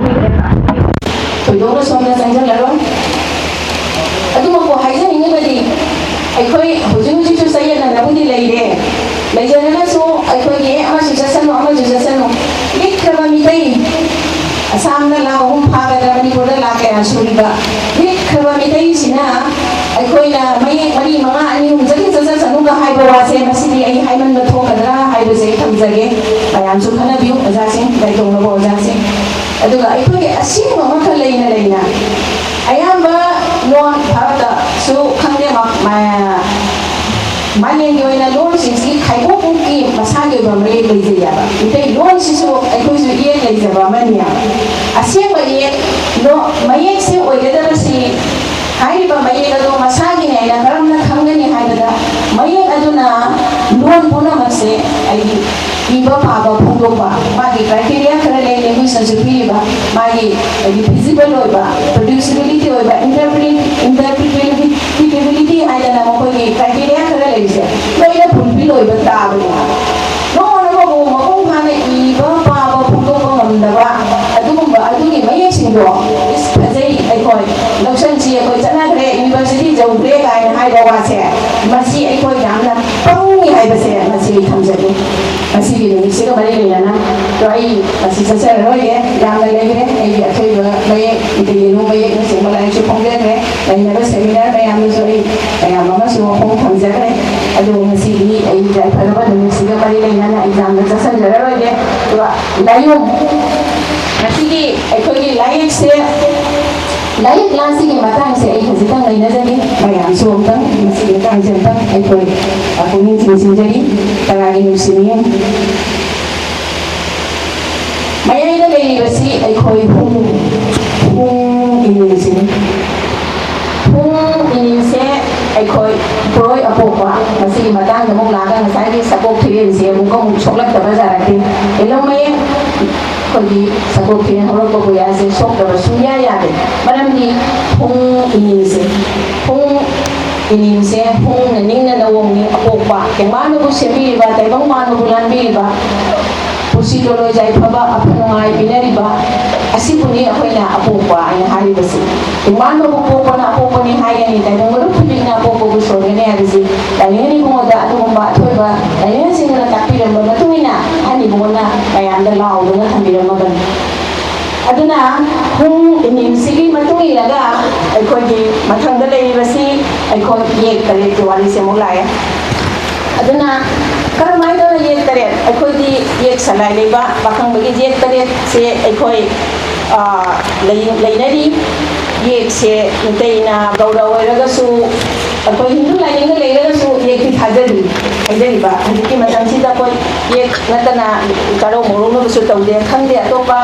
ꯊꯣꯏꯗꯣꯛꯅ ꯁꯣꯝꯗ ꯆꯪꯁꯤꯜꯂꯔꯣꯏ꯫ ꯑꯗꯨꯃꯛꯄꯨ ꯍꯥꯏꯖꯅꯤꯡꯉꯤꯕꯗꯤ ꯑꯩꯈꯣꯏ ꯍꯧꯖꯤꯛ ꯍꯧꯖꯤꯛꯁꯨ ꯆꯌꯦꯠꯅꯅꯕꯨꯗꯤ ꯂꯩꯔꯦ꯫ ꯂꯩꯖꯔꯒꯁꯨ ꯑꯩꯈꯣꯏꯒꯤ ꯑꯃꯁꯨ ꯆꯠꯁꯅꯨ, ꯑꯃꯁꯨ ꯆꯠꯁꯅꯨ, ꯂꯤꯛꯈ꯭ꯔꯕ ꯃꯤꯇꯩ, ꯑꯁꯥꯝꯗ ꯂꯥꯈ ꯑꯍꯨꯝ ꯐꯥꯒꯗ꯭ꯔꯥ, ꯃꯅꯤꯄꯨꯔꯗ ꯂꯥꯈ ꯀꯌꯥ ꯁꯨꯔꯤꯕ ꯂꯤꯛꯈ꯭ꯔꯕ ꯃꯤꯇꯩꯁꯤꯅ ꯑꯩꯈꯣꯏꯅ ꯃꯌꯦꯛ ꯃꯔꯤ ꯃꯉꯥ ꯑꯅꯤ ꯑꯍꯨꯝ ꯆꯠꯈꯤ ꯆꯠꯆꯁꯅꯨꯒ ꯍꯥꯏꯕ ꯋꯥꯁꯦ, ꯃꯁꯤꯗꯤ ꯑꯩ ꯍꯥꯏꯃꯟꯕ ꯊꯣꯛꯀꯗ꯭ꯔꯥ ꯍꯥꯏꯕꯁꯦ ꯑꯩ ꯊꯝꯖꯒꯦ꯫ ꯃꯌꯥꯝꯁꯨ ꯈꯟꯅꯕꯤꯌꯨ, ꯑꯣꯖꯥꯁꯤꯡ, ꯂꯥꯏꯗꯣꯡꯂꯕ ꯑꯣꯖꯥꯁꯤꯡ꯫ ꯑꯗꯨꯒ ꯑꯩꯈꯣꯏꯒꯤ ꯑꯁꯦꯡꯕ ꯑꯃꯈꯛ ꯂꯩꯅ ꯂꯩꯅ ꯑꯌꯥꯝꯕ ꯂꯣꯟ ꯚꯥꯔꯠꯇꯁꯨ ꯈꯪꯗꯦ, ꯃ-, ꯃ-, ꯃꯥꯂꯦꯝꯒꯤ ꯑꯣꯏꯅ ꯂꯣꯟꯁꯤꯡꯁꯤ ꯈꯥꯏꯗꯣꯛꯄꯒꯤ ꯃꯁꯥꯒꯤ ꯑꯣꯏꯕ ꯃꯌꯦꯛ ꯂꯩꯖꯩ ꯍꯥꯏꯕ꯫ ꯃꯤꯇꯩ ꯂꯣꯟꯁꯤꯁꯨ ꯑꯩꯈꯣꯏꯁꯨ ꯏꯌꯦꯛ ꯂꯩꯖꯕ ꯑꯃꯅꯤ ꯍꯥꯏꯕ꯫ ꯑꯁꯦꯡꯕ ꯏꯌꯦꯛ, ꯂꯣ-, ꯃꯌꯦꯛꯁꯦ ꯑꯣꯏꯒꯗꯕꯁꯤ ꯍꯥꯏꯔꯤꯕ ꯃꯌꯦꯛ ꯑꯗꯨ ꯃꯁꯥꯒꯤꯅꯤ ꯍꯥꯏꯅ ꯀꯔꯝꯅ ꯈꯪꯒꯅꯤ ꯍꯥꯏꯕꯗ, ꯃꯌꯦꯛ ꯑꯗꯨꯅ ꯂꯣꯟ ꯄꯨꯝꯅꯃꯛꯁꯦ ꯑꯩꯒꯤ ꯏꯕ ꯄꯥꯕ ꯐꯣꯡꯗꯣꯛꯄ, ꯃꯥꯒꯤ criteria ꯈꯔ ꯂꯩ, language ꯅꯁꯨ ꯄꯤꯔꯤꯕ, ꯃꯥꯒꯤ ꯑꯩꯒꯤ feasible ꯑꯣꯏꯕ, producibility ꯑꯣꯏꯕ, interpret-, interpretability ꯍꯥꯏꯗꯅ ꯃꯈꯣꯏꯒꯤ ꯀ꯭ꯔꯥꯏꯇꯦꯔꯤꯌꯥ ꯈꯔ ꯂꯩꯔꯤꯁꯦ ꯂꯣꯏꯅ ꯐꯨꯜꯐꯤꯜ ꯑꯣꯏꯕ ꯇꯥꯕꯅꯤ꯫ ꯅꯣꯡꯃ ꯅꯣꯡꯃꯕꯨ ꯃꯄꯨꯡ ꯐꯥꯅ ꯏꯕ ꯄꯥꯕ ꯐꯣꯡꯗꯣꯛꯄ ꯉꯝꯗꯕ ꯑꯗꯨꯒꯨꯝꯕ ꯑꯗꯨꯒꯤ ꯃꯌꯦꯛꯁꯤꯡꯗꯣ ꯏꯁ ꯐꯖꯩ, ꯑꯩꯈꯣꯏ ꯂꯧꯁꯤꯟꯁꯤ, ꯑꯩꯈꯣꯏ ꯆꯠꯅꯈ꯭ꯔꯦ, ꯌꯨꯅꯤꯚꯔꯁꯤꯇꯤ ꯌꯧꯈ꯭ꯔꯦ ꯀꯥꯏꯅ ꯍꯥꯏꯕ ꯋꯥꯁꯦ, ꯃꯁꯤ ꯑꯩꯈꯣꯏ ꯌꯥꯝꯅ ꯄꯪꯉꯤ ꯍꯥꯏꯕꯁꯦ ꯃꯁꯤ ꯑꯩ ꯊꯝꯖꯒꯦ꯫ ꯉꯁꯤꯒꯤ ꯅꯨꯃꯤꯠꯁꯤꯒ ꯃꯔꯤ ꯂꯩꯅꯅ ꯑꯗꯣ ꯑꯩ ꯃꯁꯤ ꯆꯠꯆꯔꯔꯣꯏꯒꯦ꯫ ꯌꯥꯝꯅ ꯂꯩꯈ꯭ꯔꯦ꯫ ꯑꯩꯒꯤ ꯑꯊꯣꯏꯕ ꯃꯌꯦꯛ, ꯏꯇꯩꯒꯤ ꯂꯨ ꯃꯌꯦꯛꯅꯆꯤꯡꯕ ꯂꯥꯏꯔꯤꯛꯁꯨ ꯐꯣꯡꯖꯈ꯭ꯔꯦ꯫ ꯂꯩꯅꯕ ꯁꯦꯃꯤꯅꯥꯔ ꯃꯌꯥꯝꯗꯨꯁꯨ ꯑꯩ ꯃꯌꯥꯝ ꯑꯃꯁꯨ ꯃꯈꯣꯡ ꯊꯝꯖꯈ꯭ꯔꯦ꯫ ꯑꯗꯨꯕꯨ ꯉꯁꯤꯗꯤ ꯑꯩ ꯌꯥꯏꯐꯔꯕ ꯅꯨꯃꯤꯠꯁꯤꯒ ꯃꯔꯤ ꯂꯩꯅꯅ ꯑꯩ ꯌꯥꯝꯅ ꯆꯠꯁꯤꯟꯖꯔꯔꯣꯏꯒꯦ꯫ ꯑꯗꯨꯒ ꯂꯥꯏꯌꯣꯡ, ꯉꯁꯤꯒꯤ ꯑꯩꯈꯣꯏꯒꯤ ꯂꯥꯏꯌꯦꯛꯁꯦ, ꯂꯥꯏꯌꯦꯛ ꯂꯥꯟꯁꯤꯒꯤ ꯃꯇꯥꯡꯁꯦ ꯑꯩ ꯈꯖꯤꯛꯇꯪ ꯅꯩꯅꯖꯒꯦ꯫ ꯃꯌꯥꯝꯁꯨ ꯑꯃꯨꯛꯇꯪ ꯃꯁꯤꯒꯤ ꯃꯇꯥꯡꯁꯦ ꯑꯃꯨꯛꯇꯪ ꯑꯩꯈꯣꯏ ꯄꯨꯛꯅꯤꯡ ꯆꯤꯡꯁꯤꯟꯖꯔꯤ꯫ ꯇꯔꯥꯒꯤ ꯅꯨꯡꯁꯤ ꯅꯤꯉꯣꯜ꯫ ꯃꯌꯥꯏꯗ ꯂꯩꯔꯤꯕꯁꯤ ꯑꯩꯈꯣꯏ ꯍꯨꯝ, ꯍꯨꯝ ꯏꯅꯤꯡꯁꯤꯅꯤ꯫ ꯍꯨꯝ ꯏꯅꯤꯡꯁꯦ ꯑꯩꯈꯣꯏ ꯄꯣꯔꯣꯏ ꯑꯄꯣꯛꯄ꯫ ꯃꯁꯤꯒꯤ ꯃꯇꯥꯡꯗ ꯑꯃꯨꯛ ꯂꯥꯛꯑꯒ ꯉꯁꯥꯏꯒꯤ ꯁꯒꯣꯛ ꯊꯤꯔꯦꯟꯁꯦ ꯑꯃꯨꯛꯀ ꯑꯃꯨꯛ ꯁꯣꯛꯂꯛꯇꯕ ꯖꯥꯠ ꯅꯠꯇꯦ꯫ ꯌꯦꯜꯍꯧ ꯃꯌꯦꯛ ꯑꯩꯈꯣꯏꯒꯤ ꯁꯒꯣꯛ ꯊꯤꯔꯦꯟ ꯍꯧꯔꯛꯄ ꯀꯣꯌꯥꯁꯦ ꯁꯣꯛꯇꯕ ꯁꯨꯡꯌꯥ ꯌꯥꯗꯦ꯫ ꯃꯔꯝꯗꯤ ꯍꯨꯝ ꯏꯅꯤꯡꯁꯦ, ꯍꯨꯝ ꯏꯅꯤꯡꯁꯦ ꯍꯨꯝꯅ ꯅꯤꯡꯅ ꯅꯋꯣꯡꯅꯤ ꯑꯄꯣꯛꯄ꯫ ꯇꯦꯡꯕꯥꯟꯕꯨ ꯁꯦꯝꯕꯤꯔꯤꯕ, ꯇꯥꯏꯕꯪ ꯃꯥꯟꯕꯕꯨ ꯂꯥꯟꯕꯤꯔꯤꯕ, ꯄꯨꯟꯁꯤ ꯂꯣꯂꯣꯏ ꯌꯥꯏꯐꯕ, ꯑꯐ ꯅꯨꯡꯉꯥꯏ ꯄꯤꯅꯔꯤꯕ ꯑꯁꯤꯕꯨꯅꯤ ꯑꯩꯈꯣꯏꯅ ꯑꯄꯣꯛꯄ ꯍꯥꯏꯅ ꯍꯥꯏꯔꯤꯕꯁꯤ꯫ ꯇꯦꯡꯕꯥꯟꯕꯕꯨ ꯄꯣꯛꯄꯅ ꯑꯄꯣꯛꯄꯅꯤ ꯍꯥꯏꯒꯅꯤ, ꯇꯥꯏꯕꯪ ꯃꯔꯨꯞ ꯈꯨꯗꯤꯡꯅ ꯑꯄꯣꯛꯄꯕꯨ ꯁꯣꯟꯒꯅꯤ ꯍꯥꯏꯕꯁꯤ ꯂꯥꯏꯅꯤꯡ ꯏꯕꯨꯡꯉꯣꯗ ꯑꯗꯨꯒꯨꯝꯕ ꯑꯊꯣꯏꯕ ꯂꯥꯏꯅꯤꯡꯁꯤꯡꯗꯨꯅ ꯇꯥꯛꯄꯤꯔꯝꯕ ꯃꯇꯨꯡ ꯏꯟꯅ ꯑꯍꯟ ꯏꯕꯨꯡꯉꯣꯅ ꯃꯌꯥꯝꯗ ꯂꯥꯎꯗꯨꯅ ꯊꯝꯕꯤꯔꯝꯃꯕꯅꯤ꯫ ꯑꯗꯨꯅ ꯍꯨꯝ ꯏꯅꯤꯡꯁꯤꯒꯤ ꯃꯇꯨꯡ ꯏꯜꯂꯒ ꯑꯩꯈꯣꯏꯒꯤ ꯃꯊꯪꯗ ꯂꯩꯔꯤꯕꯁꯤ ꯑꯩꯈꯣꯏ ꯌꯦꯛ ꯇꯔꯦꯠꯀꯤ ꯋꯥꯔꯤꯁꯦ ꯑꯃꯨꯛ ꯂꯥꯛꯑꯦ꯫ ꯑꯗꯨꯅ ꯀꯔꯝꯍꯥꯏꯅ ꯇꯧꯅ ꯌꯦꯛ ꯇꯔꯦꯠ? ꯑꯩꯈꯣꯏꯒꯤ ꯌꯦꯛ ꯁꯂꯥꯏ ꯂꯩꯕ ꯄꯥꯈꯪꯕꯒꯤ ꯌꯦꯛ ꯇꯔꯦꯠꯁꯦ ꯑꯩꯈꯣꯏ, ꯑ, ꯂꯩ-, ꯂꯩꯅꯔꯤ꯫ ꯌꯦꯛꯁꯦ ꯃꯩꯇꯩꯅ ꯒꯧꯔ ꯑꯣꯏꯔꯒꯁꯨ ꯑꯩꯈꯣꯏ ꯍꯤꯟꯗꯨ ꯂꯥꯏꯅꯤꯡꯗ ꯂꯩꯔꯒꯁꯨ ꯌꯦꯛꯇꯤ ꯊꯥꯖꯔꯤ꯫ ꯍꯥꯏꯖꯔꯤꯕ ꯍꯧꯖꯤꯛꯀꯤ ꯃꯇꯝꯁꯤꯗ ꯑꯩꯈꯣꯏ ꯌꯦꯛ ꯅꯠꯇꯅ ꯀꯔꯧ ꯃꯧꯔꯧꯅꯕꯁꯨ ꯇꯧꯗꯦ꯫ ꯈꯪꯗꯦ ꯑꯇꯣꯞꯄ,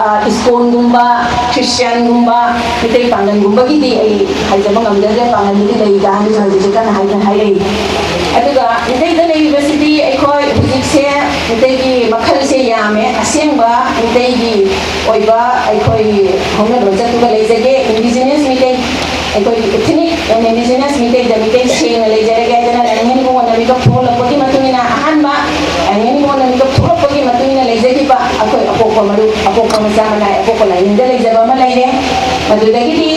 ꯑ, ꯏꯁꯀꯣꯟꯒꯨꯝꯕ, ꯈ꯭ꯔꯤꯁꯇꯤꯌꯥꯟꯒꯨꯝꯕ, ꯃꯤꯇꯩ ꯄꯥꯡꯒꯜꯒꯨꯝꯕꯒꯤꯗꯤ ꯑꯩ ꯍꯥꯏꯖꯕ ꯉꯝꯖꯗ꯭ꯔꯦ꯫ ꯄꯥꯡꯒꯜꯗꯨꯗꯤ ꯂꯩ ꯀꯥꯏꯅꯁꯨ ꯍꯧꯖꯤꯛꯁꯦ ꯀꯟꯅ ꯍꯥꯏꯅ ꯍꯥꯏꯔꯛꯏ꯫ ꯑꯗꯨꯒ ꯃꯤꯇꯩꯗ ꯂꯩꯔꯤꯕꯁꯤꯗꯤ ꯑꯩꯈꯣꯏ ꯍꯧꯖꯤꯛꯁꯦ ꯃꯤꯇꯩꯒꯤ ꯃꯈꯜꯁꯦ ꯌꯥꯝꯃꯦ꯫ ꯑꯁꯦꯡꯕ ꯃꯤꯇꯩꯒꯤ ꯑꯣꯏꯕ ꯑꯩꯈꯣꯏ ꯍꯧꯅ ꯂꯣꯟꯆꯠꯇꯨꯒ ꯂꯩꯖꯒꯦ꯫ ꯏꯟꯗꯤꯖꯤꯅꯁ ꯃꯤꯇꯩ, ꯑꯩꯈꯣꯏꯒꯤ ꯏꯊꯅꯤꯛ ꯑꯦꯟ ꯏꯟꯗꯤꯖꯤꯅꯁ ꯃꯤꯇꯩꯗ ꯃꯤꯇꯩ ꯁꯦꯡꯅ ꯂꯩꯖꯔꯒꯦ ꯍꯥꯏꯗꯅ ꯂꯥꯏꯅꯤꯡ ꯅꯤꯉꯣꯜꯅ ꯃꯤꯀꯞ ꯊꯣꯛꯂꯛꯄꯒꯤ ꯃꯇꯨꯡ ꯏꯟꯅ ꯑꯍꯥꯟꯕ ꯂꯥꯏꯅꯤꯡ ꯅꯤꯉꯣꯜꯅ ꯃꯤꯀꯞ ꯊꯣꯛꯂꯛꯄꯒꯤ ꯃꯇꯨꯡ ꯏꯟꯅ ꯂꯩꯖꯈꯤꯕ ꯑꯩꯈꯣꯏ ꯑꯄꯣꯛꯄ ꯃꯔꯨꯞ ꯑꯄꯣꯛꯄ ꯃꯆꯥ ꯃꯅꯥꯏ ꯑꯄꯣꯛꯄ ꯂꯥꯏꯅꯤꯡꯗ ꯂꯩꯖꯕ ꯑꯃ ꯂꯩꯔꯦ꯫ ꯃꯗꯨꯗꯒꯤꯗꯤ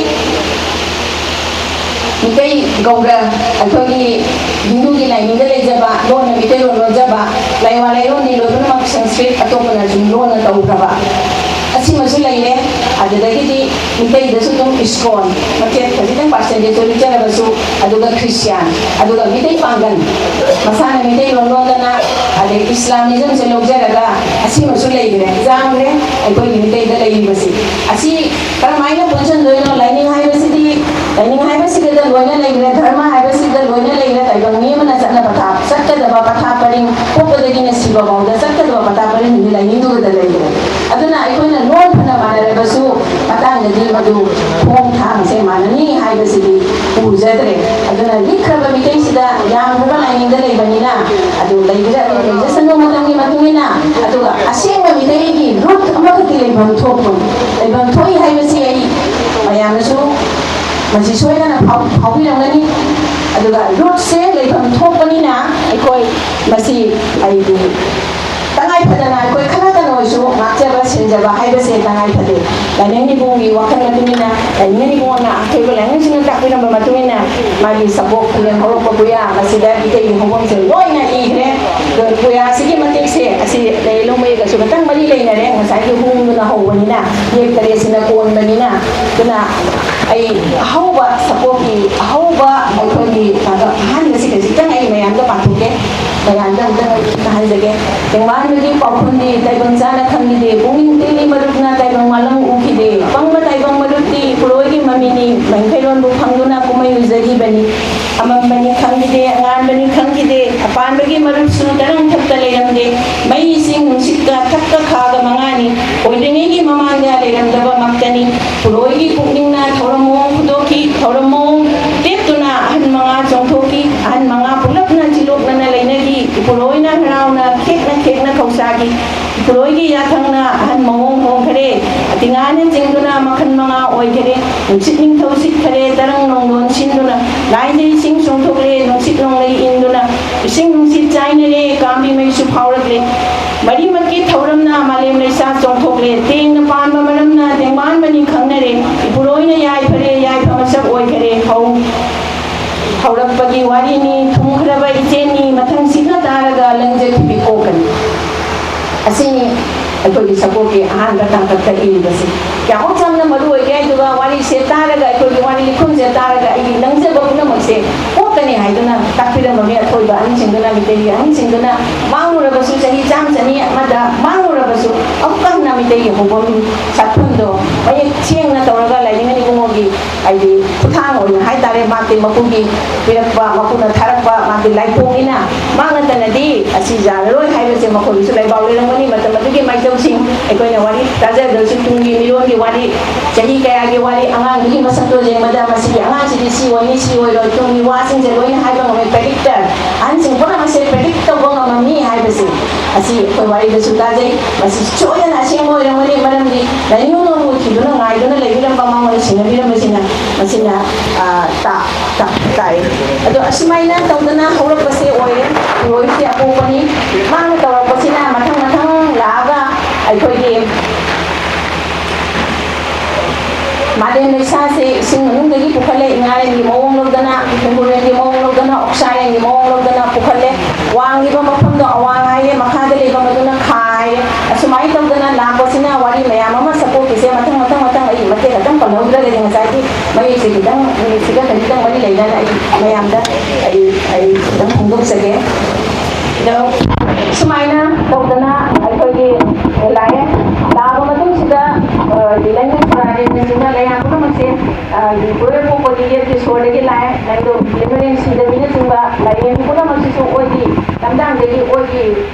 ꯃꯤꯇꯩ ꯒꯧꯔ ꯑꯩꯈꯣꯏꯒꯤ ꯍꯤꯟꯗꯨꯒꯤ ꯂꯥꯏꯅꯤꯡꯗ ꯂꯩꯖꯕ ꯂꯣꯟꯅ ꯃꯤꯇꯩꯂꯣꯟ ꯂꯣꯟꯖꯕ ꯂꯩꯋꯥ ꯂꯩꯔꯣꯟꯗꯤ ꯂꯣꯏꯅꯃꯛ ꯁꯪꯁꯀ꯭ꯔꯤꯠ ꯑꯇꯣꯞꯄꯅ ꯁꯨꯝ ꯂꯣꯟꯅ ꯇꯧꯈ꯭ꯔꯕ ꯑꯁꯤꯃꯁꯨ ꯂꯩꯔꯦ꯫ ꯑꯗꯨꯗꯒꯤꯗꯤ ꯃꯤꯇꯩꯗꯁꯨ ꯑꯗꯨꯝ ꯏꯁꯀꯣꯟ ꯃꯆꯦꯠ ꯈꯖꯤꯛꯇꯪ ꯄꯥꯔꯁꯦꯟꯇꯦꯖꯇꯣ ꯂꯤꯠꯆꯔꯕꯁꯨ ꯑꯗꯨꯒ ꯈ꯭ꯔꯤꯁꯇꯤꯌꯥꯟ ꯑꯗꯨꯒ ꯃꯤꯇꯩ ꯄꯥꯡꯒꯜ ꯃꯁꯥꯅ ꯃꯤꯇꯩꯂꯣꯟ ꯂꯣꯟꯗꯅ ꯑꯗꯩ ꯏꯁꯂꯥꯃꯤꯖꯝꯁꯦ ꯂꯧꯖꯔꯒ ꯑꯁꯤꯃꯁꯨ ꯂꯩꯈ꯭ꯔꯦ ꯌꯥꯝꯈ꯭ꯔꯦ꯫ ꯑꯩꯈꯣꯏꯒꯤ ꯃꯤꯇꯩꯗ ꯂꯩꯔꯤꯕꯁꯤ ꯑꯁꯤ ꯀꯔꯝꯍꯥꯏꯅ ꯄꯨꯟꯁꯤꯟꯗꯣꯏꯅꯣ? ꯂꯥꯏꯅꯤꯡ ꯍꯥꯏꯕꯁꯤꯗꯤ ꯂꯥꯏꯅꯤꯡ ꯍꯥꯏꯕꯁꯤꯗ ꯂꯣꯏꯅ ꯂꯩꯈ꯭ꯔꯦ, ꯙꯔꯃ ꯍꯥꯏꯕꯁꯤꯗ ꯂꯣꯏꯅ ꯂꯩꯈ꯭ꯔꯦ꯫ ꯇꯥꯏꯕꯪ ꯃꯤ ꯑꯃꯅ ꯆꯠꯅ ꯄꯊꯥꯞ ꯆꯠꯀꯗꯕ ꯄꯊꯥꯞ ꯄꯔꯤꯡ ꯄꯣꯛꯄꯗꯒꯤꯅ ꯁꯤꯕ ꯐꯥꯎꯗ ꯆꯠꯀꯗꯕ ꯄꯊꯥꯞ ꯄꯔꯤꯡꯗꯤ ꯂꯥꯏꯅꯤꯡꯗꯨꯗ ꯂꯩꯈ꯭ꯔꯦ꯫ ꯑꯗꯨꯅ ꯑꯩꯈꯣꯏꯅ ꯂꯣꯟ ꯐꯅ ꯃꯥꯟꯅꯔꯕꯁꯨ ꯃꯇꯥꯡꯗꯗꯤ ꯃꯗꯨ ꯈꯣꯡ ꯊꯥꯡꯁꯦ ꯃꯥꯟꯅꯅꯤ ꯍꯥꯏꯕꯁꯤꯗꯤ ꯎꯖꯗ꯭ꯔꯦ꯫ ꯑꯗꯨꯅ ꯂꯤꯛꯈ꯭ꯔꯕ ꯃꯤꯇꯩꯁꯤꯗ ꯌꯥꯝꯈ꯭ꯔꯕ ꯂꯥꯏꯅꯤꯡꯗ ꯂꯩꯕꯅꯤꯅ ꯑꯗꯨ ꯂꯩꯕꯗ ꯑꯗꯨꯝ ꯂꯩꯖꯁꯅꯨ ꯃꯇꯝꯒꯤ ꯃꯇꯨꯡ ꯏꯟꯅ꯫ ꯑꯗꯨꯒ ꯑꯁꯦꯡꯕ ꯃꯤꯇꯩꯒꯤ ꯔꯨꯠ ꯑꯃꯈꯛꯇꯤ ꯂꯩꯐꯝ ꯊꯣꯛꯄꯅꯤ꯫ ꯂꯩꯐꯝ ꯊꯣꯛꯏ ꯍꯥꯏꯕꯁꯤ ꯑꯩ ꯃꯌꯥꯝꯅꯁꯨ ꯃꯁꯤ ꯁꯣꯏꯗꯅ ꯐꯥꯎ- ꯐꯥꯎꯕꯤꯔꯝꯒꯅꯤ꯫ ꯑꯗꯨꯒ ꯔꯨꯠꯁꯦ ꯂꯩꯐꯝ ꯊꯣꯛꯄꯅꯤꯅ ꯑꯩꯈꯣꯏ ꯃꯁꯤ ꯑꯩꯒꯤ ꯇꯉꯥꯏ ꯐꯗꯅ ꯑꯩꯈꯣꯏ ꯈꯔꯇꯪ ꯑꯣꯏꯔꯁꯨ ꯉꯥꯛꯆꯕ ꯁꯦꯟꯖꯕ ꯍꯥꯏꯕꯁꯦ ꯇꯉꯥꯏ ꯐꯗꯦ꯫ ꯂꯥꯏꯅꯤꯡ ꯅꯤꯕꯨꯡꯒꯤ ꯋꯥꯈꯜ ꯃꯇꯨꯡ ꯏꯟꯅ ꯂꯥꯏꯅꯤꯡ ꯅꯤꯕꯨꯡꯅ ꯑꯊꯣꯏꯕ ꯂꯥꯏꯅꯤꯡꯁꯤꯡꯅ ꯇꯥꯛꯄꯤꯔꯝꯕ ꯃꯇꯨꯡ ꯏꯟꯅ ꯃꯥꯒꯤ ꯁꯄꯣꯛ ꯈꯨꯂꯦꯟ ꯍꯧꯔꯛꯄ ꯄꯨꯌꯥ ꯃꯁꯤꯗ ꯏꯇꯩꯒꯤ ꯍꯧꯐꯝꯁꯦ ꯂꯣꯏꯅ ꯏꯈ꯭ꯔꯦ꯫ ꯑꯗꯣ ꯄꯨꯌꯥꯁꯤꯒꯤ ꯃꯇꯦꯛꯁꯦ ꯑꯁꯤ ꯂꯩ ꯂꯣꯡꯃꯩꯒꯁꯨ ꯈꯤꯇꯪ ꯃꯔꯤ ꯂꯩꯅꯔꯦ꯫ ꯉꯁꯥꯏꯒꯤ ꯍꯣꯡꯗꯨꯅ ꯍꯧꯕꯅꯤꯅ ꯌꯦꯛ ꯇꯔꯦꯠꯁꯤꯅ ꯀꯣꯟꯕꯅꯤꯅ꯫ ꯑꯗꯨꯅ ꯑꯩ ꯑꯍꯧꯕ ꯁꯄꯣꯛꯀꯤ ꯑꯍꯧꯕ ꯑꯩꯈꯣꯏꯒꯤ ꯀꯩꯅꯣ ꯑꯍꯥꯟꯕꯁꯤ ꯈꯖꯤꯛꯇꯪ ꯑꯩ ꯃꯌꯥꯝꯗ ꯄꯥꯊꯣꯛꯀꯦ꯫ ꯃꯌꯥꯝꯗ ꯑꯃꯨꯛꯇꯪ ꯑꯩ ꯈꯤꯇꯪ ꯍꯥꯏꯖꯒꯦ꯫ ꯇꯦꯡꯕꯥꯟꯕꯒꯤ ꯄꯥꯎꯈꯨꯝꯗꯤ ꯇꯥꯏꯕꯪ ꯆꯥꯅ ꯈꯪꯈꯤꯗꯦ꯫ ꯄꯨꯛꯅꯤꯡ ꯇꯤꯜꯂꯤ ꯃꯔꯨꯞꯅ ꯇꯥꯏꯕꯪ ꯃꯥꯂꯪ ꯎꯈꯤꯗꯦ꯫ ꯄꯪꯕ ꯇꯥꯏꯕꯪ ꯃꯔꯨꯞꯇꯤ ꯄꯨꯔꯣꯏꯒꯤ ꯃꯃꯤꯅꯤ꯫ ꯃꯩꯈꯩꯔꯣꯟꯕꯨ ꯐꯪꯗꯨꯅ ꯀꯨꯝꯍꯩ ꯎꯖꯈꯤꯕꯅꯤ꯫ ꯑꯃꯝꯕꯅꯤ ꯈꯪꯈꯤꯗꯦ, ꯑꯉꯥꯟꯕꯅꯤ ꯈꯪꯈꯤꯗꯦ꯫ ꯑꯄꯥꯟꯕꯒꯤ ꯃꯔꯨꯞꯁꯨ ꯇꯔꯪ ꯊꯛꯇ ꯂꯩꯔꯝꯗꯦ꯫ ꯃꯩ ꯏꯁꯤꯡ ꯅꯨꯡꯁꯤꯠꯀ ꯊꯛꯀ ꯈꯥꯒ ꯃꯉꯥꯅꯤ꯫ ꯑꯣꯏꯗ꯭ꯔꯤꯉꯩꯒꯤ ꯃꯃꯥꯡꯗ ꯂꯩꯔꯝꯗꯕ ꯃꯛꯇꯅꯤ꯫ ꯄꯨꯔꯣꯏꯒꯤ ꯄꯨꯛꯅꯤꯡꯅ ꯊꯧꯔꯝ ꯃꯑꯣꯡ ꯐꯨꯗꯣꯛꯈꯤ꯫ ꯊꯧꯔꯝ ꯃꯑꯣꯡ ꯇꯦꯛꯇꯨꯅ ꯑꯍꯟ ꯃꯉꯥ ꯆꯣꯡꯊꯣꯛꯈꯤ꯫ ꯑꯍꯟ ꯃꯉꯥ ꯄꯨꯂꯞꯅ ꯆꯤꯂꯣꯛꯅꯅ ꯂꯩꯅꯈꯤ꯫ ꯏꯄꯨꯔꯣꯏꯅ ꯍꯔꯥꯎꯅ ꯈꯦꯛꯅ ꯈꯦꯛꯅ ꯈꯧꯁꯥꯈꯤ꯫ ꯏꯄꯨꯔꯣꯏꯒꯤ ꯌꯥꯊꯪꯅ ꯑꯍꯟ ꯃꯑꯣꯡ ꯍꯣꯡꯈ꯭ꯔꯦ꯫ ꯑꯇꯤꯉꯥꯅ ꯆꯤꯡꯗꯨꯅ ꯃꯈꯜ ꯃꯉꯥ ꯑꯣꯏꯈꯔꯦ꯫ ꯅꯨꯡꯁꯤꯠ ꯅꯤꯡꯊꯧ ꯁꯤꯠꯈꯔꯦ, ꯇꯔꯪ ꯅꯣꯡꯗꯣꯟ ꯁꯤꯟꯗꯨꯅ꯫ ꯂꯥꯏꯗ ꯏꯁꯤꯡ ꯆꯣꯡꯊꯣꯛꯂꯦ, ꯅꯨꯡꯁꯤꯠ ꯅꯣꯡꯂꯩ ꯏꯟꯗꯨꯅ꯫ ꯏꯁꯤꯡ ꯅꯨꯡꯁꯤꯠ ꯆꯥꯏꯅꯔꯦ, ꯀꯥꯝꯕꯤ ꯃꯩꯁꯨ ꯐꯥꯎꯔꯛꯂꯦ꯫ ꯃꯔꯤꯃꯛꯀꯤ ꯊꯧꯔꯝꯅ ꯃꯥꯂꯦꯝ ꯂꯩꯁꯥ ꯆꯣꯡꯊꯣꯛꯂꯦ꯫ ꯇꯦꯡꯅ ꯄꯥꯟꯕ ꯃꯔꯝꯅ ꯇꯦꯡꯕꯥꯟꯕꯅꯤ ꯈꯪꯅꯔꯦ꯫ ꯏꯄꯨꯔꯣꯏꯅ ꯌꯥꯏꯐꯔꯦ, ꯌꯥꯏꯐ ꯃꯁꯛ ꯑꯣꯏꯈꯔꯦ꯫ ꯍꯧ-, ꯍꯧꯔꯛꯄꯒꯤ ꯋꯥꯔꯤꯅꯤ, ꯊꯨꯝꯈ꯭ꯔꯕ ꯏꯆꯦꯅꯤ, ꯃꯊꯪ ꯁꯤꯒ ꯇꯥꯔꯒ ꯂꯪꯖꯈꯤꯕꯤ ꯀꯣꯛꯀꯅꯤ꯫ ꯑꯁꯤꯅꯤ ꯑꯩꯈꯣꯏꯒꯤ ꯁꯒꯣꯜꯒꯤ ꯑꯍꯥꯟꯕ ꯇꯥꯡꯀꯛꯇ ꯏꯔꯤꯕꯁꯤ꯫ ꯀꯌꯥꯃꯨꯛ ꯌꯥꯝꯅ ꯃꯔꯨ ꯑꯣꯏꯒꯦ ꯍꯥꯏꯗꯨꯒ, ꯋꯥꯔꯤꯁꯦ ꯇꯥꯔꯒ, ꯑꯩꯈꯣꯏꯒꯤ ꯋꯥꯔꯤ ꯂꯤꯈꯨꯟꯁꯦ ꯇꯥꯔꯒ ꯑꯩꯒꯤ ꯅꯪꯖꯕ ꯄꯨꯝꯅꯃꯛꯁꯦ ꯀꯣꯛꯀꯅꯤ ꯍꯥꯏꯗꯨꯅ ꯇꯥꯛꯄꯤꯔꯝꯕ ꯃꯤ ꯑꯊꯣꯏꯕ ꯑꯍꯟꯁꯤꯡꯗꯨꯅ, ꯃꯤꯇꯩꯒꯤ ꯑꯍꯟꯁꯤꯡꯗꯨꯅ ꯃꯥꯡꯂꯨꯔꯕꯁꯨ, ꯆꯍꯤ ꯆꯥꯝ ꯆꯅꯤ ꯑꯃꯗ ꯃꯥꯡꯂꯨꯔꯕꯁꯨ, ꯑꯃꯨꯛꯀ ꯍꯟꯅ ꯃꯤꯇꯩꯒꯤ ꯍꯧꯐꯝ ꯁꯥꯠꯐꯝꯗꯣ ꯃꯌꯦꯛ ꯁꯦꯡꯅ ꯇꯧꯔꯒ ꯂꯥꯏꯅꯤꯡꯉ ꯏꯕꯨꯡꯉꯣꯒꯤ ꯍꯥꯏꯗꯤ ꯈꯨꯠꯊꯥꯡ ꯑꯣꯏꯅ ꯍꯥꯏꯇꯥꯔꯦ, ꯃꯍꯥꯛꯀꯤ ꯃꯄꯨꯒꯤ ꯄꯤꯔꯛꯄ, ꯃꯄꯨꯅ ꯊꯥꯔꯛꯄ ꯃꯍꯥꯛꯀꯤ ꯂꯥꯏꯄꯣꯛꯅꯤꯅ, ꯃꯍꯥꯛ ꯅꯠꯇꯅꯗꯤ ꯑꯁꯤ ꯌꯥꯔꯔꯣꯏ ꯍꯥꯏꯕꯁꯦ ꯃꯈꯣꯏꯒꯤꯁꯨ ꯂꯩꯕꯥꯛ ꯂꯩꯔꯝꯒꯅꯤ꯫ ꯃꯇꯝ ꯑꯗꯨꯒꯤ ꯃꯥꯏꯆꯧꯁꯤꯡ ꯑꯩꯈꯣꯏꯅ ꯋꯥꯔꯤ ꯇꯥꯖꯗ꯭ꯔꯁꯨ, ꯇꯨꯡꯒꯤ ꯃꯤꯔꯣꯟꯒꯤ ꯋꯥꯔꯤ, ꯆꯍꯤ ꯀꯌꯥꯒꯤ ꯋꯥꯔꯤ, ꯑꯉꯥꯡꯗꯨꯒꯤ ꯃꯁꯛꯇꯣ ꯌꯦꯡꯕꯗ ꯃꯁꯤꯒꯤ ꯑꯉꯥꯡꯁꯤꯗꯤ ꯁꯤ ꯑꯣꯏꯅꯤ, ꯁꯤ ꯑꯣꯏꯔꯣꯏ, ꯇꯨꯡꯒꯤ ꯋꯥꯁꯤꯡꯁꯦ ꯂꯣꯏꯅ ꯍꯥꯏꯕ ꯉꯝꯃꯦ꯫ ꯄ꯭ꯔꯦꯗꯤꯛꯇꯔ, ꯑꯍꯟꯁꯤꯡ ꯄꯨꯝꯅꯃꯛꯁꯦ ꯄ꯭ꯔꯦꯗꯤꯛ ꯇꯧꯕ ꯉꯝꯃꯝꯃꯤ ꯍꯥꯏꯕꯁꯦ ꯑꯁꯤ ꯑꯩꯈꯣꯏ ꯋꯥꯔꯤꯗꯁꯨ ꯇꯥꯖꯩ꯫ ꯃꯁꯤ ꯁꯣꯏꯗꯅ ꯑꯁꯦꯡꯕ ꯑꯣꯏꯔꯝꯒꯅꯤ, ꯃꯔꯝꯗꯤ ꯂꯥꯏꯅꯤꯡ ꯅꯣꯡꯃ ꯊꯤꯗꯨꯅ ꯉꯥꯏꯗꯨꯅ ꯂꯩꯕꯤꯔꯝꯕ, ꯃꯉꯣꯟꯗ ꯁꯤꯟꯅꯕꯤꯔꯝꯕꯁꯤꯅ ꯃꯁꯤꯅ, ꯑ, ꯇꯥ-, ꯇꯥ-, ꯇꯥꯛꯏ꯫ ꯑꯗꯣ ꯑꯁꯨꯃꯥꯏꯅ ꯇꯧꯗꯅ ꯍꯧꯔꯛꯄꯁꯦ ꯑꯣꯏꯔꯦ꯫ ꯏꯔꯣꯏꯁꯦ ꯑꯄꯣꯛꯄꯅꯤ꯫ ꯃꯥꯅ ꯇꯧꯔꯛꯄꯁꯤꯅ ꯃꯊꯪ ꯃꯊꯪ ꯂꯥꯛꯑꯒ ꯑꯩꯈꯣꯏꯒꯤ ꯃꯥꯂꯦꯝ ꯂꯩꯁꯥꯁꯦ ꯏꯁꯤꯡ ꯃꯅꯨꯡꯗꯒꯤ ꯄꯨꯈꯠꯂꯦ, ꯏꯉꯥꯔꯦꯟꯒꯤ ꯃꯑꯣꯡ ꯂꯧꯗꯅ, ꯈꯣꯡꯒꯨꯜꯂꯦꯟꯒꯤ ꯃꯑꯣꯡ ꯂꯧꯗꯅ, ꯑꯣꯛꯁꯥꯔꯦꯟꯒꯤ ꯃꯑꯣꯡ ꯂꯧꯗꯅ ꯄꯨꯈꯠꯂꯦ꯫ ꯋꯥꯡꯂꯤꯕ ꯃꯐꯝꯗꯣ ꯑꯋꯥꯡ ꯍꯥꯏꯔꯦ, ꯃꯈꯥꯗ ꯂꯩꯕ ꯃꯗꯨꯅ ꯈꯥ ꯍꯥꯏꯔꯦ꯫ ꯑꯁꯨꯃꯥꯏꯅ ꯇꯧꯗꯅ ꯂꯥꯛꯄꯁꯤꯅ ꯋꯥꯔꯤ ꯃꯌꯥꯝ ꯑꯃ ꯁꯛꯇꯣꯛꯈꯤꯁꯦ꯫ ꯃꯊꯪ, ꯃꯊꯪ, ꯃꯊꯪ ꯑꯩ ꯃꯇꯦꯛ ꯈꯛꯇꯪ ꯄꯜꯍꯧꯗ꯭ꯔꯒꯗꯤ ꯉꯁꯥꯏꯒꯤ ꯃꯌꯦꯛꯁꯦ ꯈꯤꯇꯪ, ꯃꯌꯦꯛꯁꯤꯒ ꯈꯖꯤꯛꯇꯪ ꯃꯔꯤ ꯂꯩꯅꯅ ꯑꯩ ꯃꯌꯥꯝꯗ ꯑꯩ, ꯑꯩ ꯈꯤꯇꯪ ꯐꯣꯡꯗꯣꯛꯆꯒꯦ꯫ ꯑꯗꯣ ꯁꯨꯃꯥꯏꯅ ꯇꯧꯗꯅ ꯑꯩꯈꯣꯏꯒꯤ ꯂꯥꯛꯑꯦ꯫ ꯂꯥꯛꯑꯕ ꯃꯇꯨꯡꯁꯤꯗ, ꯑ, ꯂꯩꯃꯔꯦꯟ ꯁꯣꯔꯥꯔꯦꯟꯅꯆꯤꯡꯕ ꯂꯩꯌꯥꯝ ꯄꯨꯝꯅꯃꯛꯁꯦ, ꯑ, ꯄꯣꯏꯔꯣꯏ ꯄꯣꯛꯄꯒꯤ ꯌꯦꯠꯀꯤ ꯁꯣꯔꯗꯒꯤ ꯂꯥꯛꯑꯦ꯫ ꯅꯪꯗꯣ ꯂꯩꯃꯔꯦꯟ ꯁꯤꯗꯕꯤꯅꯆꯤꯡꯕ ꯂꯥꯏꯔꯦꯝꯕꯤ ꯄꯨꯝꯅꯃꯛꯁꯤꯁꯨ ꯑꯣꯏꯒꯤ ꯂꯝꯗꯥꯡꯗꯒꯤ, ꯑꯣꯏꯒꯤ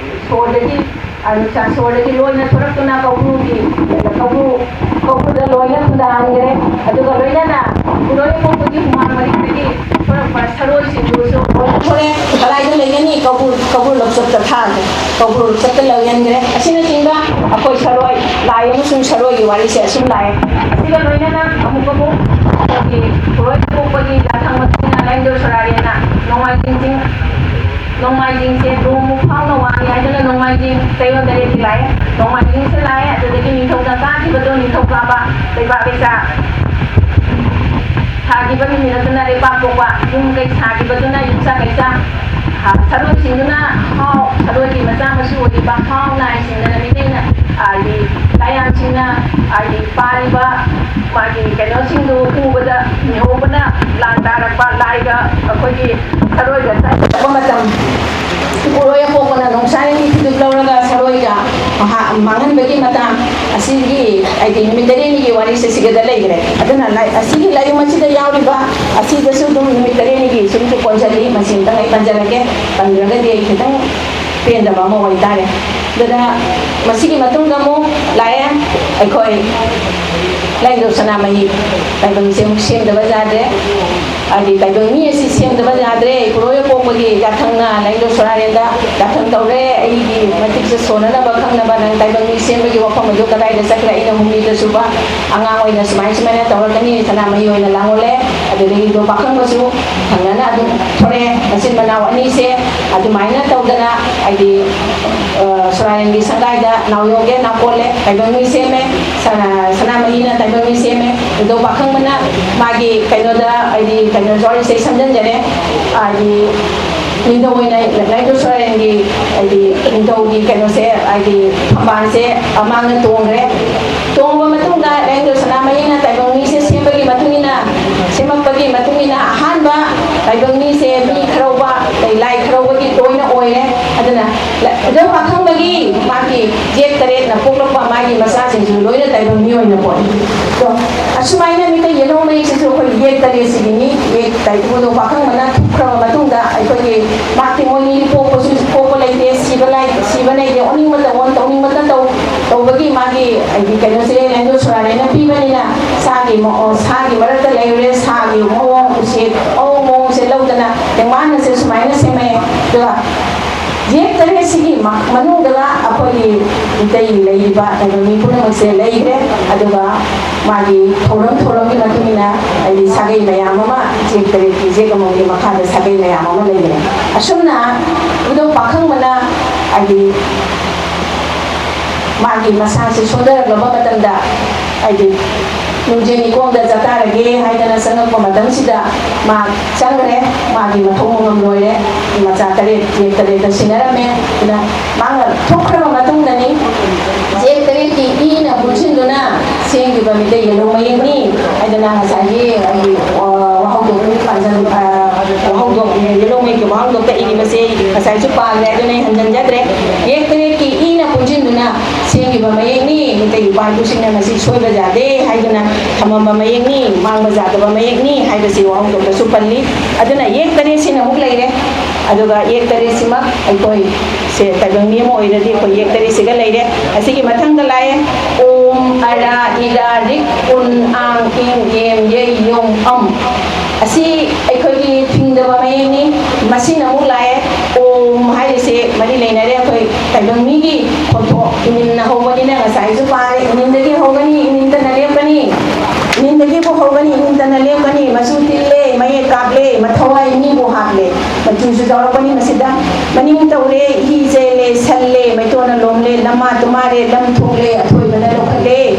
ꯁꯣꯔꯗꯒꯤ, ꯑ, ꯅꯨꯡꯁꯥ ꯁꯣꯔꯗꯒꯤ ꯂꯣꯏꯅ ꯊꯣꯔꯛꯇꯨꯅ ꯀꯧꯕ꯭ꯔꯨꯒꯤ, ꯀꯧꯕ꯭ꯔꯨ, ꯀꯧꯕ꯭ꯔꯨꯗ ꯂꯣꯏꯅ ꯈꯨꯟꯗꯥꯍꯟꯈ꯭ꯔꯦ꯫ ꯑꯗꯨꯒ ꯂꯣꯏꯅꯅ ꯄꯨꯔꯣꯏ ꯄꯣꯛꯄꯒꯤ ꯍꯨꯃꯥꯡ ꯃꯔꯤꯛꯇꯒꯤ ꯊꯣꯔꯛꯄ ꯁꯔꯣꯏꯁꯤꯡꯗꯨꯁꯨ ꯂꯣꯏ ꯊꯣꯔꯛꯑꯦ꯫ ꯀꯗꯥꯏꯗ ꯂꯩꯒꯅꯤ? ꯀꯧꯕ꯭ꯔꯨ, ꯀꯧꯕ꯭ꯔꯨ ꯂꯣꯛꯆꯠꯇ ꯊꯥꯈ꯭ꯔꯦ, ꯀꯧꯕ꯭ꯔꯨ ꯂꯣꯛꯆꯠꯇ ꯂꯧꯍꯟꯈ꯭ꯔꯦ꯫ ꯑꯁꯤꯅꯆꯤꯡꯕ ꯑꯩꯈꯣꯏ ꯁꯔꯣꯏ ꯂꯥꯏ ꯑꯃꯁꯨꯡ ꯁꯔꯣꯏꯒꯤ ꯋꯥꯔꯤꯁꯦ ꯑꯁꯨꯝ ꯂꯥꯛꯑꯦ꯫ ꯑꯁꯤꯒ ꯂꯣꯏꯅꯅ ꯑꯃꯨꯛ ꯑꯃꯨꯛ ꯑꯩꯈꯣꯏꯒꯤ ꯄꯨꯔꯣꯏ ꯄꯣꯛꯄꯒꯤ ꯌꯥꯊꯪ ꯃꯇꯨꯡ ꯏꯟꯅ ꯂꯥꯏꯅꯤꯡꯊꯧ ꯁꯣꯔꯥꯔꯦꯟꯅ ꯅꯣꯡꯃꯥꯏꯖꯤꯡ ꯆꯤꯡ ꯅꯣꯡꯃꯥꯏꯖꯤꯡꯁꯦ ꯅꯣꯡꯃ ꯐꯥꯎꯅ ꯋꯥꯡꯉꯤ ꯍꯥꯏꯗꯨꯅ ꯅꯣꯡꯃꯥꯏꯖꯤꯡ ꯆꯌꯣꯜ ꯇꯔꯦꯠꯀꯤ ꯂꯥꯛꯑꯦ꯫ ꯅꯣꯡꯃꯥꯏꯖꯤꯡꯁꯦ ꯂꯥꯛꯑꯦ꯫ ꯑꯗꯨꯗꯒꯤ ꯅꯤꯡꯊꯧꯅ ꯀꯥꯈꯤꯕꯗꯣ ꯅꯤꯡꯊꯧꯀꯥꯕ ꯂꯩꯕꯥꯛ ꯂꯩꯆꯥ ꯁꯥꯈꯤꯕ ꯅꯨꯃꯤꯠ ꯑꯗꯨꯅ ꯂꯩꯕꯥꯛ ꯄꯣꯛꯄ, ꯌꯨꯝ ꯀꯩ ꯁꯥꯈꯤꯕꯗꯨꯅ ꯌꯨꯝꯁꯥ ꯀꯩꯁꯥ, ꯁꯔꯣꯏꯁꯤꯡꯗꯨꯅ ꯍꯥꯎ, ꯁꯔꯣꯏꯒꯤ ꯃꯆꯥ ꯃꯁꯨ ꯑꯣꯏꯔꯤꯕ ꯍꯥꯎ ꯅꯥꯏꯁꯤꯡꯗꯅ ꯃꯤꯇꯩꯅ ꯍꯥꯏꯗꯤ ꯂꯥꯏꯌꯥꯝꯁꯤꯡꯅ ꯍꯥꯏꯗꯤ ꯄꯥꯔꯤꯕ ꯃꯥꯒꯤ ꯀꯩꯅꯣꯁꯤꯡꯗꯨ ꯎꯕꯗ ꯃꯤꯍꯧꯕꯅ ꯂꯥꯟ ꯇꯥꯔꯛꯄ ꯂꯥꯏꯒ ꯑꯩꯈꯣꯏꯒꯤ ꯁꯔꯣꯏꯒ ꯆꯠꯄ ꯃꯇꯝ ꯄꯨꯔꯣꯏ ꯑꯄꯣꯛꯄꯅ ꯅꯣꯡꯁꯥꯏꯒꯤ ꯐꯤꯗꯨ ꯂꯧꯔꯒ ꯁꯔꯣꯏꯒ ꯃꯍꯥ-, ꯃꯥꯡꯍꯟꯕꯒꯤ ꯃꯇꯥꯡ ꯑꯁꯤꯒꯤ ꯍꯥꯏꯗꯤ ꯅꯨꯃꯤꯠ ꯇꯔꯦꯠꯅꯤꯒꯤ ꯋꯥꯔꯤꯁꯦ ꯁꯤꯒꯗ ꯂꯩꯈ꯭ꯔꯦ꯫ ꯑꯗꯨꯅ ꯂꯥꯏ-, ꯑꯁꯤꯒꯤ ꯂꯥꯏꯑꯣꯡ ꯑꯁꯤꯗ ꯌꯥꯎꯔꯤꯕ ꯑꯁꯤꯗꯁꯨ ꯑꯗꯨꯝ ꯅꯨꯃꯤꯠ ꯇꯔꯦꯠꯅꯤꯒꯤ ꯁꯨꯝꯁꯨ ꯀꯣꯟꯁꯤꯜꯂꯤ꯫ ꯃꯁꯤ ꯑꯝꯇꯪ ꯑꯩ ꯄꯟꯖꯔꯒꯦ, ꯄꯟꯗ꯭ꯔꯒꯗꯤ ꯑꯩ ꯈꯤꯇꯪ ꯄꯦꯟꯗꯕ ꯑꯃ ꯑꯣꯏꯇꯥꯔꯦ꯫ ꯑꯗꯨꯅ ꯃꯁꯤꯒꯤ ꯃꯇꯨꯡꯗ ꯑꯃꯨꯛ ꯂꯥꯛꯑꯦ ꯑꯩꯈꯣꯏ ꯂꯥꯏꯅꯤꯡꯊꯧ ꯁꯅꯥꯃꯍꯤ꯫ ꯇꯥꯏꯕꯪꯁꯦ ꯑꯃꯨꯛ ꯁꯦꯝꯗꯕ ꯌꯥꯗ꯭ꯔꯦ꯫ ꯍꯥꯏꯗꯤ ꯇꯥꯏꯕꯪ ꯃꯤ ꯑꯁꯤ ꯁꯦꯝꯗꯕ ꯌꯥꯗ꯭ꯔꯦ꯫ ꯄꯨꯔꯣꯏ ꯄꯣꯛꯄꯒꯤ ꯌꯥꯊꯪꯅ ꯂꯥꯏꯅꯤꯡꯊꯧ ꯁꯣꯔꯥꯔꯦꯟꯗ ꯌꯥꯊꯪ ꯇꯧꯔꯦ, ꯑꯩꯒꯤ ꯃꯇꯤꯛꯁꯦ ꯁꯣꯟꯅꯅꯕ ꯈꯪꯅꯕ ꯅꯪ ꯇꯥꯏꯕꯪ ꯃꯤ ꯁꯦꯝꯕꯒꯤ ꯋꯥꯐꯝ ꯑꯗꯨ ꯀꯗꯥꯏꯗ ꯆꯠꯈ꯭ꯔꯦ? ꯑꯩꯅ ꯍꯨꯝꯅꯤꯗ ꯁꯨꯕ ꯑꯉꯥꯡ ꯑꯣꯏꯅ ꯁꯨꯃꯥꯏ ꯁꯨꯃꯥꯏꯅ ꯇꯧꯔꯛꯀꯅꯤ, ꯁꯅꯥꯃꯍꯤ ꯑꯣꯏꯅ ꯂꯥꯡꯑꯣꯜꯂꯦ꯫ ꯑꯗꯨꯗꯒꯤ ꯏꯕꯣ ꯄꯥꯈꯪꯕꯁꯨ ꯊꯪꯅꯅ ꯑꯗꯨꯝ ꯊꯣꯔꯛꯑꯦ꯫ ꯃꯆꯤꯟ ꯃꯅꯥꯎ ꯑꯅꯤꯁꯦ ꯑꯗꯨꯃꯥꯏꯅ ꯇꯧꯗꯅ ꯍꯥꯏꯗꯤ, ꯑ, ꯁꯣꯔꯥꯔꯦꯟꯒꯤ ꯁꯪꯒꯥꯏꯗ ꯅꯥꯎꯌꯣꯒꯦ ꯅꯥꯎꯀꯣꯜꯂꯦ, ꯇꯥꯏꯕꯪ ꯃꯤ ꯁꯦꯝꯃꯦ꯫ ꯁꯅꯥ-, ꯁꯅꯥꯃꯍꯤꯅ ꯇꯥꯏꯕꯪ ꯃꯤ ꯁꯦꯝꯃꯦ꯫ ꯏꯕꯣ ꯄꯥꯈꯪꯕꯅ ꯃꯥꯒꯤ ꯀꯩꯅꯣꯗ ꯍꯥꯏꯗꯤ ꯀꯩꯅꯣ ꯋꯥꯔꯤꯁꯦ ꯁꯝꯖꯤꯟꯖꯔꯦ꯫ ꯍꯥꯏꯗꯤ ꯅꯤꯡꯊꯧ ꯑꯣꯏꯅ ꯂꯥꯏꯅꯤꯡꯊꯧ ꯁꯣꯔꯥꯔꯦꯟꯒꯤ ꯍꯥꯏꯗꯤ ꯅꯤꯡꯊꯧꯒꯤ ꯀꯩꯅꯣꯁꯦ ꯍꯥꯏꯗꯤ ꯐꯝꯕꯥꯜꯁꯦ ꯃꯥꯡꯅ ꯇꯣꯡꯈ꯭ꯔꯦ꯫ ꯇꯣꯡꯉꯕ ꯃꯇꯨꯡꯗ ꯂꯥꯏꯅꯤꯡꯊꯧ ꯁꯅꯥꯃꯍꯤꯅ ꯇꯥꯏꯕꯪ ꯃꯤꯁꯦ ꯁꯦꯝꯕꯒꯤ ꯃꯇꯨꯡ ꯏꯟꯅ, ꯁꯦꯝꯃꯛꯄꯒꯤ ꯃꯇꯨꯡ ꯏꯟꯅ ꯑꯍꯥꯟꯕ ꯇꯥꯏꯕꯪ ꯃꯤꯁꯦ ꯃꯤ ꯈꯔꯧꯕ, ꯑꯗꯩ ꯂꯥꯏ ꯈꯔꯧꯕꯒꯤ ꯂꯣꯏꯅ ꯑꯣꯏꯔꯦ꯫ ꯑꯗꯨꯅ ꯂ-, ꯏꯙꯧ ꯄꯥꯈꯪꯕꯒꯤ ꯃꯥꯒꯤ ꯌꯦꯛ ꯇꯔꯦꯠꯅ ꯄꯣꯛꯂꯛꯄ ꯃꯥꯒꯤ ꯃꯆꯥꯁꯤꯡꯁꯨ ꯂꯣꯏꯅ ꯇꯥꯏꯕꯪ ꯃꯤ ꯑꯣꯏꯅ ꯄꯣꯛꯏ꯫ ꯑꯗꯣ ꯑꯁꯨꯃꯥꯏꯅ ꯃꯤꯇꯩ ꯌꯦꯜꯍꯧ ꯃꯌꯦꯛꯁꯤꯁꯨ ꯑꯩꯈꯣꯏ ꯌꯦꯛ ꯇꯔꯦꯠꯁꯤꯒꯤꯅꯤ꯫ ꯌꯦꯛ ꯇꯔꯦꯠ ꯏꯙꯧ ꯄꯥꯈꯪꯕꯅ ꯊꯣꯛꯈ꯭ꯔꯕ ꯃꯇꯨꯡꯗ ꯑꯩꯈꯣꯏꯒꯤ ꯃꯍꯥꯛꯇꯤ ꯃꯣꯏꯅꯤ ꯄꯣꯛꯄꯁꯨ ꯄꯣꯛꯄ ꯂꯩꯇꯦ, ꯁꯤꯕ ꯂꯩ-, ꯁꯤꯕ ꯂꯩꯇꯦ, ꯑꯣꯟꯅꯤꯡꯕꯇ ꯑꯣꯟ, ꯇꯧꯅꯤꯡꯕꯇ ꯇꯧ, ꯇꯧꯕꯒꯤ ꯃꯥꯒꯤ ꯍꯥꯏꯗꯤ ꯀꯩꯅꯣꯁꯦ ꯂꯥꯏꯅꯤꯡꯊꯧ ꯁꯣꯔꯥꯔꯦꯟꯅ ꯄꯤꯕꯅꯤꯅ ꯁꯥ ꯁꯥꯒꯤ ꯃꯑꯣꯡ, ꯁꯥꯒꯤ ꯃꯔꯛꯇ ꯂꯩꯔꯨꯔꯦ, ꯁꯥꯒꯤ ꯃꯑꯣꯡ, ꯎꯆꯦꯛ, ꯃꯑꯣꯡ ꯃꯑꯣꯡꯁꯦ ꯂꯧꯗꯅ ꯇꯦꯡꯕꯥꯟ ꯑꯁꯦ ꯁꯨꯃꯥꯏꯅ ꯁꯦꯝꯃꯛꯑꯦ꯫ ꯑꯗꯨꯒ ꯌꯦꯛ ꯇꯔꯦꯠꯁꯤꯒꯤ ꯃ-, ꯃꯅꯨꯡꯗꯒ ꯑꯩꯈꯣꯏꯒꯤ ꯃꯤꯇꯩ ꯂꯩꯔꯤꯕ ꯇꯥꯏꯕꯪ ꯃꯤ ꯄꯨꯝꯅꯃꯛꯁꯦ ꯂꯩꯈ꯭ꯔꯦ꯫ ꯑꯗꯨꯒ ꯃꯥꯒꯤ ꯊꯧꯔꯝ ꯊꯧꯔꯝꯒꯤ ꯃꯇꯨꯡ ꯏꯟꯅ ꯍꯥꯏꯗꯤ ꯁꯥꯒꯩ ꯃꯌꯥꯝ ꯑꯃ ꯌꯦꯛ ꯇꯔꯦꯠꯀꯤ ꯌꯦꯛ ꯑꯃꯃꯝꯒꯤ ꯃꯈꯥꯗ ꯁꯥꯒꯩ ꯃꯌꯥꯝ ꯑꯃ ꯂꯩꯈ꯭ꯔꯦ꯫ ꯑꯁꯨꯝꯅ ꯏꯕꯨꯙꯧ ꯄꯥꯈꯪꯕꯅ ꯍꯥꯏꯗꯤ ꯃꯥꯒꯤ ꯃꯁꯥꯁꯦ ꯁꯣꯟꯊꯔꯛꯂꯕ ꯃꯇꯝꯗ, ꯍꯥꯏꯗꯤ ꯅꯨꯡꯖꯦꯡ ꯏꯀꯣꯡꯗ ꯆꯥꯛꯇꯥꯔꯒꯦ ꯍꯥꯏꯗꯅ ꯆꯪꯉꯛꯄ ꯃꯇꯝꯁꯤꯗ ꯃꯥ ꯆꯪꯈ꯭ꯔꯦ꯫ ꯃꯥꯒꯤ ꯃꯊꯧ ꯃꯉꯝ ꯂꯣꯏꯔꯦ꯫ ꯃꯆꯥ ꯇꯔꯦꯠ, ꯌꯦꯛ ꯇꯔꯦꯠꯇ ꯁꯤꯟꯅꯔꯝꯃꯦ꯫ ꯑꯗꯨꯅ ꯃꯥꯅ ꯊꯣꯛꯈ꯭ꯔꯕ ꯃꯇꯨꯡꯗꯅꯤ, ꯌꯦꯛ ꯇꯔꯦꯠꯀꯤ ꯏꯅ ꯄꯨꯟꯁꯤꯟꯗꯨꯅ ꯁꯦꯝꯈꯤꯕ ꯃꯤꯇꯩ ꯌꯦꯜꯍꯧ ꯃꯌꯦꯛꯅꯤ ꯍꯥꯏꯗꯅ ꯉꯁꯥꯏꯒꯤ ꯑꯩꯒꯤ, ꯑ, ꯋꯥꯍꯧꯗꯣꯛ ꯄꯥꯟꯖꯟ-, ꯑ, ꯋꯥꯍꯧꯗꯣꯛ, ꯌꯦꯜꯍꯧ ꯃꯌꯦꯛꯀꯤ ꯋꯥꯍꯧꯗꯣꯛꯇ ꯏꯔꯤꯕꯁꯦ ꯉꯁꯥꯏꯁꯨ ꯄꯥꯈ꯭ꯔꯦ, ꯑꯗꯨꯅ ꯑꯩ ꯍꯟꯖꯤꯟꯖꯗ꯭ꯔꯦ꯫ ꯌꯦꯛ ꯇꯔꯦꯠꯀꯤ ꯏꯅ ꯄꯨꯟꯁꯤꯟꯗꯨꯅ ꯁꯦꯝꯈꯤꯕ ꯃꯌꯦꯛꯅꯤ꯫ ꯃꯤꯇꯩ ꯏꯄꯥ ꯏꯄꯨꯁꯤꯡꯅ ꯃꯁꯤ ꯁꯣꯏꯕ ꯌꯥꯗꯦ ꯍꯥꯏꯗꯨꯅ ꯊꯝꯃꯝꯕ ꯃꯌꯦꯛꯅꯤ, ꯃꯥꯡꯕ ꯌꯥꯗꯕ ꯃꯌꯦꯛꯅꯤ ꯍꯥꯏꯕꯁꯤ ꯋꯥꯍꯧꯗꯣꯛꯇꯁꯨ ꯄꯜꯂꯤ꯫ ꯑꯗꯨꯅ ꯌꯦꯛ ꯇꯔꯦꯠꯁꯤꯅ ꯑꯃꯨꯛ ꯂꯩꯔꯦ꯫ ꯑꯗꯨꯒ ꯌꯦꯛ ꯇꯔꯦꯠꯁꯤꯃꯛ ꯑꯩꯈꯣꯏ ꯁꯦ ꯇꯥꯏꯕꯪ ꯃꯤ ꯑꯃ ꯑꯣꯏꯔꯗꯤ ꯑꯩꯈꯣꯏ ꯌꯦꯛ ꯇꯔꯦꯠꯁꯤꯒ ꯂꯩꯔꯦ꯫ ꯑꯁꯤꯒꯤ ꯃꯊꯪꯗ ꯂꯥꯛꯑꯦ, ꯎꯝ, ꯑꯔꯥ, ꯏꯔꯥ, ꯔꯤꯛ, ꯎꯟ, ꯑꯥꯡ, ꯏꯪ, ꯌꯦꯝ, ꯌꯩ, ꯌꯣꯡ, ꯑꯝ꯫ ꯑꯁꯤ ꯑꯩꯈꯣꯏꯒꯤ ꯊꯤꯡꯗꯕ ꯃꯌꯦꯛꯅꯤ꯫ ꯃꯁꯤꯅ ꯑꯃꯨꯛ ꯂꯥꯛꯑꯦ, ꯎꯝ ꯍꯥꯏꯔꯤꯁꯦ ꯃꯔꯤ ꯂꯩꯅꯔꯦ ꯑꯩꯈꯣꯏ ꯇꯥꯏꯕꯪ ꯃꯤꯒꯤ ꯈꯣꯟꯊꯣꯛ꯫ ꯏꯅꯤꯟꯅ ꯍꯧꯕꯅꯤꯅ ꯉꯁꯥꯏꯁꯨ ꯄꯥꯔꯦ, ꯏꯅꯤꯟꯗꯒꯤ ꯍꯧꯒꯅꯤ, ꯏꯅꯤꯟꯇꯅ ꯂꯦꯞꯀꯅꯤ, ꯏꯅꯤꯟꯗꯒꯤꯕꯨ ꯍꯧꯒꯅꯤ, ꯏꯅꯤꯟꯇꯅ ꯂꯦꯞꯀꯅꯤ, ꯃꯆꯨ ꯇꯤꯜꯂꯦ, ꯃꯌꯦꯛ ꯀꯥꯞꯂꯦ, ꯃꯊꯧꯋꯥꯏ ꯃꯤꯕꯨ ꯍꯥꯞꯂꯦ꯫ ꯃꯆꯨꯁꯨ ꯌꯥꯎꯔꯛꯄꯅꯤ ꯃꯁꯤꯗ꯫ ꯃꯅꯤꯡ ꯇꯧꯔꯦ, ꯏꯍꯤ ꯆꯦꯜꯂꯦ, ꯁꯜꯂꯦ, ꯃꯩꯇꯣꯟꯅ ꯂꯣꯝꯂꯦ, ꯂꯝꯃꯥ ꯇꯨꯃꯥꯔꯦ, ꯂꯝ ꯊꯣꯛꯂꯦ, ꯑꯊꯣꯏꯕꯅ ꯂꯧꯈꯠꯂꯦ꯫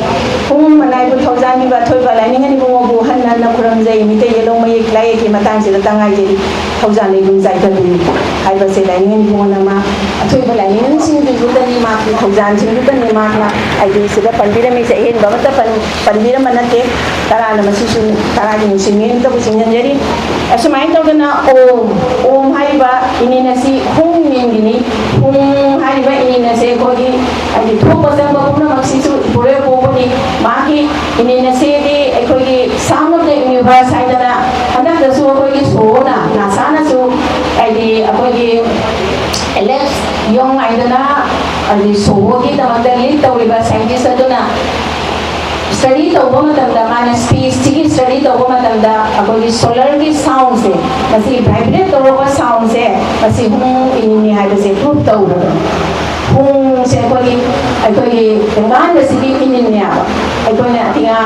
ꯄꯨꯡ ꯃꯅꯥꯏꯕꯨ ꯊꯧꯖꯥꯟꯕꯤꯕ ꯑꯊꯣꯏꯕ ꯂꯥꯏꯅꯤꯡ ꯏꯕꯨꯡꯉꯣꯕꯨ ꯍꯟꯅ ꯍꯟꯅ ꯈꯨꯔꯨꯝꯖꯩ꯫ ꯃꯤꯇꯩ ꯌꯦꯜꯍꯧ ꯃꯌꯦꯛ ꯂꯥꯏꯌꯦꯛꯀꯤ ꯃꯇꯥꯡꯁꯤꯗ ꯇꯉꯥꯏꯖꯔꯤ꯫ ꯊꯧꯖꯥꯟ ꯂꯩꯕꯨꯡ ꯆꯥꯏꯊꯕꯤ ꯍꯥꯏꯕꯁꯦ ꯂꯥꯏꯅꯤꯡ ꯏꯕꯨꯡꯉꯣꯅ ꯃꯥ ꯑꯊꯣꯏꯕ ꯂꯥꯏꯅꯤꯡꯁꯤꯡꯗꯨꯗꯅꯤ, ꯃꯥꯒꯤ ꯊꯧꯖꯥꯟꯁꯤꯡꯗꯨꯗꯅꯤ ꯃꯥꯅ ꯍꯥꯏꯗꯤ ꯁꯤꯗ ꯄꯟꯕꯤꯔꯝꯃꯤꯁꯦ꯫ ꯑꯍꯦꯟꯕ ꯑꯃꯠꯇ ꯄꯟ-, ꯄꯟꯕꯤꯔꯝꯕ ꯅꯠꯇꯦ꯫ ꯇꯔꯥꯅ ꯃꯁꯤꯁꯨ ꯇꯔꯥꯒꯤ ꯅꯨꯡꯁꯤꯅꯦ ꯑꯃꯇꯕꯨ ꯆꯤꯡꯁꯤꯟꯖꯔꯤ꯫ ꯑꯁꯨꯃꯥꯏꯅ ꯇꯧꯗꯅ ꯑꯣꯝ, ꯑꯣꯝ ꯍꯥꯏꯔꯤꯕ ꯏꯅꯤꯟ ꯑꯁꯤ ꯍꯨꯡ ꯏꯅꯤꯟꯒꯤꯅꯤ꯫ ꯍꯨꯡ ꯍꯥꯏꯔꯤꯕ ꯏꯅꯤꯟ ꯑꯁꯦ ꯑꯩꯈꯣꯏꯒꯤ ꯍꯥꯏꯗꯤ ꯊꯣꯛꯄ ꯆꯪꯕ ꯄꯨꯝꯅꯃꯛꯁꯤꯁꯨ ꯏꯄꯨꯔꯣꯏꯕ ꯄꯣꯛꯄꯅꯤ꯫ ꯃꯥꯒꯤ ꯏꯅꯤꯟ ꯑꯁꯤꯗꯤ ꯑꯩꯈꯣꯏꯒꯤ sound of the universe ꯍꯥꯏꯗꯅ ꯍꯟꯗꯛꯇꯁꯨ ꯑꯩꯈꯣꯏꯒꯤ ꯁꯣꯅ, ꯅꯥꯁꯥꯅꯁꯨ ꯍꯥꯏꯗꯤ ꯑꯩꯈꯣꯏꯒꯤ ꯑꯦꯂꯦꯛꯁ ꯌꯣꯡ ꯍꯥꯏꯗꯅ ꯍꯥꯏꯗꯤ ꯁꯣꯒꯤꯗꯃꯛꯇ lead ꯇꯧꯔꯤꯕ scientist ꯑꯗꯨꯅ ꯁ꯭ꯇꯗꯤ ꯇꯧꯕ ꯃꯇꯝꯗ, ꯃꯥꯅ ꯁ꯭ꯄꯦꯁꯁꯤꯒꯤ ꯁ꯭ꯇꯗꯤ ꯇꯧꯕ ꯃꯇꯝꯗ ꯑꯩꯈꯣꯏꯒꯤ ꯁꯣꯂꯔꯒꯤ ꯁꯥꯎꯟꯁꯦ, ꯃꯁꯤ ꯚꯥꯏꯕ꯭ꯔꯦꯠ ꯇꯧꯔꯛꯄ ꯁꯥꯎꯟꯁꯦ, ꯃꯁꯤ ꯍꯨꯝ ꯏꯅꯤꯡꯉꯤ ꯍꯥꯏꯕꯁꯦ ꯄ꯭ꯔꯨꯞ ꯇꯧꯔꯕꯅꯤ꯫ ꯍꯨꯝꯁꯦ ꯑꯩꯈꯣꯏꯒꯤ, ꯑꯩꯈꯣꯏꯒꯤ ꯇꯦꯡꯕꯥꯟꯕꯁꯤꯒꯤ ꯏꯅꯤꯟꯅꯦꯕ꯫ ꯑꯩꯈꯣꯏꯅ ꯑꯇꯤꯉꯥ,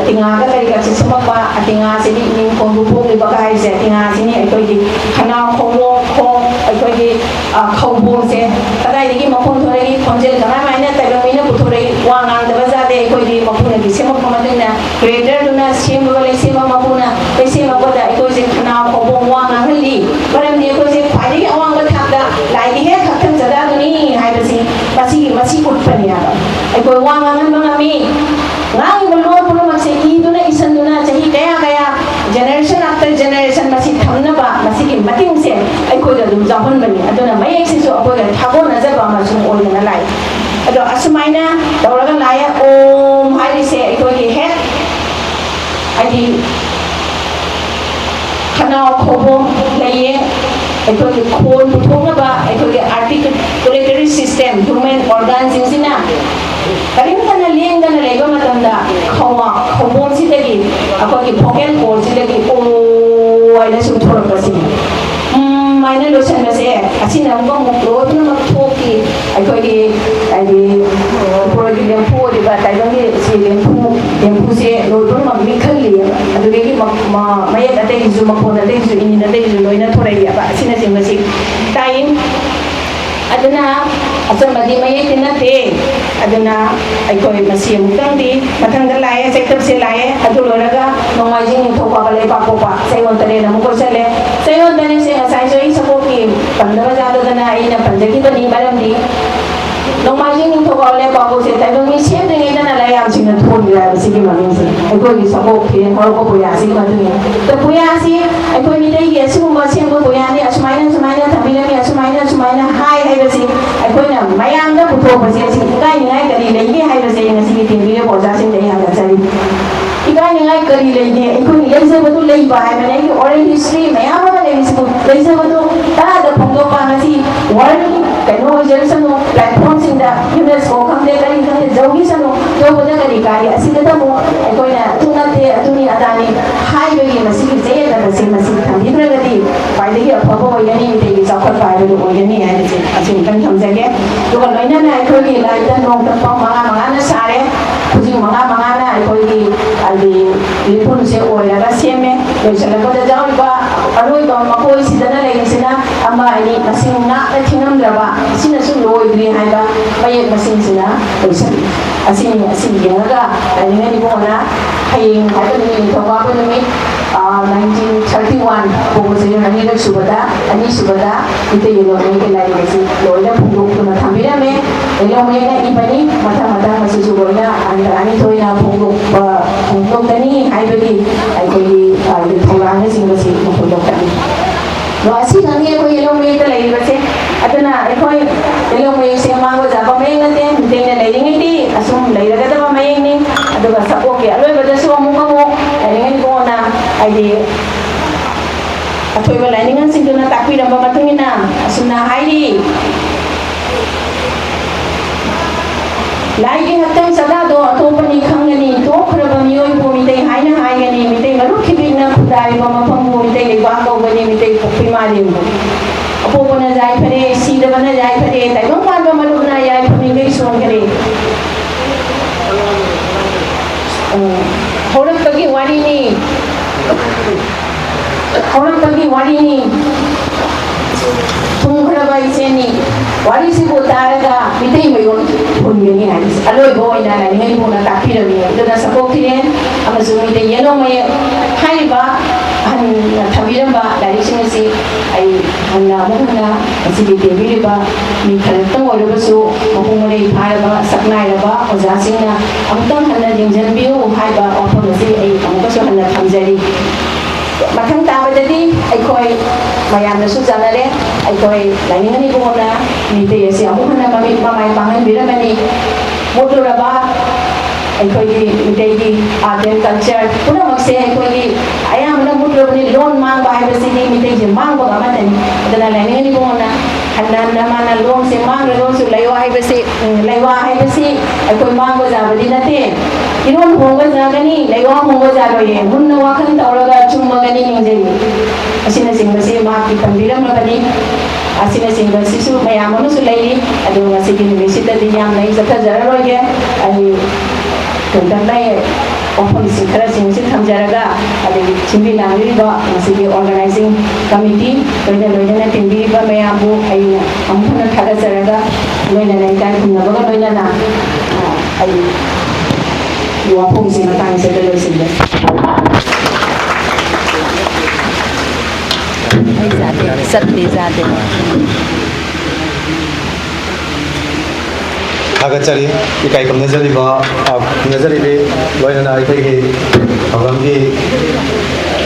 ꯑꯇꯤꯉꯥꯒ ꯀꯔꯤꯒꯁꯤ ꯁꯦꯝꯃꯛꯄ, ꯑꯇꯤꯉꯥꯁꯤꯗꯤ ꯏꯅꯤꯟ ꯈꯣꯡꯕꯨ ꯄꯣꯛꯂꯤꯕꯒ ꯍꯥꯏꯔꯤꯁꯦ, ꯑꯇꯤꯉꯥꯁꯤꯅꯤ ꯑꯩꯈꯣꯏꯒꯤ ꯈꯅꯥꯎ ꯈꯣꯡꯕꯣꯡ ꯈꯣꯡ, ꯑꯩꯈꯣꯏꯒꯤ ꯑ, ꯈꯧꯕꯣꯝꯁꯦ ꯀꯗꯥꯏꯗꯒꯤ ꯃꯈꯣꯟ ꯊꯣꯔꯛꯏ, ꯈꯣꯟꯖꯦꯜ ꯀꯃꯥꯏꯅ ꯇꯥꯏꯕꯪ ꯃꯤꯅ ꯄꯨꯊꯣꯔꯛꯏ, ꯋꯥ ꯉꯥꯡꯗꯕ ꯌꯥꯗꯦ꯫ ꯑꯩꯈꯣꯏꯗꯤ ꯃꯄꯨꯅꯗꯤ ꯁꯦꯝꯃꯛꯄ ꯃꯇꯨꯡꯗ ꯀ꯭ꯔꯤꯌꯦꯇꯔꯗꯨꯅ ꯁꯦꯝꯕ ꯂꯩꯁꯦꯝꯕ ꯃꯄꯨꯅ ꯂꯩꯁꯦꯝꯃꯛꯄꯗ ꯑꯩꯈꯣꯏꯁꯦ ꯈꯅꯥꯎ ꯈꯧꯕꯣꯝ ꯋꯥ ꯉꯥꯡꯍꯜꯂꯤ꯫ ꯃꯔꯝꯗꯤ ꯑꯩꯈꯣꯏꯁꯦ ꯈ꯭ꯋꯥꯏꯗꯒꯤ ꯑꯋꯥꯡꯕ ꯊꯥꯛꯇ ꯂꯥꯏꯒꯤ ꯍꯦꯛ ꯍꯛꯊꯥꯡ ꯆꯥꯗꯥꯗꯨꯅꯤ ꯍꯥꯏꯕꯁꯤ ꯃꯁꯤꯒꯤ, ꯃꯁꯤ ꯎꯠꯄꯅꯦꯕ꯫ ꯑꯩꯈꯣꯏ ꯋꯥ ꯉꯥꯡꯍꯟꯕ ꯉꯝꯃꯤ꯫ ꯉꯥꯡꯉꯤꯕ ꯂꯣꯟ ꯄꯨꯝꯅꯃꯛꯁꯦ ꯏꯗꯨꯅ ꯏꯁꯟꯗꯨꯅ ꯆꯍꯤ ꯀꯌꯥ ꯀꯌꯥ, generation after generation ꯃꯁꯤ ꯊꯝꯅꯕ ꯃꯁꯤꯒꯤ ꯃꯇꯤꯡꯁꯦ ꯑꯩꯈꯣꯏꯗ ꯑꯗꯨꯝ ꯌꯥꯎꯍꯟꯕꯅꯤ꯫ ꯑꯗꯨꯅ ꯃꯌꯦꯛꯁꯤꯁꯨ ꯑꯩꯈꯣꯏꯒ ꯊꯥꯒꯣꯟꯅꯖꯕ ꯑꯃꯁꯨ ꯑꯣꯏꯗꯅ ꯂꯥꯛꯏ꯫ ꯑꯗꯣ ꯑꯁꯨꯃꯥꯏꯅ ꯇꯧꯔꯒ ꯂꯥꯛꯑꯦ꯫ ꯑꯣꯝ ꯍꯥꯏꯔꯤꯁꯦ ꯑꯩꯈꯣꯏꯒꯤ ꯍꯦꯛ ꯍꯥꯏꯗꯤ ꯈꯅꯥꯎ ꯈꯧꯕꯣꯝ ꯂꯩꯌꯦ, ꯑꯩꯈꯣꯏꯒꯤ ꯈꯣꯟ ꯄꯨꯊꯣꯛꯅꯕ ꯑꯩꯈꯣꯏꯒꯤ articulatory system, human organꯁꯤꯡꯁꯤꯅ ꯀꯔꯤꯝꯇꯅ ꯂꯦꯡꯗꯅ ꯂꯩꯕ ꯃꯇꯝꯗ ꯈꯧꯋꯥ ꯈꯧꯕꯣꯝꯁꯤꯗꯒꯤ, ꯑꯩꯈꯣꯏꯒꯤ vocal cordꯁꯤꯗꯒꯤ ꯑꯣ ꯍꯥꯏꯅ ꯁꯨꯝ ꯊꯣꯔꯛꯄꯁꯤꯅꯤ꯫ ꯎꯝ ꯍꯥꯏꯅ ꯂꯣꯏꯁꯟꯕꯁꯦ, ꯑꯁꯤꯅ ꯑꯃꯨꯛ ꯑꯃꯨꯛ ꯂꯣꯏꯅꯃꯛ ꯊꯣꯛꯈꯤ꯫ ꯑꯩꯈꯣꯏꯒꯤ ꯍꯥꯏꯗꯤ ꯎꯄ꯭ꯔꯣꯏꯒꯤ ꯂꯦꯝꯐꯨ ꯑꯣꯏꯔꯤꯕ ꯇꯥꯏꯕꯪꯒꯤ ꯁꯤ ꯂꯦꯝꯐꯨ, ꯂꯦꯝꯐꯨꯁꯦ ꯂꯣꯏ ꯄꯨꯝꯅꯃꯛ ꯃꯤꯈꯜꯂꯤꯑꯕ꯫ ꯑꯗꯨꯗꯒꯤ ꯃ-, ꯃ-, ꯃꯌꯦꯛ ꯑꯇꯩꯒꯤꯁꯨ, ꯃꯈꯣꯟ ꯑꯇꯩꯒꯤꯁꯨ, ꯏꯅꯤꯟ ꯑꯇꯩꯒꯤꯁꯨ ꯂꯣꯏꯅ ꯊꯣꯔꯛꯏꯑꯕ꯫ ꯑꯁꯤꯅꯆꯤꯡꯕꯁꯤ ꯇꯥꯏ꯫ ꯑꯗꯨꯅ ꯑꯆꯝꯕꯗꯤ ꯃꯌꯦꯛꯇꯤ ꯅꯠꯇꯦ꯫ ꯑꯗꯨꯅ ꯑꯩꯈꯣꯏ ꯃꯁꯤ ꯑꯃꯨꯛꯇꯪꯗꯤ ꯃꯊꯪꯗ ꯂꯥꯛꯑꯦ, ꯆꯩꯇꯞꯁꯦ ꯂꯥꯛꯑꯦ꯫ ꯑꯗꯨ ꯂꯣꯏꯔꯒ ꯅꯣꯡꯃꯥꯏꯖꯤꯡ, ꯅꯤꯡꯊꯧꯀꯥꯕ, ꯂꯩꯕꯥꯛꯄꯣꯛꯄ, ꯆꯌꯣꯜ ꯇꯔꯦꯠ ꯑꯃꯨꯛ ꯀꯣꯏꯁꯜꯂꯦ꯫ ꯆꯌꯣꯜ ꯇꯔꯦꯠꯁꯦ ꯉꯁꯥꯏꯁꯨ ꯑꯩ ꯁꯒꯣꯜꯒꯤ ꯄꯟꯗꯕ ꯌꯥꯗꯗꯅ ꯑꯩꯅ ꯄꯟꯖꯈꯤꯕꯅꯤ꯫ ꯃꯔꯝꯗꯤ ꯅꯣꯡꯃꯥꯏꯖꯤꯡ, ꯅꯤꯡꯊꯧꯀꯥꯕ, ꯂꯩꯕꯥꯛꯄꯣꯛꯄꯁꯦ ꯇꯥꯏꯕꯪ ꯃꯤ ꯁꯦꯝꯗ꯭ꯔꯤꯉꯩꯗꯅ ꯂꯥꯏꯌꯥꯝꯁꯤꯡꯅ ꯊꯣꯟꯈ꯭ꯔꯦ ꯍꯥꯏꯕꯁꯤꯒꯤ ꯃꯃꯤꯡꯁꯦ ꯑꯩꯈꯣꯏꯒꯤ ꯁꯒꯣꯜ ꯐꯤꯔꯦꯟ ꯍꯧꯔꯛꯄ ꯄꯨꯌꯥꯁꯤꯒꯤ ꯃꯇꯨꯡ ꯏꯟꯅ꯫ ꯑꯗꯣ ꯄꯨꯌꯥꯁꯤ ꯑꯩꯈꯣꯏ ꯃꯤꯇꯩꯒꯤ ꯑꯁꯤꯒꯨꯝꯕ ꯑꯁꯦꯡꯕ ꯄꯨꯌꯥꯅꯤ, ꯑꯁꯨꯃꯥꯏꯅ, ꯑꯁꯨꯃꯥꯏꯅ ꯊꯝꯕꯤꯔꯝꯃꯤ, ꯑꯁꯨꯃꯥꯏꯅ, ꯑꯁꯨꯃꯥꯏꯅ ꯍꯥꯏ ꯍꯥꯏꯕꯁꯤ ꯑꯩꯈꯣꯏꯅ ꯃꯌꯥꯝꯗ ꯄꯨꯊꯣꯛꯄꯁꯦ ꯑꯁꯤ ꯏꯀꯥꯏꯅꯤꯡꯉꯥꯏ ꯀꯔꯤ ꯂꯩꯒꯦ ꯍꯥꯏꯕꯁꯦ ꯑꯩ ꯉꯁꯤꯒꯤ ꯇꯦꯟꯕꯤꯔꯤꯕ ꯑꯣꯖꯥꯁꯤꯡꯗ ꯑꯩ ꯍꯪꯒꯠꯆꯔꯤ꯫ ꯏꯀꯥꯏꯅꯤꯡꯉꯥꯏ ꯀꯔꯤ ꯂꯩꯒꯦ? ꯑꯩꯈꯣꯏꯒꯤ ꯂꯩꯖꯕꯗꯨ ꯂꯩꯕ ꯍꯥꯏꯕꯅꯤ꯫ ꯑꯩꯒꯤ oral history ꯃꯌꯥꯝ ꯑꯃ ꯂꯩꯔꯤꯁꯤꯕꯨ ꯂꯩꯖꯕꯗꯨ ꯇꯔꯥꯗ ꯐꯣꯡꯗꯣꯛꯄ ꯉꯁꯤ world ꯀꯩꯅꯣ ꯑꯣꯏꯖꯔꯁꯅꯨ, platformꯁꯤꯡꯗ UNESCO ꯈꯪꯗꯦ, ꯀꯔꯤ ꯈꯪꯗꯦ, ꯖꯧꯒꯤꯁꯅꯨ, ꯖꯧꯕꯗ ꯀꯔꯤ ꯀꯥꯏ? ꯑꯁꯤꯗ ꯑꯃꯨꯛ ꯑꯩꯈꯣꯏꯅ ꯑꯗꯨ ꯅꯠꯇꯦ, ꯑꯗꯨꯅꯤ ꯑꯗꯥꯅꯤ ꯍꯥꯏꯕꯒꯤ ꯃꯁꯤꯒꯤ ꯆꯌꯦꯠꯅꯕꯁꯦ ꯃꯁꯤ ꯊꯝꯕꯤꯗ꯭ꯔꯒꯗꯤ ꯈ꯭ꯋꯥꯏꯗꯒꯤ ꯑꯐꯕ ꯑꯣꯏꯒꯅꯤ, ꯃꯩꯇꯩꯒꯤ ꯆꯥꯎꯈꯠꯄ ꯍꯥꯏꯕꯗꯨ ꯑꯣꯏꯒꯅꯤ ꯍꯥꯏꯕꯁꯦ ꯑꯁꯤ ꯑꯃꯨꯛꯇꯪ ꯊꯝꯖꯒꯦ꯫ ꯑꯗꯨꯒ ꯂꯣꯏꯅꯅ ꯑꯩꯈꯣꯏꯒꯤ ꯂꯥꯏꯗ ꯅꯣꯡ ꯇꯝꯐꯝ ꯃꯉꯥ ꯃꯉꯥꯅ ꯁꯥꯔꯦ, ꯈꯨꯖꯤꯡ ꯃꯉꯥ ꯃꯉꯥꯅ ꯑꯩꯈꯣꯏꯒꯤ ꯍꯥꯏꯗꯤ ꯂꯤꯄꯨꯟꯁꯦ ꯑꯣꯏꯔꯒ ꯁꯦꯝꯃꯦ꯫ ꯂꯣꯏꯁꯤꯜꯂꯛꯄꯗ ꯌꯥꯎꯔꯤꯕ ꯑꯔꯣꯏꯕ ꯃꯈꯣꯏꯁꯤꯗꯅ ꯂꯩꯔꯤꯁꯤꯅ ꯑꯃ ꯑꯅꯤ ꯃꯁꯤꯡ ꯉꯥꯛꯅ ꯊꯤꯉꯝꯗ꯭ꯔꯕ, ꯑꯁꯤꯅꯁꯨ ꯂꯣꯏꯗ꯭ꯔꯤ ꯍꯥꯏꯕ ꯃꯌꯦꯛ ꯃꯁꯤꯡꯁꯤꯅ ꯂꯣꯏꯁꯤꯜꯂꯤ꯫ ꯑꯁꯤꯅꯤ, ꯑꯁꯤ ꯌꯦꯡꯉꯒ ꯂꯥꯏꯅꯤꯡꯉꯥꯏ ꯅꯤꯉꯣꯜꯅ ꯍꯌꯦꯡ ꯍꯥꯏꯕ ꯅꯨꯃꯤꯠ, ꯅꯤꯡꯊꯧꯀꯥꯕ ꯅꯨꯃꯤꯠ, nineteen thirty one ꯄꯣꯛꯄꯁꯦ ꯑꯅꯤꯔꯛ ꯁꯨꯕꯗ, ꯑꯅꯤꯁꯨꯕꯗ ꯃꯤꯇꯩ ꯌꯦꯂꯣꯡꯉꯩꯒꯤ ꯂꯥꯏꯔꯤꯛ ꯑꯁꯤ ꯂꯣꯏꯅ ꯐꯣꯡꯗꯣꯛꯇꯨꯅ ꯊꯝꯕꯤꯔꯝꯃꯦ꯫ ꯌꯦꯂꯣꯡꯉꯩꯅ ꯏꯕꯅꯤ, ꯃꯊꯪ ꯃꯊꯪ ꯃꯁꯤꯁꯨ ꯂꯣꯏꯅ ꯑꯅꯤ ꯊꯣꯏꯅ ꯐꯣꯡꯗꯣꯛꯄ, ꯐꯣꯡꯗꯣꯛꯀꯅꯤ ꯍꯥꯏꯕꯒꯤ ꯑꯩꯈꯣꯏꯒꯤ, ꯑ, ꯊꯧꯔꯥꯡꯅꯆꯤꯡꯕꯁꯤ ꯐꯣꯡꯗꯣꯛꯀꯅꯤ꯫ ꯑꯗꯣ ꯑꯁꯤꯈꯛꯅꯤ ꯑꯩꯈꯣꯏ ꯌꯦꯂꯣꯡ ꯃꯌꯦꯛꯇ ꯂꯩꯔꯤꯕꯁꯦ꯫ ꯑꯗꯨꯅ ꯑꯩꯈꯣꯏ ꯌꯦꯂꯣꯡ ꯃꯌꯦꯛꯁꯦ ꯃꯥꯡꯕ ꯌꯥꯕ ꯃꯌꯦꯛ ꯅꯠꯇꯦ꯫ ꯃꯤꯇꯩꯅ ꯂꯩꯔꯤꯉꯩꯗꯤ ꯑꯁꯨꯝ ꯂꯩꯔꯒꯗꯕ ꯃꯌꯦꯛꯅꯤ꯫ ꯑꯗꯨꯒ ꯁꯛꯄꯣꯛꯀꯤ ꯑꯂꯣꯏꯕꯗꯁꯨ ꯑꯃꯨꯛ ꯑꯃꯨꯛ ꯂꯥꯏꯅꯤꯡꯉꯩ ꯅꯤꯉꯣꯜꯅ ꯍꯥꯏꯗꯤ ꯑꯊꯣꯏꯕ ꯂꯥꯏꯅꯤꯡꯉꯟꯁꯤꯡꯗꯨꯅ ꯇꯥꯛꯄꯤꯔꯝꯕ ꯃꯇꯨꯡ ꯏꯟꯅ ꯑꯁꯨꯝꯅ ꯍꯥꯏꯔꯤ, "ꯂꯥꯏꯒꯤ ꯍꯛꯇꯪ ꯆꯥꯗꯥꯗꯣ ꯑꯇꯣꯞꯄꯅꯤ ꯈꯪꯒꯅꯤ, ꯇꯣꯛꯈ꯭ꯔꯕ ꯃꯤꯑꯣꯏꯕꯨ ꯃꯤꯇꯩ ꯍꯥꯏꯅ ꯍꯥꯏꯒꯅꯤ, ꯃꯤꯇꯩ ꯃꯔꯨꯞ ꯈꯤꯕꯤꯛꯅ ꯈꯨꯟꯗꯥꯔꯤꯕ ꯃꯐꯝꯕꯨ ꯃꯤꯇꯩ ꯂꯩꯕꯥꯛ ꯀꯧꯒꯅꯤ, ꯃꯤꯇꯩ ꯄꯣꯛꯄꯤ ꯃꯥꯂꯦꯝꯕꯨ꯫ ꯑꯄꯣꯛꯄꯅ ꯌꯥꯏꯐꯔꯦ, ꯁꯤꯗꯕꯅ ꯌꯥꯏꯐꯔꯦ, ꯇꯥꯏꯕꯪ ꯄꯥꯟꯕ ꯃꯔꯨꯞꯅ ꯌꯥꯏꯐ ꯃꯤꯡꯒꯩ ꯁꯣꯟꯈꯔꯦ"꯫ ꯎꯝ, ꯍꯧꯔꯛꯄꯒꯤ ꯋꯥꯔꯤꯅꯤ꯫ ꯍꯧꯔꯛꯄꯒꯤ ꯋꯥꯔꯤꯅꯤ꯫ ꯊꯨꯡꯈ꯭ꯔꯕ ꯏꯆꯦꯅꯤ꯫ ꯋꯥꯔꯤꯁꯤꯕꯨ ꯇꯥꯔꯒ ꯃꯤꯇꯩ ꯃꯌꯣꯟ ꯍꯨꯟꯒꯅꯤ ꯍꯥꯏꯕꯁꯤ ꯑꯂꯣꯏꯕ ꯑꯣꯏꯅ ꯂꯥꯏꯅꯤꯡꯉꯩ ꯅꯤꯉꯣꯜꯅ ꯇꯥꯛꯄꯤꯔꯝꯃꯤ꯫ ꯑꯗꯨꯅ ꯁꯄꯣꯛ ꯐꯤꯔꯦꯟ ꯑꯃꯁꯨꯡ ꯃꯤꯇꯩ ꯌꯦꯂꯣꯡ ꯃꯌꯦꯛ ꯍꯥꯏꯔꯤꯕ ꯑꯍꯟꯅ ꯊꯝꯕꯤꯔꯝꯕ ꯂꯥꯏꯔꯤꯛꯁꯤꯡ ꯑꯁꯤ ꯑꯩ ꯍꯟꯅ ꯑꯃꯨꯛ ꯍꯟꯅ ꯉꯁꯤꯒꯤ ꯇꯦꯝꯕꯤꯔꯤꯕ ꯃꯤ ꯈꯔꯇꯪ ꯑꯣꯏꯔꯕꯁꯨ ꯃꯄꯨꯡ ꯃꯔꯩ ꯐꯥꯔꯕ, ꯁꯛꯅꯥꯏꯔꯕ ꯑꯣꯖꯥꯁꯤꯡꯅ ꯑꯃꯨꯛꯇꯪ ꯍꯟꯅ ꯌꯦꯡꯁꯤꯟꯕꯤꯌꯨ ꯍꯥꯏꯕ ꯋꯥꯐꯝ ꯑꯁꯤ ꯑꯩ ꯑꯃꯨꯛꯀꯁꯨ ꯍꯟꯅ ꯊꯝꯖꯔꯤ꯫ ꯃꯊꯪ ꯇꯥꯕꯗꯗꯤ ꯑꯩꯈꯣꯏ ꯃꯌꯥꯝꯅꯁꯨ ꯆꯥꯟꯅꯔꯦ, ꯑꯩꯈꯣꯏ ꯂꯥꯏꯅꯤꯡ ꯑꯅꯤꯕꯨ ꯍꯣꯠꯅ ꯃꯤꯇꯩ ꯑꯁꯤ ꯑꯃꯨꯛ ꯍꯟꯅ ꯃꯃꯤꯠ ꯃꯃꯥꯏ ꯄꯥꯡꯍꯟꯕꯤꯔꯝꯃꯅꯤ꯫ ꯃꯨꯠꯂꯨꯔꯕ ꯑꯩꯈꯣꯏꯒꯤ ꯃꯤꯇꯩꯒꯤ art and culture ꯄꯨꯝꯅꯃꯛꯁꯦ ꯑꯩꯈꯣꯏꯒꯤ ꯑꯌꯥꯝꯕꯅ ꯃꯨꯠ ꯂꯣꯟ ꯃꯥꯡꯕ ꯍꯥꯏꯕꯁꯤꯗꯤ ꯃꯤꯇꯩꯁꯦ ꯃꯥꯡꯕꯒ ꯑꯃꯠꯇꯅꯤ꯫ ꯑꯗꯨꯅ ꯂꯥꯏꯅꯤꯡ ꯏꯕꯨꯡꯉꯣꯅ ꯍꯟꯅ ꯍꯟꯅ ꯃꯥꯅ ꯂꯣꯟꯁꯦ ꯃꯥꯡꯈ꯭ꯔꯒꯁꯨ ꯂꯩꯋꯥ ꯍꯥꯏꯕꯁꯤ, ꯎꯝ, ꯂꯩꯋꯥ ꯍꯥꯏꯕꯁꯤ ꯑꯩꯈꯣꯏ ꯃꯥꯡꯕ ꯌꯥꯕꯗꯤ ꯅꯠꯇꯦ꯫ ꯏꯔꯣꯟ ꯍꯣꯡꯕ ꯌꯥꯒꯅꯤ, ꯂꯩꯋꯥ ꯍꯣꯡꯕ ꯌꯥꯔꯣꯏꯌꯦ꯫ ꯃꯨꯟꯅ ꯋꯥꯈꯜ ꯇꯧꯔꯒ ꯆꯨꯝꯃꯒꯅꯤ ꯅꯤꯡꯖꯩ꯫ ꯑꯁꯤꯅꯆꯤꯡꯕꯁꯤ ꯃꯍꯥꯛꯀꯤ ꯇꯝꯕꯤꯔꯝꯂꯕꯅꯤ꯫ ꯑꯁꯤꯅꯆꯤꯡꯕꯁꯤꯁꯨ ꯃꯌꯥꯝ ꯑꯃꯁꯨ ꯂꯩꯔꯤ꯫ ꯑꯗꯨ ꯉꯁꯤꯒꯤ ꯅꯨꯃꯤꯠꯁꯤꯗꯗꯤ ꯌꯥꯝꯅ ꯑꯩ ꯆꯠꯊꯖꯔꯔꯣꯏꯒꯦ꯫ ꯑꯩ ꯈꯨꯟꯇꯛꯅ ꯋꯥꯐꯝꯁꯤꯡ ꯈꯔꯁꯤꯡꯁꯤ ꯊꯝꯖꯔꯒ, ꯑꯗꯒꯤ ꯁꯤꯟꯕꯤ ꯂꯥꯡꯕꯤꯔꯤꯕ ꯉꯁꯤꯒꯤ organizing committee, ꯂꯣꯏꯅ ꯂꯣꯏꯅꯅ ꯇꯤꯟꯕꯤꯔꯤꯕ ꯃꯌꯥꯝꯕꯨ ꯑꯩꯅ ꯑꯃꯨꯛ ꯍꯟꯅ ꯊꯥꯒꯠꯆꯔꯒ, ꯂꯣꯏꯅꯅ ꯏꯀꯥꯏ ꯈꯨꯝꯅꯕꯒ ꯂꯣꯏꯅꯅ, ꯑ, ꯑꯩ ꯋꯥꯐꯝꯁꯤ ꯃꯇꯥꯡꯁꯤꯗ ꯂꯣꯏꯁꯤꯟꯖꯔꯦ꯫ ꯑꯩ ꯌꯥꯗꯦ, ꯆꯠꯇꯦ, ꯌꯥꯗꯦ꯫ ꯊꯥꯒꯠꯆꯔꯤ꯫ ꯏꯀꯥꯏ ꯈꯨꯝꯅꯖꯔꯤꯕ, ꯑ, ꯈꯨꯝꯅꯖꯔꯤꯕꯤ, ꯂꯣꯏꯅꯅ ꯑꯩꯈꯣꯏꯒꯤ ꯊꯧꯔꯝꯒꯤ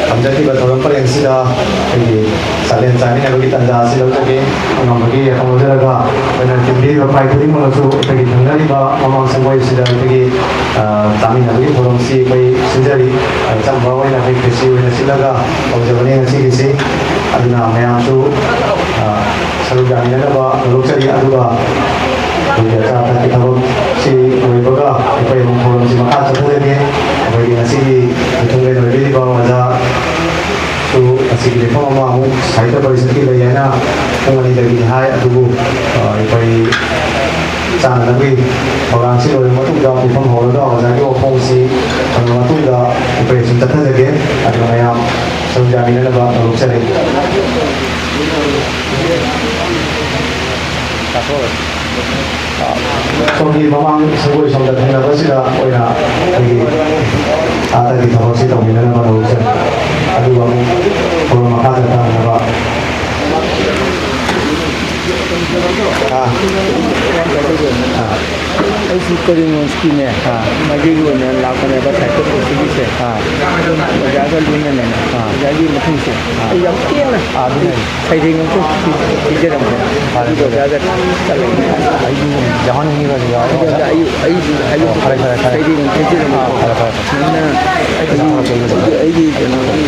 ꯈꯟꯖꯈꯤꯕ ꯊꯧꯔꯝ ꯄꯔꯦꯡꯁꯤꯗ ꯑꯩꯈꯣꯏꯒꯤ ꯆꯥꯛꯂꯦꯟ ꯆꯥꯃꯤꯟꯅꯕꯒꯤ ꯇꯥꯟꯖꯥ ꯑꯁꯤ ꯂꯧꯖꯒꯦ꯫ ꯑꯉꯝꯕꯒꯤ ꯌꯥꯊꯪ ꯂꯧꯖꯔꯒ ꯑꯩꯈꯣꯏꯅ ꯇꯤꯟꯕꯤꯔꯤꯕ ꯐꯥꯏ ꯈꯨꯗꯤꯡꯃꯛꯅꯁꯨ ꯑꯩꯈꯣꯏꯒꯤ ꯊꯪꯅꯔꯤꯕ ꯃꯃꯥꯡ ꯁꯪꯒꯣꯏ ꯑꯁꯤꯗ ꯑꯩꯈꯣꯏꯒꯤ, ꯑ, ꯆꯥꯃꯤꯟꯅꯕꯒꯤ ꯊꯧꯔꯝꯁꯤ ꯑꯩꯈꯣꯏ ꯁꯤꯟꯖꯔꯤ꯫ ꯑꯆꯝꯕ ꯑꯣꯏꯅ ꯑꯩꯈꯣꯏ ꯈꯦꯆꯤ ꯑꯣꯏꯅ ꯁꯤꯜꯂꯒ ꯇꯧꯖꯕꯅꯤ ꯉꯁꯤꯒꯤꯁꯤ꯫ ꯑꯗꯨꯅ ꯃꯌꯥꯝꯁꯨ, ꯑ, ꯁꯔꯨꯛ ꯌꯥꯃꯤꯟꯅꯅꯕ ꯍꯧꯗꯣꯛꯆꯔꯤ꯫ ꯑꯗꯨꯒ ꯑꯩꯈꯣꯏꯒꯤ ꯑꯆꯥ ꯑꯊꯛꯀꯤ ꯊꯕꯛꯁꯤ ꯂꯣꯏꯕꯒ ꯑꯩꯈꯣꯏ ꯑꯃꯨꯛ ꯊꯧꯔꯝꯁꯤ ꯃꯈꯥ ꯆꯠꯊꯖꯒꯦ꯫ ꯑꯩꯈꯣꯏꯒꯤ ꯉꯁꯤꯒꯤ ꯃꯤꯊꯨꯡꯂꯦꯟ ꯑꯣꯏꯕꯤꯔꯤꯕ ꯑꯣꯖꯥꯁꯨ ꯉꯁꯤꯒꯤ ꯂꯦꯞꯐꯝ ꯑꯃ ꯑꯃꯨꯛ ꯁꯥꯍꯤꯇ꯭ꯌ ꯄꯔꯤꯁꯠꯀꯤ ꯂꯩ ꯍꯥꯏꯅ ꯄꯨꯡ ꯑꯅꯤꯗꯒꯤꯅꯤ ꯍꯥꯏ꯫ ꯑꯗꯨꯕꯨ, ꯑ, ꯑꯩꯈꯣꯏ ꯆꯥꯅꯅꯕꯒꯤ ꯊꯧꯔꯥꯡꯁꯤ ꯂꯣꯏꯔꯕ ꯃꯇꯨꯡꯗ ꯃꯤꯐꯝ ꯍꯧꯔꯒ ꯑꯣꯖꯥꯒꯤ ꯋꯥꯐꯝꯁꯤ ꯐꯪꯂꯕ ꯃꯇꯨꯡꯗ ꯑꯩꯈꯣꯏ ꯑꯁꯨꯝ ꯆꯠꯊꯖꯒꯦ꯫ ꯑꯗꯨꯅ ꯃꯌꯥꯝ ꯁꯔꯨꯛ ꯌꯥꯃꯤꯟꯅꯅꯕ ꯍꯧꯗꯣꯛꯆꯔꯤ꯫ ꯁꯣꯝꯒꯤ ꯃꯃꯥꯡ ꯁꯪꯒꯣꯏ ꯁꯣꯝꯗ ꯊꯪꯅꯕꯁꯤꯗ ꯑꯣꯏꯅ ꯑꯩꯈꯣꯏꯒꯤ ꯑꯥꯗꯒꯤ ꯊꯕꯛꯁꯤ ꯇꯧꯃꯤꯟꯅꯅꯕ ꯇꯧꯁꯦ꯫ ꯑꯗꯨꯒ ꯑꯃꯨꯛ ꯊꯧꯔꯝ ꯃꯈꯥ ꯆꯠꯊꯅꯕ꯫ ꯑꯥ꯫ ꯑꯥ꯫ ꯑꯩꯁꯤ ꯀꯣꯔꯤꯃꯒꯣꯟꯖꯀꯤꯅꯦ, ꯑꯥ꯫ ꯃꯥꯏꯀꯩꯒꯤ ꯑꯣꯏꯅ ꯂꯥꯛꯄꯅꯦꯕ ꯁꯥꯏꯀꯜ ꯄꯨꯕꯒꯤꯁꯦ꯫ ꯑꯥ꯫ ꯑꯗꯨꯝ ꯑꯣꯖꯥꯒ ꯂꯣꯏꯅꯅꯅꯦ, ꯑꯥ꯫ ꯑꯣꯖꯥꯒꯤ ꯃꯐꯝꯁꯦ꯫ ꯑꯥ, ꯑꯗꯨꯅꯦ꯫ ꯑꯩ ꯌꯥꯝ ꯄꯦꯟꯅ ꯑꯥ, ꯑꯗꯨꯅꯦ꯫ ꯁꯩꯔꯦꯡ ꯑꯃꯇꯪ ꯄꯤ-, ꯄꯤꯖꯔꯝꯒꯦ꯫ ꯐꯔꯦ, ꯑꯗꯨꯒ ꯐꯔꯦ꯫ ꯑꯣꯖꯥꯒ ꯆꯠꯂꯒꯦ꯫ ꯑꯩꯁꯨ ꯌꯥꯎꯍꯟꯅꯤꯡꯉꯤꯕ ꯑꯗꯨ ꯌꯥꯎꯔꯒ ꯑꯗꯨꯒ ꯑꯣꯖꯥ-, ꯑꯩ, ꯑꯩ, ꯑꯩ ꯑꯣ, ꯐꯔꯦ, ꯐꯔꯦ, ꯐꯔꯦ꯫ ꯁꯩꯔꯦꯡ ꯑꯃ ꯄꯤꯖꯔꯝꯒꯦ꯫ ꯑꯥ, ꯐꯔꯦ, ꯐꯔꯦ, ꯐꯔꯦ꯫ ꯅꯪꯅ ꯑꯩ ꯄꯩꯁꯥ ꯑꯩꯒꯤ, ꯊꯥꯔꯛꯀꯦ, ꯑꯗꯨꯗꯤ꯫ ꯑꯩꯒꯤ ꯀꯩꯅꯣꯒꯤ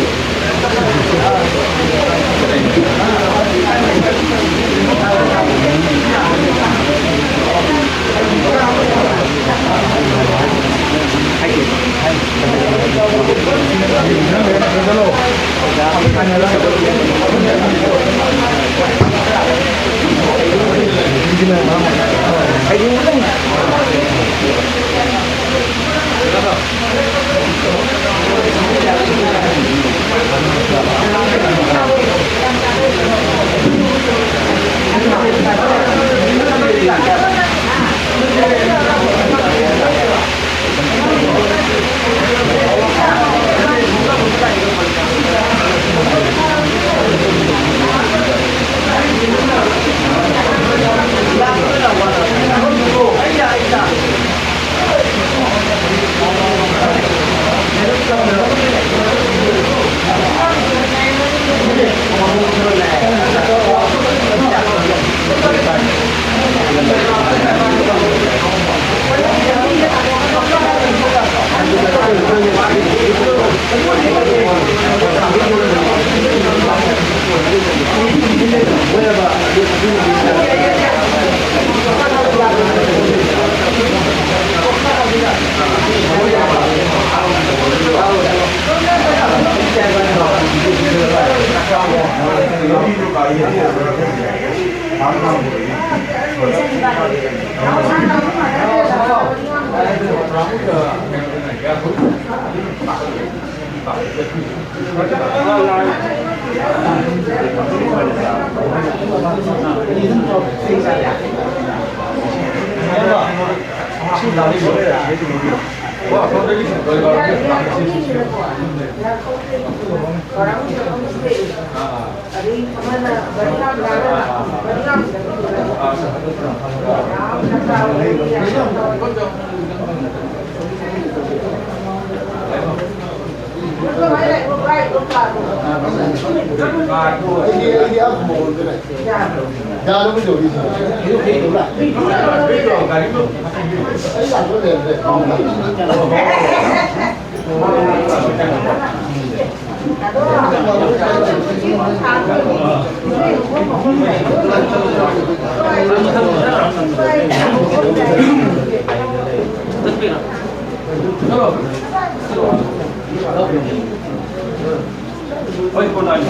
ꯍꯣꯏ, ꯀꯣꯟꯅ ꯍꯥꯏꯌꯨ꯫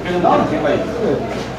ꯀꯩꯅꯣ, ꯀꯩꯅꯣ, ꯀꯩꯅꯣ꯫